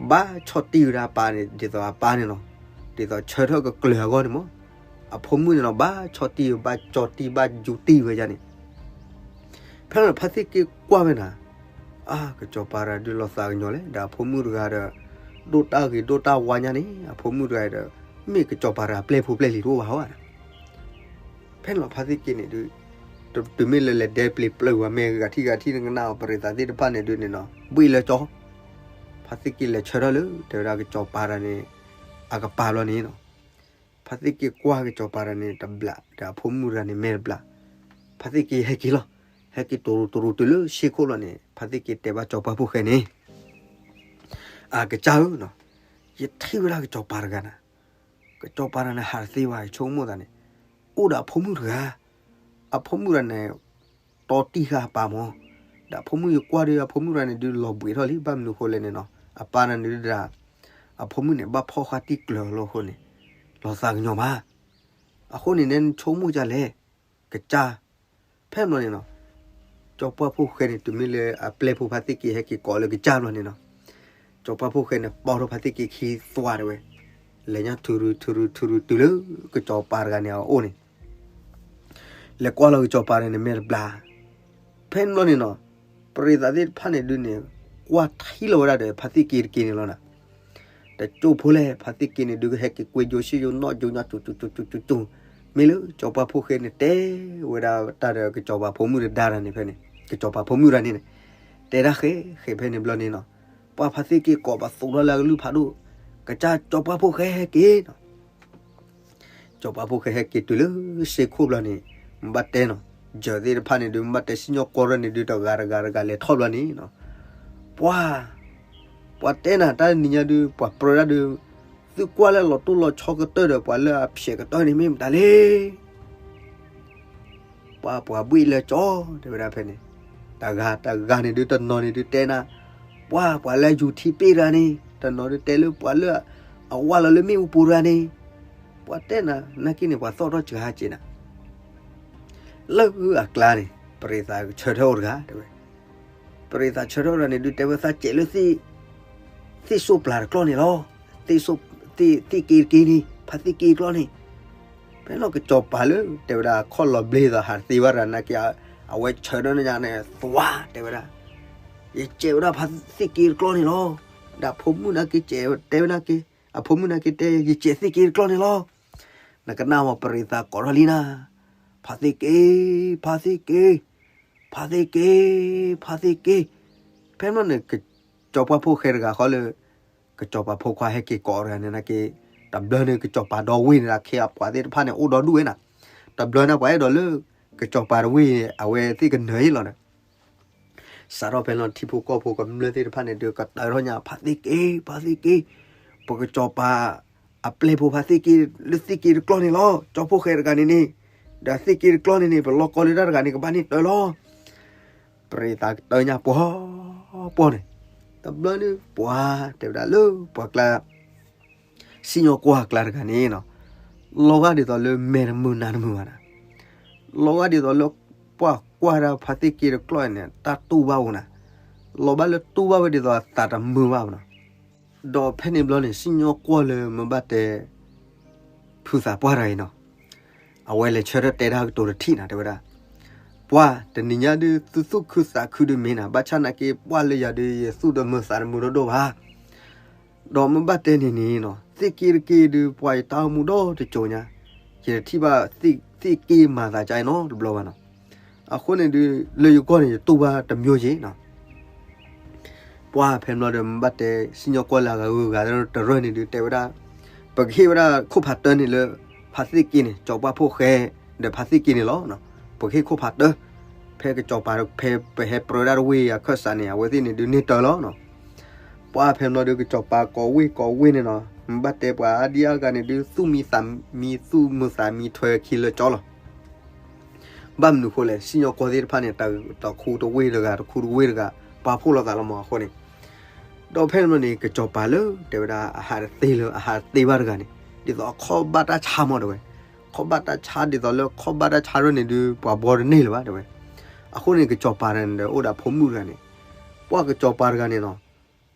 ဘၣ်ဆီၣ်တံၢ်ဝဲဒၣ်အပၢ်န့ၣ် ဒ်သိးအပၢ်န့ၣ်နီၤ ဒ်သိးဆၢထၢၣ်ကကျၢၤအဂီၢ်န့ၣ်မး အဖိမုၣ်န့ၣ်နီၤ ဘၣ်ဆီၣ်တံၢ် ဘၣ်ကၠီတံၢ် ဘၣ်ယူၤတံၢ်ဝဲဒၣ်န့ၣ် ဖဲန့ၣ်ဖါသ့ၣ်က့ကွၢ်ဝဲနၤ အါ ကစီၤပၤတဂၤဒုးလီၤသးကညီၤလဲၣ် ဒီးအဖိမုၣ်တဂၤဒီး ဒိၣ်တၢ်ဂ့ၤဒိၣ်တၢ်ဝါညါန့ၣ် အဖိမုၣ်တဂၤဒီး မ့ၢ်ကစီၤပၤတဂၤအပျဲၢ်ဖိပျဲၢ်လံၤတအိၣ်ဘၣ်ဟီဧါ ဖဲန့ၣ်လီၤဖါသ့ၣ်က့န့ၣ်ဒုး တုၤမ့ၢ်လၢလဲၤဒဲပျ့ၤပျၢၤဝဲမ့ၢ်ဂၤထံၣ်ဂၤထံၣ်နကနၣ်အီၤ ပရ့သးသ့ၣ်တဖၣ်န့ၣ်ဒုးန့ၣ်နီၤ ဘှံးလၢကၠီ ဖါသ့ၣ်က့လဲၤဆၢထၢၣ်လၢ တဲဝဲဒၣ်ကစီၤပၤတဂၤန့ၣ် အကပၤဘျီန့ၣ်နီၤ ဖါသ့ၣ်က့ကွၢ်ကစီၤပၤတဂၤန့ၣ်တဘျး ဒီးအဖိမုၣ်တဂၤန့ၣ်မဲာ်တဘျး ဖါသ့ၣ်က့ဟဲက့ၤလီၤ ဟဲက့ၤတရူးတရူးတုၤလၢရှ့ခိၣ်လီၤန့ၣ် ဖါသ့ၣ်က့တဲဘၣ်စီၤပၤဖိၣ်ဃဲန့ၣ် အကစၢ်ဧၢနီၤ ယထံၣ်ဝဲဒၣ်ကစီၤပၤတဂၤနၤ ကစီၤပၤတဂၤန့ၣ် ဟးတသ့ဘၣ် ယဆိကမိၣ်သးန့ၣ် အိၣ်ဒီးအဖိမုၣ်တဂၤ အဖိမုၣ်တဂၤန့ၣ် တီတံၢ်ဃာ်အပၢ်မး ဒီးအဖိမုၣ်ယကွၢ်ဒီး အဖိမုၣ်တဂၤန့ၣ်ဒုးလီၤဘှံးထီၣ်လံ ဘၣ်မနုၤအဃိလဲၣ်န့ၣ်နီၤ အပၢ်တဂၤန့ၣ်ဒုးဒၣ် အဖိမုၣ်န့ၣ် ဘၣ်ဖီၣ်ဃာ်တံၢ်ကျၢၤလီၤအဃိန့ၣ် လီၤသးကညီၤမး အဃိန့ၣ်နဲနဆိကမိၣ်ဒ်လဲၣ် ကစၢ် ဖဲန့ၣ်ဘျီန့ၣ်နီၤ စီၤပၤဖိၣ်ဃဲန့ၣ် တုၤမ့ၢ်လၢအပျဲၢ်ဖိဖါသ့ၣ်က့ဟဲက့ၤကိးလၢကစၢ်ဘျီန့ၣ်နီၤ စီၤပၤဖိၣ်ဃဲန့ၣ် ပိာ်ထီၣ်ဖါသ့ၣ်က့ခံသွါတဲဝဲ လဲၤညါထူရူၤထူရူၤထူရူၤတုၤလၢကစီၤပၤတဂၤန့ၣ်အအိၣ်န့ၣ် လဲၤကွၢ်လီၤကစီၤပၤတဂၤန့ၣ်မဲာ်တဘျါ ဖဲန့ၣ်ဘျီန့ၣ်နီၤ ပရ့သးသ့ၣ်တဖၣ်န့ၣ်ဒုးန့ၣ် ကွၢ်ထံလီၤဝဲဒၣ်ဒီးဖါသ့ၣ်က့တက့န့ၣ်လီၤနၤ တကၠိဖိလဲၣ် ဖါသ့ၣ်က့န့ၣ်ဒုးကဟဲက့ၤကွ့ယိၤဆ့ယိၤနီၣ်ယိၤညါ ကၠူကၠူကၠူကၠူ မ့ၢ်လၢစီၤပၤဖိၣ်ဃဲန့ၣ် တဲဝဲဒၣ်တၢ်ဒီးကစီၤပၤဖိမုၣ်တဒါတၢ်န့ၣ်ဖဲန့ၣ် ကစီၤပၤဖိမုၣ်တဒါန့ၣ်န့ၣ် တဲဒၣ်ဃဲဃဲဖဲန့ၣ်ဘျီန့ၣ်နီၤ ပှၤဖါသ့ၣ်က့ကိးပသူထီၣ်လၢအကလုၢ်ဖးဒိၣ် ကစၢ်စီၤပၤဖိၣ်ဃဲဟဲက့ၤနီၤ စီၤပၤဖိၣ်ဃဲဟဲက့ၤတုၤလၢစ့ခိၣ်ဘျီန့ၣ် မ့ၢ်ဘၣ်တဲနီၤ ယၢၤသ့ၣ်တဖၣ်န့ၣ်ဒုး မ့ၢ်ဘၣ်တဲစံၣ်ညီၣ်ကွီၢ်ထီၣ်န့ၣ်ဒုး တဂၤတဂၤတဂၤလဲၤထီၣ်ဘျီန့ၣ်နီၤ ပှၤ ပှၤတဲနၤတၢ်နံၤညါဒုး ပှၤပြၢဒၣ်ဒုး သုကွၢ်လၢလီၤတိၢ်လီၤဆီကတၢၢ်ဒီး ပှၤလၢအဖျဲးကတၢၢ်န့ၣ်မ့ၢ်မတၤလဲၣ် ပှၤပှၤဘှံးလၢကၠီ တဲဝဲဒၣ်ဖဲန့ၣ် တဂၤတဂၤန့ၣ်ဒုး တနီၤန့ၣ်ဒုးတဲနၤ ပှၤပှၤလၢယူၤထံပ့ၢ်တဂၤန့ၣ် တနီၤဒုးတဲလၢပှၤလၢ အဝၢ်လီၤလၢမ့ၣ်အူပူၤတဂၤန့ၣ် ပှၤတဲနၤ နာ်က့န့ၣ် ပှၤသီၣ်ထီၣ်စှၤဟးက့နၤ လၢအကျါန့ၣ် ပရ့သးဆၢထၢၣ်အိၣ်တဂၤ တဲဝဲ ပရ့သးဆၢထၢၣ်အိၣ်တဂၤန့ၣ်ဒုး တဲဝဲသးစဲးလၢ သ့ၣ်စိးပျၢ်တကျီၢ်န့ၣ်လီၤ. သ့ၣ်စိး သ့ၣ် သ့ၣ်က့တက့န့ၣ် ဖါသ့ၣ်က့တကျီၢ်န့ၣ် ဖဲလီၤကစီၤပၤလၢ တဲဝဲဒၣ် ခီၣ်လီၤဘျ့သးဟးတသ့ဘၣ်တဂၤနာ်က့ အဝဲဆၢထၢၣ်န့ၣ်ညါန့ၣ် သွါ တဲဝဲဒၣ် ယစဲးဝဲဒၣ်ဖါသ့ၣ်က့တကျီၢ်န့ၣ်လီၤ. ဒီးအဖိမုၣ်နာ်က့စဲး တဲဝဲနာ်က့ အဖိမုၣ်နာ်က့တဲ ယစဲးသ့ၣ်က့တကျီၢ်န့ၣ်လီၤ. နကနၣ်မ့ၢ်ပရ့သးကိးထီၣ်လံနၤ ဖါသ့ၣ်က့ ဖါသ့ၣ်က့ ဖါသ့ၣ်က့ ဖါသ့ၣ်က့ ဖဲမ့ၢ်န့ၣ် ကစီၤပၤဖိၣ်ဃဲတဂၤဃီလၢ ကစီၤပၤဖိခွါဟဲက့ၤကိးတဂၤန့ၣ်နာ်က့ တဘျီန့ၣ် ကစီၤပၤဒီဝ့ၢ်န့ၣ် အခ့အပှၤသ့ၣ်တဖၣ်န့ၣ် အိၣ်ဒီဒူၣ်ဝဲနၤ တဘျီန့ၣ် ပှၤအဲၣ်ဒိးလၢ ကစီၤပၤတဝ့ၢ် အဝဲသ့ၣ်ကနၢၤအံၤလီၤဒီး စးထီၣ်ဖဲလီၤထံဖိကီၢ်ဖိကမျၢၢ်သ့ၣ်တဖၣ်န့ၣ်ဒုး ကတၢၢ်ထီၣ်ညါ ဖါသ့ၣ်က့ ဖါသ့ၣ်က့ ပကစီၤပၤ အပျဲၢ်ဖိဖါသ့ၣ်က့ လၢသ့ၣ်က့တကျီၢ်န့ၣ်လီၤ. ကၠီဖိၣ်ဃဲတဂၤန့ၣ်န့ၣ် ဒီးသ့ၣ်က့တကျီၢ်န့ၣ်န့ၣ် ပလီၢ်ကီလၢတၢ်တဂၤန့ၣ် ကဘၣ်န့ၢ်တၢလီၤ. ပရ့သးကတၢညါပှီၤပှီၤန့ၣ်, တဘျီန့ၣ် ပှၤတဲဝဲဒၣ်လၢပှၤကျါ စံၣ်ညီၣ်ကွီၢ်အကျါတဂၤန့ၣ်နီၤ, လီၤဂာ်ဒ်သိးလၢမဲာ်တမုာ်နါတမုာ်ဘၣ်နၤ, လီၤဂာ်ဒ်သိးလၢပှၤကွၢ်ဒၣ်ဖါသ့ၣ်က့တကျီၢ်န့ၣ် တၢ်တူၢ်ဘၣ်အိၣ်နၤ, လီၤဘၣ်လၢတူၢ်ဘၣ်ဝဲဒ်သိးအသးတမုာ်ဘၣ်နီၤ. ဒီးဖဲန့ၣ်ဘျီန့ၣ် စံၣ်ညီၣ်ကွီၢ်လၢမ့ၢ်ဘၣ်တဲ ဖုသးပှၢ်တဂၤအံၤနီၤ, အဝဲလဲၤဆၢထၢၣ်တဲတၢ်ကတိၤတထံၣ်နၤ တဲဝဲဒၣ်, ပှၤတနံၤညါဒုး သုသူၣ်ခုသးခုဒုးမ့ၢ်နၤ, ဘၣ်ဆၣ်နာ်က့ ပှၢ်လၢယၤဒုး ယသူၣ်တမုာ်သးတမုာ်ဒိၣ်ဒိၣ်ဘၣ်. ဒီးမ့ၢ်ဘၣ်တဲန့ၣ်န့ၣ်နီၤ, သ့ၣ်က့တက့ဒုး ပှၤယတၢ်အိၣ်မူဒီတစိၤညါ, ယတထံၣ်ဘၣ်သ့ၣ်က့မၤသးကါအံၤနီတဘျီဘၣ်နီၤ. အဃိန့ၣ်ဒုး လၢယဂီၢ်န့ၣ် ယတူၢ်ဘၣ်တမျိုးယ့ၣ်နီၤ. ပှၢ်ဖဲဘျီဒီး မ့ၢ်ဘၣ်တဲ စံၣ်ညီၣ်ကွီၢ်လၢအဂၤဂုၤဂၤတရၢၢ်န့ၣ်ဒုး တဲဝဲဒၣ်, ပကဟ့ၣ်ဝဲဒၣ်ခိၣ်ဖးတၢန့ၣ်လၢ ဖါသ့ၣ်က့န့ၣ် ကၠီၤပှၢ်ဖိၣ်ဃဲ ဒီးဖါသ့ၣ်က့န့ၣ်လီၤ. ပကဟ့ၣ်ခိၣ်ဖးတၢ, ဖဲကစီၤပၤ ဖဲပဟဲပြၢဒၣ်တဝ့ၢ်အခၢၣ်စးန့ၣ် အဝဲသ့ၣ်န့ၣ်ဒုးန့ၢ်တၢလီၤနီၤ. ပှၢ်ဖဲဘျီဒီး ကစီၤပၤကိးဝ့ၢ်ကိးဝ့ၢ်န့ၣ်နီၤ, မ့ၢ်ဘၣ်တဲပှၤအါဒံအါဂၤန့ၣ်ဒုး သူၣ်မံသးမံ သူၣ်မုာ်သးမံထွဲခံလၢကၠီလီၤ. ဘၣ်မနုၤဃိလဲၣ်, စံၣ်ညီၣ်ကွီၢ်သ့ၣ်တဖၣ်န့ၣ် တၢ်တခူတဝ့ၢ်တဂၤ တခူတဝ့ၢ်တဂၤ ပာ်ဖှိၣ်လိာ်သးလီၤမးအဃိန့ၣ်, ဒီးဖဲန့ၣ်ဘျီန့ၣ် ကစီၤပၤလၢ တဲဝဲဒၣ် အဟးတသ့လၢ အဟးတသ့ဘၣ်တဂၤန့ၣ် ဒ်သိးအခီၣ်ဘၣ်တၢ်ဆါမးတဲဝဲ, ခီၣ်ဘၣ်တၢ်ဆါဒ်သိးလၢခီၣ်ဘၣ်တၢ်ဆါရၢၢ်န့ၣ်ဒုး ပှၤဘှီတန့ၢ်လၢၤဘၣ်တဲဝဲ. အဃိန့ၣ် ကစီၤပၤတဂၤန့ၣ်ဒီး အိၣ်ဒီးဖိမုၣ်တဂၤန့ၣ်, ပှၢ်ကစီၤပၤတဂၤန့ၣ်နီၤ,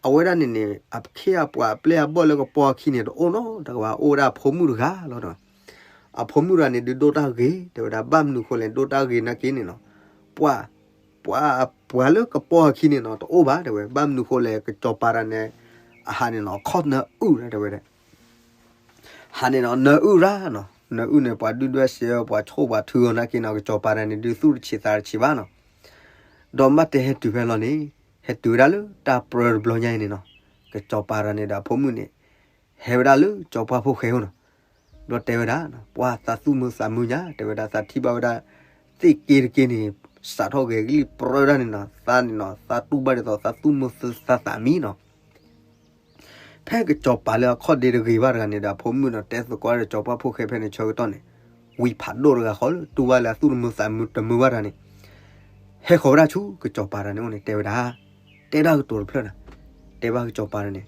အဝဲဒၣ်န့ၣ်န့ၣ် အခ့အပှၤအပျဲၢ်အဘီၣ်လၢကပီၢ်အခံန့ၣ် တအိၣ်နီတဂၤဘၣ်, အိၣ်ဝဲဒၣ်အဖိမုၣ်တဂၤလီၤတဲဝဲ. အဖိမုၣ်တဂၤန့ၣ်ဒုးဒိၣ်တၢ်ဂ့ၤ တဲဝဲဒၣ်, ဘၣ်မနုၤဃိလဲၣ် ဒိၣ်တၢ်ဂ့ၤနာ်က့န့ၣ်နီၤ, ပှၤ ပှၤ ပှၤလၢကပီၢ်အခံန့ၣ်နီၤ တအိၣ်ဘၣ်တဲဝဲ. ဘၣ်မနုၤဃိလဲၣ် ကစီၤပၤတဂၤန့ၣ် အဟးန့ၣ်နီၤ အခီၣ်နၢအုၣ်ဒၣ်တဲဝဲဒၣ် ဟးန့ၣ်နီၤ နၢအုၣ်ရၣ်နီၤ, နၢအုၣ်န့ၣ် ပှၤဒုၣ်ဒွဲၣ်စံး ပှၤဆိၣ်ပှၤထုအီၤနာ်က့နီၤ, ကစီၤပၤတဂၤန့ၣ်ဒုး သူၣ်တဆံးသးတဆံးဘၣ်နီၤ. ဒီးမ့ၢ်ဘၣ်တဲဟဲတုၤဖဲလီၤန့ၣ်, ဟဲတုၤဝဲဒၣ်လၢတၢ်ပြၢတဘျီညါအံၤန့ၣ်နီၤ, ကစီၤပၤတဂၤန့ၣ်ဒီးအဖိမုၣ်န့ၣ် ဟဲဝဲဒၣ်လၢကၠီၤပှၢ်ဖိၣ်ဃဲအအိၣ်နီၤ. ဘျီတဲဝဲဒၣ်, ပှၤသးသူၣ်မုာ်သးမုာ်ညါ တဲဝဲဒၣ်, သးထံၣ်ဘၣ်ဝဲဒၣ် သ့ၣ်က့တက့န့ၣ် စးထီၣ်ဂဲၤကလံၣ်ပြၢဒၣ်န့ၣ်နီၤ, သးန့ၣ်နီၤ သးတူၢ်ဘၣ်ဒ်သိးသးသူၣ်မုာ်သးသးမံနီၤ. ဖဲကစီၤပၤလၢအခီၣ်ဒ့တဂ့ၤဘၣ်တဂၤန့ၣ်ဒီး အဖိမုၣ်နီၤ တဲသကိးဒီးကၠီၤပှၢ်ဖိၣ်ဃဲဖဲန့ၣ်ဆၢကတီၢ်န့ၣ်, ဝံဖးဒိၣ်တဂၤဃီလၢတူၢ်ဘၣ်လၢအသူၣ်တမုာ်သးတမုာ်ဘၣ်တဂၤန့ၣ်, ဟဲဃီၤဝဲဒၣ်ဆူကစီၤပၤတဂၤန့ၣ်အအိၣ်န့ၣ် တဲဝဲဒၣ်, တဲတၢ်ကတိၤတဖျၢၣ်နၤ, တဲဘၣ်ကစီၤပၤတဂၤန့ၣ်,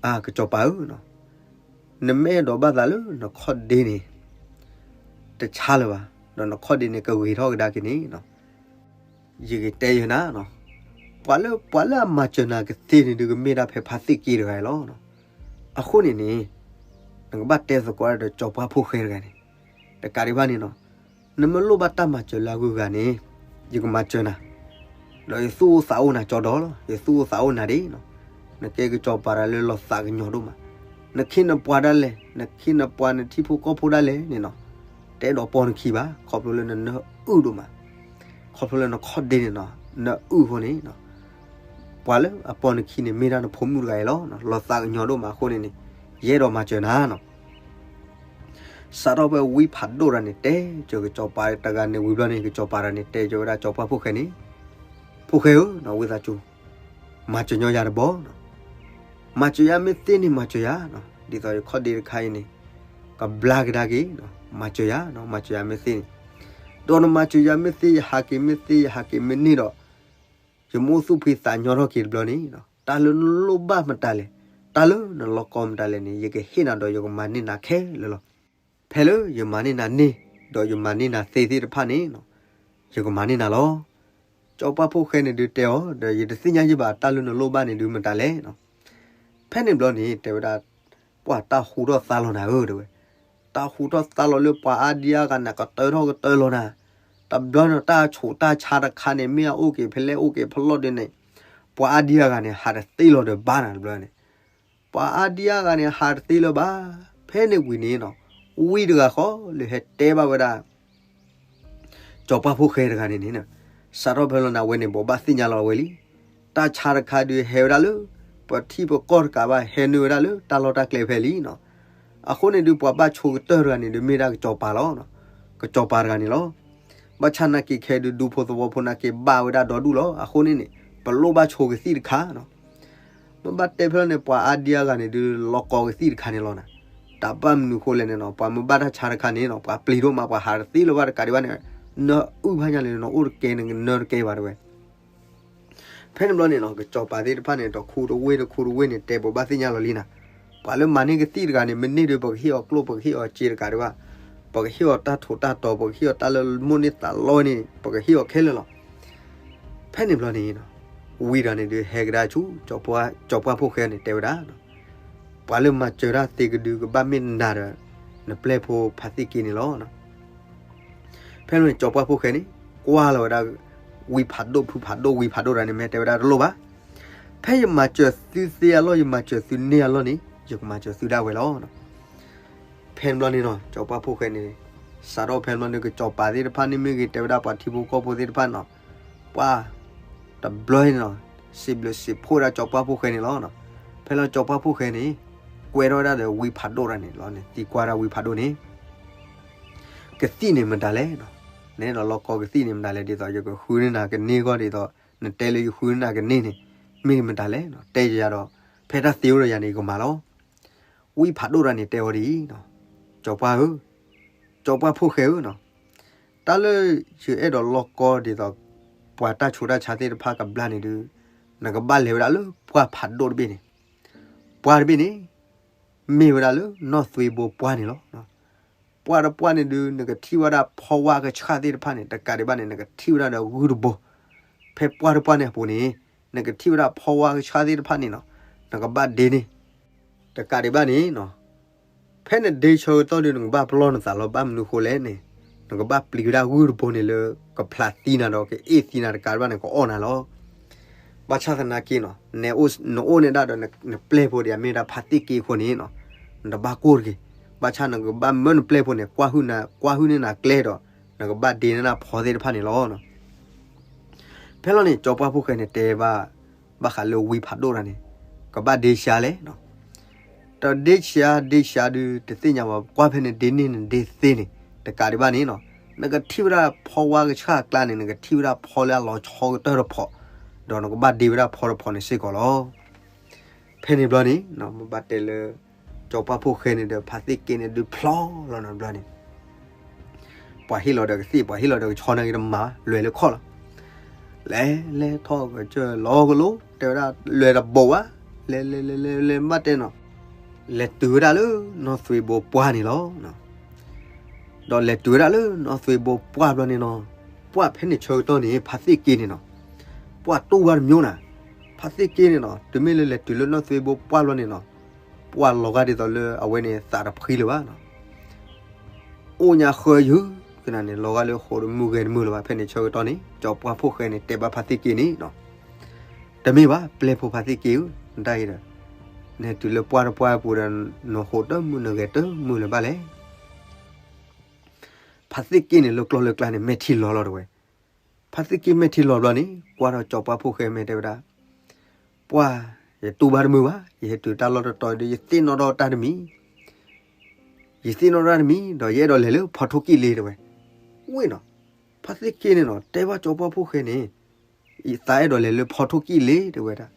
အၢ ကစီၤပၤဧၢ, နမ့ၢ်အဲၣ်ဒိးဘၣ်သးလၢနခီၣ်ဒ့န့ၣ် တဆါလၢၤဘၣ်, ဒီးနခီၣ်ဒ့န့ၣ် ကဂ့ၤထီၣ်ကဒါက့ၤန့ၣ် ယကတဲယၤနၤ, ပှၤလၢ ပှၤလၢအမၤစၢၤနၤကသ့န့ၣ်ဒုး ကမ့ၢ်ဒၣ်ဖဲဖါသ့ၣ်က့တဂၤအံၤလီၤ. အဃိန့ၣ်န့ၣ်, နကဘၣ်တဲသကိးဒီးကၠီၤပှၢ်ဖိၣ်ဃဲတဂၤန့ၣ်, တကးဒံးဘၣ်န့ၣ်နီၤ, နမ့ၢ်လိၣ်ဘၣ်တၢ်မၤစၢၤလၢအဂုၤအဂၤန့ၣ်, ယကမၤစၢၤနၤ, ဒီးယသူၣ်အိၣ်သးအိၣ်နၤကၠီဒီလီၤ, ယသူၣ်အိၣ်သးအိၣ်နၤဒ်နီၤ, နကဲကစီၤပၤတဂၤလၢလီၤသးကညီၤဒိၣ်မး, နခ့နပှၤဒၣ်လဲာ်, နခ့နပှၤနထံဖိကီၢ်ဖိဒၣ်လဲာ်န့ၣ်နီၤ, တအဲၣ်ဒိးပိာ်နခံဘၣ်, ခီဖျိလၢနနၢအုၣ်ဒိၣ်မး, ခီဖျိလၢနခီၣ်ဒ့န့ၣ်နီၤ နအုၣ်အဃိန့ၣ်, ပှၤလၢအပိာ်နခံန့ၣ် မ့ၢ်ဒၣ်နဖိမုၣ်တဂၤအံၤလီၤ, လီၤသးကညီၤဒိၣ်မးအဃိန့ၣ်န့ၣ်, ယအဲၣ်ဒိးမၤစၢၤနၤနီၤ. စးထီၣ်ဖဲဝံဖးဒိၣ်တဂၤန့ၣ် တဲစၢၤကစီၤပၤတဂၤန့ၣ်ဝံၤဘျီန့ၣ် ကစီၤပၤတဂၤန့ၣ် တဲစၢၤဝဲဒၣ်ကၠီၤပှၢ်ဖိၣ်ဃဲန့ၣ်, ဖိၣ်ဃဲဧၢ, ဝံသးစူၤ မၤစၢၤညီယၤတဘျီနီၤ, မၤစၢၤယၤမ့ၢ်သ့န့ၣ် မၤစၢၤယၤနီၤ, ဒ်သိးယခီၣ်ဒ့တခါအံၤန့ၣ် ကဘျါကဒါက့ၤ, မၤစၢၤယၤနီၤ, မၤစၢၤယၤမ့ၢ်သ့န့ၣ်, ဒီးနမၤစၢၤယၤမ့ၢ်သ့ ယဟးက့ၤမ့ၢ်သ့ ယဟးက့ၤမ့ၢ်န့ၢ်ဒီး ယမိၢ်သူၣ်ဖှံသးညီထီၣ်က့ၤတဘျီန့ၣ်, တၢ်လၢနလိၣ်ဘၣ်မတၤလဲၣ်, တၢ်လၢနလီၢ်ကီမတၤလဲၣ်န့ၣ် ယကဟ့ၣ်နၤဒီးယကမၤန့ၢ်နၤခဲလၢာ်လီၤ. ဖဲလၢယမၤန့ၢ်နၤန့ၢ်, ဒီးယမၤန့ၢ်နၤသ့သ့ၣ်တဖၣ်န့ၣ်, ယကမၤန့ၢ်နၤလီၤ. ကၠီၤပှၢ်ဖိၣ်ဃဲန့ၣ်ဒုးတဲအီၤ, ဒီးယတသ့ၣ်ညါယဘၣ်တၢ်လၢနလိၣ်ဘၣ်န့ၣ်ဒုးမတၤလဲၣ်. ဖဲန့ၣ်ဘျီန့ၣ် တဲဝဲဒၣ်, ပှၤတၢ်ဟူထီၣ်သါလီၤနၤဧၢ တဲဝဲ, တၢ်ဟူထီၣ်သါလီၤလၢပှၤအါဒံအါဂၤန့ၣ် ကတၢထီၣ်ကတၢလီၤနၤ, တဘျီန့ၣ် တၢ်ဆူးတၢ်ဆါတခါန့ၣ် မ့ၢ်အအိၣ်က့ၤဖဲလဲၣ်အိၣ်က့ၤဖဲလဲၣ်ဒ်န့ၣ်, ပှၤအါဒံအါဂၤန့ၣ် ဟးတသ့လီၤဒီးဘၣ်နၤတဘျီန့ၣ်, ပှၤအါဒံအါဂၤန့ၣ် ဟးတသ့လၢၤဘၣ်. ဖဲန့ၣ်ဝံၤန့ၣ်နီၤ, ဝံတဂၤဃီလၢဟဲတဲဘၣ်ဝဲဒၣ် ကၠီၤပှၢ်ဖိၣ်ဃဲတဂၤန့ၣ်န့ၣ်, စးထီၣ်ဖဲလီၤန့ၣ် အဝဲန့ၣ် ဘိးဘၣ်သ့ၣ်ညါလီၤဝဲလံ. တၢ်ဆါတခါဒုးဟဲဝဲဒၣ်လၢ ပထံပကီၢ်တကးဘၣ် ဟဲနုာ်ဝဲဒၣ်လၢတၢ်လီၢ်တၢ်ကျဲဖဲလံနီၤ. အဃိန့ၣ်ဒုး ပှၤဘၣ်ဆိကတၢၢ်တဂၤန့ၣ်ဒုး မ့ၢ်ဒၣ်ကစီၤပၤလီၤ. ကစီၤပၤတဂၤန့ၣ်လီၤ. ဘၣ်ဆၣ်နာ်က့ခဲဒုး ဒူဖိသဝီဖိနာ်က့ ဘၣ်ဝဲဒၣ်ဒီဒူၣ်လီၤ. အဃိန့ၣ်န့ၣ် ပလိၣ်ဘၣ်ဆိကသံၣ်တခါနီၤ. မ့ၢ်ဘၣ်တဲဖဲလီၤန့ၣ် ပှၤအါဒံအါဂၤန့ၣ်ဒုး လီၤကီကသံၣ်တခါန့ၣ်လီၤနၤ. တၢ်ဘၣ်မနုၤဃိလဲၣ်န့ၣ်နီၤ ပှၤမ့ၢ်ဘၣ်တၢ်ဆါတခါန့ၣ်နီၤ ပှၤပျံၤဒိၣ်မး ပှၤဟးတသ့လၢၤဘၣ်တကးဒံးဘၣ်န့ၣ် နအုၣ်ဘၣ်ညါလၢနအိၣ်တကဲ နကနၢတကဲဘၣ်တဲဝဲ ဖဲန့ၣ်ဘျီန့ၣ်နီၤ ကစီၤပၤသ့ၣ်တဖၣ်န့ၣ် တခူတဝ့ၢ်တခူတဝ့ၢ်န့ၣ် တဲပှၤဘၣ်သ့ၣ်ညါလီၤလံနၤ, ပှၤလၢမၤန့ၢ်ကသံၣ်တဂၤန့ၣ် မ့ၢ်န့ၢ်ဒီး ပကဟ့ၣ်အီၤကျိၣ် ပကဟ့ၣ်အီၤစ့တကးဒံးဘၣ်, ပကဟ့ၣ်အီၤတၢ်ထူးတၢ်တီၤ ပကဟ့ၣ်အီၤတၢ်လၢမိၣ်န့ၢ်သးလီန့ၣ် ပကဟ့ၣ်အီၤခဲလၢာ်လီၤ. ဖဲန့ၣ်ဘျီန့ၣ် ဝံၤဒီးန့ၣ်ဒုး ဟဲကဒါဆူ ကစီၤပှၢ်ဖိၣ်ဃဲန့ၣ် တဲဝဲဒၣ် ပှၤလၢမၤစၢၤတၢ်သ့ကဒုကဘၣ်မ့ၢ်နၤဒီး နပျဲၢ်ဖိဖါသ့ၣ်က့န့ၣ်လီၤ. ဖဲန့ၣ်ကစီၤပှၢ်ဖိၣ်ဃဲန့ၣ် ကွၢ်လီၤဝဲဒၣ် ဝံဖးဒိၣ်ဖုဖးဒိၣ်ဝံဖးဒိၣ်တဂၤန့ၣ် မ့ၢ်တဲဝဲဒၣ်တလိၣ်ဘၣ်, ဖဲယမၤစၢၤသုသ့အလီၢ် ယမၤစၢၤသုန့ၢ်အလီၢ်န့ၣ် ယကမၤစၢၤသုဒၣ်ဝဲလီၤ. ဖဲန့ၣ်ဘျီန့ၣ်နီၤ ကစီၤပှၢ်ဖိၣ်ဃဲန့ၣ် စးထီၣ်ဖဲန့ၣ်ဘျီန့ၣ် ကစီၤပၤသ့ၣ်တဖၣ်န့ၣ်မ့ၢ်ဂ့ၤ တဲဝဲဒၣ်ပှၤထံဖိကီၢ်ဖိသ့ၣ်တဖၣ်နီၤ ပှၤတဘျီန့ၣ်နီၤ စံးဘျုးစံးဖှိၣ်ဒၣ်ကစီၤပှၢ်ဖိၣ်ဃဲန့ၣ်လီၤ. ဖဲလီၤကစီၤပှၢ်ဖိၣ်ဃဲန့ၣ် ကွဲထီၣ်ဝဲဒၣ်ဒီးဝံဖးဒိၣ်တဂၤန့ၣ်လီၤန့ၣ် သံကွၢ်ဒၣ်ဝံဖးဒိၣ်န့ၣ် ကသံၣ်န့ၣ်မတၤလဲၣ်နီၤ, နအဲၣ်ဒိးလီၢ်ကီကသံၣ်န့ၣ်မတၤလဲၣ် ဒ်သိးယကဃုန့ၢ်နၤကန့ၢ်ဂီၢ်ဒ်သိး နတဲလၢယဃုန့ၢ်နၤကန့ၢ်န့ၣ် မ့ၢ်မတၤလဲၣ်နီၤ တဲယၤဒီး ဖဲတၢ်သ့အိၣ်ဒီးယၤန့ၣ် ယကမၤလီၤ. ဝံဖးဒိၣ်တဂၤန့ၣ် တဲအီၤဒ်အံၤနီၤ, ကစီၤပှၢ်ဧၢ, ကစီၤပှၢ်ဖိၣ်ဃဲဧၢနီၤ, တၢ်လၢယအဲၣ်ဒိးလီၢ်ကီဒ်သိး ပှၤတၢ်ဆူးတၢ်ဆါသ့ၣ်တဖၣ်ကဘျါန့ၣ်ဒုး နကဘၣ်လဲၤဝဲဒၣ်လၢပှၢ်ဖးဒိၣ်တဘ့ၣ်န့ၣ်, ပှၢ်တဘ့ၣ်န့ၣ် မ့ၢ်ဝဲဒၣ်လၢနီၢ်သွ့ဘိပှၢ်န့ၣ်လီၤ. ပှၢ်တပှၢ်န့ၣ်ဒုး နကထံၣ်ဝဲဒၣ်ဖီဝါကဆှၣ်သ့ၣ်တဖၣ်န့ၣ် တကးဒံးဘၣ်န့ၣ် နကထံၣ်ဝဲဒၣ်ဒီးဂုၢ်တဘိ, ဖဲပှၢ်တပှၢ်န့ၣ်အပူၤန့ၣ် နကထံၣ်ဝဲဒၣ်ဖီဝါကဆှၣ်သ့ၣ်တဖၣ်န့ၣ်နီၤ, နကဘၣ်ဒ့န့ၣ် တကးဒံးဘၣ်န့ၣ်နီၤ, ဖဲနဒ့ဆၢကတီၢ်ဒုး နကဘၣ်ပလီၢ်နသးလီၤ ဘၣ်မနုၤဃိလဲၣ်န့ၣ်, နကဘၣ်ပျံၤဝဲဒၣ်ဂုၢ်တဘိန့ၣ်လၢ ကဖျးသံနၤဒီး ကအ့ၣ်သံနၤတကးဒံးဘၣ်န့ၣ် ကအီၣ်နၤလီၤ. ဘၣ်ဆၣ်သနာ်က့နီၤ, နအိၣ်န့ၢ်ဒၣ်ဒီးနပျဲၢ်ဖိဒ်အမ့ၢ်ဒၣ်ဖါသ့ၣ်က့အဃိန့ၣ်နီၤ, နတဘၣ်ကိၢ်တဂ့ၤ. ဘၣ်ဆၣ်နကဘၣ်မၢနပျဲၢ်ဖိန့ၣ် ကွၢ်ဟုၣ်န့ၢ်နၤကျဲဒီး နကဘၣ်ဒ့န့ၢ်နၤဖီသ့ၣ်တဖၣ်န့ၣ်လီၤ. ဖဲလီၤန့ၣ် ကစီၤပှၢ်ဖိၣ်ဃဲန့ၣ်တဲဘၣ် ဘၣ်ဃးလၢဝံဖးဒိၣ်တဂၤန့ၣ် ကဘၣ်ဒ့ဆှါလဲၣ်နီၤ, တဒ့ဆှါဒ့ဆှါဒုး တသ့ၣ်ညါဘၣ် ကွၢ်ဖဲနဒ့န့ၢ်နဒ့သ့န့ၣ် တကးဒံးဘၣ်န့ၣ်နီၤ, နကထံၣ်ဝဲဒၣ်ဖီဝါကဆှၣ်အကျါန့ၣ် နကထံၣ်ဝဲဒၣ်ဖီလၢအလီၤဆီကတၢၢ်တဖီ, ဒီးနကဘၣ်ဒ့ဝဲဒၣ်ဖီတဖီန့ၣ်စ့ၢ်ကီးလီၤ. ဖဲန့ၣ်ဘျီန့ၣ် မ့ၢ်ဘၣ်တဲလၢ ကစီၤပှၢ်ဖိၣ်ဃဲန့ၣ်ဒီး ဖါသ့ၣ်က့န့ၣ်ဒုးဖျီလီၤနီၤဘျီန့ၣ် ပှၤဟ့ၣ်လီၤဒီးကသ့ၣ် ပှၤဟ့ၣ်လီၤဒီးကဆီနာ်က့တမၤ လွဲၤလၢခီၣ်လီၤ. လဲၤလဲၤထီၣ်ကစၢၢ်လီၤကလိ တဲဝဲဒၣ်လွဲၤတဘိးဘၣ်, လဲၤလဲၤလဲၤလဲၤလဲၤမ့ၢ်တဲနီၤ, လဲၤတုၤဝဲဒၣ်လၢနီၢ်သွ့ဘိပှၢ်န့ၣ်လီၤ. ဒီးလဲၤတုၤဝဲဒၣ်လၢနီၢ်သွ့ဘိပှၢ်ဘျီန့ၣ်နီၤ, ပှၢ်ဖဲန့ၣ်ဆၢကတီၢ်န့ၣ် ဖါသ့ၣ်က့န့ၣ်နီၤ, ပှၢ်တူၢ်ဘၣ်တမံၤနၤ, ဖါသ့ၣ်က့န့ၣ်နီၤ တုၤမ့ၢ်လၢလဲၤတုၤလၢနီၢ်သွ့ဘိပှၢ်ဘျီန့ၣ်နီၤ, ပှၢ်လီၤဂာ်ဒ်သိးလၢအဝဲန့ၣ်သးတဖှံလၢၤဘၣ်နီၤ အိၣ်ညါဃၢယုၢ်ကနၤန့ၣ် လီၤဂာ်လၢဃိတမုၢ်ဂဲၤတမုၢ်လၢၤဘၣ် ဖဲန့ၣ်ဆၢကတီၢ်န့ၣ် ကစီၤပှၢ်ဖိၣ်ဃဲန့ၣ် တဲဘၣ်ဖါသ့ၣ်က့န့ၣ်နီၤ, တမ့ၢ်ဘၣ် ပျဲၢ်ဖိဖါသ့ၣ်က့ဧၢ, နတၢ်အံၤဒီး နတုၤလၢပှၢ်တပှၢ်အပူၤဒီး နဃိတမုၢ်နဂဲၤတမုၢ်လၢၤဘၣ်လဲၣ်. ဖါသ့ၣ်က့န့ၣ် လၢကျီၢ်လၢကျါန့ၣ် မဲာ်ထံလီၤလီၤတဝဲ, ဖါသ့ၣ်က့မဲာ်ထံလီၤဘျီန့ၣ် ကွၢ်ထီၣ်ကစီၤပှၢ်ဖိၣ်ဃဲမဲာ်တဲဝဲဒၣ် ပှၢ်, ယတူၢ်ဘၣ်တမုာ်ဘၣ်, ယဟဲတုၤတၢ်လီၢ်တတီၤဒီး ယသ့ၣ်နီၣ်ထီၣ်တၢ်တမံၤ, ယသ့ၣ်နီၣ်ထီၣ်တၢ်တမံၤ ဒီးယအဲၣ်ဒိးလဲၤလၢဖီထိၣ်ကံၣ်လ့တဲဝဲ, ဝ့ၢ်နီၤ, ဖါသ့ၣ်က့န့ၣ်နီၤ တဲဘၣ်ကစီၤပှၢ်ဖိၣ်ဃဲန့ၣ်, ယသးအဲၣ်ဒိးလဲၤလၢဖီထိၣ်ကံၣ်လ့တဲဝဲဒၣ်,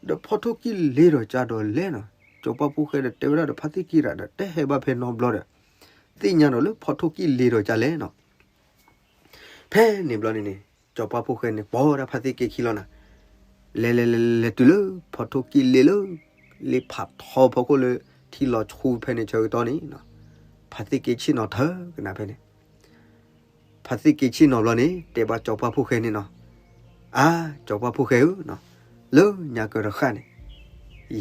ဒီးဖီထိၣ်ကံၣ်လ့ဒီးကဒီးလဲၣ်နီၤ, ကစီၤပှၢ်ဖိၣ်ဃဲဒီးတဲဝဲဒၣ်ဒီးဖါသ့ၣ်က့ဒီး တဲဟဲဘၣ်ဖဲနီတဘျီဒီး, သ့ၣ်ညါဒီးလၢဖီထိၣ်ကံၣ်လ့ဒီးကလဲၣ်နီၤ ဖဲန့ၣ်ဘျီန့ၣ်န့ၣ် ကစီၤပှၢ်ဖိၣ်ဃဲန့ၣ် ပိာ်ဒၣ်ဖါသ့ၣ်က့ခံလီၤနၤ, လဲၤလဲၤလဲၤလဲၤတုၤလၢဖီထိၣ်ကံၣ်လ့လၢ လ့ဖးထီဖီခိၣ်လၢ ထံလီၤဆူဖဲန့ၣ်ဆၢကတီၢ်န့ၣ်, ဖါသ့ၣ်က့ဆ့ၣ်နီၤထၢကနၤဖဲန့ၣ်, ဖါသ့ၣ်က့ဆ့ၣ်နီၤဘျီန့ၣ် တဲဘၣ်ကစီၤပှၢ်ဖိၣ်ဃဲန့ၣ်နီၤ, အါ, ကစီၤပှၢ်ဖိၣ်ဃဲဧၢ, လၢညါကၢၤတဃၣ်န့ၣ်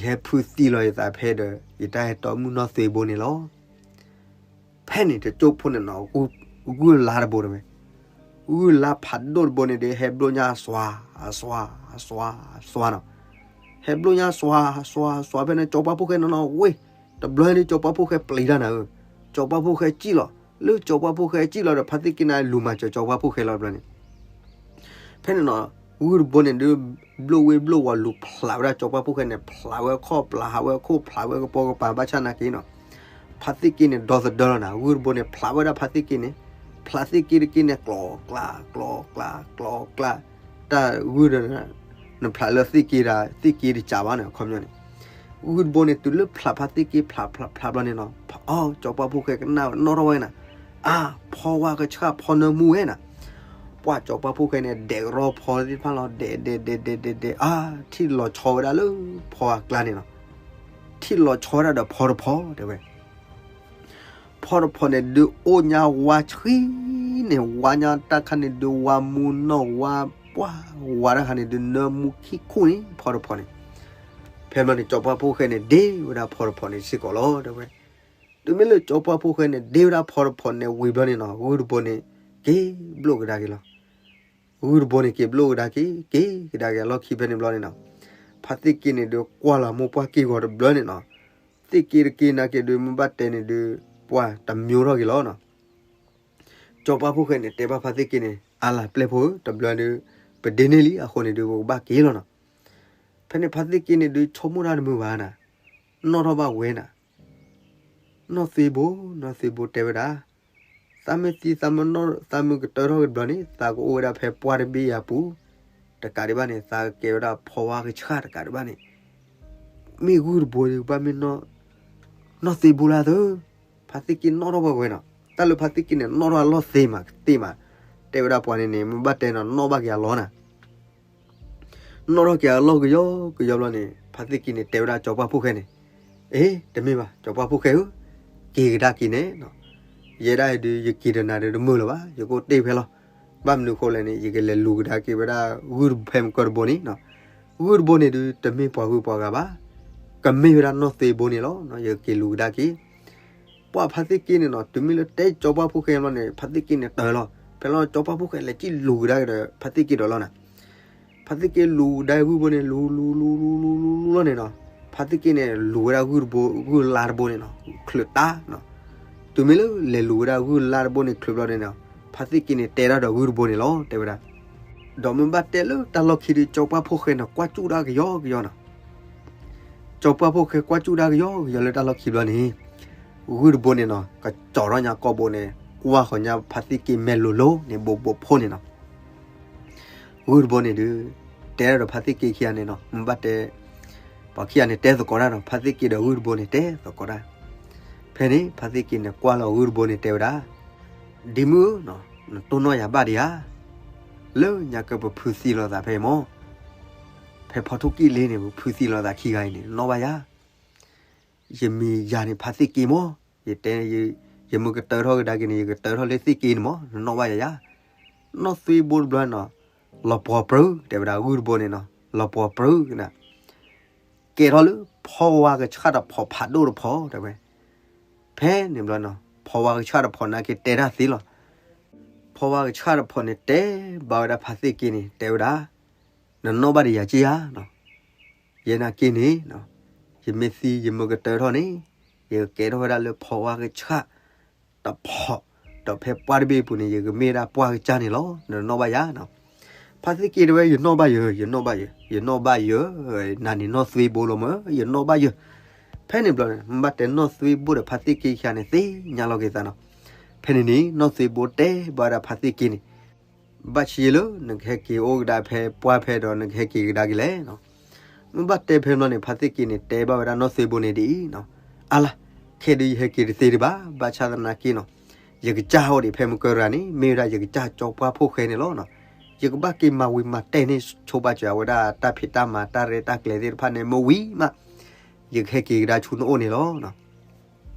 ယဟဲဖုသံလီၤယသးဖဲဒီး ယတၢ်ဟဲတီမုၢ်နီၢ်သွ့ဘိန့ၣ်လီၤ. ဖဲန့ၣ်တကၠိဖိန့ၣ်နီၤ, ဂုၢ်လါတဘိတဝဲ, ဂုၢ်လါဖးဒိၣ်တဘိန့ၣ်ဒီး ဟဲဘျိၣ်ညါစွၤ, အစွၤ, အစွၤ, အစွၤနီၤ, ဟဲဘျိၣ်ညါစွၤ, အစွၤ, အစွၤ ဖဲန့ၣ် ကစီၤပှၢ်ဖိၣ်ဃဲနီၤနီၤ ဝ့ၢ်, တဘျီန့ၣ် ကစီၤပှၢ်ဖိၣ်ဃဲပျံၤတၢ်နၤဧၢ, ကစီၤပှၢ်ဖိၣ်ဃဲစံၣ်လီၤ, လၢကစီၤပှၢ်ဖိၣ်ဃဲစံၣ်လီၤဒီး ဖါသ့ၣ်က့န့ၣ်လူၤမၤစၢၤကစီၤပှၢ်ဖိၣ်ဃဲလီၤတဘျီန့ၣ် ဖဲန့ၣ်နီၤ, ဂုၢ်တဘိန့ၣ်ဒုး ဘျိၣ်ဝ့ဘျိၣ်ဝီၤလူၤဖျးဝဲဒၣ်ကစီၤပှၢ်ဖိၣ်ဃဲန့ၣ် ဖျးဝဲခီၣ် ဖျးဝဲခိၣ် ဖျးဝဲကပိာ်ကပၤ ဘၣ်ဆၣ်နာ်က့နီၤ, ဖါသ့ၣ်က့န့ၣ် ဒီသဒၢလီၤနၤ, ဂုၢ်တဘိန့ၣ် ဖျးဝဲဒၣ်ဖါသ့ၣ်က့န့ၣ်, ဖျးသ့ၣ်က့တက့န့ၣ် ကျီၤကျါ ကျီၤကျါ ကျီၤကျါ, တၢ်ဂုၢ်ဒီး နဖျးလၢသ့ၣ်က့ဒၣ် သ့ၣ်က့တစးဘၣ်န့ၣ် အခီပညီန့ၣ် ဂုၢ်တဘိန့ၣ် တုၤလၢဖျးဖါသ့ၣ်က့ဖျးဖျးဖျးဘျီန့ၣ်နီၤ, အီ ကၠီပှၢ်ဖိၣ်ဃဲကနၣ်နီၣ်ထီၣ်ဝဲနၤ, အါ ဖီဝါကဆှၣ်ဖီနၢမူဝဲနၤ, ပှၢ်ကၠီပှၢ်ဖိၣ်ဃဲန့ၣ် ဒဲးကရီဖီသ့ၣ်တဖၣ်လီၤ, ဒဲးဒဲးဒဲးဒဲးဒဲးဒဲး အါ ထံၣ်လီၤဆီဝဲဒၣ်လၢဖီအကျါန့ၣ်နီၤ, ထံၣ်လီၤဆီဝဲဒၣ်ဒီးဖီတဖီတဲဝဲ ဖီတဖီန့ၣ် ဒုးအိၣ်ညါဝါဆှံန့ၣ်, ဝါညါတၢ်ခါန့ၣ် ဒုးဝါမူနီၢ်ဝါပှၢ်, ဝါတၢ်ခါန့ၣ် ဒုးနၢမူခံခူၣ်န့ၣ် ဖီတဖီန့ၣ်. ဖဲဘျီန့ၣ် ကၠီပှၢ်ဖိၣ်ဃဲန့ၣ် ဒ့ဝဲဒၣ်ဖီတဖီန့ၣ်စ့ၢ်ကီးလီၤ တဲဝဲ. တုၤမ့ၢ်လၢကၠီပှၢ်ဖိၣ်ဃဲန့ၣ် ဒ့ဝဲဒၣ်ဖီတဖီန့ၣ်ဝံၤဘျီန့ၣ်နီၤ, ဂုၢ်တဘိန့ၣ် က့ၤဘျိၣ်ကဒါက့ၤလီၤ. ဂုၢ်တဘိန့ၣ် က့ၤဘျိၣ်ကဒါက့ၤ, က့ၤကဒါက့ၤအလီၢ်ခံဖဲန့ၣ်ဘျီန့ၣ်နီၤ, ဖါသ့ၣ်က့န့ၣ် ဒုးကွၢ်လီၤမိၢ်ပှၢ်က့ၢ်ဂီၤတဘျီန့ၣ်နီၤ, သ့ၣ်က့တက့နာ်က့ၤ ဒုးမ့ၢ်ဘၣ်တဲန့ၣ် ဒုးပှၢ်တမျိးထီၣ်က့ၤလီၤနီၤ. ကၠီပှၢ်ဖိၣ်ဃဲန့ၣ် တဲဘၣ်ဖါသ့ၣ်က့န့ၣ် အါလၢပျဲၢ်ဖိဧၢ, တဘျီဒုး ပဒ့န့ၢ်လံအဃိန့ၣ် ဒုးပကဘၣ်က့ၤလီၤနီၤ. ဖဲန့ၣ်ဖါသ့ၣ်က့န့ၣ် ဒုးဆိကမိၣ်တၢ်တမုာ်ဘၣ်နၤ, နီၣ်ထီၣ်ဘၣ်ဝဲနၤ, နီၢ်သွ့ဘိ, နီၢ်သွ့ဘိတဲဝဲဒၣ်, သးမ့ၢ်သံ သးမ့ၢ်ကတၢၢ်ထီၣ်က့ၤတဘျီန့ၣ် သးကအိၣ်ဝဲဒၣ်ဖဲပှၢ်တဘ့ၣ်အပူၤ, တကးဒံးဘၣ်န့ၣ် သးကကဲဝဲဒၣ်ဖီဝါကဆှၣ်တကးဒံးဘၣ်န့ၣ်, မ့ၢ်ဂုၢ်တဘိဒုး ဘၣ်မ့ၢ် နီၢ်သွ့ဘိလၢသၢ. ဖါသ့ၣ်က့နီၣ်ထီၣ်ဘၣ်ဝဲနီၤ, တၢ်လၢဖါသ့ၣ်က့န့ၣ် နီၣ်ထီၣ်အလီၢ်သ့မးသ့မး, တဲဝဲဒၣ်ပှၤန့ၣ်န့ၣ် မ့ၢ်ဘၣ်တဲနီၤ နီၣ်ဘၣ်က့ၤအလီၢ်နၤ နီၣ်ထီၣ်က့ၤအလီၢ်ကယီကယီဘျီန့ၣ် ဖါသ့ၣ်က့န့ၣ် တဲဝဲဒၣ်ကၠီပှၢ်ဖိၣ်ဃဲန့ၣ်, အ့ တမ့ၢ်ဘၣ် ကၠီပှၢ်ဖိၣ်ဃဲဧၢ, က့ၤကဒါက့ၤန့ၣ်, ယဲဒၣ်အံၤဒုး ယက့ၤဒီးနၤဒီးတမုာ်လၢၤဘၣ်, ယကအိၣ်တ့ၢ်ဖဲလီၤ. ဘၣ်မနုၤအဃိလဲၣ်န့ၣ် ယကလဲၤလူၤကဒါက့ၤဝဲဒၣ်ဂုၢ်ဖဲမုၢ်ကၢတဘိန့ၣ်, ဂုၢ်တဘိန့ၣ်ဒုး တမ့ၢ်ပှၤဂုၢ်ပှၤဂၤဘၣ်, ကမ့ၢ်ဝဲဒၣ်နီၢ်သွ့ဘိန့ၣ်လီၤ. ယက့ၤလူၤကဒါက့ၤ ပှၤဖါသ့ၣ်က့န့ၣ်နီၤ, တုၤမ့ၢ်လၢတဲကၠီပှၢ်ဖိၣ်ဃဲဘျီန့ၣ် ဖါသ့ၣ်က့န့ၣ်တၢၢ်လီၤ. ဖဲလီၤ ကၠီပှၢ်ဖိၣ်ဃဲလဲၤကံၣ်လူၤကဒါက့ၤဒီး ဖါသ့ၣ်က့ဒီးလီၤနၤ. ဖါသ့ၣ်က့လူၤကဒါဂုၢ်ဘိန့ၣ် လူၤလူၤလူၤလူၤလူၤလူၤလီၤန့ၣ်နီၤ, ဖါသ့ၣ်က့န့ၣ် လူၤဝဲဒၣ်ဂုၢ်တဘိ ဂုၢ်လါတဘိန့ၣ်နီၤ ချုးတၢ်နီၤ. တုၤမ့ၢ်လၢလဲၤလူၤဝဲဒၣ်ဂုၢ်လါတဘိန့ၣ်ချုးဘျီန့ၣ်နီၤ, ဖါသ့ၣ်က့န့ၣ် တဲဒၣ်ဒီးဂုၢ်တဘိန့ၣ်လီၤ တဲဝဲဒၣ် ဒီးမ့ၢ်ဘၣ်တဲလၢတၢ်လီၢ်ခံဒီး ကၠီပှၢ်ဖိၣ်ဃဲန့ၣ် ကွၢ်ကၠူၣ်ဒၣ်ကယီကယီနီၤ. ကၠီပှၢ်ဖိၣ်ဃဲကွၢ်ကၠူၣ်ဒၣ်ကယီကယီလၢတၢ်လီၢ်ခံဘျီန့ၣ်, ဂုၢ်တဘိန့ၣ်နီၤ ကကၠီထီၣ်ညါကိာ်ဘိန့ၣ်, ကွၢ်ဃီၤညါဖါသ့ၣ်က့မဲာ်လိၤလိၤန့ၣ် ဘိးဘိးဖိန့ၣ်နီၤ. ဂုၢ်တဘိန့ၣ်ဒုး တဲဒၣ်ဒီးဖါသ့ၣ်က့ခံဂၤန့ၣ်နီၤ, မ့ၢ်ဘၣ်တဲ ပှၤခံဂၤန့ၣ် တဲသကိးတၢ်ဒီး ဖါသ့ၣ်က့ဒီးဂုၢ်တဘိန့ၣ် တဲသကိးတၢ်. ဖဲန့ၣ် ဖါသ့ၣ်က့န့ၣ် ကွၢ်လီၤဂုၢ်တဘိန့ၣ် တဲဝဲဒၣ်, ဒ်မုၣ်ဧၢ, နတိၢ်နီၣ်ယၤဘၣ်ဒံးဧါ, လၢညါကပဖုသံလိာ်သးဖဲအံၤမၢ်, ဖဲဖီထူၣ်ကံၣ်လ့န့ၣ် ပဖုသံလိာ်သးခံဂၤအံၤန့ၣ် နနီၣ်ဘၣ်ယၤ. ယမံၤယၤန့ၣ် ဖါသ့ၣ်က့မၢ်, ယတဲ, ယမ့ၢ်ကတၢၢ်ထီၣ်ကဒါက့ၤန့ၣ် ယကတၢၢ်ထီၣ်လၢသ့ၣ်က့န့ၣ်မၢ်, နနီၣ်ဘၣ်ယၤယၤ. နီၢ်သွ့ဘိတဘျီနီၤ, လီၤပှီၤပြၢ တဲဝဲဒၣ်ဂုၢ်တဘိန့ၣ်နီၤ, လီၤပှီၤပြၢကနၤ ကဲထီၣ်လၢဖီဝါကဆှၣ်တဖီဖးဒိၣ်တဖီ တဲဝဲ. ဖဲန့ၣ်ဘျီနီၤ ဖီဝါကဆှၣ်တဖီန့ၣ်က့ၤတဲတၢ်သ့လီၤ. ဖီဝါကဆှၣ်တဖီန့ၣ် တဲဘၣ်ဝဲဒၣ်ဖါသ့ၣ်က့န့ၣ် တဲဝဲဒၣ်, နနီၣ်ဘၣ်ဒံးယၤက့ဧါ. ယဲနာ်က့န့ၣ် ယမ့ၢ်သံ ယမ့ၢ်ကတၢၢ်ထီၣ်န့ၣ် ယကကဲထီၣ်ဝဲဒၣ်လၢဖီဝါကဆှၣ်တဖီ, ဒီးဖဲပှၢ်တဘ့ၣ်အပူၤန့ၣ် ယကမ့ၢ်ဝဲဒၣ်ပှၢ်ကစၢ်န့ၣ်လီၤ. နနီၣ်ဘၣ်ယၤနီၤ. ဖါသ့ၣ်က့တဲဝဲ ယနီၣ်ဘၣ်ယၤ, ယနီၣ်ဘၣ်ယၤ, ယနီၣ်ဘၣ်ယၤ, နၤန့ၣ်နီၢ်သွ့ဘိလီၤမၢ်, ယနီၣ်ဘၣ်ယၤ. ဖဲန့ၣ်ဘျီန့ၣ် မ့ၢ်ဘၣ်တဲနီၢ်သွ့ဘိဒီးဖါသ့ၣ်က့ခံဂၤန့ၣ် သ့ၣ်ညါလီၤက့ၤသးနီၤ. ဖဲန့ၣ်န့ၣ် နီၢ်သွ့ဘိတဲဘၣ်ဝဲဒၣ်ဖါသ့ၣ်က့န့ၣ်, ဘၣ်ဆၣ်ယဲလၢနကဟဲက့ၤအိၣ်ကဒါဖဲပှၢ်ဖဲဒီး နကဟဲက့ၤကဒါက့ၤလဲၣ်နီၤ. မ့ၢ်ဘၣ်တဲဖဲဘျီန့ၣ် ဖါသ့ၣ်က့န့ၣ် တဲဘၣ်ဝဲဒၣ်နီၢ်သွ့ဘိန့ၣ်ဒ်အံၤနီၤ, အါလါ, ခဲဒုးယဟဲက့ၤတသ့ဒံးဘၣ်, ဘၣ်ဆၣ်သနာ်က့နီၤ, ယကစၢ်အိၣ်ဒံးဖဲမုၢ်ကၢရၤန့ၣ် မ့ၢ်ဝဲဒၣ်ယကစၢ်ကၠီပှၢ်ဖိၣ်ဃဲန့ၣ်လီၤနီၤ. ယကဘၣ်က့ၤမၤဝံၤမၤတဲာ်န့ၢ်ဆိဘၣ်စၢၤဝဲဒၣ်တၢ်ဖံးတၢ်မၤတၢ်ရဲၣ်တၢ်ကျဲၤသ့ၣ်တဖၣ်န့ၣ် မ့ၢ်ဝံၤမး ယကဟဲက့ၤကဒါဆူနအိၣ်န့ၣ်လီၤနီၤ.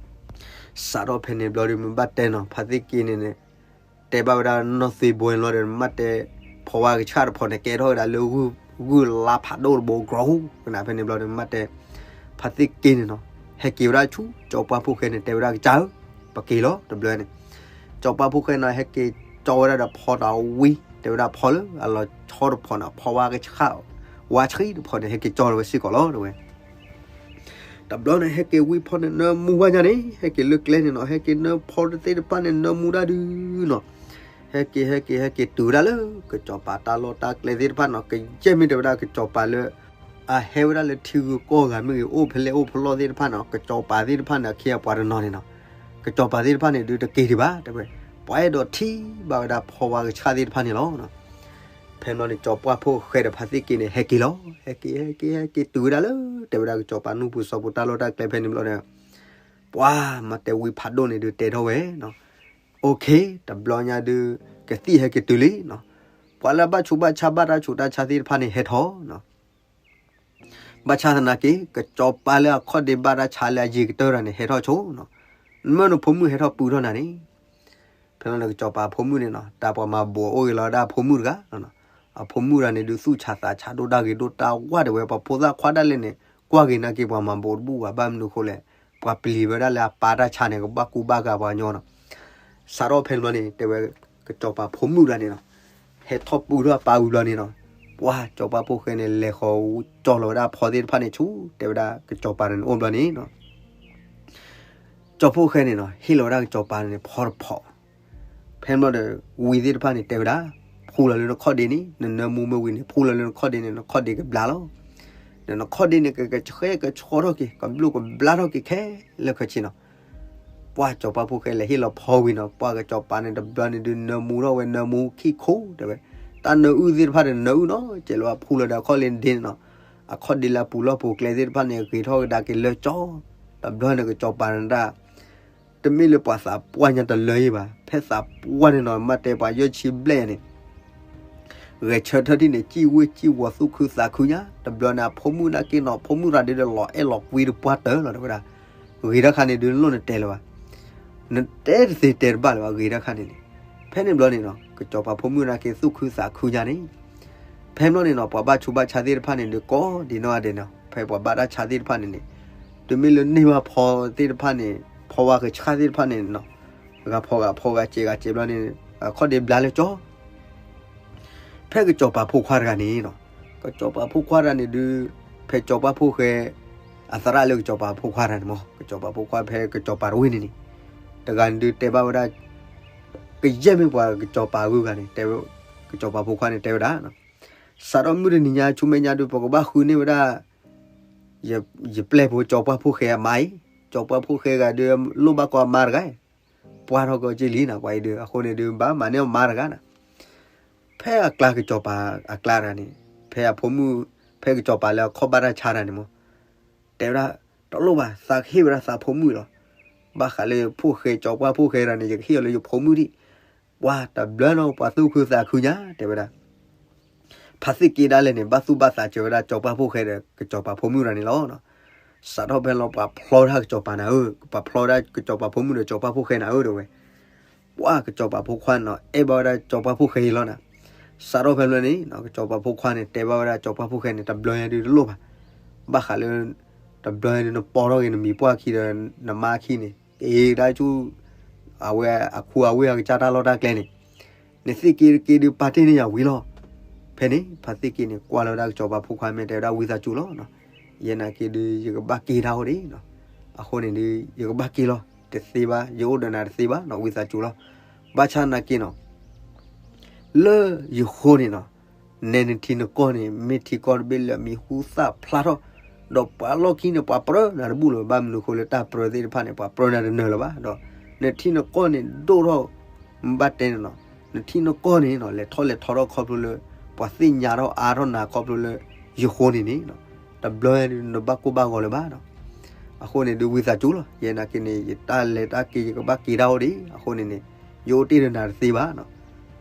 စးထီၣ်ဖဲန့ၣ်ဘျီဒီး မ့ၢ်ဘၣ်တဲနီၤ ဖါသ့ၣ်က့န့ၣ်န့ၣ် တဲဘၣ်ဝဲဒၣ်နီၢ်သွ့ဘိန့ၣ်လီၤဒီး မ့ၢ်ဘၣ်တဲ ဖီဝါကဆှၣ်တဖီန့ၣ် ကဲထီၣ်ဝဲဒၣ်လၢ ဂုၢ်လါဖးဒိၣ်တဘိ growth ကနၤ ဖဲန့ၣ်ဘျီဒီး မ့ၢ်ဘၣ်တဲ ဖါသ့ၣ်က့န့ၣ်နီၤ ဟဲက့ၤဝဲဒၣ်ဆူကၠီပှၢ်ဖိၣ်ဃဲန့ၣ် တဲဝဲဒၣ်ကစၢ်ဧၢ, ပက့ၤလီၤတဘျီန့ၣ်. ကၠီပှၢ်ဖိၣ်ဃဲန့ၣ် ဟဲက့ၤကၠီဝဲဒၣ်ဒီးဖီတၢ်ဝံ တဲဝဲဒၣ်ဖီလၢအလီၤဆီတဖီန့ၣ် ဖီဝါကဆှၣ် ဝါဆှံတဖီန့ၣ် ဟဲက့ၤကၠီလီၤဝဲစ့ၢ်ကီးလီၤ တဲဝဲ တဘျီန့ၣ် ဟဲက့ၤဝံဖီန့ၣ် နၢမူဝဲညါန့ၣ် ဟဲက့ၤလၢကျဲန့ၣ်နီၤ ဟဲက့ၤနၢဖီတသ့ၣ်တဖၣ်န့ၣ် နၢမူဒၣ်ဒုနီၤ. ဟဲက့ၤ ဟဲက့ၤ ဟဲက့ၤတုၤဝဲဒၣ်လၢ ကစီၤပၤတၢ်လီၢ်တၢ်ကျဲသ့ၣ်တဖၣ်နီၤ ကယဲၢ်မ့ၢ်တဲဝဲဒၣ်ကစီၤပၤလၢ အဟဲဝဲဒၣ်လၢထံဂုၤကီၢ်ဂၤမ့ၢ်ဂ့ၤ အိၣ်ဖဲလဲၣ်အိၣ်ဖဲလဲၣ်သ့ၣ်တဖၣ်နီၤ ကစီၤပၤသ့ၣ်တဖၣ်န့ၣ် အခ့အပှၤတနီၤန့ၣ်နီၤ ကစီၤပၤသ့ၣ်တဖၣ်န့ၣ် ဒုးတက့ၤဒံးဘၣ် တဲဝဲ ပှၤအဲၣ်ဒိးထံၣ်ဘၣ်ဝဲဒၣ်ဖီဝါကဆှၣ်သ့ၣ်တဖၣ်န့ၣ်လီၤ. ဖဲန့ၣ်ဘျီန့ၣ် ကၠီၤပှၢ်ဖိၣ်ဃဲဒီးဖါသ့ၣ်က့န့ၣ် ဟဲက့ၤလီၤ. ဟဲက့ၤ ဟဲက့ၤ ဟဲက့ၤတုၤဝဲဒၣ်လၢ တဲဝဲဒၣ်ကစီၤပၤနူၢ်ပူၤစီၤပူၤတၢ်လီၢ်တၢ်ကျဲဖဲန့ၣ်ဘျီန့ၣ်, ပှၤမၤတဲဝံၤဖးဒိၣ်န့ၣ်ဒုးတဲထီၣ်ဝဲနီၤ, အိၣ်ခ့ တဘျီညါဒုး ကသံၣ်ဟဲက့ၤတုၤလံနီၤ, ပှၤလၢဘၣ်ဆူးဘၣ်ဆါဘၣ်တၢ်ဆူးတၢ်ဆါသ့ၣ်တဖၣ်န့ၣ်ဟဲထီၣ်နီၤ ဘၣ်ဆၣ်သနာ်က့ ကစီၤပၤလၢအခီၣ်ဒ့ဘၣ်တၢ်ဆါလၢအယံၤကတၢၢ်တဂၤန့ၣ် ဟဲထီၣ်ဆိနီၤ, နမ့ၢ်နဖိမုၣ်ဟဲထီၣ်ပုၢ်ထီၣ်နၤန့ၣ်, ဖဲန့ၣ်ကစီၤပၤဖိမုၣ်န့ၣ်နီၤ တၢ်ပှၤမၤဘူးအိၣ်ဂ့ၤလီၤဒၣ်အဖိမုၣ်တဂၤ, အဖိမုၣ်တဂၤန့ၣ်ဒုးသူၣ်ဆးသးဆးဒိၣ်တၢ်ဂ့ၤဒိၣ်တၢ်ဝါတဲဝဲ ပှၤဖိသၣ်ခွါဒၣ်လဲာ်န့ၣ် ကွၢ်က့ၤနာ်က့ပှၤမၤဘူးတဘူၣ်ဘၣ် ဘၣ်မနုၤအဃိလဲၣ်, ပှၤပျံၤဝဲဒၣ်လၢအပၢ်တၢ်ဆါန့ၣ် ကဘၣ်ကူဘၣ်ဂာ်ပှၤကညီနီၤ စးထီၣ်ဖဲန့ၣ်ဘျီန့ၣ် တဲဝဲ ကစီၤပၤဖိမုၣ်တဂၤန့ၣ်နီၤ, ဟဲထီၣ်ပုၢ်ထီၣ်အပၢ်ဝံၤဘျီန့ၣ်နီၤ, ပှၤကစီၤပၤဖိၣ်ဃဲန့ၣ် လဲၤဃီၤကၠီလီၤဝဲဒၣ်အဖီသ့ၣ်တဖၣ်န့ၣ်ဆူ တဲဝဲဒၣ်ကစီၤပၤန့ၣ်အိၣ်ဘျီန့ၣ်နီၤ, ကၠီၤဖိၣ်ဃဲန့ၣ်နီၤ ဟ့ၣ်လီၤဝဲဒၣ်ကစီၤပၤန့ၣ်ဖီတဖီ, ဖဲန့ၣ်ဘျီဒီး ဝံၤသ့ၣ်တဖၣ်န့ၣ်တဲဝဲဒၣ်, ဖှူလီၤလၢနခီၣ်ဒ့န့ၣ် နနၢမူမ့ၢ်ဝံၤန့ၣ် ဖှူလီၤလၢနခီၣ်ဒ့န့ၣ် နခီၣ်ဒ့ကဘျါလီၤ, ဒီးနခီၣ်ဒ့န့ၣ် ကကဆှဲကဆှီထီၣ်က့ၤ ကဘျိၣ်ကဘျါထီၣ်က့ၤခဲလၢာ်ခဲဆ့နီၤ ပှၤကစီၤပၤဖိၣ်ဃဲလဲၤဟ့ၣ်လီၤဖီဝံၤနီၤ ပှၤကစီၤပၤန့ၣ်တဘျီန့ၣ်ဒုးနၢမူထီၣ်ဝဲနၢမူခံခိၣ်တဲဝဲ, တၢ်နၢအုၣ်သ့ၣ်တဖၣ်န့ၣ် နၢအုၣ်နီၤ ကဲလၢၤဘၣ်ဖှူလီၤဒီးအခီၣ်လ့ၢ်ဒ့န့ၣ်နီၤ, အခီၣ်ဒ့လၢအပူၤလီၢ်ပူၤကျဲသ့ၣ်တဖၣ်န့ၣ် ဂ့ၤထီၣ်ကဒါက့ၤလၢကၠီ, တဘျီန့ၣ်ကစီၤပၤန့ၣ်ဒၣ် တမ့ၢ်လၢပှၤသးပှၢ်ညါတလၢအံၤဘၣ် ဖဲသးပှၢ်န့ၣ်နီၤ မ့ၢ်တဲပှၤယဲၢ်ဆံဘျဲၣ်န့ၣ် ဂဲၤဆၢထၢၣ်ထံၣ်န့ၣ် စံၣ်ဝ့ၢ်စံၣ်ဝီၤသူၣ်ခုသးခုညါ တဘျီန့ၣ် အဖိမုၣ်နာ်က့နီၤ ဖိမုၣ်တဂၤဒုးဒီးလီၤအဲၣ်လီၤကွံတပှၢ်တၢၢ်လီၤတဲဝဲဒၣ်, ဂ့ၤတၢ်ခါန့ၣ်ဒုးလိၣ်နတဲလၢၤဘၣ်, နတဲတသ့တဲတဘၣ်လၢၤဘၣ် ဂ့ၤတၢ်ခါန့ၣ်န့ၣ်, ဖဲန့ၣ်ဘျီန့ၣ်နီၤ ကစီၤပၤဖိမုၣ်နာ်က့သူၣ်ခုသးခုညါန့ၣ်, ဖဲန့ၣ်ဘျီန့ၣ်နီၤ ပှၤဘၣ်ဆူးဘၣ်ဆါသ့ၣ်တဖၣ်န့ၣ်ဒုးကိးဒံးနီၢ်ဂၤဒဲးနီၤ ဖဲပှၤဘၣ်တၢ်ဆါသ့ၣ်တဖၣ်န့ၣ်န့ၣ်, တုၤမ့ၢ်လၢန့ၢ်ဘၣ်ဖီသ့ၣ်တဖၣ်န့ၣ် ဖီဝါကဆှၣ်သ့ၣ်တဖၣ်န့ၣ်နီၤ, ဂၤဖီဂၤဖီဂၤစဲးဂၤစဲးဘျီန့ၣ် အခီၣ်ဒ့ဘျါလၢကၠီ ဖဲကစီၤပၤဖိခွါတဂၤန့ၣ်နီၤ, ကစီၤပၤဖိခွါတဂၤန့ၣ်ဒုး ဖဲကစီၤပၤဖိၣ်ဃဲ အသရၣ်လၢကစီၤပၤဖိခွါတဂၤန့ၣ်မး ကစီၤပၤဖိခွါဖဲကစီၤပၤတဝ့ၢ်န့ၣ်န့ၣ်, တဂၤန့ၣ်ဒုးတဲဘၣ်ဝဲဒၣ် ကယဲၢ်မ့ၢ်ပှၤကစီၤပၤဂုၤဂၤန့ၣ် တဲဝဲ ကစီၤပၤဖိခွါန့ၣ်တဲဝဲဒၣ်, စးထီၣ်မုၢ်တနံၤညါဆူမဲာ်ညါဒုး ပကဘၣ်ဃုန့ၢ်ဝဲဒၣ် ယပျဲၢ်ဖိကစီၤပၤဖိၣ်ဃဲအမါအံၤ, ကစီၤပၤဖိၣ်ဃဲဂၤဒုး လိၣ်ဘၣ်ကီအမါတဂၤ, ပှၢ်ထီၣ်ကီက့လံနီၤ ပှၤအံၤဒုး အဃိန့ၣ်ဒုး ဘၣ်မၤန့ၢ်အမါတဂၤနီၤ ဖဲအကျါကစီၤပၤအကျါတဂၤန့ၣ်, ဖဲအဖိမုၣ်, ဖဲကစီၤပၤလၢအခီၣ်ဘၣ်တၢ်ဆါတဂၤန့ၣ်မး, တဲဝဲဒၣ်, တလိၣ်ဘၣ် သးကဟ့ၣ်ဝဲဒၣ်သးဖိမုၣ်လီၤ. ဘၣ်ဃးလၢဖိၣ်ဃဲ ကစီၤပၤဖိၣ်ဃဲတဂၤန့ၣ် ယကဟ့ၣ်အီၤလၢယဖိမုၣ်ဒံး. ပှၤတဘျီနီၤ ပှၤသူၣ်ခုသးခုညါ တဲဝဲဒၣ် ဖါသ့ၣ်က့ဒၣ်လဲာ်န့ၣ် ဘၣ်သူၣ်ဘၣ်သးစၢၤဝဲဒၣ်ကစီၤပၤဖိၣ်ဃဲဒီးကစီၤပၤဖိမုၣ်တဂၤန့ၣ်လီၤ. စးထီၣ်ဖဲလီၤ ပှၤဖျီဒၣ်ကစီၤပၤနၤဧၢ, ပှၤဖျီဒၣ်ကစီၤပၤဖိမုၣ်ဒီးကစီၤပၤဖိၣ်ဃဲနၤဧၢ တဲဝဲ. ပှၤကစီၤပၤဖိခွါန့ၣ်နီၤ အဲၣ်ဘၣ်ဝဲဒၣ်ကစီၤပၤဖိၣ်ဃဲအံၤလီၤနၤ. စးထီၣ်ဖဲလီၤန့ၣ် ကစီၤပၤဖိခွါန့ၣ် တဲဘၣ်ဝဲဒၣ်ကစီၤပၤဖိၣ်ဃဲန့ၣ် တဘျီညါဒုးတလိၣ်ဘၣ်. ဘၣ်ဃးလၢ တဘျီညါဒုးနပိာ်ထီၣ်က့ၤနမံၤပှၢ်ခံဒီးနမါခံန့ၣ် က့ၤဒၣ်ဆူ အဝဲအခူအဝ့ၢ်အကစၢ်တၢ်လီၢ်တၢ်ကျဲန့ၣ် နသ့ၣ်က့တက့ဒုးပာ်တ့ၢ်န့ၢ်ယၤဝံၤလီၤ. ဖဲန့ၣ် ဖါသ့ၣ်က့န့ၣ် ကွၢ်လီၤဝဲဒၣ်ကစီၤပၤဖိခွါမ့ၢ်တဲဝဲဒၣ်ဝံသးစူၤလီၤ. ယဲနာ်က့ဒုး ယကဘၣ်က့ၤတၢ်အိၣ်ဒံးနီၤ. အဃိန့ၣ်ဒုး ယကဘၣ်က့ၤလီၤ. တသ့ဘၣ် ယအိၣ်ဒီးနၤတသ့ဘၣ်နီၤ ဝံသးစူၤလီၤ. ဘၣ်ဆၣ်နာ်က့နီၤ လၢယဃိန့ၣ်နီၤ နဲနထံနကီၢ်န့ၣ် မ့ၢ်ထံကီၢ်တဘ့ၣ်လၢအမံၤဟူသၣ်ဖျါထီၣ်, ဒီးပှၤလီၢ်ခံန့ၣ် ပှၤပြၢနၤတဘူၣ်လၢၤဘၣ်. ဘၣ်မနုၤအဃိလၢတၢ်ပြၢသ့ၣ်တဖၣ်န့ၣ် ပှၤပြၢနၤတနၢၤလၢၤဘၣ်. ဒီးနထံနကီၢ်န့ၣ်ဒိၣ်ထီၣ် ဘၣ်တဲန့ၣ်နီၤ နထံနကီၢ်န့ၣ်နီၤ လဲၤထီၣ်လဲၤထီထီၣ်ခီဖျိလၢ ပှၤသ့ၣ်ညါထီၣ်အါထီၣ်နၤခီဖျိလၢ ယဃိန့ၣ်န့ၣ်နီၤ တဘျီဒုးနဘၣ်ကိၢ်ဘၣ်ဂီၤလၢၤဘၣ်နီၤ. အဃိန့ၣ်ဒုးဝံသးစူၤလီၤ. ယဲနာ်က့န့ၣ် ယတၢ်လဲၤတၢ်က့ၤ ယကဘၣ်က့ၤတၢ်အိၣ်ဒံး. အဃိန့ၣ်န့ၣ် ယအိၣ်တ့ၢ်ဒီးနၤတသ့ဘၣ်နီၤ.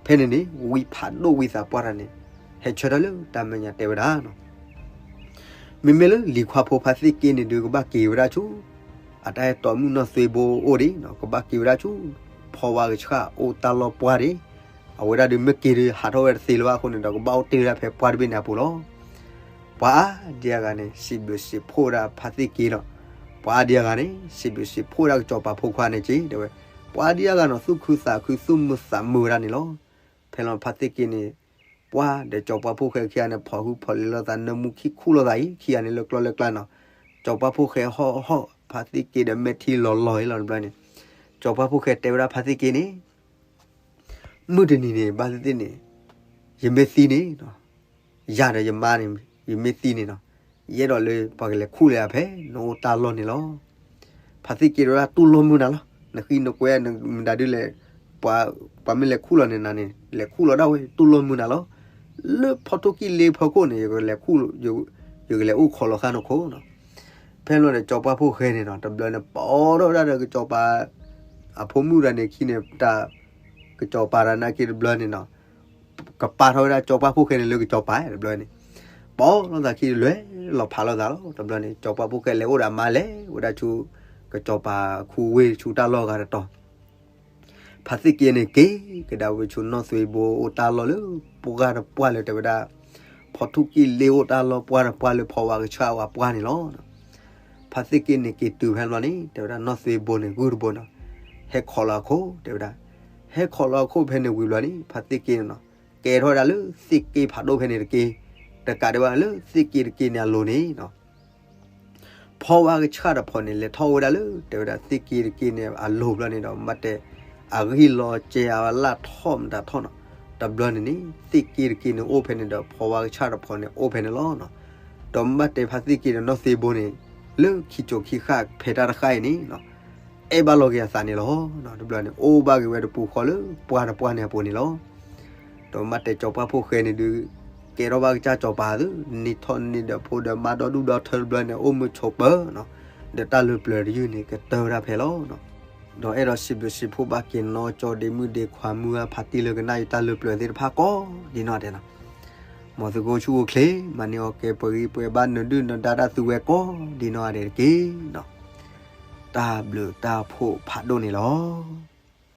ဖဲန့ၣ်န့ၣ် ဝံဖးဒိၣ်ဝံသးပှၢ်တဂၤန့ၣ် ဟဲဆၢထၢၣ်လၢတၢ်မဲာ်ညါတဲဝဲဒၣ်နီၤ မ့မ့ၢ်လၢလံၤခွါဖိဖါသ့ၣ်က့န့ၣ်ဒုး ကဘၣ်က့ၤဝဲဒၣ်ဆူ အတၢ်အဲၣ်တီမုၣ်နီၢ်သွ့ဘိအိၣ်ဒံးနီၤ ကဘၣ်က့ၤဝဲဒၣ်ဆူ ဖီဝါကဆှၣ်အိၣ်တၢ်လီၢ်ပှၢ်ဒံး. အဝဲဒၣ်ဒုးမ့ၢ်က့ၤဒုးဟးထီၣ်ဝဲတသ့လၢၤဘၣ်အဃိန့ၣ်ဒီး ကဘၣ်အိၣ်တ့ၢ်ဝဲဒၣ်ဖဲပှၢ်တဘ့ၣ်န့ၣ်အပူၤလီၤ. ပှၤအါဒံအါဂၤန့ၣ် စံးဘျုးစံးဖှိၣ်ဝဲဒၣ်ဖါသ့ၣ်က့ဒီး ပှၤအါဒံအါဂၤန့ၣ် စံးဘျုးစံးဖှိၣ်ဝဲဒၣ်ကစီၤပၤဖိခွါန့ၣ်က့ တဲဝဲ. ပှၤအါဒံအါဂၤနီၤ သူၣ်ခုသးခု သူၣ်မုာ်သးမုာ်ဝဲဒၣ်န့ၣ်လီၤ. ဖဲလီၤဖါသ့ၣ်က့န့ၣ် ပှၤဒီးကစီၤပၤဖိၣ်ဃဲခံဂၤန့ၣ် ဖီၣ်ဟုဖီၣ်လဲၤလိာ်သး နၢမူခံခူၣ်လိာ်သးအံၤ ခံဂၤန့ၣ်လၢကျီလၢကျါနီၤ. ကစီၤပၤဖိၣ်ဃဲဟီၣ်ဟီၣ် ဖါသ့ၣ်က့ဒီးမဲာ်ထံလီၤလီၤအံၤလီၤတဘျီန့ၣ် ကစီၤပၤဖိၣ်ဃဲတဲဝဲဒၣ်ဖါသ့ၣ်က့န့ၣ် မုၢ်တနံၤန့ၣ် ဘၣ်သ့ၣ်သ့ၣ်န့ၣ် ယမ့ၢ်သံန့ၣ် ယၤဒီးယမါန့ၣ် ယမ့ၢ်သံန့ၣ်နီၤ ယအဲၣ်ဒိးလၢပှၤကလဲၤခူၣ်လၢအဖဲ နအိၣ်တၢ်လီၢ်န့ၣ်လီၤ. ဖါသ့ၣ်က့တဲဝဲဒၣ်တူၢ်လိာ်မုာ်နၤလီၤ. နဃံနကွဲ နမတၤဒုလဲၣ် ပှၤမ့ၢ်လဲၤခူၣ်လီၤန့ၣ်နၤန့ၣ် လဲၤခူၣ်လီၤဒၣ်ဝဲ တူၢ်လိာ်မုာ်နၤလီၤ. လၢဖီထူၣ်ကံၢ်လ့ဖီခိၣ်န့ၣ် ယကလဲၤခူၣ်, ယကလဲၤအိၣ်ခိးလီၤဃာ်နီၢ်ခိနီၤ. ဖဲန့ၣ်ဒီး ကၠီၤပှၢ်ဖိၣ်ဃဲန့ၣ်နီၤ တဘျီန့ၣ် ပိာ်ထီၣ်ဝဲဒၣ်ဒီးကၠီၤပၤ အဖိမုၣ်တဂၤန့ၣ် ခံန့ၣ် တၢ်ကၠီၤပၤတၢ်နာ်က့တဘျီန့ၣ်နီၤ ကပာ်ထီၣ်ဝဲဒၣ်ကၠီၤပှၢ်ဖိၣ်ဃဲန့ၣ်လၢကၠီၤပၤတဘျီန့ၣ် ပိာ်လိာ်သးခံ လဲၤလီၤဖးလိာ်သးလီၤ. တဘျီန့ၣ် ကၠီၤပှၢ်ဖိၣ်ဃဲလဲၤအိၣ်ဒီးအမါ လဲၤဝဲဒၣ်ဆူ ကၠီၤပၤခူဝ့ၢ်ဆူတၢ်လီၢ်ဂၤတတီၤ ဖါသ့ၣ်က့န့ၣ်က့ၤကဒါဝဲဆူနီၢ်သွ့ဘိအိၣ်တၢ်လီၢ်လၢ ပှၢ်တပှၢ်လၢတဲဝဲဒၣ် ဖီထူၣ်ကံၢ်လ့အိၣ်တၢ်လီၢ် ပှၢ်တပှၢ်လၢဖီဝါကဆှၣ်ဝါပှၢ်န့ၣ်လီၤ. ဖါသ့ၣ်က့န့ၣ်က့ၤတုၤဖဲန့ၣ်ဘျီန့ၣ် တဲဝဲဒၣ်နီၢ်သွ့ဘိန့ၣ် ဂုၢ်တဘိနီၤ ဟဲခိးလီၤအခိၣ် တဲဝဲဒၣ် ဟဲခိးလီၤအခိၣ်ဖဲန့ၣ်ဝံၤဘျီန့ၣ် ဖါသ့ၣ်က့န့ၣ်နီၤ ကဲထီၣ်ဝဲဒၣ်လၢသ့ၣ်က့ဖးဒိၣ်ဖဲန့ၣ်တက့ၢ်. တကးဒံးဘၣ်လၢသ့ၣ်က့တက့ၢ်န့ၣ်အလိၤန့ၣ်နီၤ ဖီဝါကဆှၣ်တဖီန့ၣ် လဲၤထီၣ်ဝဲဒၣ်လၢ တဲဝဲဒၣ်သ့ၣ်က့တက့ၢ်န့ၣ်အလိၤဘျီန့ၣ်ဒီး ဘၣ်တဲ အဂံၢ်လီၤစဲအလၢ်ထီၣ်မတၤထီၣ်နီၤ. တဘျီန့ၣ်န့ၣ် သ့ၣ်က့တက့ၢ်န့ၣ်အိၣ်ဖဲန့ၣ်ဒီး ဖီဝါကဆှၣ်တဖီန့ၣ်အိၣ်ဖဲန့ၣ်လီၤ. ဒီးဘၣ်တဲဖါသ့ၣ်က့ဒီးနီၢ်သွ့ဘိန့ၣ် လၢခံကၠိခံဃၣ်ဖဲတၢ်တဃၣ်အံၤန့ၣ် အဲၣ်ဘၣ်လီၤက့ၤအသးန့ၣ်လီၤ. တဘျီန့ၣ် အိၣ်ဘၣ်က့ၤဝဲတပူၤဃီလၢပှၢ်တပှၢ်န့ၣ်အပူၤန့ၣ်လီၤ. ဒီးမ့ၢ်တဲကၠီၤပှၢ်ဖိၣ်ဃဲန့ၣ်ဒုး ကဲထီၣ်ဘၣ်ကစၢ်ကၠီၤပၤသု နံၤထီၣ်နံၤဒီးဖိဒီးမါဒီဒူၣ်ဒီထၢတဘျီန့ၣ် အိၣ်မုာ်ဆိးပၢၤနီၤ ဒီးတၢ်လၢပျၢၤတယုၢ်န့ၣ် ကတၢၢ်ဝဲဒၣ်ဖဲလီၤ. ဒီးအဲၣ်ဒိးစံးဘျုးစံးဖှိၣ်ဘၣ်က့ၤနီၢ်ကၠီဒ့မုၣ်ဒ့ခွါမုၢ်အါဖါတံၢ်လၢကနၣ်ယတၢ်လၢပျၢၤသ့ၣ်တဖၣ်ကိး ဒ်နီၢ်ဒဲးနီၤ. မ်သုကအိၣ်ဆူၣ်အိၣ်ချ့ မၤန့ၢ်အီၣ်ကဲပှဲၤဂံၢ်ပှဲၤဘါနၢၤဒုၣ်နၢၤဒါတၢ်သုဝဲကိး ဒ်နီၢ်ဒဲးတက့ၢ်နီၤ. တၢ်ဘျုးတၢ်ဖှိၣ်ဖးဒိၣ်န့ၣ်လီၤ.